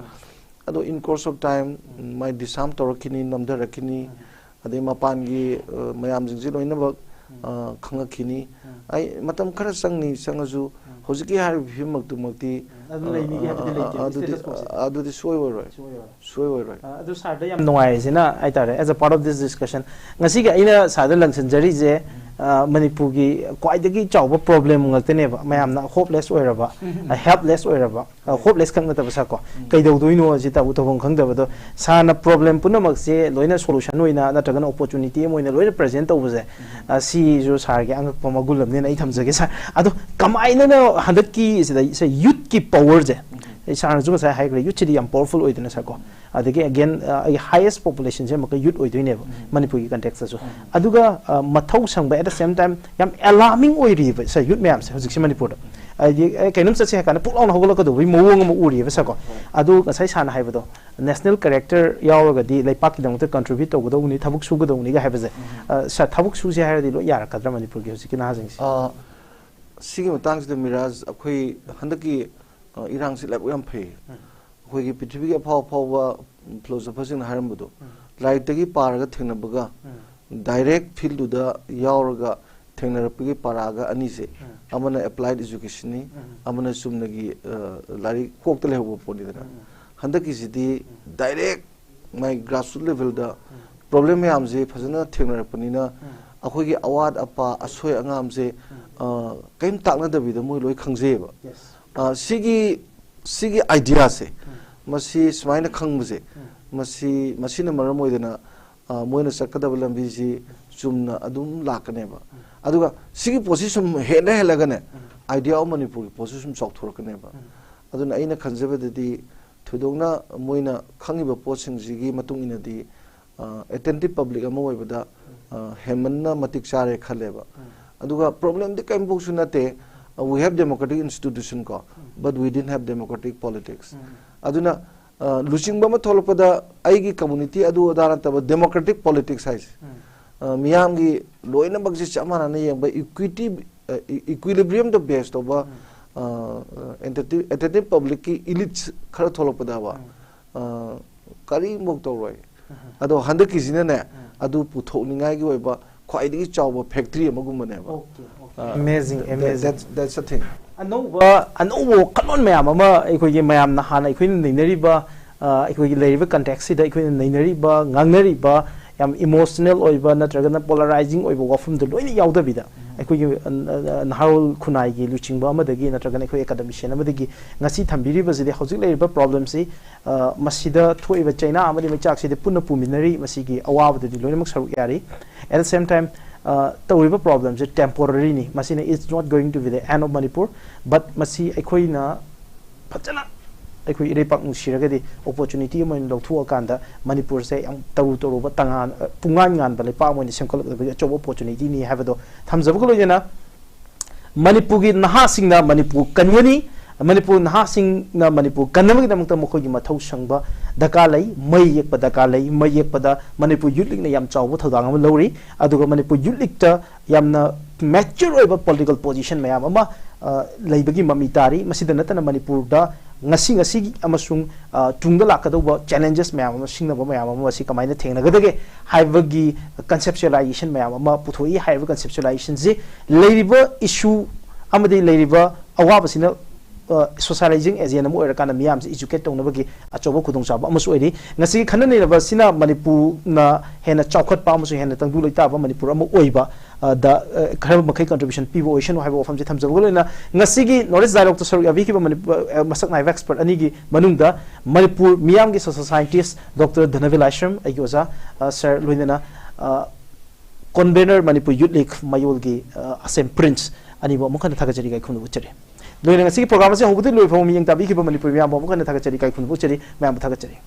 ꯑꯗꯣ in course of time, um, my disarm ꯇꯧꯔꯛꯈꯤꯅꯤ, ꯅꯝꯊꯔꯛꯈꯤꯅꯤ꯫ ꯑꯗꯩ ꯃꯄꯥꯟꯒꯤ, ꯑ, ꯃꯌꯥꯝꯁꯤꯡꯁꯤ ꯂꯣꯏꯅꯃꯛ, ꯑ, ꯈꯪꯉꯛꯈꯤꯅꯤ꯫ ꯑꯩ ꯃꯇꯝ ꯈꯔ ꯆꯪꯅꯤ, ꯆꯪꯉꯁꯨ ꯍꯧꯖꯤꯛꯀꯤ ꯍꯥꯏꯔꯤꯕ ꯐꯤꯕꯝꯃꯛꯇꯨꯃꯛꯇꯤ, ꯑꯗꯨ ꯂꯩꯅꯤꯒꯤ ꯍꯥꯏꯕꯗꯤ ꯑ, ꯂꯩꯇꯦ, ꯑ, ꯑꯗꯨꯗꯤ, status quo ꯁꯦ꯫ ꯑꯗꯨꯗꯤ ꯁꯣꯏ ꯑꯣꯏꯔꯣꯏ꯫ ꯁꯣꯏ ꯑꯣꯏꯔꯣꯏ꯫ ꯁꯣꯏ ꯑꯣꯏꯔꯣꯏ꯫ ꯑ, ꯑꯗꯨ ꯁꯥꯔꯗ ꯌꯥꯝ ꯅꯨꯡꯉꯥꯏꯔꯤꯁꯤꯅ ꯍꯥꯏꯇꯥꯔꯦ, as a part of this discussion, ꯉꯁꯤꯒꯤ ꯑꯩꯅ ꯁꯥꯔꯗ ꯂꯪꯁꯤꯟꯖꯔꯤꯁꯦ, ꯑ, ꯃꯅꯤꯄꯨꯔꯒꯤ ꯈ꯭ꯋꯥꯏꯗꯒꯤ ꯆꯥꯎꯕ problem ꯉꯥꯛꯇꯅꯦꯕ, ꯃꯌꯥꯝꯅ hopeless ꯑꯣꯏꯔꯕ, ꯑ, helpless ꯑꯣꯏꯔꯕ, ꯑ, hopeless ꯈꯛ ꯅꯠꯇꯕ ꯁꯥꯔ ꯀꯣ, ꯀꯩꯗꯧꯗꯣꯏꯅꯣ ꯁꯤ ꯇꯧ-, ꯇꯧꯐꯝ ꯈꯪꯗꯕꯗꯣ, ꯁꯥꯔꯅ problem ꯄꯨꯝꯅꯃꯛꯁꯦ ꯂꯣꯏꯅ solution ꯑꯣꯏꯅ ꯅꯠꯇ꯭ꯔꯒꯅ opportunity ꯑꯃ ꯑꯣꯏꯅ ꯂꯣꯏꯅ present ꯇꯧꯕꯁꯦ, ꯑ, ꯁꯤꯁꯨ ꯁꯥꯔꯒꯤ ꯑꯉꯛꯄ ꯃꯒꯨꯟ ꯑꯃꯅꯦꯅ ꯑꯩ ꯊꯝꯖꯒꯦ ꯁꯥꯔ꯫ ꯑꯗꯣ ꯀꯃꯥꯏꯅꯅ ꯍꯟꯗꯛꯀꯤ ꯁꯤꯗ ꯁꯦ youth ꯀꯤ power ꯁꯦ, ꯑꯩ ꯁꯥꯔꯅꯁꯨ ꯉꯁꯥꯏ ꯍꯥꯏꯈ꯭ꯔꯦ, youth ꯁꯤꯗꯤ ꯌꯥꯝ powerful ꯑꯣꯏꯗꯅ ꯁꯥꯔ ꯀꯣ, ꯑꯗꯒꯤ again, ꯑ, ꯑꯩꯒꯤ highest population ꯁꯦ ꯑꯃꯨꯛꯀ youth ꯑꯣꯏꯗꯣꯏꯅꯦꯕ ꯃꯅꯤꯄꯨꯔꯒꯤ context ꯇꯁꯨ꯫ ꯑꯗꯨꯒ, ꯑ, ꯃꯊꯧ ꯁꯪꯕ, at the same time ꯌꯥꯝ alarming ꯑꯣꯏꯔꯤꯕ ꯁꯥꯔ youth ꯃꯌꯥꯝꯁꯦ ꯍꯧꯖꯤꯛꯁꯦ ꯃꯅꯤꯄꯨꯔꯗ꯫ ꯍꯥꯏꯗꯤ, ꯑꯦ, ꯀꯩꯅꯣꯝ ꯆꯠꯁꯦ ꯍꯥꯏ ꯀꯥꯟꯗ ꯄꯨꯛ ꯂꯥꯎꯅ ꯍꯧꯒꯠꯂꯛꯀꯗꯧꯕꯒꯤ ꯃꯑꯣꯡ ꯑꯃ ꯎꯔꯤꯕ ꯁꯥꯔ ꯀꯣ꯫ ꯑꯗꯨ ꯉꯁꯥꯏ ꯁꯥꯔꯅ ꯍꯥꯏꯕꯗꯣ, national character ꯌꯥꯎꯔꯒꯗꯤ ꯂꯩꯄꯥꯛꯀꯤꯗꯃꯛꯇ contribute ꯇꯧꯒꯗꯧꯕꯅꯤ, ꯊꯕꯛ ꯁꯨꯒꯗꯧꯕꯅꯤꯒ ꯍꯥꯏꯕꯁꯦ꯫ ꯑ, ꯁꯥꯔ, ꯊꯕꯛ ꯁꯨꯁꯦ ꯍꯥꯏꯔꯗꯤ ꯂꯣꯏ ꯌꯥꯔꯛꯀꯗ꯭ꯔꯥ ꯃꯅꯤꯄꯨꯔꯒꯤ ꯍꯧꯖꯤꯛꯀꯤ ꯅꯍꯥꯁꯤꯡꯁꯦ? ꯑ, ꯁꯤꯒꯤ ꯃꯇꯥꯡꯁꯤꯗ ꯃꯤꯔꯥꯖ, ꯑꯩꯈꯣꯏ ꯍꯟꯗꯛꯀꯤ, ꯑ, ꯏꯔꯥꯡꯁꯤ ꯂꯥꯏꯕꯛ ꯌꯥꯝ ꯐꯩ꯫ ꯑꯩꯈꯣꯏꯒꯤ ꯄ꯭ꯔꯤꯊꯤꯕꯤꯒꯤ ꯑꯐꯥꯎ ꯑꯐꯥꯎꯕ philosopher ꯁꯤꯡꯅ ꯍꯥꯏꯔꯝꯕꯗꯣ, ꯂꯥꯏꯔꯤꯛꯇꯒꯤ ꯄꯥꯔꯒ ꯊꯦꯡꯅꯕꯒ direct field ꯇꯨꯗ ꯌꯥꯎꯔꯒ ꯊꯦꯡꯅꯔꯛꯄꯒꯤ ꯄꯥꯔꯥꯒ ꯑꯅꯤꯁꯦ, ꯑꯃꯅ ꯑꯦꯄ꯭ꯂꯥꯏꯠ ꯏꯖꯨꯀꯦꯁꯟꯅꯤ, ꯑꯃꯅ ꯆꯨꯝꯅꯒꯤ ꯑ, ꯂꯥꯏꯔꯤꯛ ꯀꯣꯛꯇ ꯂꯩꯍꯧꯕ ꯄꯣꯠꯅꯤꯗꯅ꯫ ꯍꯟꯗꯛꯀꯤꯁꯤꯗꯤ ꯗꯥꯏꯔꯦꯛ ꯃꯥꯏ ꯒ꯭ꯔꯥꯁꯔꯨꯠ ꯂꯦꯚꯦꯜꯗ ꯄ꯭ꯔꯣꯕ꯭ꯂꯦꯝ ꯃꯌꯥꯝꯁꯦ ꯐꯖꯅ ꯊꯦꯡꯅꯔꯛꯄꯅꯤꯅ, ꯑꯩꯈꯣꯏꯒꯤ ꯑꯋꯥꯠ ꯑꯄꯥ, ꯑꯁꯣꯏ ꯑꯉꯥꯝꯁꯦ ꯑ, ꯀꯔꯤꯝ ꯇꯥꯛꯅꯗꯕꯤꯗ ꯃꯣꯏ ꯂꯣꯏ ꯈꯪꯖꯩꯌꯦꯕ꯫ ꯑ, ꯁꯤꯒꯤ ꯁꯤꯒꯤ ꯑꯥꯏꯗꯤꯌꯥꯁꯦ, ꯃꯁꯤ ꯁꯨꯃꯥꯏꯅ ꯈꯪꯕꯁꯦ, ꯃꯁꯤ ꯃꯁꯤꯅ ꯃꯔꯝ ꯑꯣꯏꯗꯅ ꯑ, ꯃꯣꯏꯅ ꯆꯠꯀꯗꯕ ꯂꯝꯕꯤꯁꯤ ꯆꯨꯝꯅ ꯑꯗꯨꯝ ꯂꯥꯛꯀꯅꯦꯕ꯫ ꯑꯗꯨꯒ ꯁꯤꯒꯤ ꯄꯣꯠꯁꯤ ꯁꯨꯝ ꯍꯦꯜꯂ ꯍꯦꯜꯂꯒꯅꯦ, ꯑꯥꯏꯗꯤꯌꯥ ꯑꯣꯐ ꯃꯅꯤꯄꯨꯔꯒꯤ ꯄꯣꯠꯁꯤ ꯁꯨꯝ ꯆꯥꯎꯊꯣꯔꯛꯀꯅꯦꯕ꯫ ꯑꯗꯨꯅ ꯑꯩꯅ ꯈꯟꯖꯕꯗꯗꯤ ꯊꯣꯏꯗꯣꯛꯅ ꯃꯣꯏꯅ ꯈꯪꯉꯤꯕ ꯄꯣꯠꯁꯤꯡꯁꯤꯒꯤ ꯃꯇꯨꯡ ꯏꯟꯅꯗꯤ, ꯑ, ꯑꯦꯇꯦꯟꯇꯤꯞ ꯄꯕ꯭ꯂꯤꯛ ꯑꯃ ꯑꯣꯏꯕꯗ, ꯑ, ꯍꯦꯟꯃꯟꯅ ꯃꯇꯤꯛ ꯆꯥꯔꯦ ꯈꯜꯂꯦꯕ꯫ ꯑꯗꯨꯒ ꯄ꯭ꯔꯣꯕ꯭ꯂꯦꯝꯗꯤ ꯀꯔꯤꯝꯐꯥꯎꯁꯨ ꯅꯠꯇꯦ꯫ ꯑ, we have democratic institution ꯀꯣ, but we didn't have democratic politics꯫ ꯑꯗꯨꯅ ꯑ, ꯂꯨꯆꯤꯡꯕ ꯑꯃ ꯊꯣꯛꯂꯛꯄꯗ ꯑꯩꯒꯤ ꯀꯝꯃꯨꯅꯤꯇꯤ ꯑꯗꯨ ꯑꯗꯥ ꯅꯠꯇꯕ ꯗꯦꯃꯣꯀ꯭ꯔꯦꯇꯤꯛ ꯄꯣꯂꯤꯇꯤꯛꯁ ꯍꯥꯏꯁꯦ, ꯑ, ꯃꯤꯌꯥꯝꯒꯤ ꯂꯣꯏꯅꯃꯛꯁꯦ ꯆꯞ ꯃꯥꯟꯅꯅ ꯌꯦꯡꯕ, ꯏꯀ꯭ꯋꯤꯇꯤ, ꯏꯀ꯭ꯋꯤꯂꯤꯕ꯭ꯔꯤꯌꯝꯗ ꯕꯦꯁ ꯇꯧꯕ, ꯑ, ꯑꯦꯇꯦꯟꯇꯤꯞ ꯄꯕ꯭ꯂꯤꯛꯀꯤ ꯏꯂꯤꯠꯁ ꯈꯔ ꯊꯣꯛꯂꯛꯄꯗꯕ, ꯑ, ꯀꯔꯤꯃꯨꯛ ꯇꯧꯔꯣꯏ꯫ ꯑꯗꯣ ꯍꯟꯗꯛꯀꯤꯁꯤꯅꯅꯦ, ꯑꯗꯨ ꯄꯨꯊꯣꯛꯅꯤꯡꯉꯥꯏꯒꯤ ꯑꯣꯏꯕ ꯈ꯭ꯋꯥꯏꯗꯒꯤ ꯆꯥꯎꯕ ꯐꯦꯛꯇ꯭ꯔꯤ ꯑꯃꯒꯨꯝꯕꯅꯦꯕ꯫ Okay, okay. Uh, Amazing, that, amazing. That's, that's the thing. ꯑꯅꯧꯕ, ꯑꯅꯧꯕ ꯋꯥꯈꯜꯂꯣꯟ ꯃꯌꯥꯝ ꯑꯃ ꯑꯩꯈꯣꯏꯒꯤ ꯃꯌꯥꯝꯅ ꯍꯥꯟꯅ ꯑꯩꯈꯣꯏꯅ ꯅꯩꯅꯔꯤꯕ, ꯑ, ꯑꯩꯈꯣꯏꯒꯤ ꯂꯩꯔꯤꯕ ꯀꯟꯇꯦꯛꯁꯁꯤꯗ ꯑꯩꯈꯣꯏꯅ ꯅꯩꯅꯔꯤꯕ, ꯉꯥꯡꯅꯔꯤꯕ ꯌꯥꯝ ꯏꯃꯣꯁꯅꯦꯜ ꯑꯣꯏꯕ ꯅꯠꯇ꯭ꯔꯒꯅ ꯄꯣꯂꯔꯥꯏꯖꯤꯡ ꯑꯣꯏꯕ ꯋꯥꯐꯝꯗꯣ ꯂꯣꯏꯅ ꯌꯥꯎꯗꯕꯤꯗ, ꯑꯩꯈꯣꯏꯒꯤ, ꯑ, ꯑ, ꯅꯍꯥꯔꯣꯜ ꯈꯨꯟꯅꯥꯏꯒꯤ ꯂꯨꯆꯤꯡꯕ ꯑꯃꯗꯒꯤ ꯅꯠꯇ꯭ꯔꯒꯅ ꯑꯩꯈꯣꯏ ꯑꯦꯀꯥꯗꯃꯤꯁꯤꯌꯟ ꯑꯃꯗꯒꯤ ꯉꯁꯤ ꯊꯝꯕꯤꯔꯤꯕꯁꯤꯗꯤ ꯍꯧꯖꯤꯛ ꯂꯩꯔꯤꯕ ꯄ꯭ꯔꯣꯕ꯭ꯂꯦꯝꯁꯤ, ꯑ, ꯃꯁꯤꯗ ꯊꯣꯛꯏꯕ ꯆꯩꯅꯥ ꯑꯃꯗꯤ ꯃꯩꯆꯥꯛꯁꯤꯗꯤ ꯄꯨꯟꯅ ꯄꯨꯃꯤꯟꯅꯔꯤ, ꯃꯁꯤꯒꯤ ꯑꯋꯥꯕꯗꯗꯤ ꯂꯣꯏꯅꯃꯛ ꯁꯔꯨꯛ ꯌꯥꯔꯤ꯫ At the same time, ꯑ, ꯇꯧꯔꯤꯕ ꯄ꯭ꯔꯣꯕ꯭ꯂꯦꯝꯁꯦ ꯇꯦꯝꯄꯣꯔꯔꯤꯅꯤ, ꯃꯁꯤꯅ it's not going to be the end of Manipur, but ꯃꯁꯤ ꯑꯩꯈꯣꯏꯅ ꯐꯖꯅ ꯑꯩꯈꯣꯏ ꯏꯔꯩꯄꯥꯛ ꯅꯨꯡꯁꯤꯔꯒꯗꯤ ꯑꯣꯄꯣꯔꯆꯨꯅꯤꯇꯤ ꯑꯃ ꯑꯣꯏꯅ ꯂꯧꯊꯣꯛꯑꯀꯥꯟꯗ ꯃꯅꯤꯄꯨꯔꯁꯦ ꯌꯥꯝ ꯇꯔꯨ ꯇꯔꯨꯕ ꯇꯉꯥꯟ, ꯄꯨꯡꯉꯥꯟ ꯉꯥꯟꯕ ꯂꯩꯄꯥꯛ ꯑꯃ ꯑꯣꯏꯅ ꯁꯦꯝꯒꯠꯂꯛꯄꯒꯤ ꯑꯆꯧꯕ ꯑꯣꯄꯣꯔꯆꯨꯅꯤꯇꯤꯅꯤ ꯍꯥꯏꯕꯗꯣ ꯊꯝꯖꯕꯒ ꯂꯣꯏꯅꯅ ꯃꯅꯤꯄꯨꯔꯒꯤ ꯅꯍꯥꯁꯤꯡꯅ ꯃꯅꯤꯄꯨꯔ ꯀꯟꯒꯅꯤ, ꯃꯅꯤꯄꯨꯔ ꯅꯍꯥꯁꯤꯡꯅ ꯃꯅꯤꯄꯨꯔ ꯀꯟꯅꯕꯒꯤꯗꯃꯛꯇ ꯃꯈꯣꯏꯒꯤ ꯃꯊꯧ ꯁꯪꯕ ꯗꯔꯀꯥꯔ ꯂꯩ, ꯃꯩ ꯌꯦꯛꯄ ꯗꯔꯀꯥꯔ ꯂꯩ, ꯃꯩ ꯌꯦꯛꯄꯗ ꯃꯅꯤꯄꯨꯔ ꯌꯨꯠ ꯂꯤꯛꯅ ꯌꯥꯝ ꯆꯥꯎꯕ ꯊꯧꯗꯥꯡ ꯑꯃ ꯂꯧꯔꯤ, ꯑꯗꯨꯒ ꯃꯅꯤꯄꯨꯔ ꯌꯨꯠ ꯂꯤꯛꯇ ꯌꯥꯝꯅ ꯃꯦꯆ꯭ꯌꯨꯔ ꯑꯣꯏꯕ ꯄꯣꯂꯤꯇꯤꯀꯦꯜ ꯄꯣꯖꯤꯁꯟ ꯃꯌꯥꯝ ꯑꯃ, ꯑ, ꯂꯩꯕꯒꯤ ꯃꯃꯤ ꯇꯥꯔꯤ꯫ ꯃꯁꯤꯗ ꯅꯠꯇꯅ ꯃꯅꯤꯄꯨꯔꯗ ꯉꯁꯤ ꯉꯁꯤꯒꯤ ꯑꯃꯁꯨꯡ ꯑ, ꯇꯨꯡꯗ ꯂꯥꯛꯀꯗꯧꯕ challenges ꯃꯌꯥꯝ ꯑꯃ, ꯁꯤꯡꯅꯕ ꯃꯌꯥꯝ ꯑꯃ ꯑꯁꯤ ꯀꯃꯥꯏꯅ ꯊꯦꯡꯅꯒꯗꯒꯦ ꯍꯥꯏꯕꯒꯤ conceptualization ꯃꯌꯥꯝ ꯑꯃ ꯄꯨꯊꯣꯛꯏ꯫ ꯍꯥꯏꯔꯤꯕ conceptualizationꯁꯤ ꯂꯩꯔꯤꯕ issue ꯑꯃꯗꯤ ꯂꯩꯔꯤꯕ ꯑꯋꯥꯕꯁꯤꯅ socializing agent ꯑꯃ ꯑꯣꯏꯔꯀꯥꯟꯗ ꯃꯤꯌꯥꯝꯁꯤ educate ꯇꯧꯅꯕꯒꯤ ꯑꯆꯧꯕ ꯈꯨꯗꯣꯡꯆꯥꯕ ꯑꯃꯁꯨ ꯑꯣꯏꯔꯤ꯫ ꯉꯁꯤꯒꯤ ꯈꯟꯅ ꯅꯩꯅꯕ ꯑꯁꯤꯅ ꯃꯅꯤꯄꯨꯔꯅ ꯍꯦꯟꯅ ꯆꯥꯎꯈꯠꯄ ꯑꯃꯁꯨꯡ ꯍꯦꯟꯅ ꯇꯪꯗꯨ ꯂꯩꯇꯥꯕ ꯃꯅꯤꯄꯨꯔ ꯑꯃ ꯑꯣꯏꯕ ꯑ, ꯗ, ꯑ, ꯈꯔ ꯃꯈꯩ contribution ꯄꯤꯕ ꯑꯣꯏꯁꯅꯨ ꯍꯥꯏꯕ ꯋꯥꯐꯝꯁꯤ ꯊꯝꯖꯕꯒ ꯂꯣꯏꯅꯅ ꯉꯁꯤꯒꯤ Knowledge Dialogueꯇ ꯁꯔꯨꯛ ꯌꯥꯕꯤꯈꯤꯕ ꯃꯅꯤꯄꯨꯔ, ꯑ, ꯃꯁꯛ ꯅꯥꯏꯕ expert ꯑꯅꯤꯒꯤ ꯃꯅꯨꯡꯗ ꯃꯅꯤꯄꯨꯔ ꯃꯤꯌꯥꯝꯒꯤ social scientist Doctor ꯙꯅꯕꯤꯔ ꯂꯥꯏꯁ꯭ꯔꯝ, ꯑꯩꯒꯤ ꯑꯣꯖꯥ, ꯑ, sir, ꯂꯣꯏꯅꯅ, ꯑ, convener Manipur Youth League ꯃꯌꯣꯜꯒꯤ, ꯑ, ꯑꯁꯦꯝ ꯄ꯭ꯔꯤꯟꯁ ꯑꯅꯤꯕꯨ ꯑꯃꯨꯛ ꯍꯟꯅ ꯊꯥꯒꯠꯆꯔꯤ, ꯏꯀꯥꯏ ꯈꯨꯝꯅꯕ ꯎꯠꯆꯔꯤ꯫ ꯂꯣꯏꯅꯅ ꯉꯁꯤꯒꯤ program ꯑꯁꯤ ꯍꯧꯕꯗꯒꯤ ꯂꯣꯏꯕ ꯐꯥꯎꯕ ꯃꯤꯠꯌꯦꯡ ꯇꯥꯕꯤꯈꯤꯕ ꯃꯅꯤꯄꯨꯔ ꯃꯤꯌꯥꯝꯕꯨ ꯑꯃꯨꯛ ꯍꯟꯅ ꯊꯥꯒꯠꯆꯔꯤ, ꯏꯀꯥꯏ ꯈꯨꯝꯅꯕ ꯎꯠꯆꯔꯤ, ꯃꯌꯥꯝꯕꯨ ꯊꯥꯒꯠꯆꯔꯤ꯫